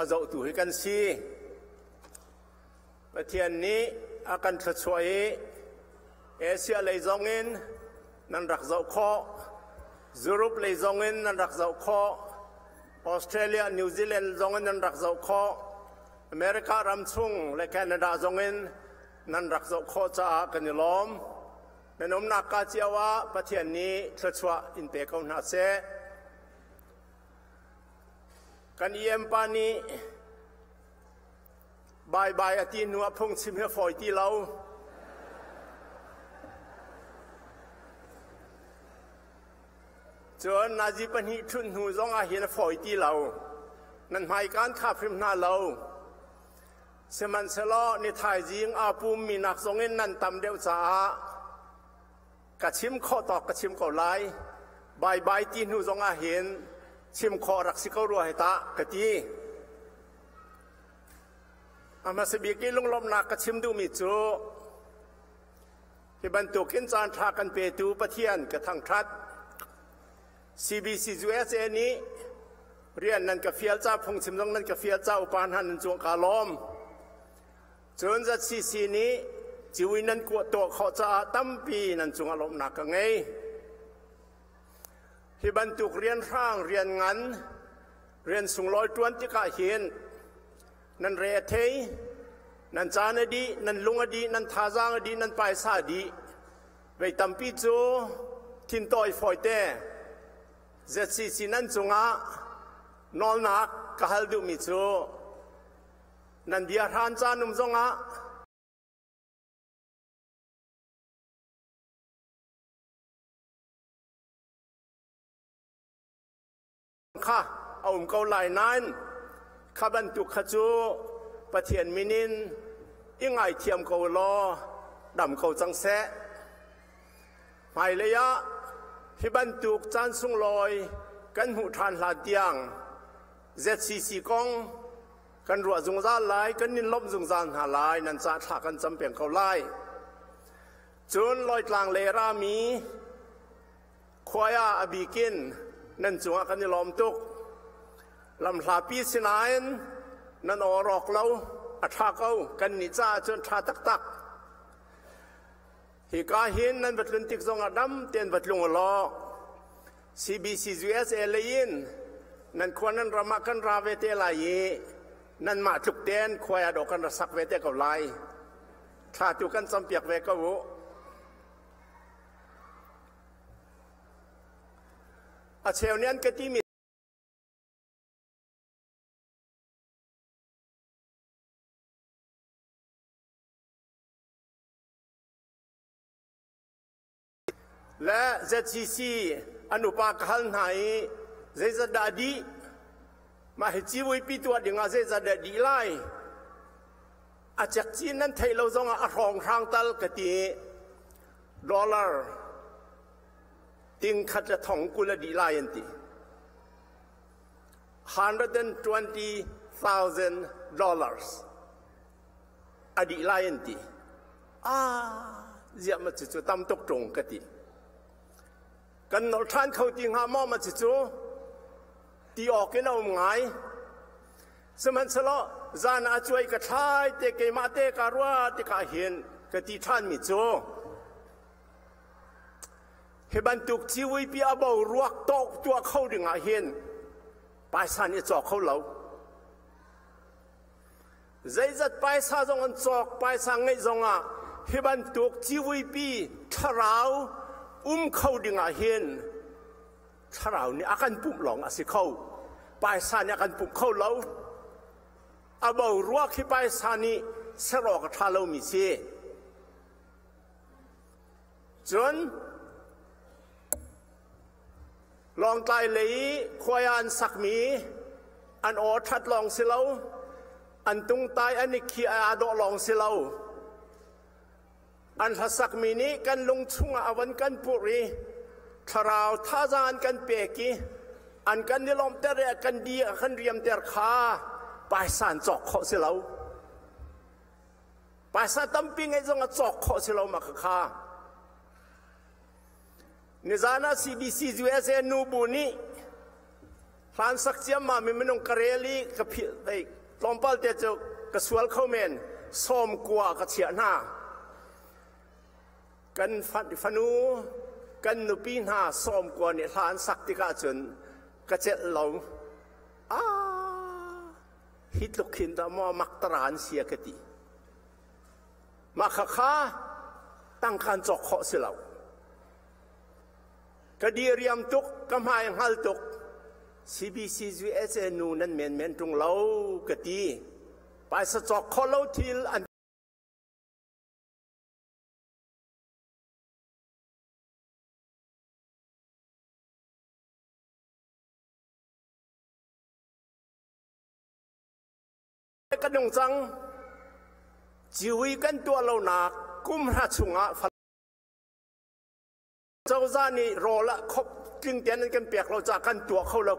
a zohtu hi kan si. Pathian nih a kan thluachuah i Asia lei zong in nan rak zoh khawh, Europe lei zong in nan rak zoh khawh, Australia, New Zealand zong in nan rak zoh khawh, America ram chung le Canada zong in nan rak zoh khawh caah kan i lawm. Nan umnak ka cio ah Pathian nih thluachuah in pe ko hna seh. Kan EM pa nih Bye bye a ti hnu ah phungchim hi a fawi ti lo. Cun nazi pahnih ṭhut hnu zong ah hin a fawi ti lo. Nan hmaikaan kha hrim hna lo. Sihmanhsehlaw ni thaizing aa pummi nak zong in nan tam deuh caah ka chim khawh tawk ka chim ko lai. Bye bye ti hnu zong ah hin chim khawh rak si ko rua hi tah ka ti. A hmasa bik i lunglawmhnak ka chim duhmi cu hi bantukin caanṭha kan petu Pathian ka thangṭhat. CBC USA nih rian nan ka fial ca phungchim zong nan ka fial ca upa hna nan cung kaa lawm. Cun ZCC nih ciwi nan kuah tuah khawh caah tampi nan cungah lawmhnak ka ngei. Hi bantuk rianhrang rian ngan. Rian sunglawi ṭuan tikah hin nan re a thei, nan caan a dih, nan lung a dih, nan thazaang a dih, nan paisa a dih. Vei tampi cu thintawi fawite ZCC nan cungah nawlnak ka hal duhmi cu nan bia hran caan um zongah kha a um ko lai nain kha bantuk kha cu Pathian min in i ngaithiam ko law dam ko cang seh. Hmailei ah hi bantuk caan sunglawi kan hmuh ṭhan hlan tiang ZCC kong kan ruah zungzal lai, kan in lawmh zungzal hna lai, nan ca thla kan cam peng ko lai. Cun Lawitlang le rami Khuai ah a bikin nan cungah kan i lawm tuk. Lamhlapi sinain nan aw rawk lo, a ṭha ko, kan nih caah cun ṭha taktak. Hika hin nan va tlun tik zongah dam tein va tlung ulaw CBC USA lei in nan khua nan ram ah kan ra ve te lai i nanmah tluk tein khuai ah dawh kan ra sak ve te ko lai. Thla tu kan campiak ve ko u. A cheu nih an ka timi le ZCC an upa ka hal hna i zeizat dah a dih mah hi civuipi tuah dingah zeizat dah dih lai a cekcin nan theih lo zongah a hrawnghrang tal ka ti dollar ting khat le thong 20 a dih lai an ti. $120,000 a dih lai an ti. Ah, ziah ma cu tam tuk ṭung ka ti. Kan nolh ṭhan kho ti hnga maw ma cu ti awk in a um ngai. Sihmanhsehlaw zan ah cuai ka thlai te keimah te ka ruah tikah hin ka ti ṭhanmi cu hi bantuk civuipi a boruak tawk tuah kho dingah hin paisa nih a cawk kho lo. Zeizat paisa zong an cawk, paisa ngeih zongah hi bantuk civuipi thlarau um kho dingah hin Thlarau nih a kan pumh lawng a si kho. Paisa nih a kan pumh kho lo. A boruak hi paisa nih ser awk a ṭha lomi si. Cun Lawngtlai lei i khuai ah an sakmi an aw ṭhat lawng si lo, an tungtai an i khi aa dawh lawng si lo. An hlasakmi nih kan lung chungah a van kan purh i thlarau thazaang an kan pek i an kan i lawmhter i a kan di a kan riamter kha paisa an cawk khawh si lo. Paisa tampi ngeih zong a cawk khawh si lo ma kha. Nizan ah CBC USA nubu nih hlan sak ciammam mi minung ka rel i ka philh tlawmpal te cu ka sual kho men 90 ka chiah hna. Kan fanu kan nupi hna 90 nih hla an sak tikah cun ka celh lo. Ah, hi tluk khin dah maw maktara an sia ka ti. Mah khakha tangka an cawk khawh si lo. Ka diriam tuk, ka hmai hngal tuk. CBCUSA nu nan menmen ṭung lo ka ti. Paisa cawk khawh lo thil an Ka nung cang. Ciwi kan tuah lonak kum hra chungah cozah nih rawl ah khop tling tein an kan pek lo caah kan tuah kho lo.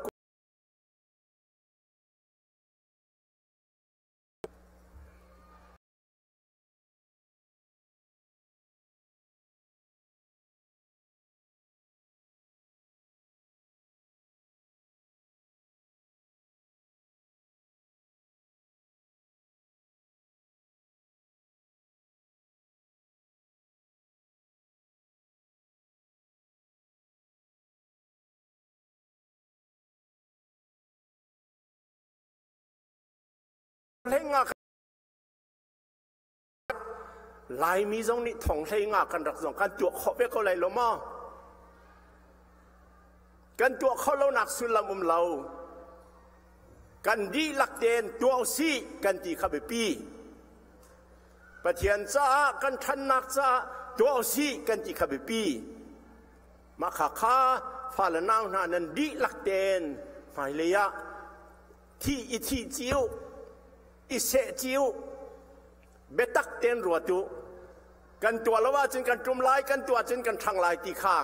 Hlei nga Laimi zong nih thong hlei nga kan rak zong kan tuah khawh ve ko lai lo maw? Kan tuah khawh lonak sullam um lo. Kan dihlak tein tuah usih kan ti kha biapi. Pathian caah kan ṭhannak caah tuah usih kan ti kha biapi. Mah kha kha fale nau hna nan dihlak tein hmailei ah thi i thi cio i seh cio biatak tein ruat u. Kan tuah lo ahcun kan ṭum lai, kan tuah ahcun kan ṭhang lai ti kha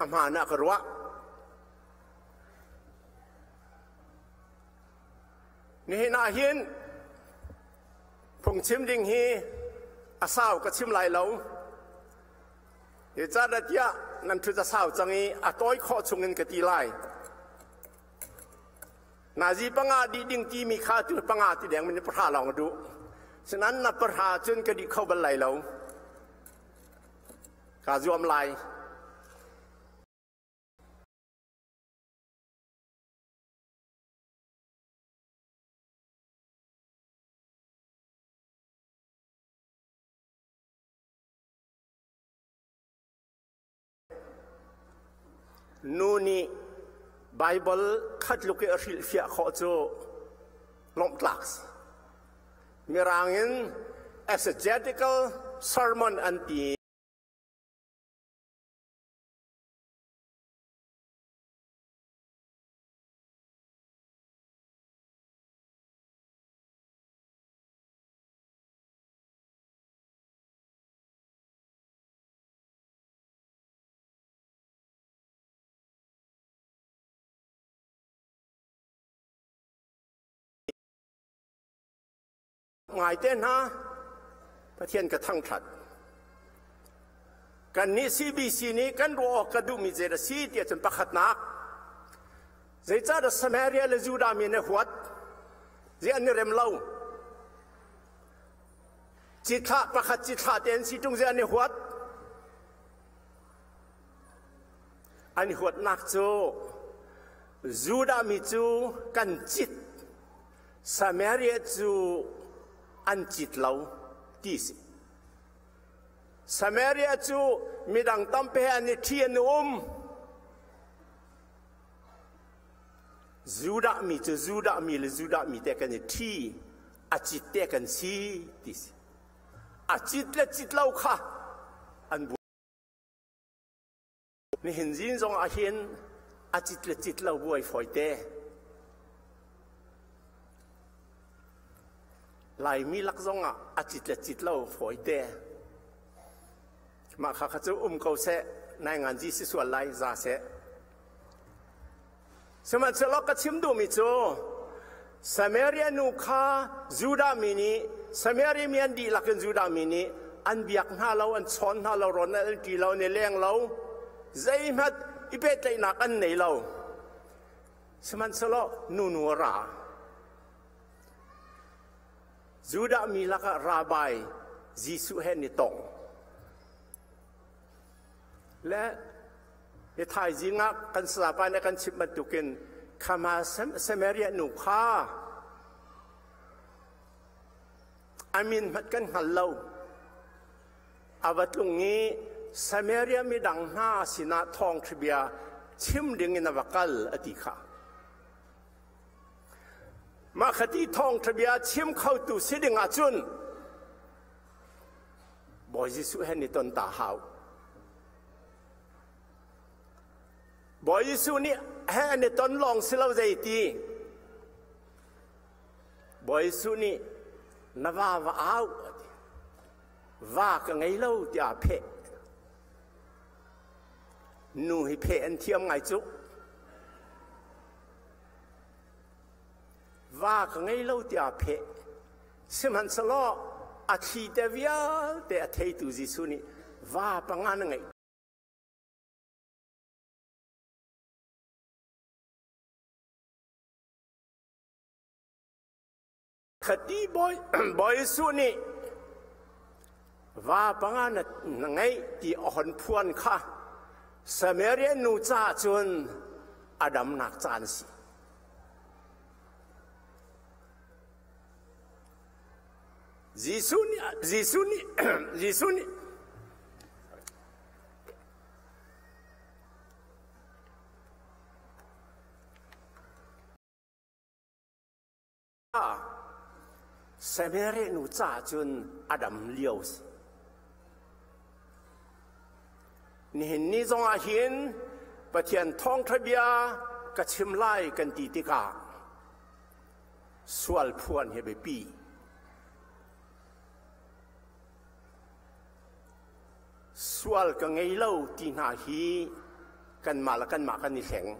a hmaan ah ka ruah. Nihin ah hin phungchim ding hi a sau ka chim lai lo. Zeicahtiah nan ṭhut a sau cang i a tawi khawh chungin ka ti lai. Nazi panga dih ding timi kha tu panga ti deng min pahra lawng a duh. Sinan na pahra cun ka dih kho bal lai lo. Ka zuam lai. Nu nih Baibal khat luk i a hrilhfiah khawh cu lawmhtlak si. Mirang in exegetical sermon an ti. Ngaite hna, Pathian ka thangṭhat. Kannih CBC nih kan ruah awk ka duhmi zei a si tiah cun pakhatnak, zeicahdah Samaria le Judah mi an i huat? Zei an i rem lo? Cithlah pakhat cithlah te an si ṭung zei an i huat? An i huatnak cu Judah mi cu kan cit, Samaria cu an cit lo ti si. Samaria cu midang tampi he an i ṭhi an i um. Judah mi cu Judah mi le Judah mi te kan i ṭhi, a cit te kan si ti si. A cit le cit lo kha an bu. Nihin zin zong ah hin a cit le cit lo buai fawi te. Laimi lak zong ah a cit le cit lo fawi te. Mah kha kha cu um ko seh, nai ngan ji si sual lai za seh. Sihmanhsehlaw ka chim duhmi cu Samaria nu kha Judah mi nih Samaria mi an dihlak in Judah mi nih an biak hna lo, an chawn hna lo, rawn an ṭi lo, an i leng lo, zeihmanh i pehtlaihnak an nei lo. Sihmanhsehlaw nunu a ra. Judah mi lakah rabbi Jesuh he an i tong. Le Hi thaizing ah kan sayapa nih a kan chimh bantukin khama Samaria nu kha a min hmanh kan hngal lo. A va tlung i Samaria midang hna sinah thawngṭha bia chim dingin a va kal a ti kha. Mah khati thawngṭha bia chim khotu si ding ahcun Bawi Jesuh he ni ton ta hau. Bawi Jesuh nih he an i ton lawng si lo zei ti. Bawi Jesuh nih na va va au a ti. Va ka ngei lo tiah pheh. Nu hi pheh an thiam ngai cu. Va ka ngei lo tiah pheh. Sihmanhsehlaw a thli te vialte a theitu Jesuh nih va panga na ngeih. Khati Bawi Bawi Jesuh nih va panga na, na ngeih ti a hon phuan kha Samaria nu caah cun a damnak caan a si. Jesuh nih Jesuh nih Jesuh nih Samaria nu ca cun a dam lio si. Nihin ni zong ah hin Pathian thawngṭha bia ka chim lai kan ti tikah sual phuan hi biapi. Sual ka ngei lo ti hna hi kanmah le kanmah kan i hleng.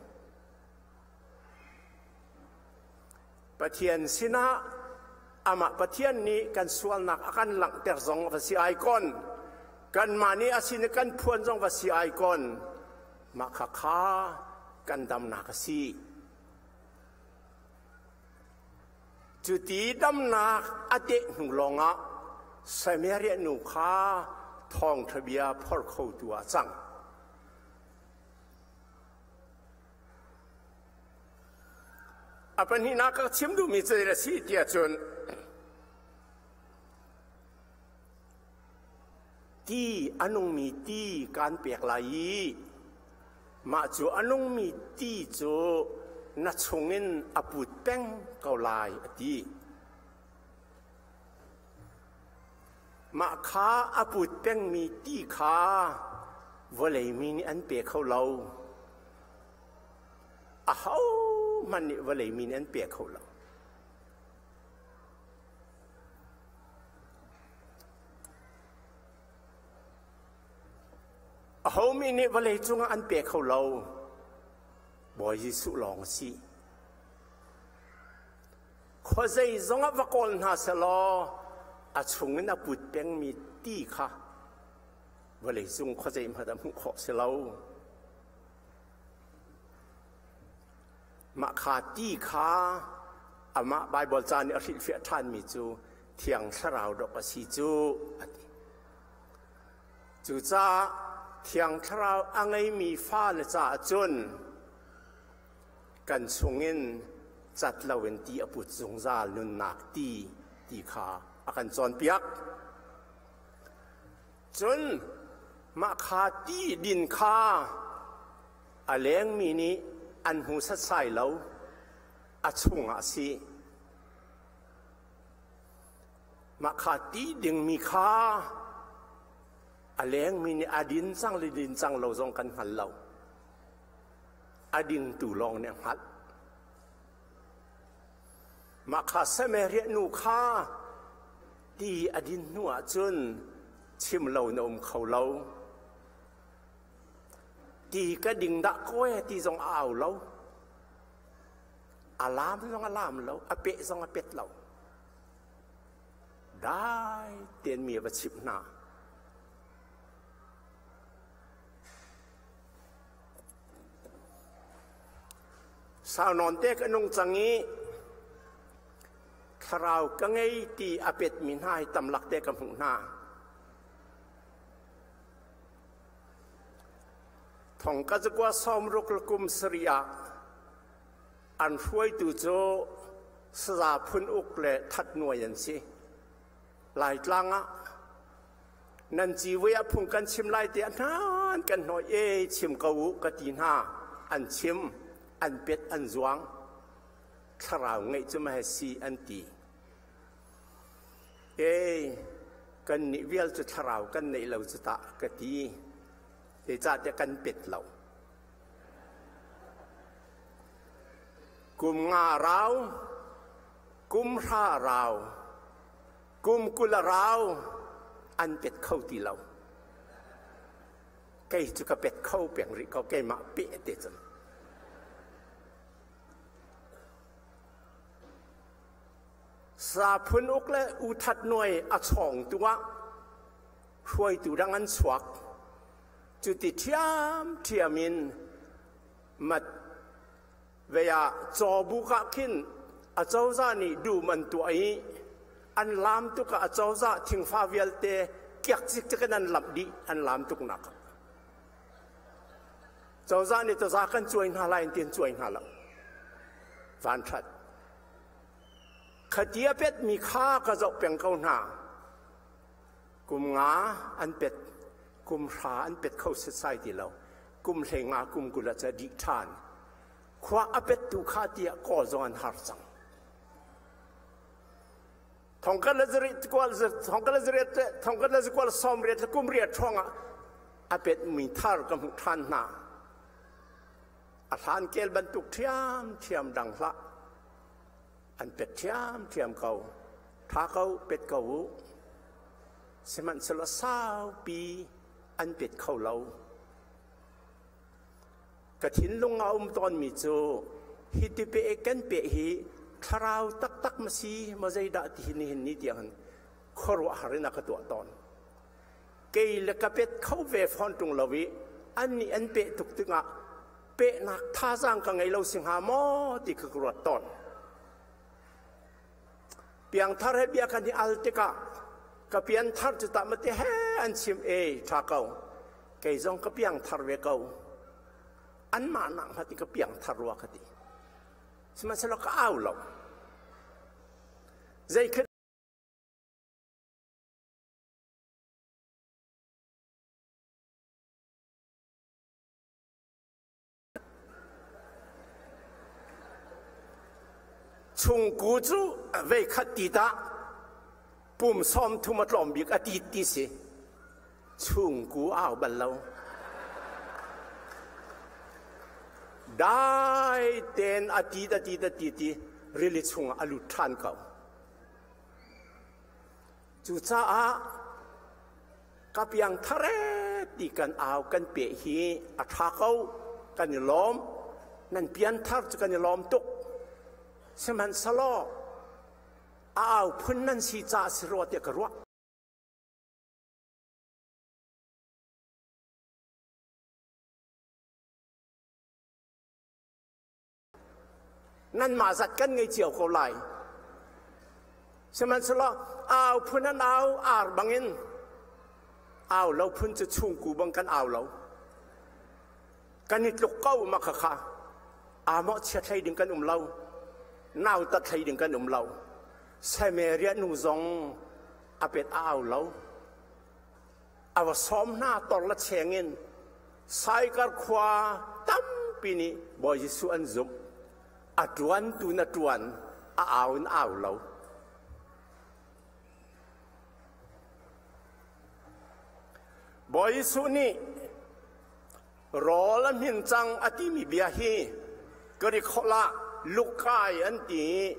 Pathian sinah amah Pathian nih kan sualnak a kan langhter zong va si ai kon, kanmah nih a sin i kan phuan zong va si ai kon, mah kha kha kan damnak a si. Cuti damnak a teh hnu lawngah Samaria nu kha thawngṭha bia phor khotu ah a cang. A pahnihnak ka chim duhmi cu zei a si tiah cun ti a nungmi ti kaan pek lai i mah cu a nungmi ti cu na chungin a put peng ko lai a ti. Mah kha a put pengmi ti kha vawlei mi nih an pe kho lo. Ahohmanh nih vawlei mi nih an pe kho lo. Aho mi nih vawlei cungah an pe kho lo. Bawi Jesuh lawng a si. Khuazei zongah va kawl hna selaw a chungin a put pengmi ti kha vawlei cung khuazei hmanh ah hmuh khawh si lo. Mah kha ti kha amah Baibal ca nih a hrilhfiah ṭhanmi cu Thiang Thlarau dawk a si cu a ti. Cucaah Thiang Thlarau a ngeimi fale caah cun kan chungin cat loin ti a put zungzal nunnak ti ti kha a kan cawnpiak. Cun mah kha ti din kha a lengmi nih an hmu setsai lo, a chungah a si. Mah kha ti dingmi kha a lengmi nih a din cang le din cang lo zong kan hngal lo. A dingtu lawng nih a hngalh. Mah kha Samaria nu kha ti a din hnu ahcun chim lo na um kho lo. Ti ka ding dah kaw ti zong a au lo. A laam zong a laam lo, a peh zong a pet lo. Dai tein mi a va chimh hna. Sau nawn te ka nung cang i thlarau ka ngei ti a petmi hna hi tamlak te ka hmuh hna. Thong ka zakua sawmruk le kum sarih ah an hruaitu cu saza phun uk le that nuai an si. Laitlang ah nan civuai ah phung kan chim lai te hnan kan hnawih e chim ko u ka ti hna an chim an pet an zuang thlarau ngeih cu ma si an ti e kan nih vial cu thlarau kan neih lo cu tah ka ti zeicahtiah kan pet lo kum nga rau kum hra rau Kum 20 a rau an pet kho ti lo. Kei cu ka pet kho peng rih ko keimah peh te cun. Sa phun uk le u that nuai a chawng tu ah hruaitu dang an chuak. Cuti ṭhiam ṭhiam in mat Vei ah cawbuk ah khin acozah nih dum an tuah i an laam tuk ah acozah thingfa vialte kiak cikcek in an lamh dih an laam tuknak ah. Cozah nih taza kan cuai hna lai in ti an cuai hna lo. Vanṭhat. Khati a petmi kha ka zoh peng ko hna. Kum nga an pet, kum hra an pet kho setsai ti lo. Kum hlei nga kum 20 ah ca dih ṭhan. Khua a pettu kha tiah kawl zong an har cang. Thongkat le zari kual thongkat le zariat le thongkat le zakual sawmriat le kum riat hrawng ah a petmi thar ka hmuh ṭhan hna. A hlan kel bantuk ṭhiamṭhiam dang hlah. An pet ṭhiamṭhiam ko. Ṭha ko, pet ko u. Sihmanhsehlaw saupi an pet kho lo. Ka thinlung a um tawnmi cu hi ti pe kan peh hi thlarau taktak ma si maw zeidah ti hi nihin ni tiang hin khuaruahhar in a ka tuah tawn. Kei le ka pet kho ve fawn ṭung lo i annih an peh tuk tikah pehnak thazaang ka ngei lo si hnga maw ti kha ka ruat tawn. Piangthar he bia kan i al tikah ka pianthar cu tah mate he an chim e ṭha ko. Kei zong ka piangthar ve ko. Anmah nak hmanh ka piangthar rua ka ti. Sihmanhsehlaw ka au lo. Zei Chungku cu veikhat ti tah pum 30 a tlawm bik a tit ti si. Chungku au bal lo. Dai ten a tit a tit a tit i rili chungah a lut ṭhan ko. Cucaah ka piangthar ee ti kan au kan peh hi a ṭha ko kan i lawm nan pianthar cu kan i lawm tuk sihmanhsehlaw a au phun nan si caah si rua tiah ka ruah. Nanmah zat kan ngei cio ko lai. Sihmanhsehlaw au phun an au ar bangin au lo phun cu chungku bang kan au lo. Kan i tluk ko ma kha kha. Aa mawhchiat hlei ding kan um lo. Nautat hlei ding kan um lo. Samaria nu zong a pet a au lo. A va sawm hna tor le cheng in Saikar khua tampi nih Bawi Jesuh an zumh. A ṭuan tu na ṭuan, a au in au lo. Bawi Jesuh nih rawl a hmin cang a timi bia hi Greek holh ah lukai an ti i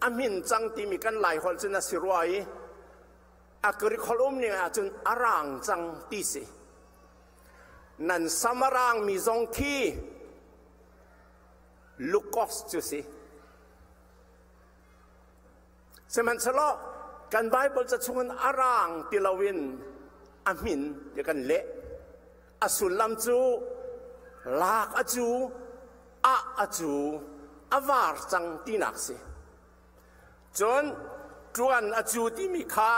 a hmin cang timi kan Lai holh cun a si rua i a Greek holh um ning ahcun a rang cang ti si. Nan sam a rangmi zong khi Lukos cu si. Sihmanhsehlaw kan Bible ca chungin a rang ti loin a hmin ti kan leh. A sullam cu lak a cu, ah a cu, a var cang tinak si. Cun ṭuan a cu timi kha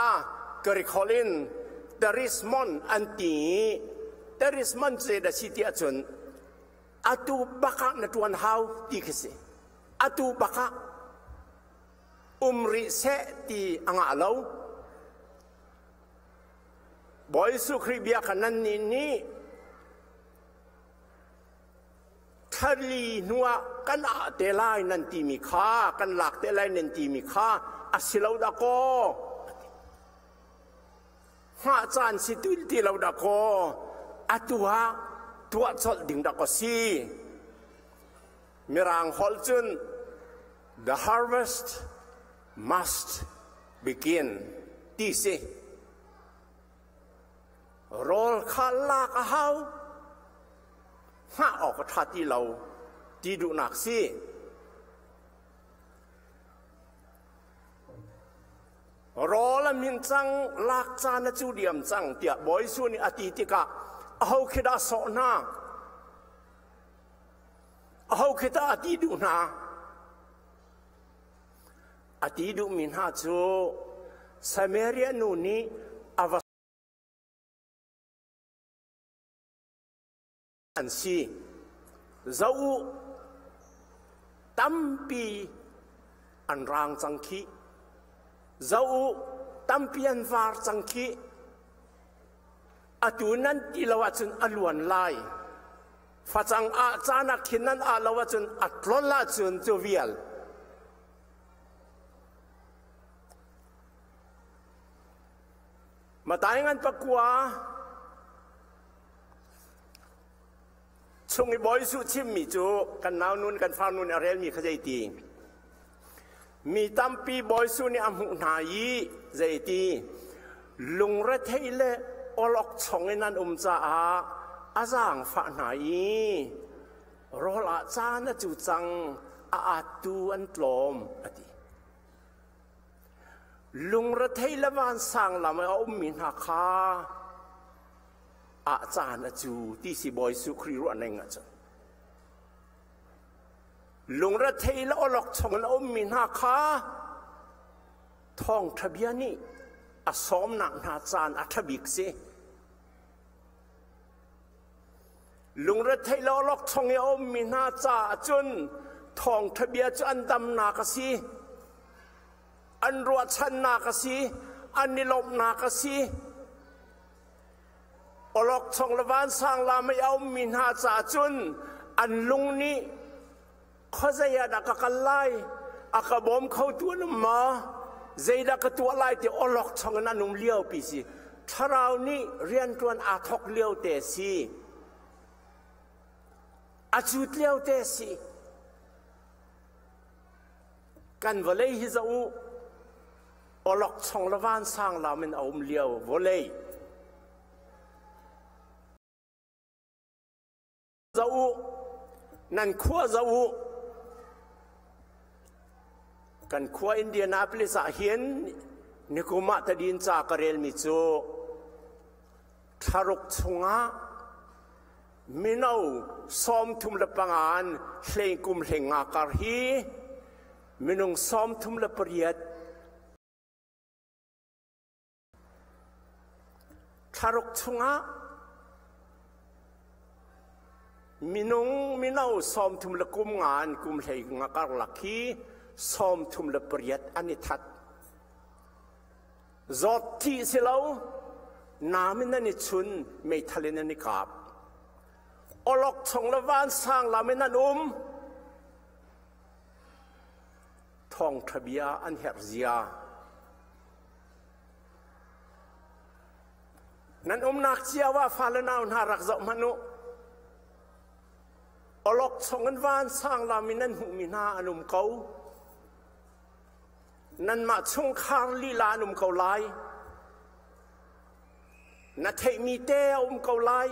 Greek holh in terismon an ti i terismon cu zeidah a si ti ahcun atu bak ah na ṭuan hau ti khi si. Atu bak ah um rih seh ti a ngah lo. Bawi Jesuh Khrih bia kha nannih nih Thali hnuah kan ah te lai nan timi kha, kan lak te lai nan timi kha a si lo dah kaw. Hngah caan si ti ti lo dah kaw, atu ah tuah colh ding dah kaw si. Mirang holh cun the harvest must begin ti si. Rawl kha lak a hau. Hngah awk a ṭha ti lo ti duhnak si. Rawl a min cang, lak caan a cu diam cang tiah Bawi Jesuh nih a ti tikah aho khi dah a sawh hna? Aho khi dah a ti duh hna? A ti duhmi hna cu Samaria nu nih a va an si. Zoh u, tampi an raang cang khih. Zoh u, tampi an vaar cang khih. Atu nan ti lo ahcun a luan lai. Facang ah caan ah khin nan ah lo ahcun a tlol ahcun cu vial. Matai ngan pakua chung i Bawi Jesuh chimmi cu kan nau nun kan far nun a relmi kha zeiti mi tampi Bawi Jesuh nih a hmuh hna i zeiti lungrethei le awlok chong in an um caah a zaangfah hna i rawl ah caan a cu cang a attu an tlawm a ti. Lungrethei le vansang lam i a ummi hna kha ah caan a cu ti si Bawi Jesuh Khrih ruah ning ahcun lungrethei le awlok chung in a ummi hna kha thawngṭha bia nih a sawmnak hna caan a ṭha bik si. Lungrethei le awlok chung i a ummi hna caah cun thawngṭha bia cu an damnak a si, an ruahchannak a si, an i lawmhnak a si. Awlokchong le vansang lam i a ummi hna caah cun an lung nih khuazei ah dah ka kal lai, a ka bawm khotu an um maw, zeidah ka tuah lai ti awlokchong in an um liopi si. Thlarau nih rianṭuan aa thawk lio te si. A cut lio te si. Kan vawlei hi zoh u, awlokchong le vansang lam in a um lio vawlei. Zoh u, nan khua zoh u. Kan khua Indianapolis ah hin nikum ah tadin ca ka relmi cu thlaruk chungah mino 35 an hlei kum hlei nga kar hi minung 38 Thlaruk chungah minung mino 30 le kum nga an kum hlei nga karlak hi 38 an i that. Zawt thih si lo, nam in an i chun, meithal in an i kap. Olok chung le vansang lam in an um. Thawngṭha bia an herh zia. Nan umnak cio ah fale nau hna rak zoh hmanh u. Awlok chung in vansang lam in nan hmuhmi hna an um ko. Nanmah chungkhar lila an um ko lai. Na theihmi te a um ko lai.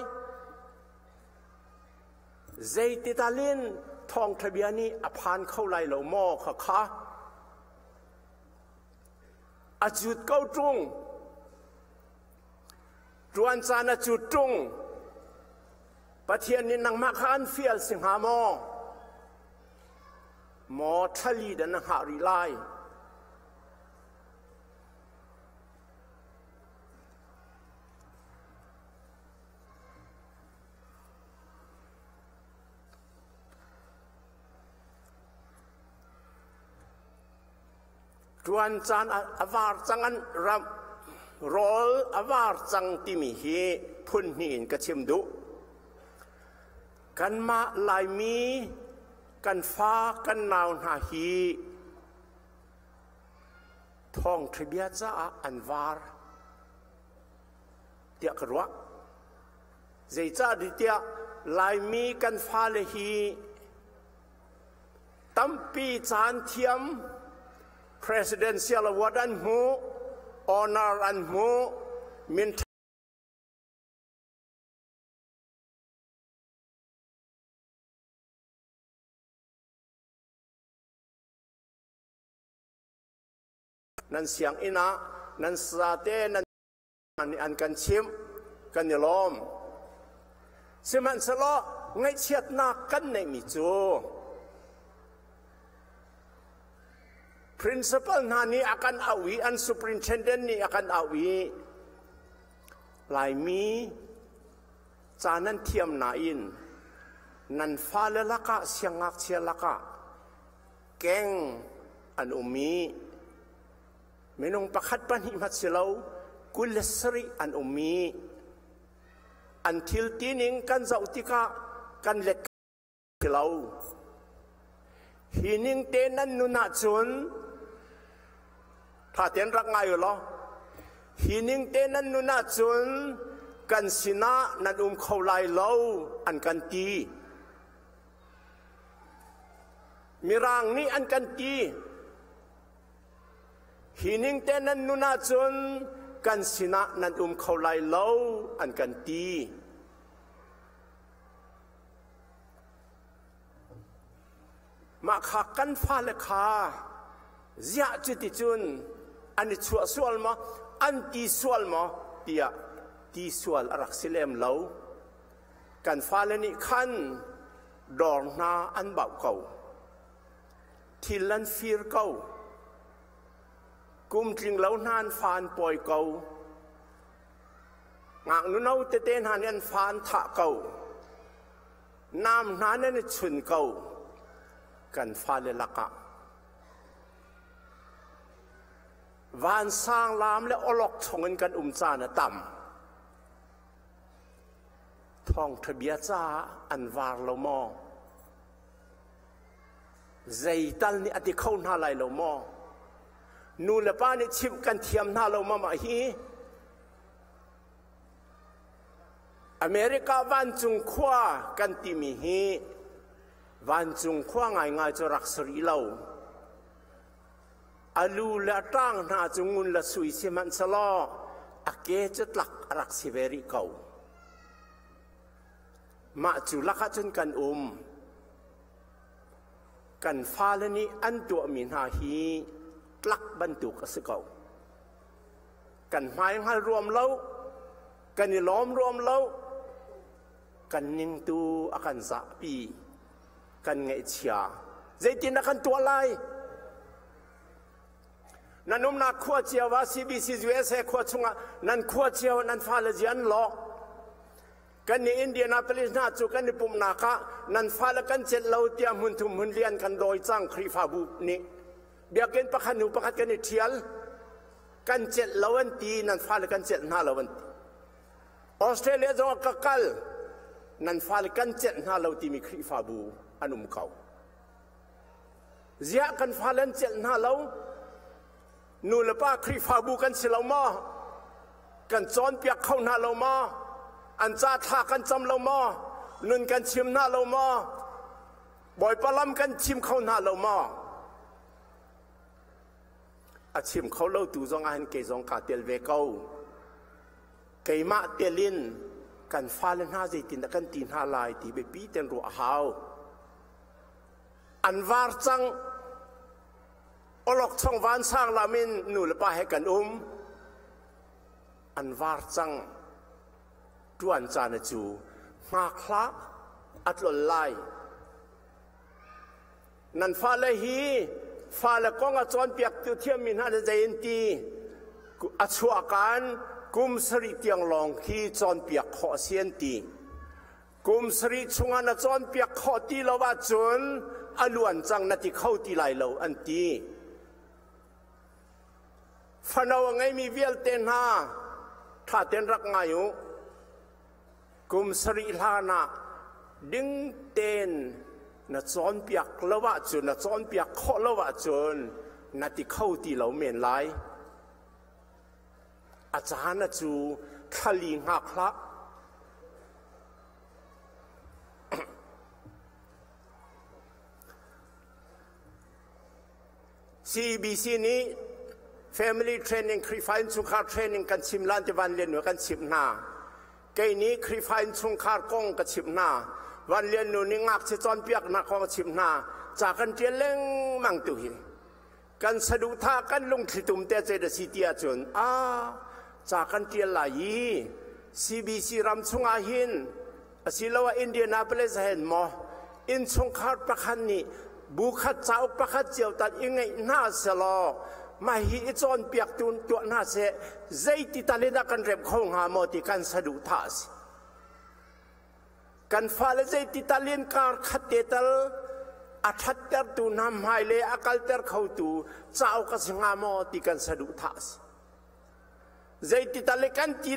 Zeititalin thawngṭha bia nih a phan kho lai lo maw kha kha. A cut ko ṭung. Ṭuan caan a cut ṭung. Pathian nih nangmah kha an fial si hnga maw? Maw thlali dah na hngah rih lai? Ṭuan caan a var cang an ram rawl a var cang timi hi phun hnih in ka chim duh. Kanmah Laimi kan fa kan nau hna hi thawngṭha bia caah an var tiah ka ruah. Zeicah tiah Laimi kan fale hi Tampi caan thiam Presidential Award an hmu, honor an hmu, min nan sianginn ah nan sate nan an kan chimh kan i lawm. Sihmanhsehlaw ngaihchiatnak kan neihmi cu principal hna nih a kan auh i an superintendent nih a kan auh i Laimi ca nan thiam nain nan fale lakah siangngakchia lakah keng an um i Minung pakhat pahnih hmat si lo 27 an um i. An thil tining kan zoh tikah kan let lo. Hi ning te nan nun ahcun tha tein rak ngai u law hi ning te nan nun ahcun kan sinah nan um kho lai lo an kan ti. Mirang nih an kan ti. Hi ning te nan nun ahcun kan sinah nan um kho lai lo an kan ti. Mah kha kan fale kha ziah cuticun an i chuah sual maw, an ti sual maw tiah ti sual a rak si lem lo. Kan fale nih khan dawr hna an bauh ko. Thil an fir ko. Kum tling lo hna an fa an pawi ko. Ngaknu no tete hna nih an fa an thah ko. Nam hna nan i chun ko. Kan fale lakah vansang lam le awlok chungin kan um caan a tam. Thawngṭha bia caah an var lo maw? Zeital nih a ti kho hna lai lo maw? Nu le pa nih chimh kan thiam hna lo maw mah hi? America vancung khua kan timi hi vancung khua ngaingai cu rak si rih lo. A lu le a ṭang hna cu ngun le sui sihmanhsehlaw a ke cu tlak a rak si ve rih ko. Mah cu lakah cun kan um. Kan fale nih an tuahmi hna hi tlak bantuk a si ko. Kan hmai hngal ruam lo, kan i lawm ruam lo, kan ning tu a kan zahpi, kan ngaihchia. Zeitin a kan tuah lai? Nan umnak khua cio ah CBC USA khua chungah nan khua cio nan fale zi an lawk. Kan nih Indianapolis hna cu kan i pumhnak ah nan fale kan celh lo tiah hmun thum hmun li an kan dawi cang Khrihfabu nih. Biakinn pakhat hnu pakhat kan i ṭhial. Kan celh lo an ti, nan fale kan celh hna lo an ti. Australia zong ah ka kal, nan fale kan celh hna lo timi Khrihfabu an um ko. Ziah kan fale an celh hna lo? Nu le pa Khrihfabu kan si lo maw? Kan cawnpiak kho hna lo maw? An ca thla kan cam lo maw? Nun kan chim hna lo maw? Bawipa lam kan chim kho hna lo maw? A chim kho lo tu zong ah hin kei zong kaa tel ve ko. Keimah tel in kan fale hna zeitin kan ti hna lai ti biapi ten ruah a hau. An var cang. Awlokchong vansang lam in nu le pa he kan um. An var cang. Tuan caan a cu. Hngak hlah. A tlol lai. Nan fale hi fale kong a cawnpiaktu thiammi hna nih zei in ti a chuahkan kum sarih tiang lawng khi cawnpiak khawh a si an ti. Kum sarih chungah na cawnpiak khawh ti lo ahcun a luan cang na ti kho ti lai lo an ti. Fano a ngeimi vialte hna ṭha tein rak ngai u. Kum sarih hlan ah ding tein na cawnpiak lo ahcun na cawnpiak khawh lo ahcun na ti kho ti lo men lai. A caan a cu thlali hngak hlah. CEBC nih family training Khrihfa innchungkhar training kan chim lan ti van lian nu kan chimh hna. Kei nih Khrihfa innchungkhar kong ka chimh hna. Van lian nu nih ngakchia cawnpiaknak kong a chimh hna. Ca kan ṭial lengmang tu hi. Kan saduhthah kan lungthlitum te ce da si ti ahcun a ca kan ṭial lai i CBC ram chungah hin asiloah Indianapolis hen maw innchungkhar pakhat nih bu khat cauk pakhat cio tal i ngeih hna selaw mah hi i cawnpiak tu tuah hna seh zeiti tal in a kan rem kho hnga maw ti kan saduhthah a si. Kan fale zeiti tal in kar khat te tal a ṭhattertu hna hmailei a kalter khotu cauk a si hnga maw ti kan saduhthah a si. Zeiti tal i kan ti.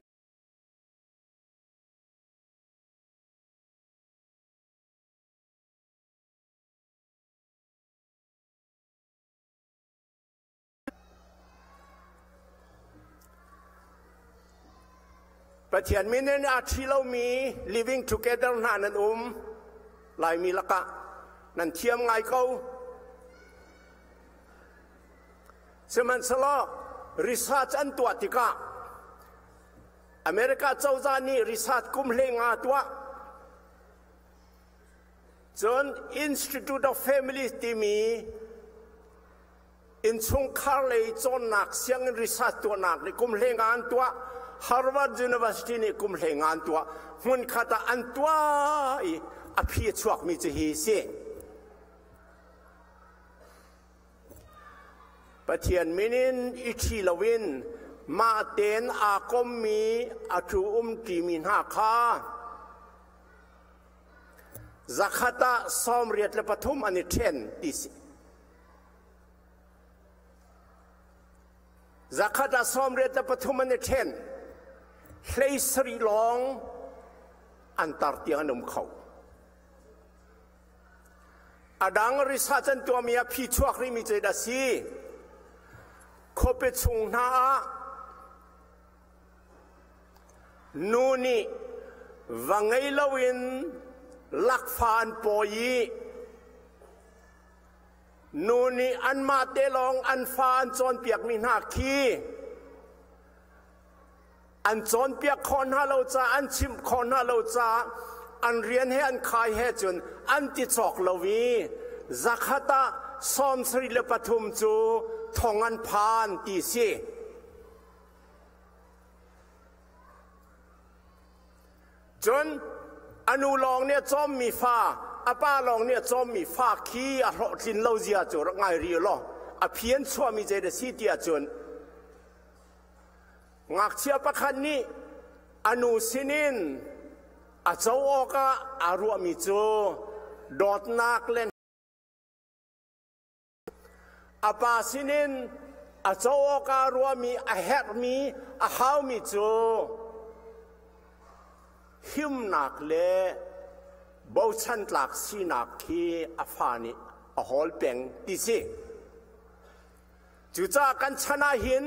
Pathian min in aa ṭhi lomi living together hna nan um. Laimi lakah nan thiam ngai ko. Sihmanhsehlaw research an tuah tikah America cozah nih research kum hlei nga tuah. Cun Institute of Families timi innchungkhar lei cawnnak sianginn research tuahnak nih kum hlei nga an tuah. Harvard University nih kum hlei nga an tuah. Hmunkhat ah an tuah i a phi a chuakmi cu hi si. Pathian min in i ṭhi loin mah tein aa kommi a ṭhu umṭimi hna kha zakhat ah 83 an i ṭhen ti si. Zakhat ah 83 an i ṭhen. 17 lawng an tar tiang an um kho. A dang research an tuahmi ah phi chuak rihmi cu a si. Khuapi chung hna ah nu nih va ngei loin lakfa an pawi i nu nih anmah te lawng an fa an cawnpiakmi hna khi an cawnpiak khawh hna lo caah an chimh khawh hna lo caah an rian he an khai he cun an ti cawk lo i zakhat ah 73 cu thong an phan ti si. Cun a nu lawng nih a cawmmi fa, a pa lawng nih a cawmmi fa khi a hlawhtlin lo zia cu rak ngai rih law a phi an chuahmi zei dah si ti ahcun Ngakchia pakhat nih a nu sinin a co awkah aa ruahmi cu dawtnak le a pa sinin a co awkah ruahmi a herhmi a haumi cu himnak le bochan tlak sinak khi a fa nih a hawl peng ti si. Cucaah kan chan ah hin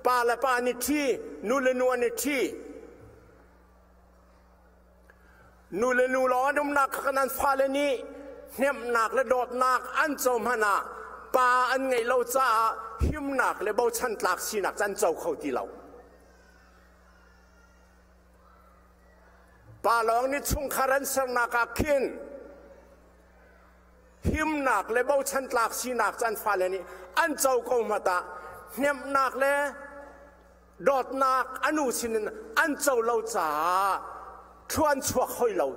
pa le pa an i ṭhi, nu le nu an i ṭhi. Nu le nu lawng an umnak kha kan an fale nih hnemhnak le dawtnak an co hmanh ah pa an ngeih lo caah himnak le bochan tlak sinak cu an co kho ti lo. Pa lawng nih chungkhar an sernak ah khin himnak le bochan tlak sinak cu an fale nih an co ko hmat ah hnemhnak le dawtnak a nu sinin an co lo caah thluan chuak hoi lo.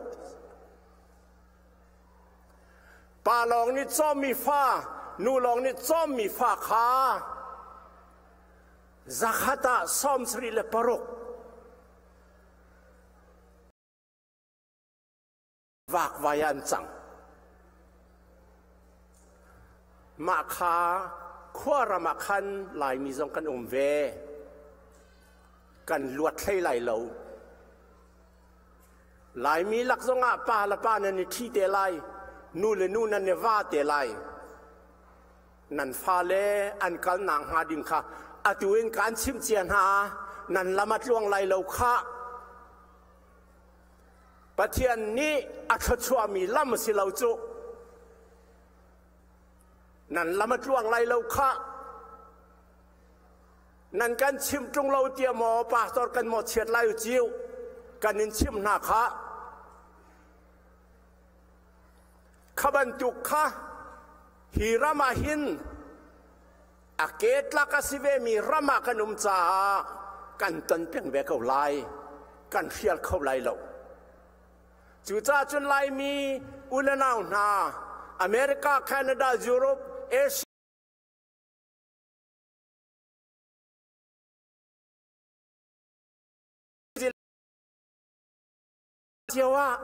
Pa lawng nih cawmmi fa, nu lawng nih cawmmi fa kha zakhat ah 76 vakvai ah an cang. Mah kha khuaram ah khan Laimi zong kan um ve. Kan luat hlei lai lo. Laimi lak zongah pa le pa nan i ṭhi te lai, nu le nu nan i va te lai. Nan fale an kalnak hnga ding kha atu in kaan chimh cia hna, nan lam a tluang lai lo khah. Pathian nih a thluachuahmi lam a si lo cu. Nan lam a tluang lai lo khah. Nan kan chimh ṭung lo tiah maw pastor kan mawhchiat lai u ciu kan in chimh hna khah. Kha bantuk kha hi ram ah hin a ke tlak a si vemi ram ah kan um caah kan ton peng ve ko lai, kan hrial kho lai lo. Cucaah cun Laimi u le nau hna, America, Canada, Europe, Asia, cio ah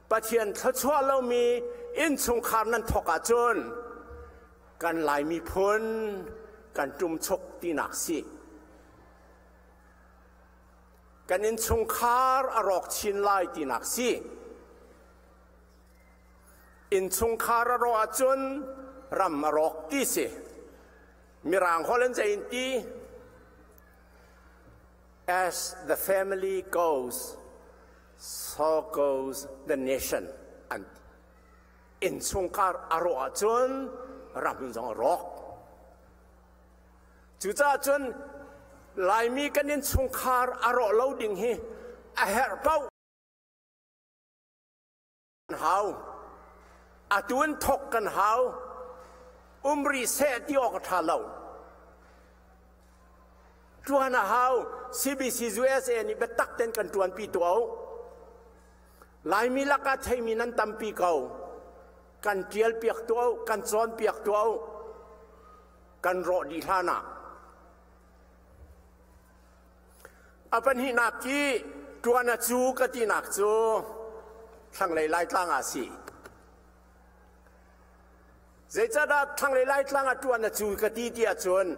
Pathian thluachuah lomi innchungkhar nan thawk ahcun kan Lai miphun kan ṭumchuk tinak si. Kan innchungkhar a rawk chin lai tinak si. Innchungkhar a rawh ahcun ram a rawk ti si. Mirang holh an zei in ti. As the family goes, so goes the nation. An innchungkhar a rawh ahcun ram zong a rawk. Cucaah cun Laimi kan innchungkhar a rawh lo ding hi a herh paoh hau. Atu in thok kan hau. Umri seh ti awk a ṭha lo. Ṭuan a hau. CBC USA nih biatak ten kan ṭuanpi tuah u. Laimi lakah theimi nan tampi ko. Kan ṭial piak tuah u, kan cawn piak tuah u. Kan rawh dih hlan ah. A pahnihnak i ṭuan a cu ka tinak cu thlanglei Laitlang ah a si. Zeicahdah thlanglei Laitlang ah ṭuan a cu ka ti ti ahcun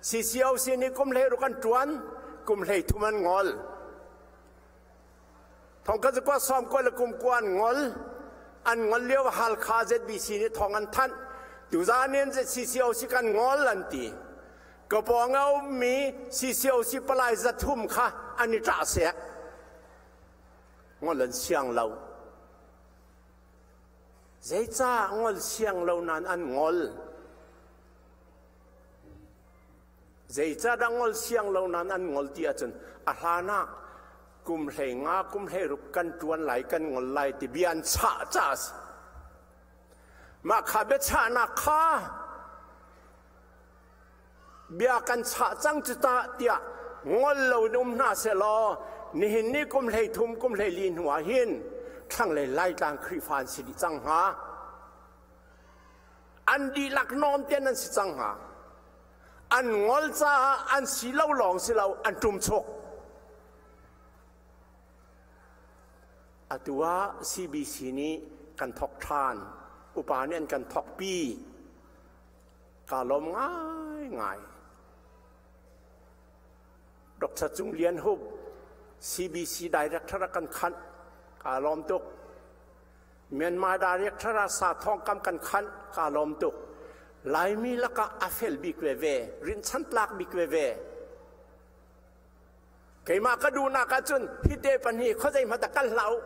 CCOC nih kum 16 an ṭuan, kum 33 an ngol. Thong ka zakua sawm kua le kum kua an ngol. An ngol lio Halkha ZBC nih thong an thanh. Tuzan in CCOC kan ngol an ti. Ka pawng a ummi CCOC palai 300 kha an i ṭah sek. Ngol an siang lo. Zeicah ngol siang lo nain an ngol? Zeicahdah ngol siang lo nain an ngol ti ahcun a hlan ah kum 15 kum 16 kan ṭuan lai kan ngol lai ti bia an chah caah a si. Mah kha biachahnak kha bia kan chah cang cu ta tiah ngol lo in um hna sehlaw nihin ni kum 33 kum 14 hnu ah hin thlanglei Laitlang Khrihfa an si dih cang hnga. An dihlak nawn ten an si cang hnga. An ngol caah an si lo lawng si lo an ṭum chuk. Atu ah CBC nih kan thok ṭhan. Upa nih an kan thokpi. Kaa lawm ngaingai. Dr. Cung Lian Hup, CBC Director a kan khanh. Kaa lawm tuk. Myanmar Director ah sa thawngkam kan khanh. Kaa lawm tuk. Laimi lakah a fel bik veve, rinhchan tlak bik veve. Keimah ka duhnak ahcun hite pahnih khuazei hmanh kal hlah u.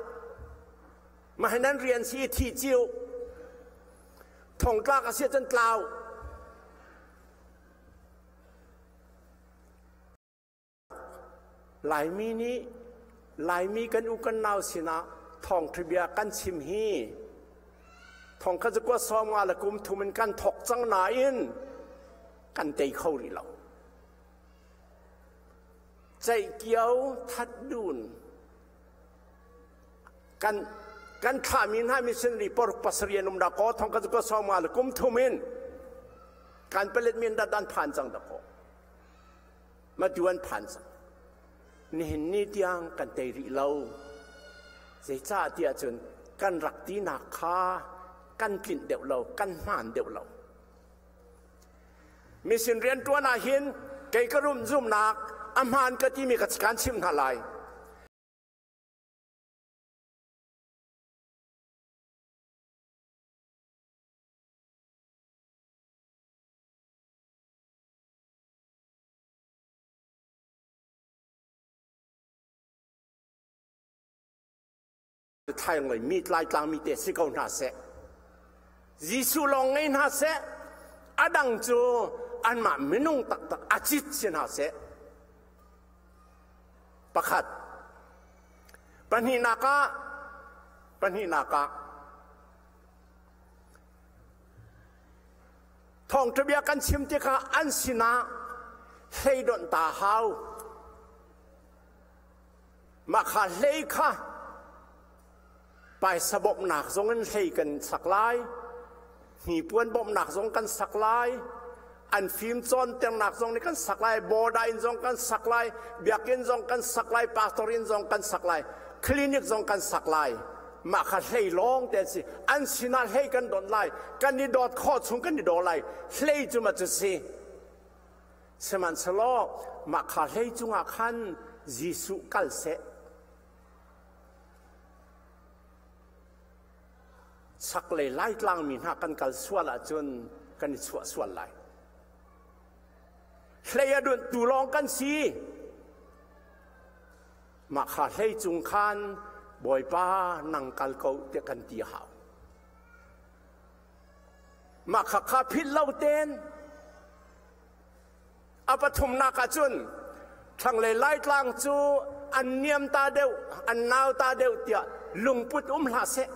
Mah hi nan rian si i thi ciu. Thongtlak a si ahcun tlau. Laimi nih Laimi kan u kan nau sinah thawngṭha bia kan chim hi thongkhat zakua 53 le kum thum in kan thawk cang nain kan tei kho rih lo. Ceihkio that dun kan kan thlahmi hna missionary poruk pasarih an um dah kaw thongkhat zakua 50 le kum thum in kan palet min dah dan phan cang dah kaw. Matu an phan cang. Nihin ni tiang kan tei rih lo. Zeicah tiah cun kan rak tinak kha kan tlinh deuh lo, kan hmaan deuh lo. Mission rianṭuan ah hin kei ka rum zumnak a hmaan ka timi ka kan chimh hna lai. Thlaingoi mi tlaitlang mi te si ko hna seh. Jesuh lawng ngei hna seh. A dang cu anmah minung taktak a cit si hna seh. Pakhat. Pahnihnak ah pahnihnak ah Thawngṭha bia kan chim tikah an sinah hleidonh ta hau. Mah kha hlei kha paisa bawmhnak zong in hlei kan sak lai, hnipuan bawmhnak zong kan sak lai, an fim cawnternak zong nih kan sak lai, border in zong kan sak lai, biakinn zong kan sak lai, pastor inn zong kan sak lai, clinic zong kan sak lai. Mah kha hlei lawng te an si. An sinah hlei kan dawt lai. Kan i dawt khawh chung kan i daw lai. Hlei cu ma cu si. Sihmanhsehlaw mah kha hlei cungah khan Jesuh kal seh. Chaklei Laitlang mi hna kan kal sual ahcun kan i chuah sual lai. Hlei a dunh tu lawng kan si. Mah kha hlei cung khan Bawipa nang kal ko tiah kan ti hau. Mah kha kha philh lo ten a pathumnak ah cun thlanglei Laitlang cu an niam ta deuh an nau ta deuh tiah lungput um hlah seh.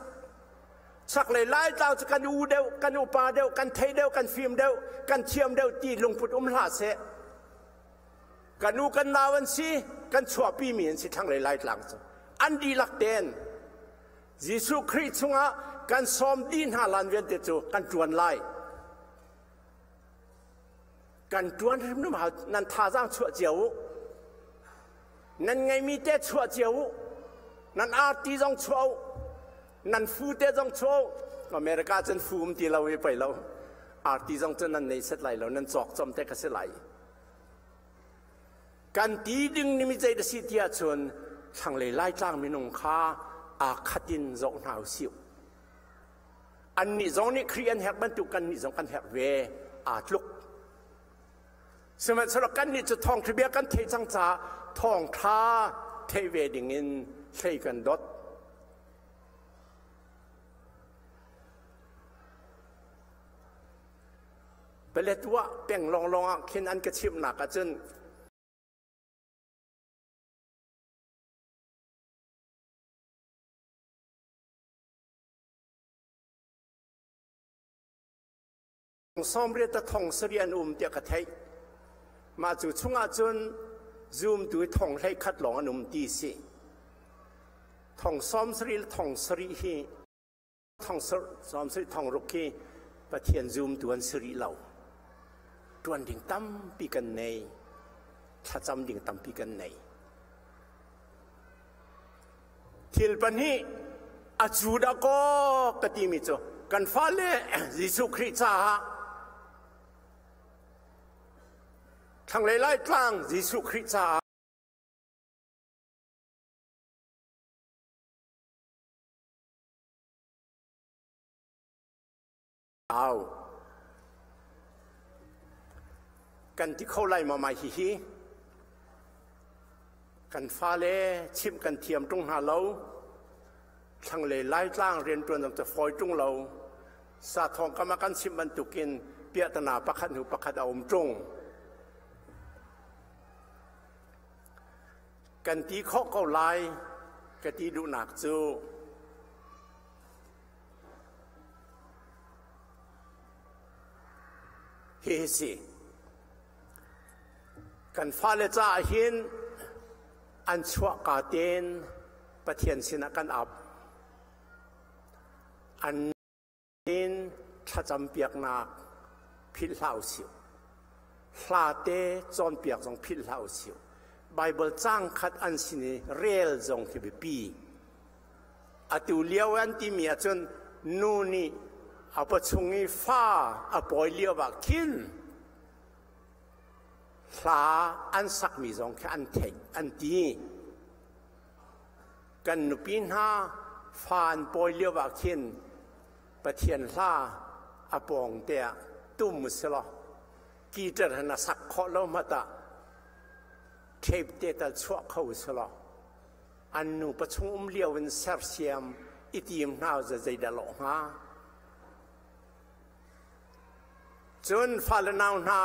Chaklei Laitlang cu kan u deuh, kan upa deuh, kan thei deuh, kan fim deuh, kan thiam deuh ti lungput um hlah seh. Kan u kan nau an si, kan chuahpi mi an si thlanglei Laitlang cu. An dihlak ten Jesuh Khrih chungah kan sawm dih hna lan vialte cu kan ṭuan lai. Kan ṭuan hrimhrim hau nan thazaang chuah cio u. Nan ngeimi te chuah cio u. Nan arti zong chuah u. Nan fu te zong chuah u. America cun fu um ti lo i pei lo. Arti zong cu nan nei set lai lo, nan cawk chom te ka si lai. Kan ti ding ni mi zei da si ti ahcun thlanglei Laitlang minung kha aa khat in zoh hna u sih. Annih zong nih Khrih an herh bantuk kannih zong kan herh ve aa tluk. Sihmanhsehlaw kannih cu thawngṭha bia kan theih cang caah thawngṭha theih ve ding in hlei kan dot. Paletwa peng lawnglawng ah khin an ka chimhnak ahcun Sawmriat a thong sarih an um tiah ka theih. Mah cu chungah cun zumtu i thong 11 lawng an um ti si. Thong 70 le thong sarih hi thong 70 thong ruk hi Pathian zumtu an si rih lo. Ṭuan ding tampi kan nei. Thlacam ding tampi kan nei. Thil pahnih a cu dah kaw ka timi cu kan fale Jesuh Khrih caah thlanglei Laitlang Jesuh Khrih caah au kan ti kho lai ma mai hihi kan fale chimh kan thiam ṭung hna lo thlanglei Laitlang rianṭuan zong cu fawi ṭung lo sa thawng kam ah kan chimh bantukin piahtana pakhat hnu pakhat a um ṭung kan ti khawh ko lai ka ti duhnak cu Hihi si. Kan fale caah hin an chuahka tein Pathian sinah kan ap. An in thlacam piaknak philh hlah usih. Hla te cawnpiak zong philh hlah usih. Bible caang khat an sin i rel zong khi biapi. Atu lio an timi ahcun nu nih a pawchung i fa a pawi lio ah khin hla an sakmi zong khi an theih an ti. Kan nupi hna fa an pawi lio ah khin Pathian hla a pawng te ah tum usih guitar han a sak khawh lo hmanh ah tape te tal chuah kho usih law an nu pachung um lio in sersiam i tim hna za zeidah lawh hnga cun fale nau hna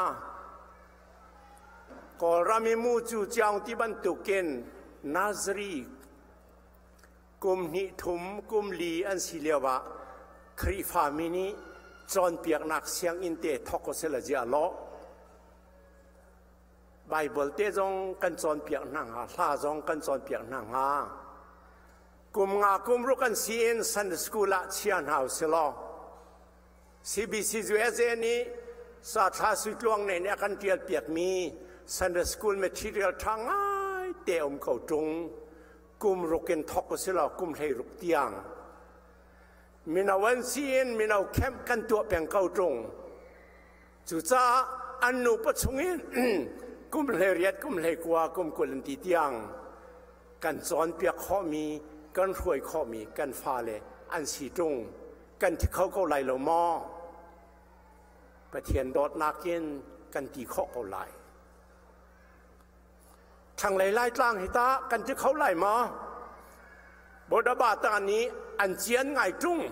Kawlram i mu cu ciaung ti bantukin Nazari kum hnih thum kum li an si lio ah Khrihfami nih cawnpiaknak sianginn te thawk usila zia lawh Baibal te zong kan cawnpiak hna hnga, hla zong kan cawnpiak hna hnga. Kum nga kum ruk an si in Sunday school ah chia hna usih law CBC USA nih Sathla Suitluang ne nih a kan ṭial piakmi Sunday school material ṭha ngai te um ko ṭung. Kum ruk in thawk usih law kum 16 tiang. Mino an si in mino camp kan tuah peng ko ṭung. Cucaah an nupa chungin kum 18, kum 19, kum 20 an ti tiang kan cawnpiak khawhmi, kan hruai khawhmi kan fale an si ṭung. Kan thi kho ko lai lo maw? Pathian dawtnak in kan ti khawh ko lai. Thlanglei Laitlang hi tah kan ti kho lai maw? Bodabata nih an cian ngai ṭung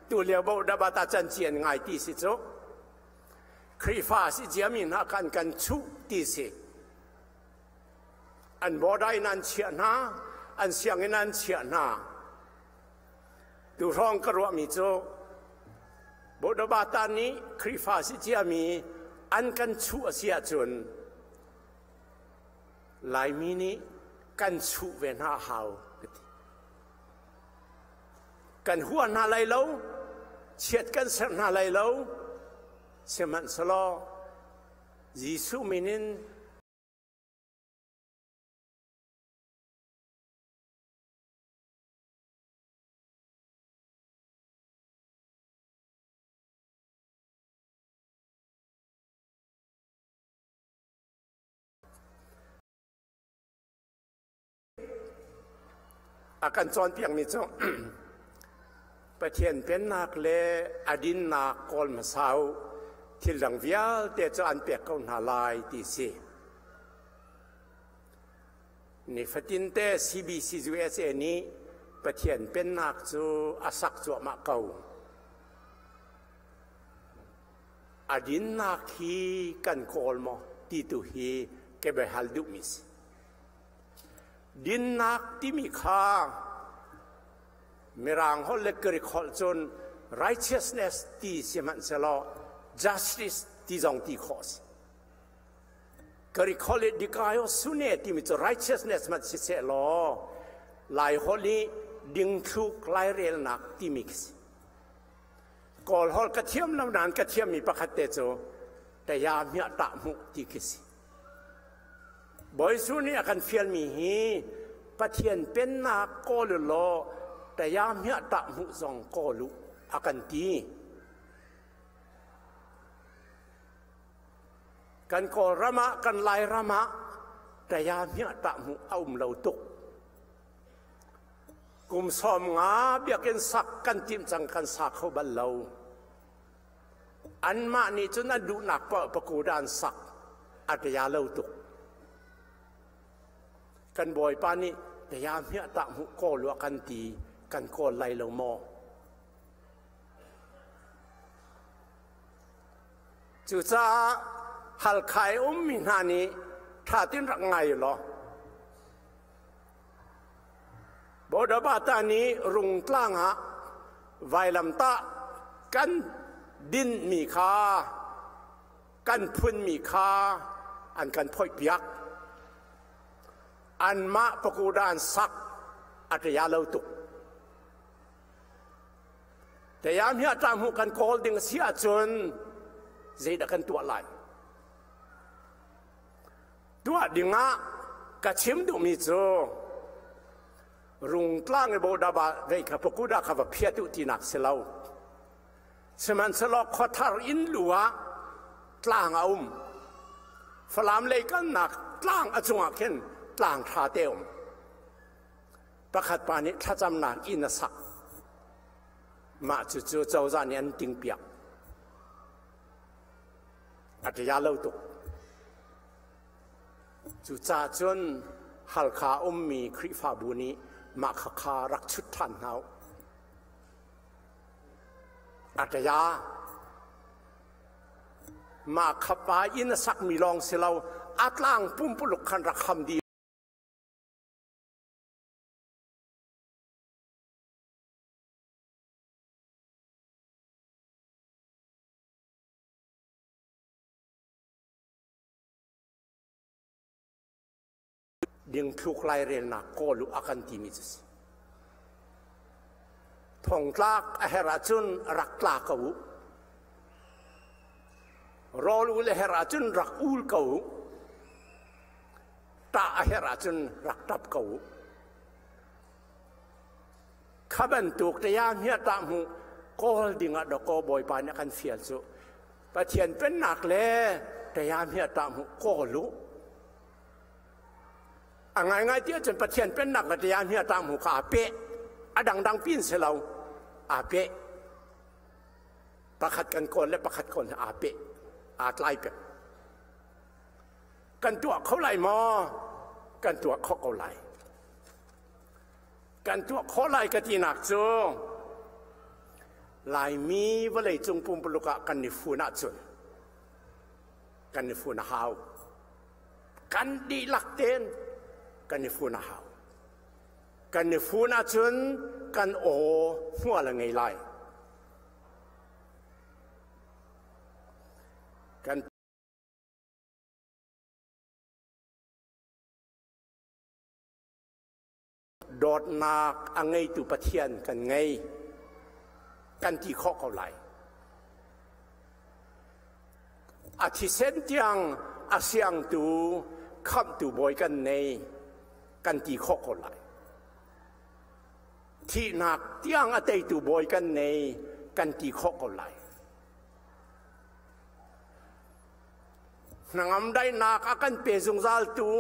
tu lio Bodabata can cian ngai ti si cu. Khrihfa si ciami hna kan kan chuh ti si. An border in an chiah hna, an sianginn an chiah hna. Tu hrawng ka ruahmi cu Bodabata nih Khrihfa si ciami an kan chuh a si ahcun Laimi nih kan chuh ve hna a hau ka ti. Kan hua hna lai lo, chiat kan serh hna lai lo, sihmanhsehlaw Jesuh min in A kan cawnpiakmi cu Pathian pennak le a dinnak kawl hmasa u, thil dang vialte cu an pek ko hna lai ti si. Nifatinte CBC USA nih Pathian pennak cu a sak cuahmah ko. A dinnak hi kan kawl maw ti tu hi ka biahal duhmi si. Dinnak timi kha Mirang holh le Greek holh cun righteousness ti si hmanhsehlaw justice ti zong ti khawh a si. Greek holh i dikaiosune timi cu righteousness hmanh siseh law Lai holh i dingthluk lairelnak timi khi si. Kawl holh ka thiam lo nain ka thiammi pakhat te cu taya hmiah tah hmuh ti khi si. Bawi Jesuh nih a kan fialmi hi Pathian pennak kawl u law taya hmiah tah hmuh zong kawl u a kan ti. Kan Kawlram ah, kan Lairam ah taya hmiah tah hmuh a um lo tuk. Kum 50 biakinn sak kan timh cang kan sa kho bal lo. Anmah nih cun an duhnak paoh pakuda an sak a ria lo tuk. Kan Bawipa nih ria hmiah tah hmuh kawl u a kan ti kan kawl lai lo maw? Cucaah Halkha i ummi hna nih ṭha tin rak ngai law Bodabata nih Rungtlang ah vailamtah kan dinhmi kha kan phunmi kha an kan phoihpiak. Anmah pakuda an sak a ṭia lo tuk. Tayam hi a ṭah kan kawl ding a si ahcun zeidah kan tuah lai? Tuah dingah ka chim duhmi cu Rungtlang i Bodaba vei kha Pakuda kha va phiat u tinak si lo. Sihmanhsehlaw khuathar inn lu ah tlang a um. Falam lei kalnak tlang a cungah khin tlang ṭha te um. Pakhat pa nih thlacamnak inn a sak. Mah cucu cozah nih an tingpiak. A ṭia lo tuk. Cucaah cun Halkha ummi Khrihfabu nih mah khakha rak chut ṭhan hna u. A ṭia. Mah khapa inn a sakmi lawng si lo, a tlang pumpuluk khan rak ham dih. Dingthluk lairelnak kawl u a kan timi cu si. Thongtlak a herh ahcun rak tla ko u. Rawl ul a herh ahcun rak ul ko u. Ṭah a herh ahcun rak ṭap ko u. Kha bantuk te ah hmiah tah hmu kawl ding ah dawkaw Bawipa nih a kan fial cu Pathian pennak le te ah hmiah tah hmu kawl u. A ngaingai ti ahcun Pathian pennak le te ah hmiah tah hmu kha aa peh. A dangdang pin si lo. Aa peh. Pakhat kan kawl le pakhat kawl aa peh. Aa tlai pek. Kan tuah kho lai maw? Kan tuah khawh ko lai. Kan tuah khawh lai ka tinak cu Laimi vawleicung pumpuluk ah kan i fun ahcun kan i fun a hau. Kan dihlak tein kan i fun a hau. Kan i fun ahcun kan aw hmual a ngei lai. Kan Dawtnak a ngeitu Pathian kan ngei. Kan ti khawh ko lai. A thisen tiang a siangtu khamhtu bawi kan nei kan ti khawh ko lai. Thihnak tiang a teitu bawi kan nei kan ti khawh ko lai. Hnangam daihnak a kan pe zungzaltu,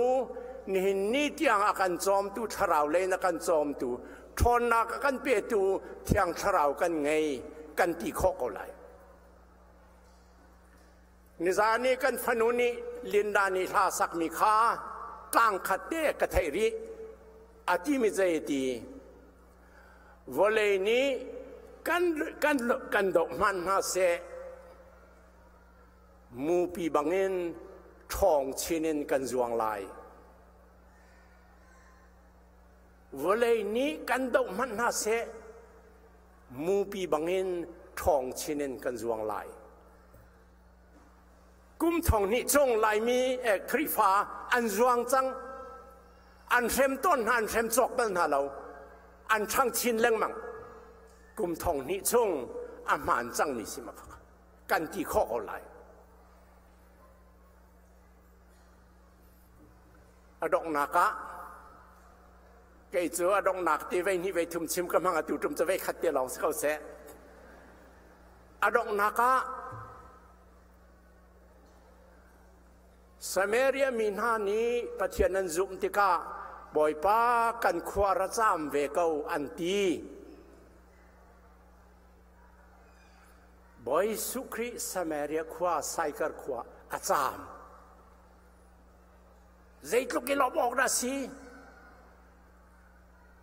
nihin ni tiang a kan cawmtu, thlarau lei in a kan cawmtu, ṭhawnnak a kan petu Thiang Thlarau kan ngei, kan ti khawh ko lai. Nizan i kan fanu nih Linda nih hla sakmi kha tlang khat te ka theih rih. A timi zei ti? Vawlei nih kan, kan, kan doh hmanh hna seh, Mupi bangin ṭhawng chin in kan zuang lai. Vawlei nih kan doh hmanh hna seh, mupi bangin ṭhawng chin in kan zuang lai. Kum thong hnih chung Laimi eh, Khrihfa an zuang cang. An hrem tawn hna, an hrem cawk bal hna lo. An ṭhang chin lengmang. Kum thong hnih chung a hmaan cangmi si ma kan ti khawh ko lai. A donghnak ah kei cu a donghnak ti vei hnih vei thum chim ka hmang atu tum cu vei khat te lawng si ko seh. A donghnak ah Samaria mi hna nih Pathian an zumh tikah Bawipa kan khua ra caam ve ko an ti. Bawi Jesuh Khrih Samaria khua Saikar khua a caam. Zeitluk i lawmh awk dah si?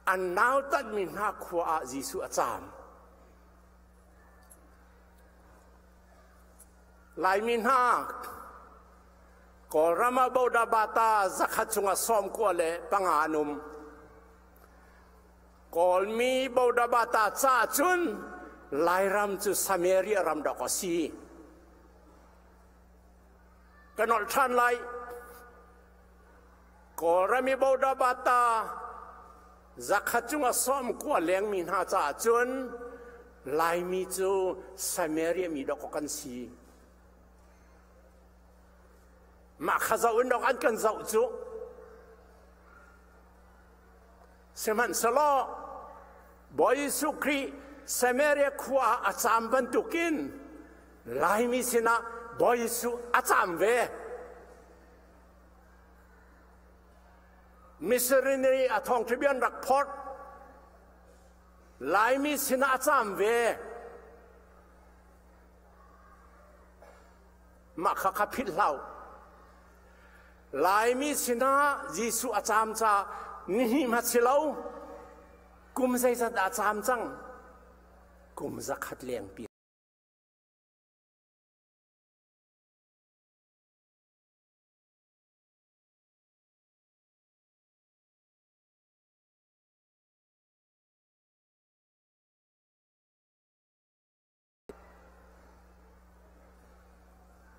An nautatmi hna khua ah Jesuh a caam. Laimi hna Kawlram ah Bodabata zakhat chungah 95 an um. Kawlmi Bodabata ca cun Lairam cu Samaria ram dawk a si. Ka nolh ṭhan lai. Kawlram i Bodabata zakhat cungah 90 lengmi hna caah cun Laimi cu Samaria mi dawk kan si. Mah kha zoh in dawk an kan zoh cu. Sihmanhsehlaw Bawi Jesuh Khrih Samaria khua ah a caam bantukin Laimi sinah Bawi Jesuh a caam ve. Missionary a thawngṭha bia an rak phorh. Laimi sinah a caam ve. Mah kha kha philh hlah u. Laimi sinah Jesuh a caam caah nihnih hmat si lo kum zeizat dah a caam cang? Kum 100 lengpi.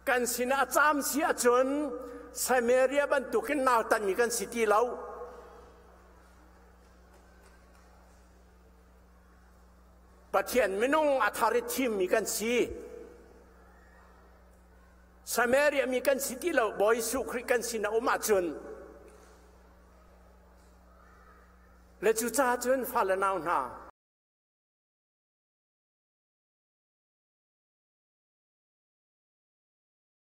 Kan sinah a caam si ahcun Samaria bantukin nautatmi kan si ti lo. Pathian minung a thar i thimmi kan si. Samaria mi kan si ti lo, Bawi Jesuh Khrih kan sin a um ahcun. Le cucaah cun fale nau hna,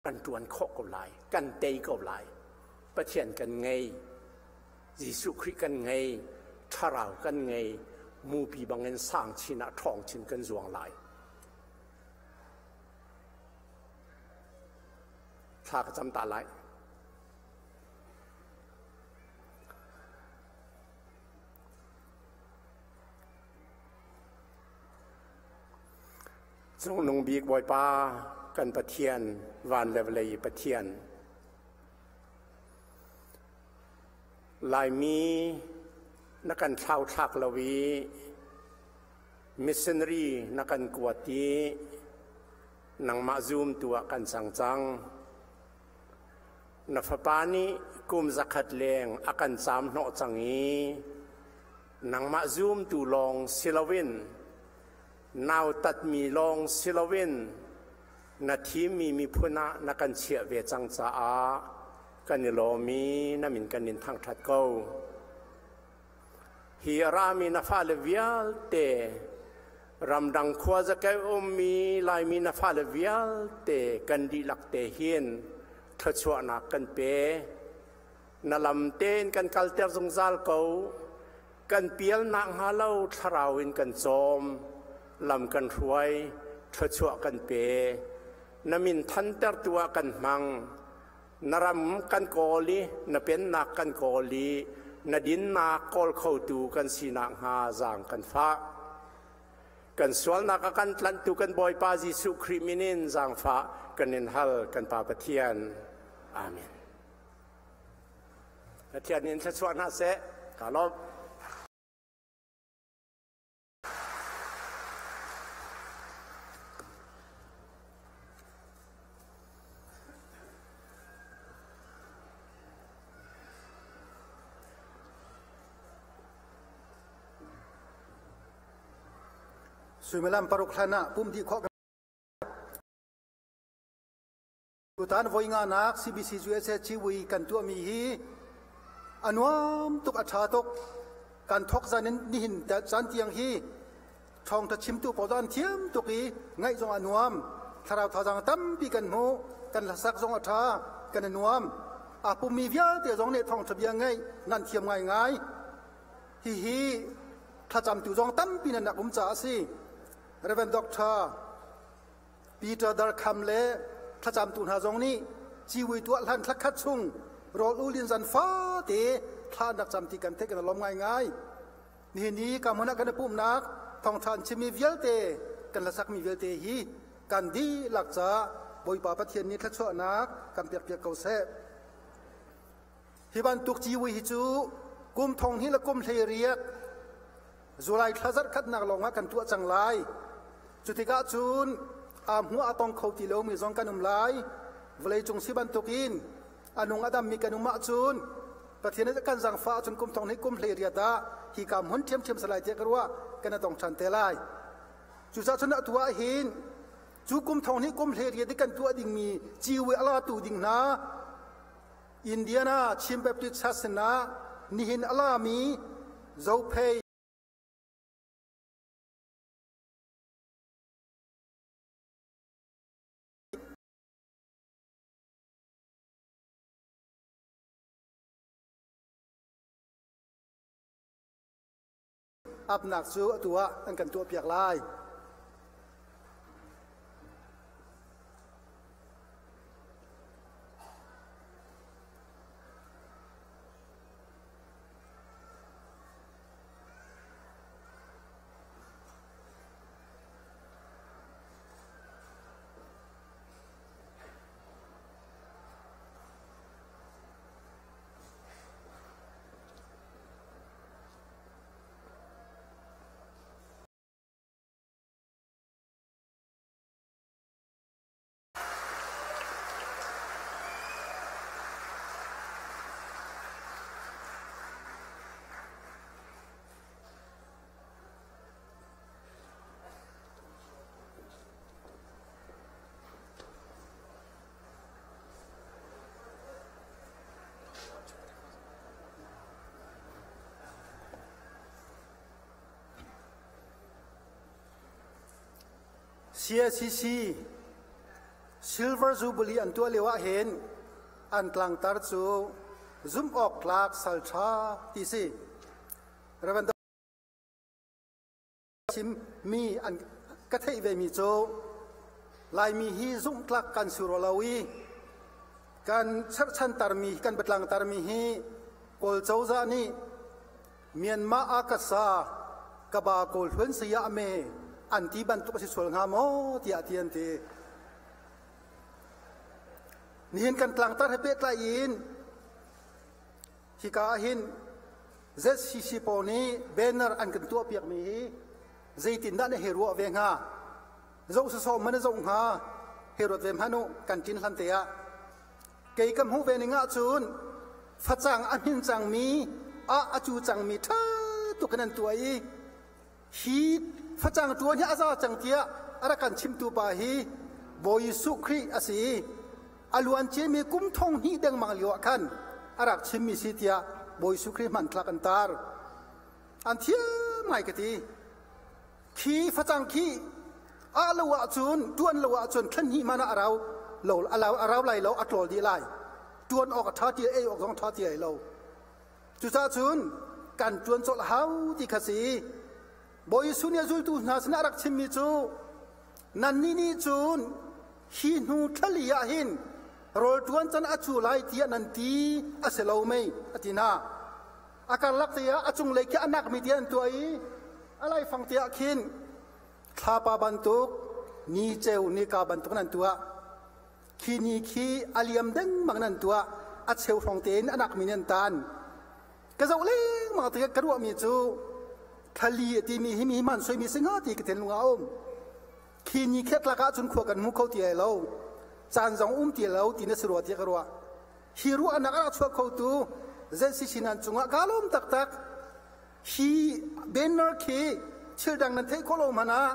Kan ṭuan khawh ko lai, kan tei ko lai. Pathian kan ngei, Jesuh Khrih kan ngei, Thlarau kan ngei, mupi bangin sang chin ah ṭhawng chin kan zuang lai. Thla ka cam ta lai. Cungnung bik Bawipa kan Pathian, van le vawlei Pathian. Laimi na kan thlauthlak lo i missionary na kan kuat i nangmah zumtu ah kan cang cang. Na fapa nih kum zakhat leng a kan caam hnawh cang i nangmah zumtu lawng si loin nautatmi lawng si loin na thimmi miphun ah na kan chiah ve cang caah kan i lawm i na min kan in thangṭhat ko. Hi a rami na fale vialte ramdang khua zakeu ummi Laimi na fale vialte kan dihlak te hin thluachuahnak kan pe. Na lam tein kan kalter zungzal ko. Kan pialnak hnga lo thlarau in kan cawm, lam kan hruai, thluachuah kan pe. Na min thantertu ah kan hmang. Na ram kan kawl i na pennak kan kawl i na dinnak kawl khotu kan sinak hnga zaang kan fah. Kan sualnak a kan tlanhtu kan Bawipa Jesuh Khrih min in zaangfah kan in hal kan Pa Pathian. Amen. Pathian in thluachuah hna seh. Ka lawm. Suimilam paruk hlan ah pum dih khawh Tutan voi nganak CBC USA civui kan tuahmi hi a nuam tuk a ṭha tuk. Kan thawk zan in nihin caan tiang hi ṭhawngṭha chimtu pawl an thiam tuk i ngaih zong a nuam. Thlarau thazaang tampi kan hmu. Kan hlasak zong a ṭha. Kan i nuam. Aa pummi vialte zong nih thawngṭha bia ngaih nan thiam ngaingai. Hihi thlacamtu zong tampi nan rak um caah a si. Reverend Dr. Peter Darkham le thlacamtu hna zong nih civui tuah hlan thlakhat chung rawl ul in zan fate thla an rak cam ti kan theih kan lawm ngaingai. Nihin ni ka hmun ah kan i pumhnak thawngṭha an chimmi vialte kan hlasakmi vialte hi kan dihlak caah Bawipa Pathian nih thluachuahnak kan pekpiak ko seh. Hi bantuk civui hi cu kum thong hnih le kum 18 July thla zarh khatnak lawngah kan tuah cang lai. Cutikah cun aa hmu a tong kho ti lomi zong kan um lai. Vawleicung si bantukin a nung a dammi kan um ahcun Pathian nih kan zangfah ahcun kum thong hnih kum 18 ah hi ka hmun ṭhiamṭhiam salai tiah ka ruah kan i tong ṭhan te lai. Cucaah cun atu ah hin cu kum thong hnih kum 18 i kan tuah dingmi ciwi a latu ding hna Indiana Chin Baptist Church sinah nihin a lami Zophei apnak cu atu ah an kan tuahpiak lai. CACC Silver Jubilee an tuah lio ah hin an tlangtar cu zumh awk tlak sal ṭha ti si. Reverend chim mi an ka theih ve mi cu Laimi hi zumhtlak kan si rua lo i kan cherhchan tarmi kan biatlang tarmi hi Kawl cozah nih Myanmar akasa kaba kawl hlun saya me. an ti bantuk a si sual hnga maw tiah ti an ti. Nihin kan tlangtar he pehtlai in hika ah hin ZCC pawl nih banner an kan tuahpiakmi hi zeitindah na hei ruah ve hnga? Zoh sawsawh man na zoh hnga? Hei ruat ve hmanh u kan ṭin hlan te ah. Kei ka hmuh ve ning ahcun facang a hmin cangmi ah a cu cangmi ṭha tuk in an tuah i hi facang ṭuan hi a za cang tiah a rak kan chimtu pa hi Bawi Jesuh Khrih a si i a luan ciami kum thong hnih dengmang lio ah khan a rak chimmi si tiah Bawi Jesuh Khrih hmanthlak an tar. An thiam ngai ka ti. Khi facang khi ah lo ahcun ṭuan lo ahcun thlan hnih man ah a rau lo a rau lai lo a ṭawl dih lai. Ṭuan awk a ṭha ti ei awk zong ṭha ti lai lo. Cucaah cun kan ṭuan colh hau ti kha si. Bawi Jesuh nih a zultu hna sinah a rak chimmi cu nannih nih cun hi hnu thlali ah hin rawl ṭuan can a cu lai tiah nan ti a si lo mei a ti hna. A karlak te ah a cunglei khi a nakmi tiah an tuah i a laifang te ah khin thlapa bantuk ni ceu nika bantuk nan tuah. Khi ni khi a liam dengmang nan tuah a cheu hrawng tein a nakmi nan tan. Ka zoh lengmang tikah ka ruahmi cu thlali a timi hi mi hman soimi si hnga ti ka thinlung ah a um. Khi ni khi a tlak ahcun khua kan hmu kho ti lai lo. Caan zong um ti lo ti na si rua tiah ka ruah. Hi ruahnak a rak chuah khotu ZCC nan cungah kaa lawm taktak. Hi banner khi thil dang nan theih khawh lo hmanh ah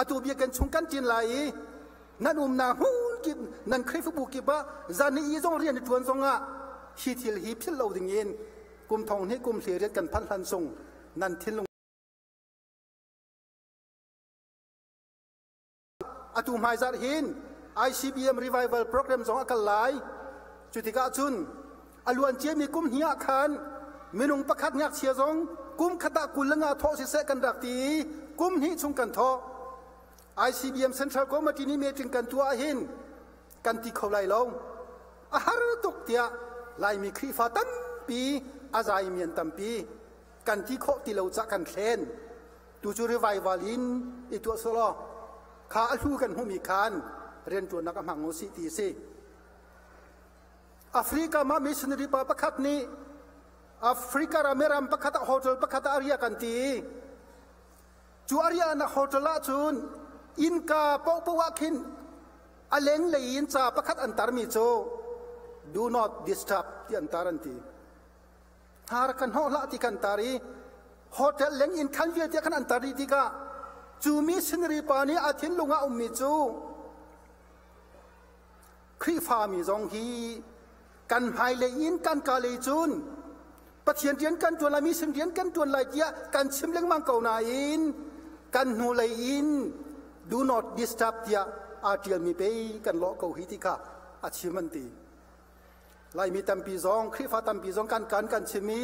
atu bia kan chung kan ṭin lai i nan umnak hmun kip nan Khrihfabu kip ah zan i zong rian i ṭuan zong ah hi thil hi philh lo ding in kum thong hnih kum hleiriat kan phanh hlan sung nan thinlung Atu hmaizarh hin ICBM revival program zong a kal lai. Cu tikah cun a luan ciami kum hnih ah khan minung pakhat ngakchia zong kum khat ah 25 thawh siseh kan rak ti i kum hnih chung kan thawh. ICBM Central Committee nih meeting kan tuah ahhin kan ti kho lai lo. A har tuk tiah Laimi Khrihfa tampi a zaimi an tampi. Kan ti khawh ti lo cah kan thlen. Tu cu revival in i tuah sawlaw kha a hlu kan hmuhmi khan rianṭuannak a hmang u sih ti a si. Africa ma missionary pa pakhat nih Africa ram i ram pakhat ah hotel pakhat ah a riak an ti. Cu a riahnak hotel ah cun innka paohpaoh ah khin a lenglei in ca pakhat an tarmi cu do not disturb ti an tar an ti. Hnar kan hnawh hlah ti kan tar i hotel leng in khan vialte khan an tar dih tikah cu missionary pa nih a thinlung ah ummi cu Khrihfami zong hi kan hmailei in kan ka lei cun Pathian rian kan ṭuan lai mission rian kan ṭuan lai tiah kan chim lengmang ko nain kan hnulei in do not disturb tiah aa ṭialmi pei kan lawh ko hi ti kha a chim an ti. Laimi tampi zong Khrihfa tampi zong kan kan kan chim i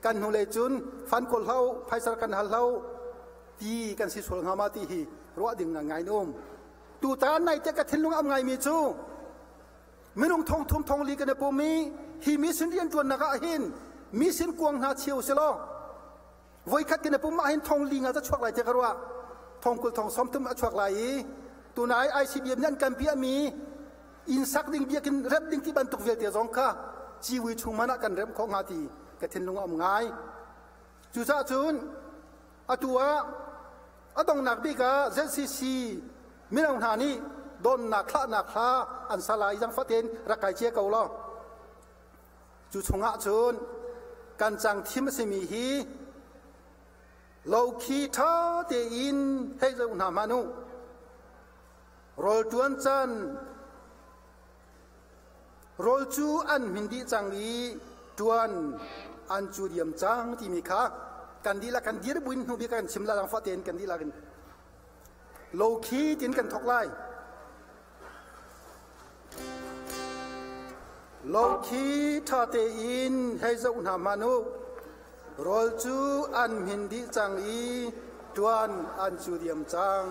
kan hnulei cun fan kawl hlo phaisar kan hal hlo ti kan si sual hnga ma ti hi ruah ding ngai in um. Tutan nai te ka thinlung am ngaimi cu minung thong thum thong li kan i pum i hi mission rian ṭuannak ah hin mission kuang hna cheu si law voikhat kan i pum ah hin thong li nga ca chuak lai te ka ruah thong kul thong sawm thum a chuak lai i tunai ICBM nih an kan piahmi inn sak ding biakinn remh ding ti bantuk vialte zong kha ciwi chung man ah kan remh khawh hnga ti ka thinlung a um ngai. Cucaah cun atu ah a dongnak bik ah ZCC mino hna nih donnak thlahnak hla an sa lai zangfah tein rak kai cia ko law. Cu chungah cun kan cang thim a simi hi lo khi ṭha tein hei zoh hna hmanh u. Rawl ṭuan can rawl cu an hmin dih cang i ṭuan an cu diam cang timi kha kan dihlak kan dir buin hnu bik kan chim la langfah tein kan dihlak in lo khi tin kan thok lai. Lo khi ṭha tein hei zoh hna hmanh u. Rawl cu an hmin dih cang i ṭuan an cu diam cang.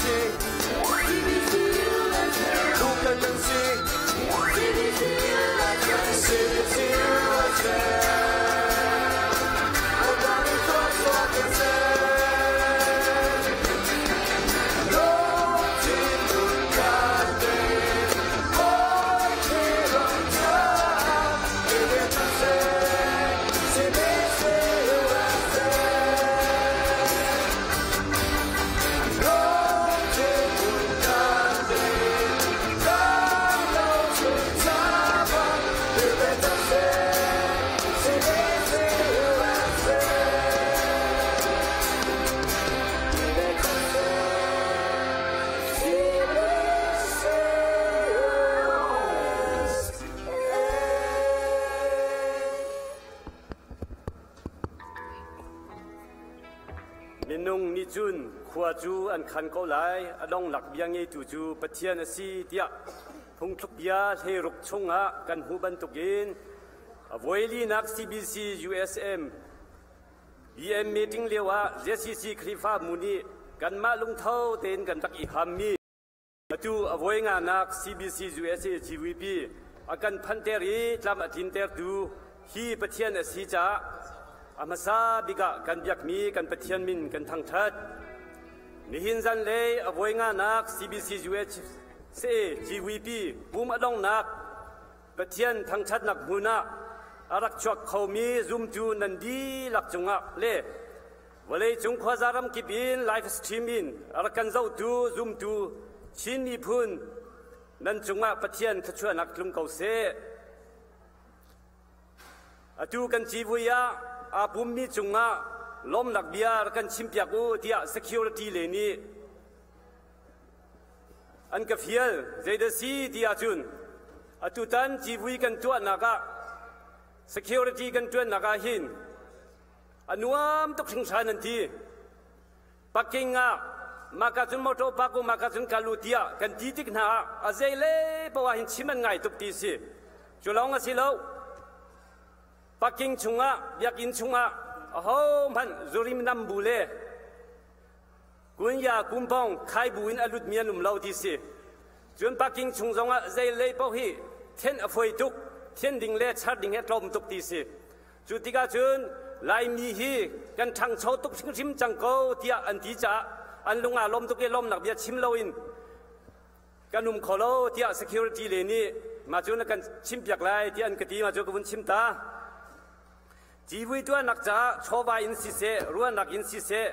si. CBC USA. Lukan kan si. CBC USA. CBC USA. Ramdang in thluachuah kan si. Lungthin hmunkhat tein Bawi Khrih ram caah rian ṭuan seh. CBC USA. Lungthin hmunkhat tein tlang lo chuncha bang rian ṭuan seh. CBC USA. Rian ṭuan seh. CBC USA. Minung nih cun khua cu an khan ko lai, a donglak bia ngeitu cu Pathian a si tiah phungthluk bia hleiruk chungah kan hmuh bantukin a voilinak CBC USM BM meeting lioah ZCC Khrihfabu nih kanmah lungtho tein kan rak i hammi Atu a voi nganak CBC USA GVP a kan phanter i tlam a tlintertu hi Pathian a si caah a hmasa bik ah kan biakmi kan Pathian min kan thangṭhat. Nihin zanlei a voi nganak CBC USA GVP pum a dongnak Pathian thangṭhatnak hmun ah a rak chuak khomi zumtu nan dihlak cungah le Vawleicung khuaza ramkip in live stream in a rak kan zohtu zumtu Chin miphun nan cungah Pathian thluachuahnak tlung ko seh. Atu kan civui ah aa pummi cungah lawmnak bia rak kan chimpiak u tiah security le nih an ka fial. Zeidah si ti ahcun atutan civui kan tuahnak ah security kan tuannak ah hin A nuam tuk hringhran an ti. Parking ah maka cun motor park u maka cun kal u tiah kan ti tik hna ah a zei le poah hin chim an ngai tuk ti si. Cu lawng a si lo. Parking chungah biakinn chungah ahohmanh zurim nam bu le kunya kumpong khai bu in a lut mi an um lo ti si. Cun parking chung zongah zei lei paoh hi then a foi tuk, then ding le char ding hi a tlawm tuk ti si. Cu tikah cun Laimi hi kan ṭhangcho tuk hrimhrim cang ko tiah an ti caah an lung aa lawm tuk i lawmnak bia chim loin kan um kho lo tiah security le nih mah cu na kan chimpiak lai tiah an ka ti mah cu ka vun chim ta. Civui tuahnak caah chawva in siseh, ruahnak in siseh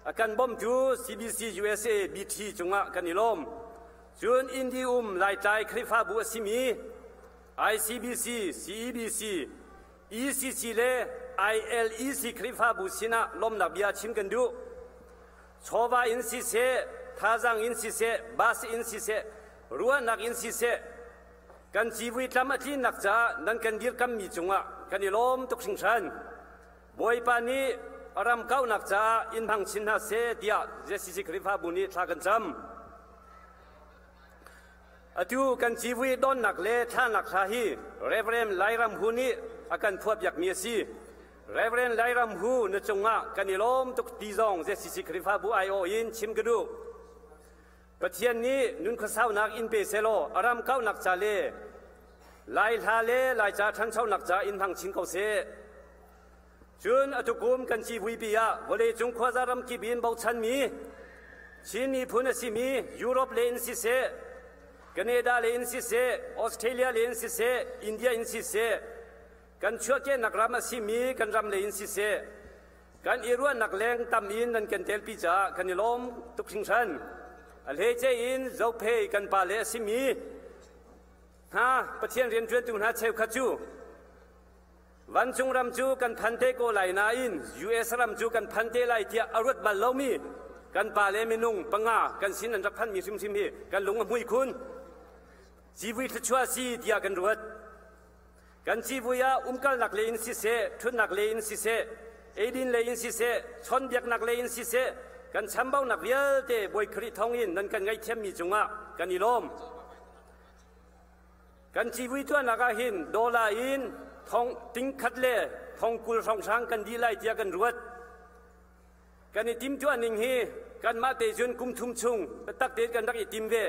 a kan bawmtu CBC USA BT cungah kan i lawm. Cun Indi um Laitlai Khrihfabu a simi ICBC, CEBC, ECC le ILEC Khrihfabu sinah lawmnak bia chim kan duh. Chawva in siseh, thazaang in siseh, bus in siseh, ruahnak in siseh, kan civui tlam a tlinnak caah nan kan dirkammi cungah kan i lawm tuk hringhran. Bawipa nih a ram kauhnak caah in hmang chin hna seh tiah ZCC Khrihfabu nih thla kan cam. Atu kan civui donnak le thlanak hla hi Reverend Lairam Hu nih a kan phuahpiakmi a si. Reverend Lairam Hu na cungah kan i lawm tuk ti zong ZCC Khrihfabu aiawh in chim ka duh. Pathian nih nun khuasaunak in pe selaw a ram kauhnak ca le Lai hla le Laica ṭhanchonak ca in hmang chin ko seh. Cun atukum kan civuipi ah vawleicung khuaza ramkip in bochanmi Chin miphun a simi Europe le in siseh, Canada le in siseh, Australia le in siseh, India in siseh, kan chuahkehnak ram a simi kan ram le in siseh, kan i ruahnak leng tam in nan kan telpi caah kan i lawm tuk hringhran. A hleice in Zophei kan pa le a simi hna Pathian rianṭuantu hna cheukhat cu Vancung ram cu kan phan te ko lai nain US ram cu kan phan te lai tiah a ruat bal lomi kan pale minung panga kan sin an rak phanmi hrimhrim hi kan lung a hmui khun. Civui thluachuah si tiah kan ruat. Kan civui ah umkalnak lei in siseh, ṭhutnak lei in siseh, eidin lei in siseh, chawnbiaknak lei in siseh, kan chambaunak vialte Bawi Khrih thawngin nan kan ngaihthiammi cungah kan i lawm. Kan civui tuahnak ah hin dollar in thong tingkhat le thong 20 hrawnghrang kan dih lai tiah kan ruat. Kan i timhtuah ning hi kanmah te cun kum thum chung biatak tein kan rak i tim ve.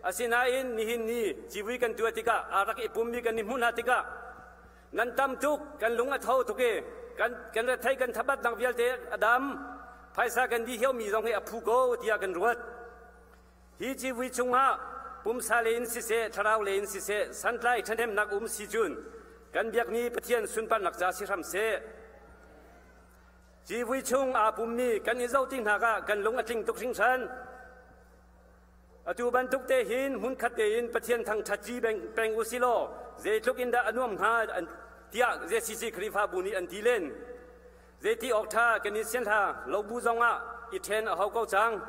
Asinain nihin ni civui kan tuah tikah aa rak i pummi kan i hmuh hna tikah nan tam tuk, kan lung a tho tuk i kan kan rethei kan thabatnak vialte a dam, phaisa kan dih hiomi zong hi a phu ko tiah kan ruat. Hi civui chungah pumsa lei in siseh, thlarau lei in siseh, santlai ṭhahnemnak um si cun kan biakmi Pathian sunparnak ca si hram seh. Civui chung aa pummi kan i zoh ti hna ah kan lung a tling tuk hringhran. Atu bantuk te hin hmunkhat tein Pathian thangṭhat ci peng u si law zeitluk in dah a nuam hnga tiah ZCC Khrihfabu nih an ti len. Zeiti awk ṭha kan i sian hla lo bu zongah i ṭhen a hau ko cang.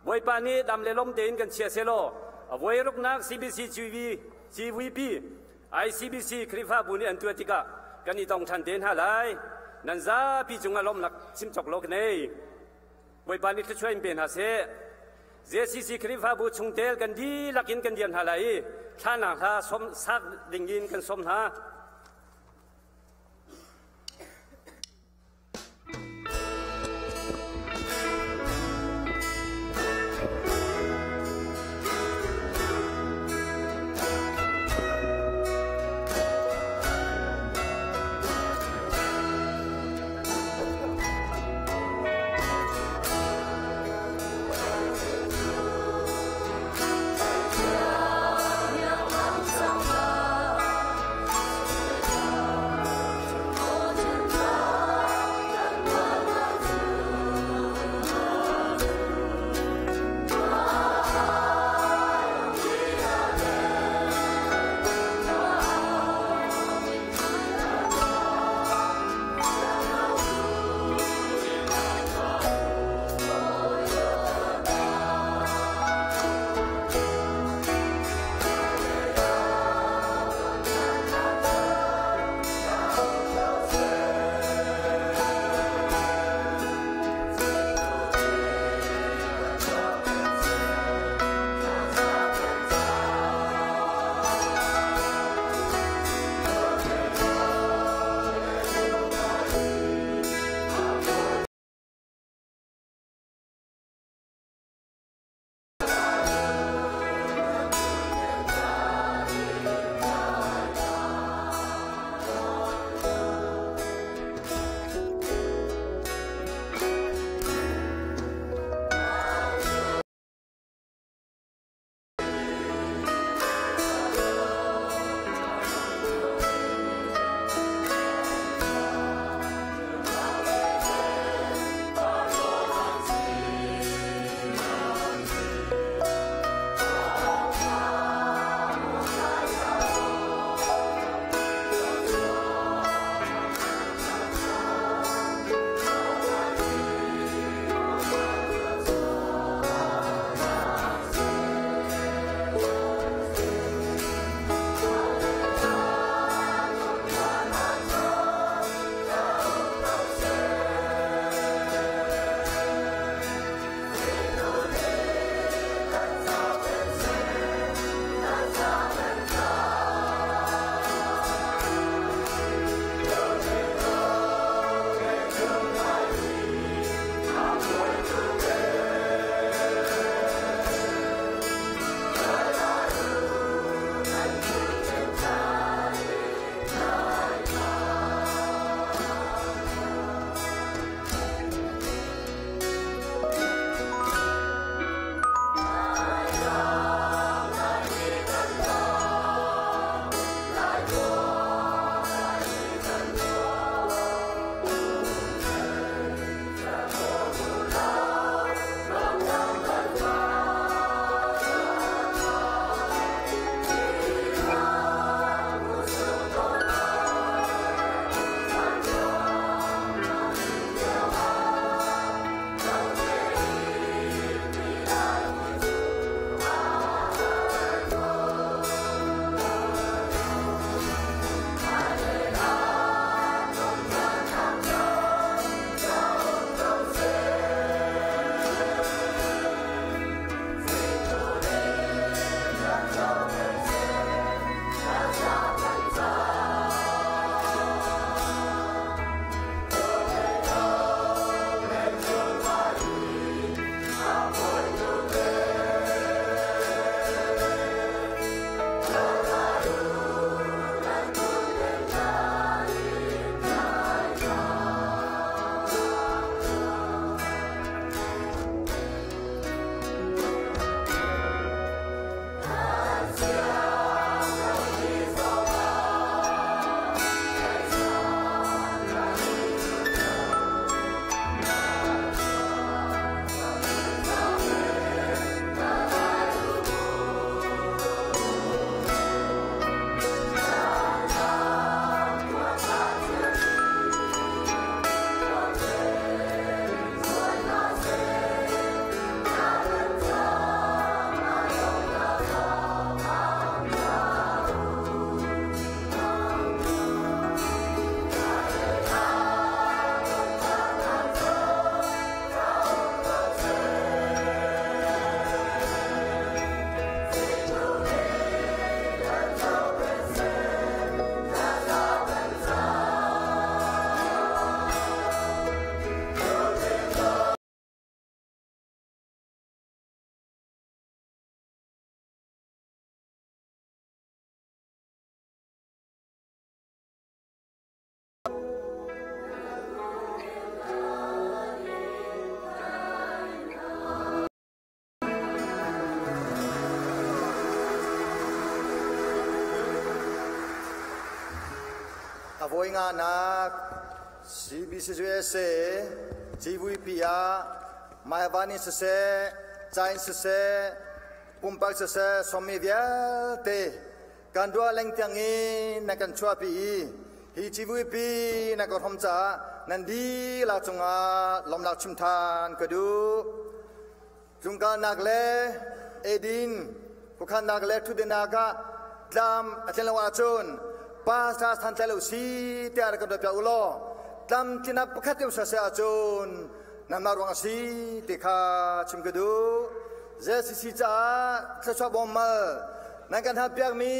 Bawipa nih dam le lom tein kan chia selaw a voi ruknak CBC CV CVP ICBC Khrihfabu nih an tuah tikah kan i tong ṭhan te hna lai. Nan zapi cungah lawmhnak chim cawk lo ka nei. Bawipa nih thluachuah in pe hna seh. JCC Khrihfabu chungtel kan dihlak in kan dir hna lai i thlanak hla som sak dingin kan sawm hna. A voi nganak CBC USA GVP ah Maivan in siseh, ca in siseh, pumpak siseh, sawmmi vialte kan ruah lengtiang in nan kan chuahpi i hi GVP nan ka hrom caah nan dihlak cungah lawmnak chim than ka duh. Tlungkalnak le eidin khuakhannak le ṭhutdenak ah tlam a tlin lo ahcun pastor santlai lo si tiah rak kan ruat piak u law tlamtlinak pakhat te seh ahcun nanmah ruang a si ti kha chim ka duh. ZCC caah thluachuah bawmmal nan kan halpiakmi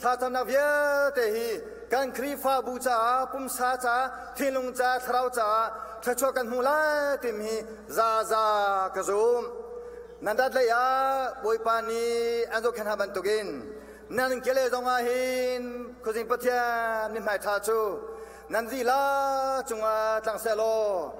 thlacamnak vialte hi kan Khrihfabu caah pumsa caah thinlung caah thlarau caah thluachuah kan hmu lai timi hi zaza ka zum. Nan dat lei ah Bawipa nih an zohkhenh hna bantukin nan kele zongah hin khuazing Pathian mithmai ṭha cu nan dihlak cungah tlang seh law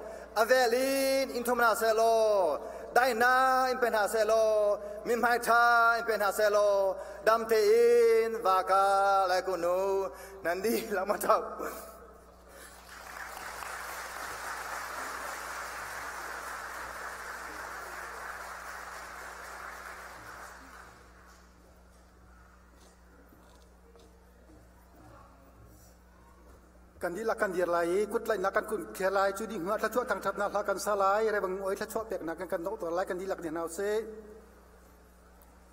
a vel in in thum hna seh law daihnak in pe hna seh law mithmai ṭha in pe hna seh law dam tein va ka lai kun u nan dihlak ma ṭhau. Kan dihlak kan dir lai i kutlaihnak kan kun thlia lai cu dih hnuah thluachuah thangṭhatnak hla kan sa lai revang oi thluachuah peknak kan kan donghter lai kan dihlak ni hna usih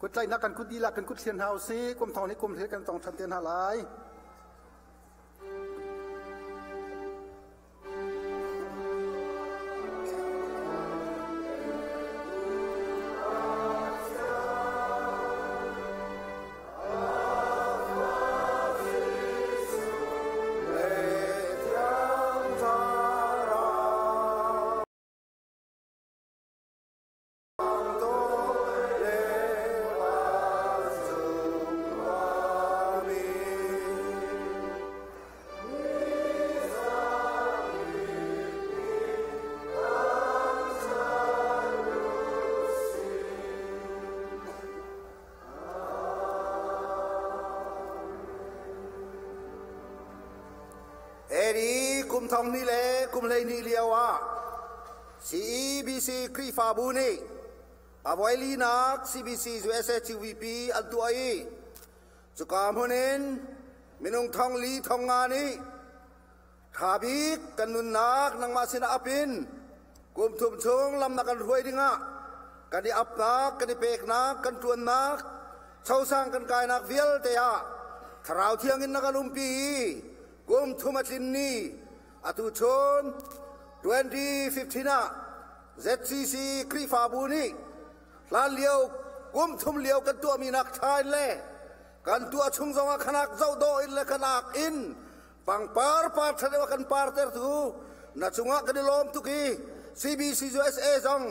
kutlaihnak kan kut dihlak kan kut thlir hna usih kum thong nih kum thlir kan tong ṭhan te hna lai. Eri kum thong ni le kum 12 lio ah CEBC Khrihfabu nih a voilinak CBC USA GVP an tuah i cuka hmun in minung thong li thong nga nih ṭha bik kan nunnak nangmah sinah ap in kum thum chung lam na kan hruai dingah kan i apnak kan i peknak kan ṭuannak chosang kan kainak vialte ah thlarau thiang in na kan umpi i kum thum a tlin ni atu chun 2015 ah ZCC Khrihfabu nih hlan lio kum thum lio kan tuahmi nak ṭha in le kan tuah chung zongah khanak zoh dawh in le khanak in pangpar par ṭha deuh kan par tertu na cungah kan i lawm tuk i CBC USA zong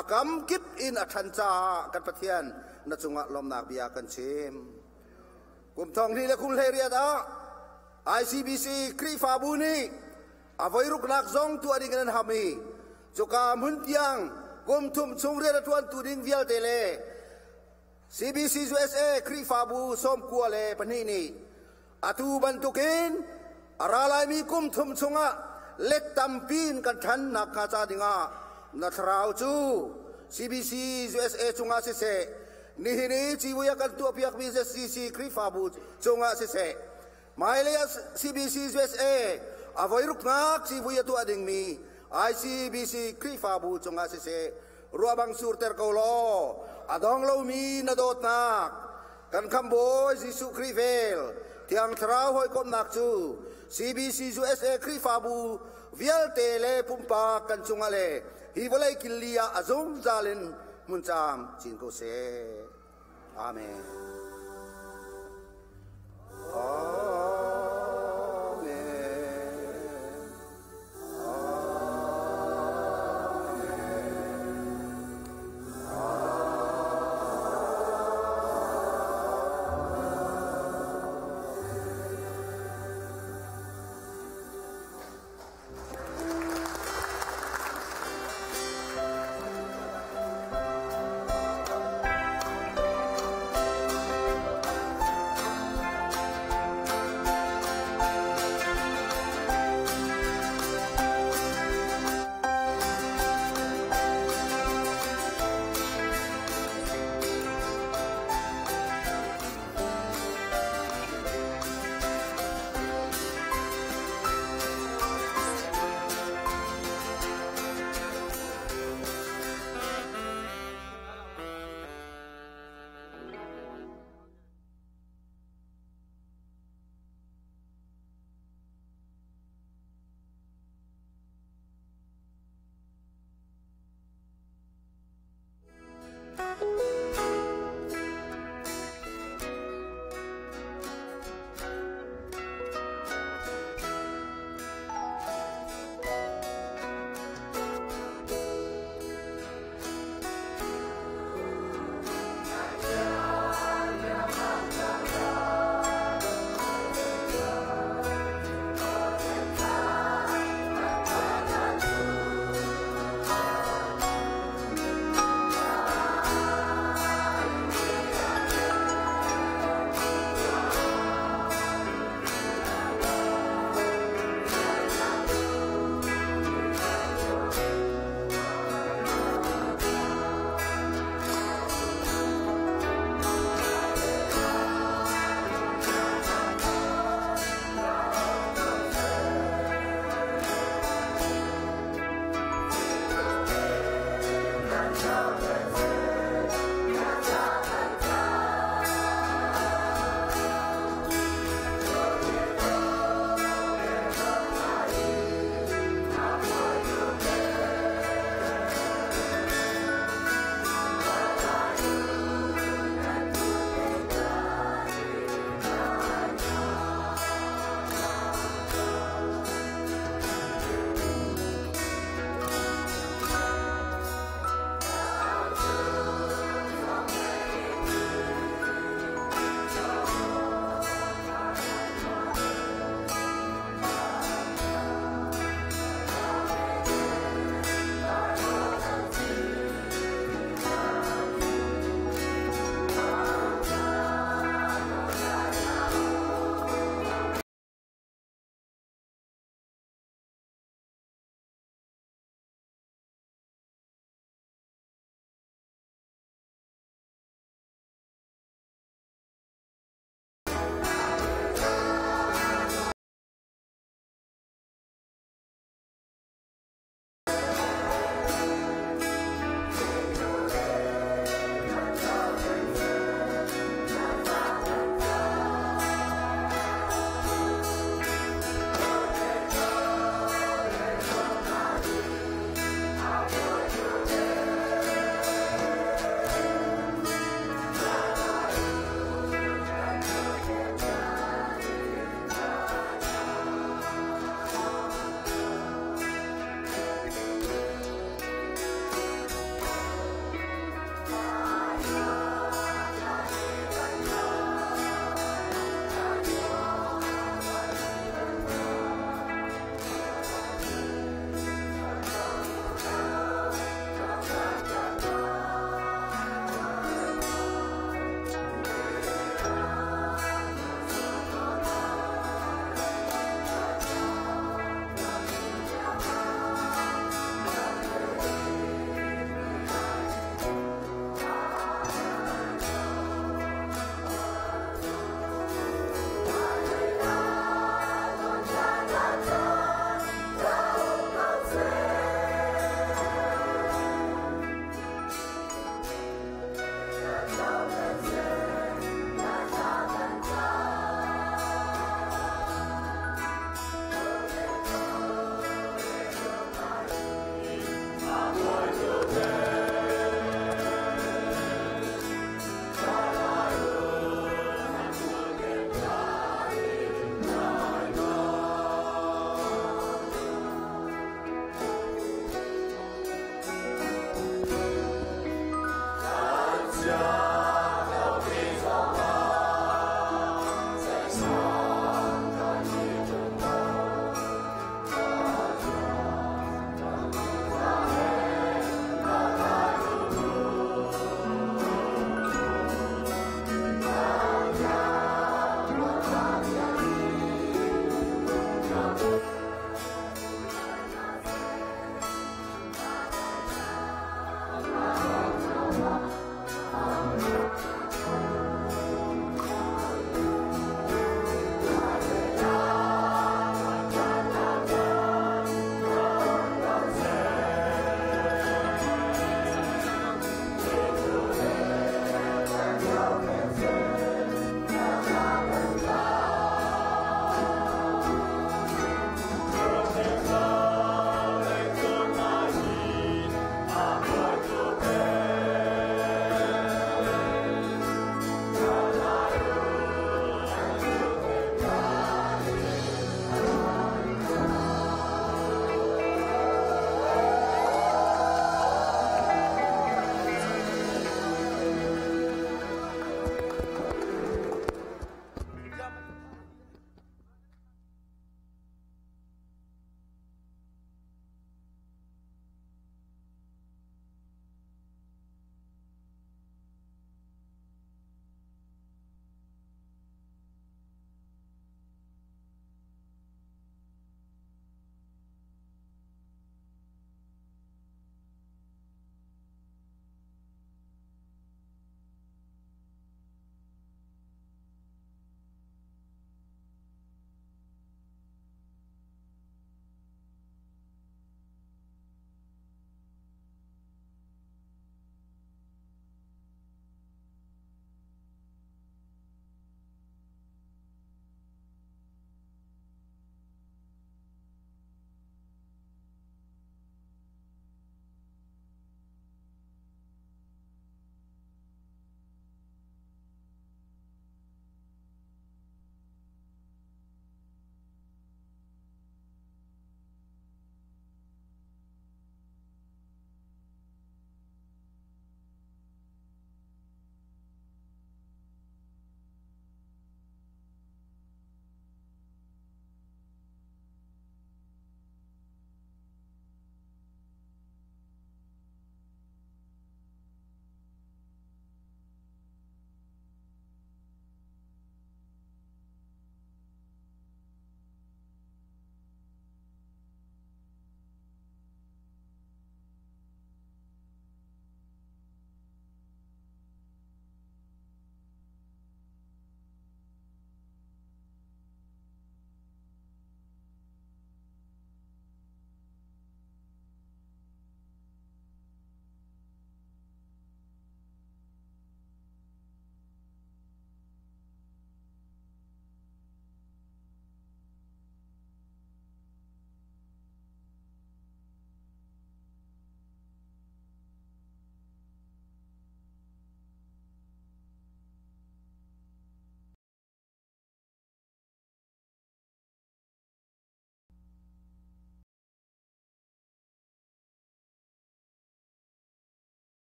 a kam kip in a ṭhan caah kan Pathian na cungah lawmnak bia kan chim. Kum thong hnih le kum 18 ah ICBC Khrihfabu nih a voiruknak zong tuah ding in an ham i cuka hmun tiang kum thum chung rian a ṭuantu ding vialte le CBC USA Khrihfabu 92 nih atu bantukin a ra laimi kum thum chungah let tampi in kan ṭhan nakhnga ca dingah na thlarau cu CBC USA cungah siseh nihin i civui a kan tuahpiakmi ZCC Khrihfabu cungah siseh hmailei ah CBC USA a voiruknak civui a tuah dingmi ICBC Khrihfabu cungah siseh ruahbang surter ko law a dong lomi na dawtnak kan khambawi Jesuh Khrih vel Thiang Thlarau hawikomhnak cu CBC USA Khrihfabu vialte le pumpak kan cungah le hi vawlei killi ah a zungzal in hmun caam cin ko seh. Amen.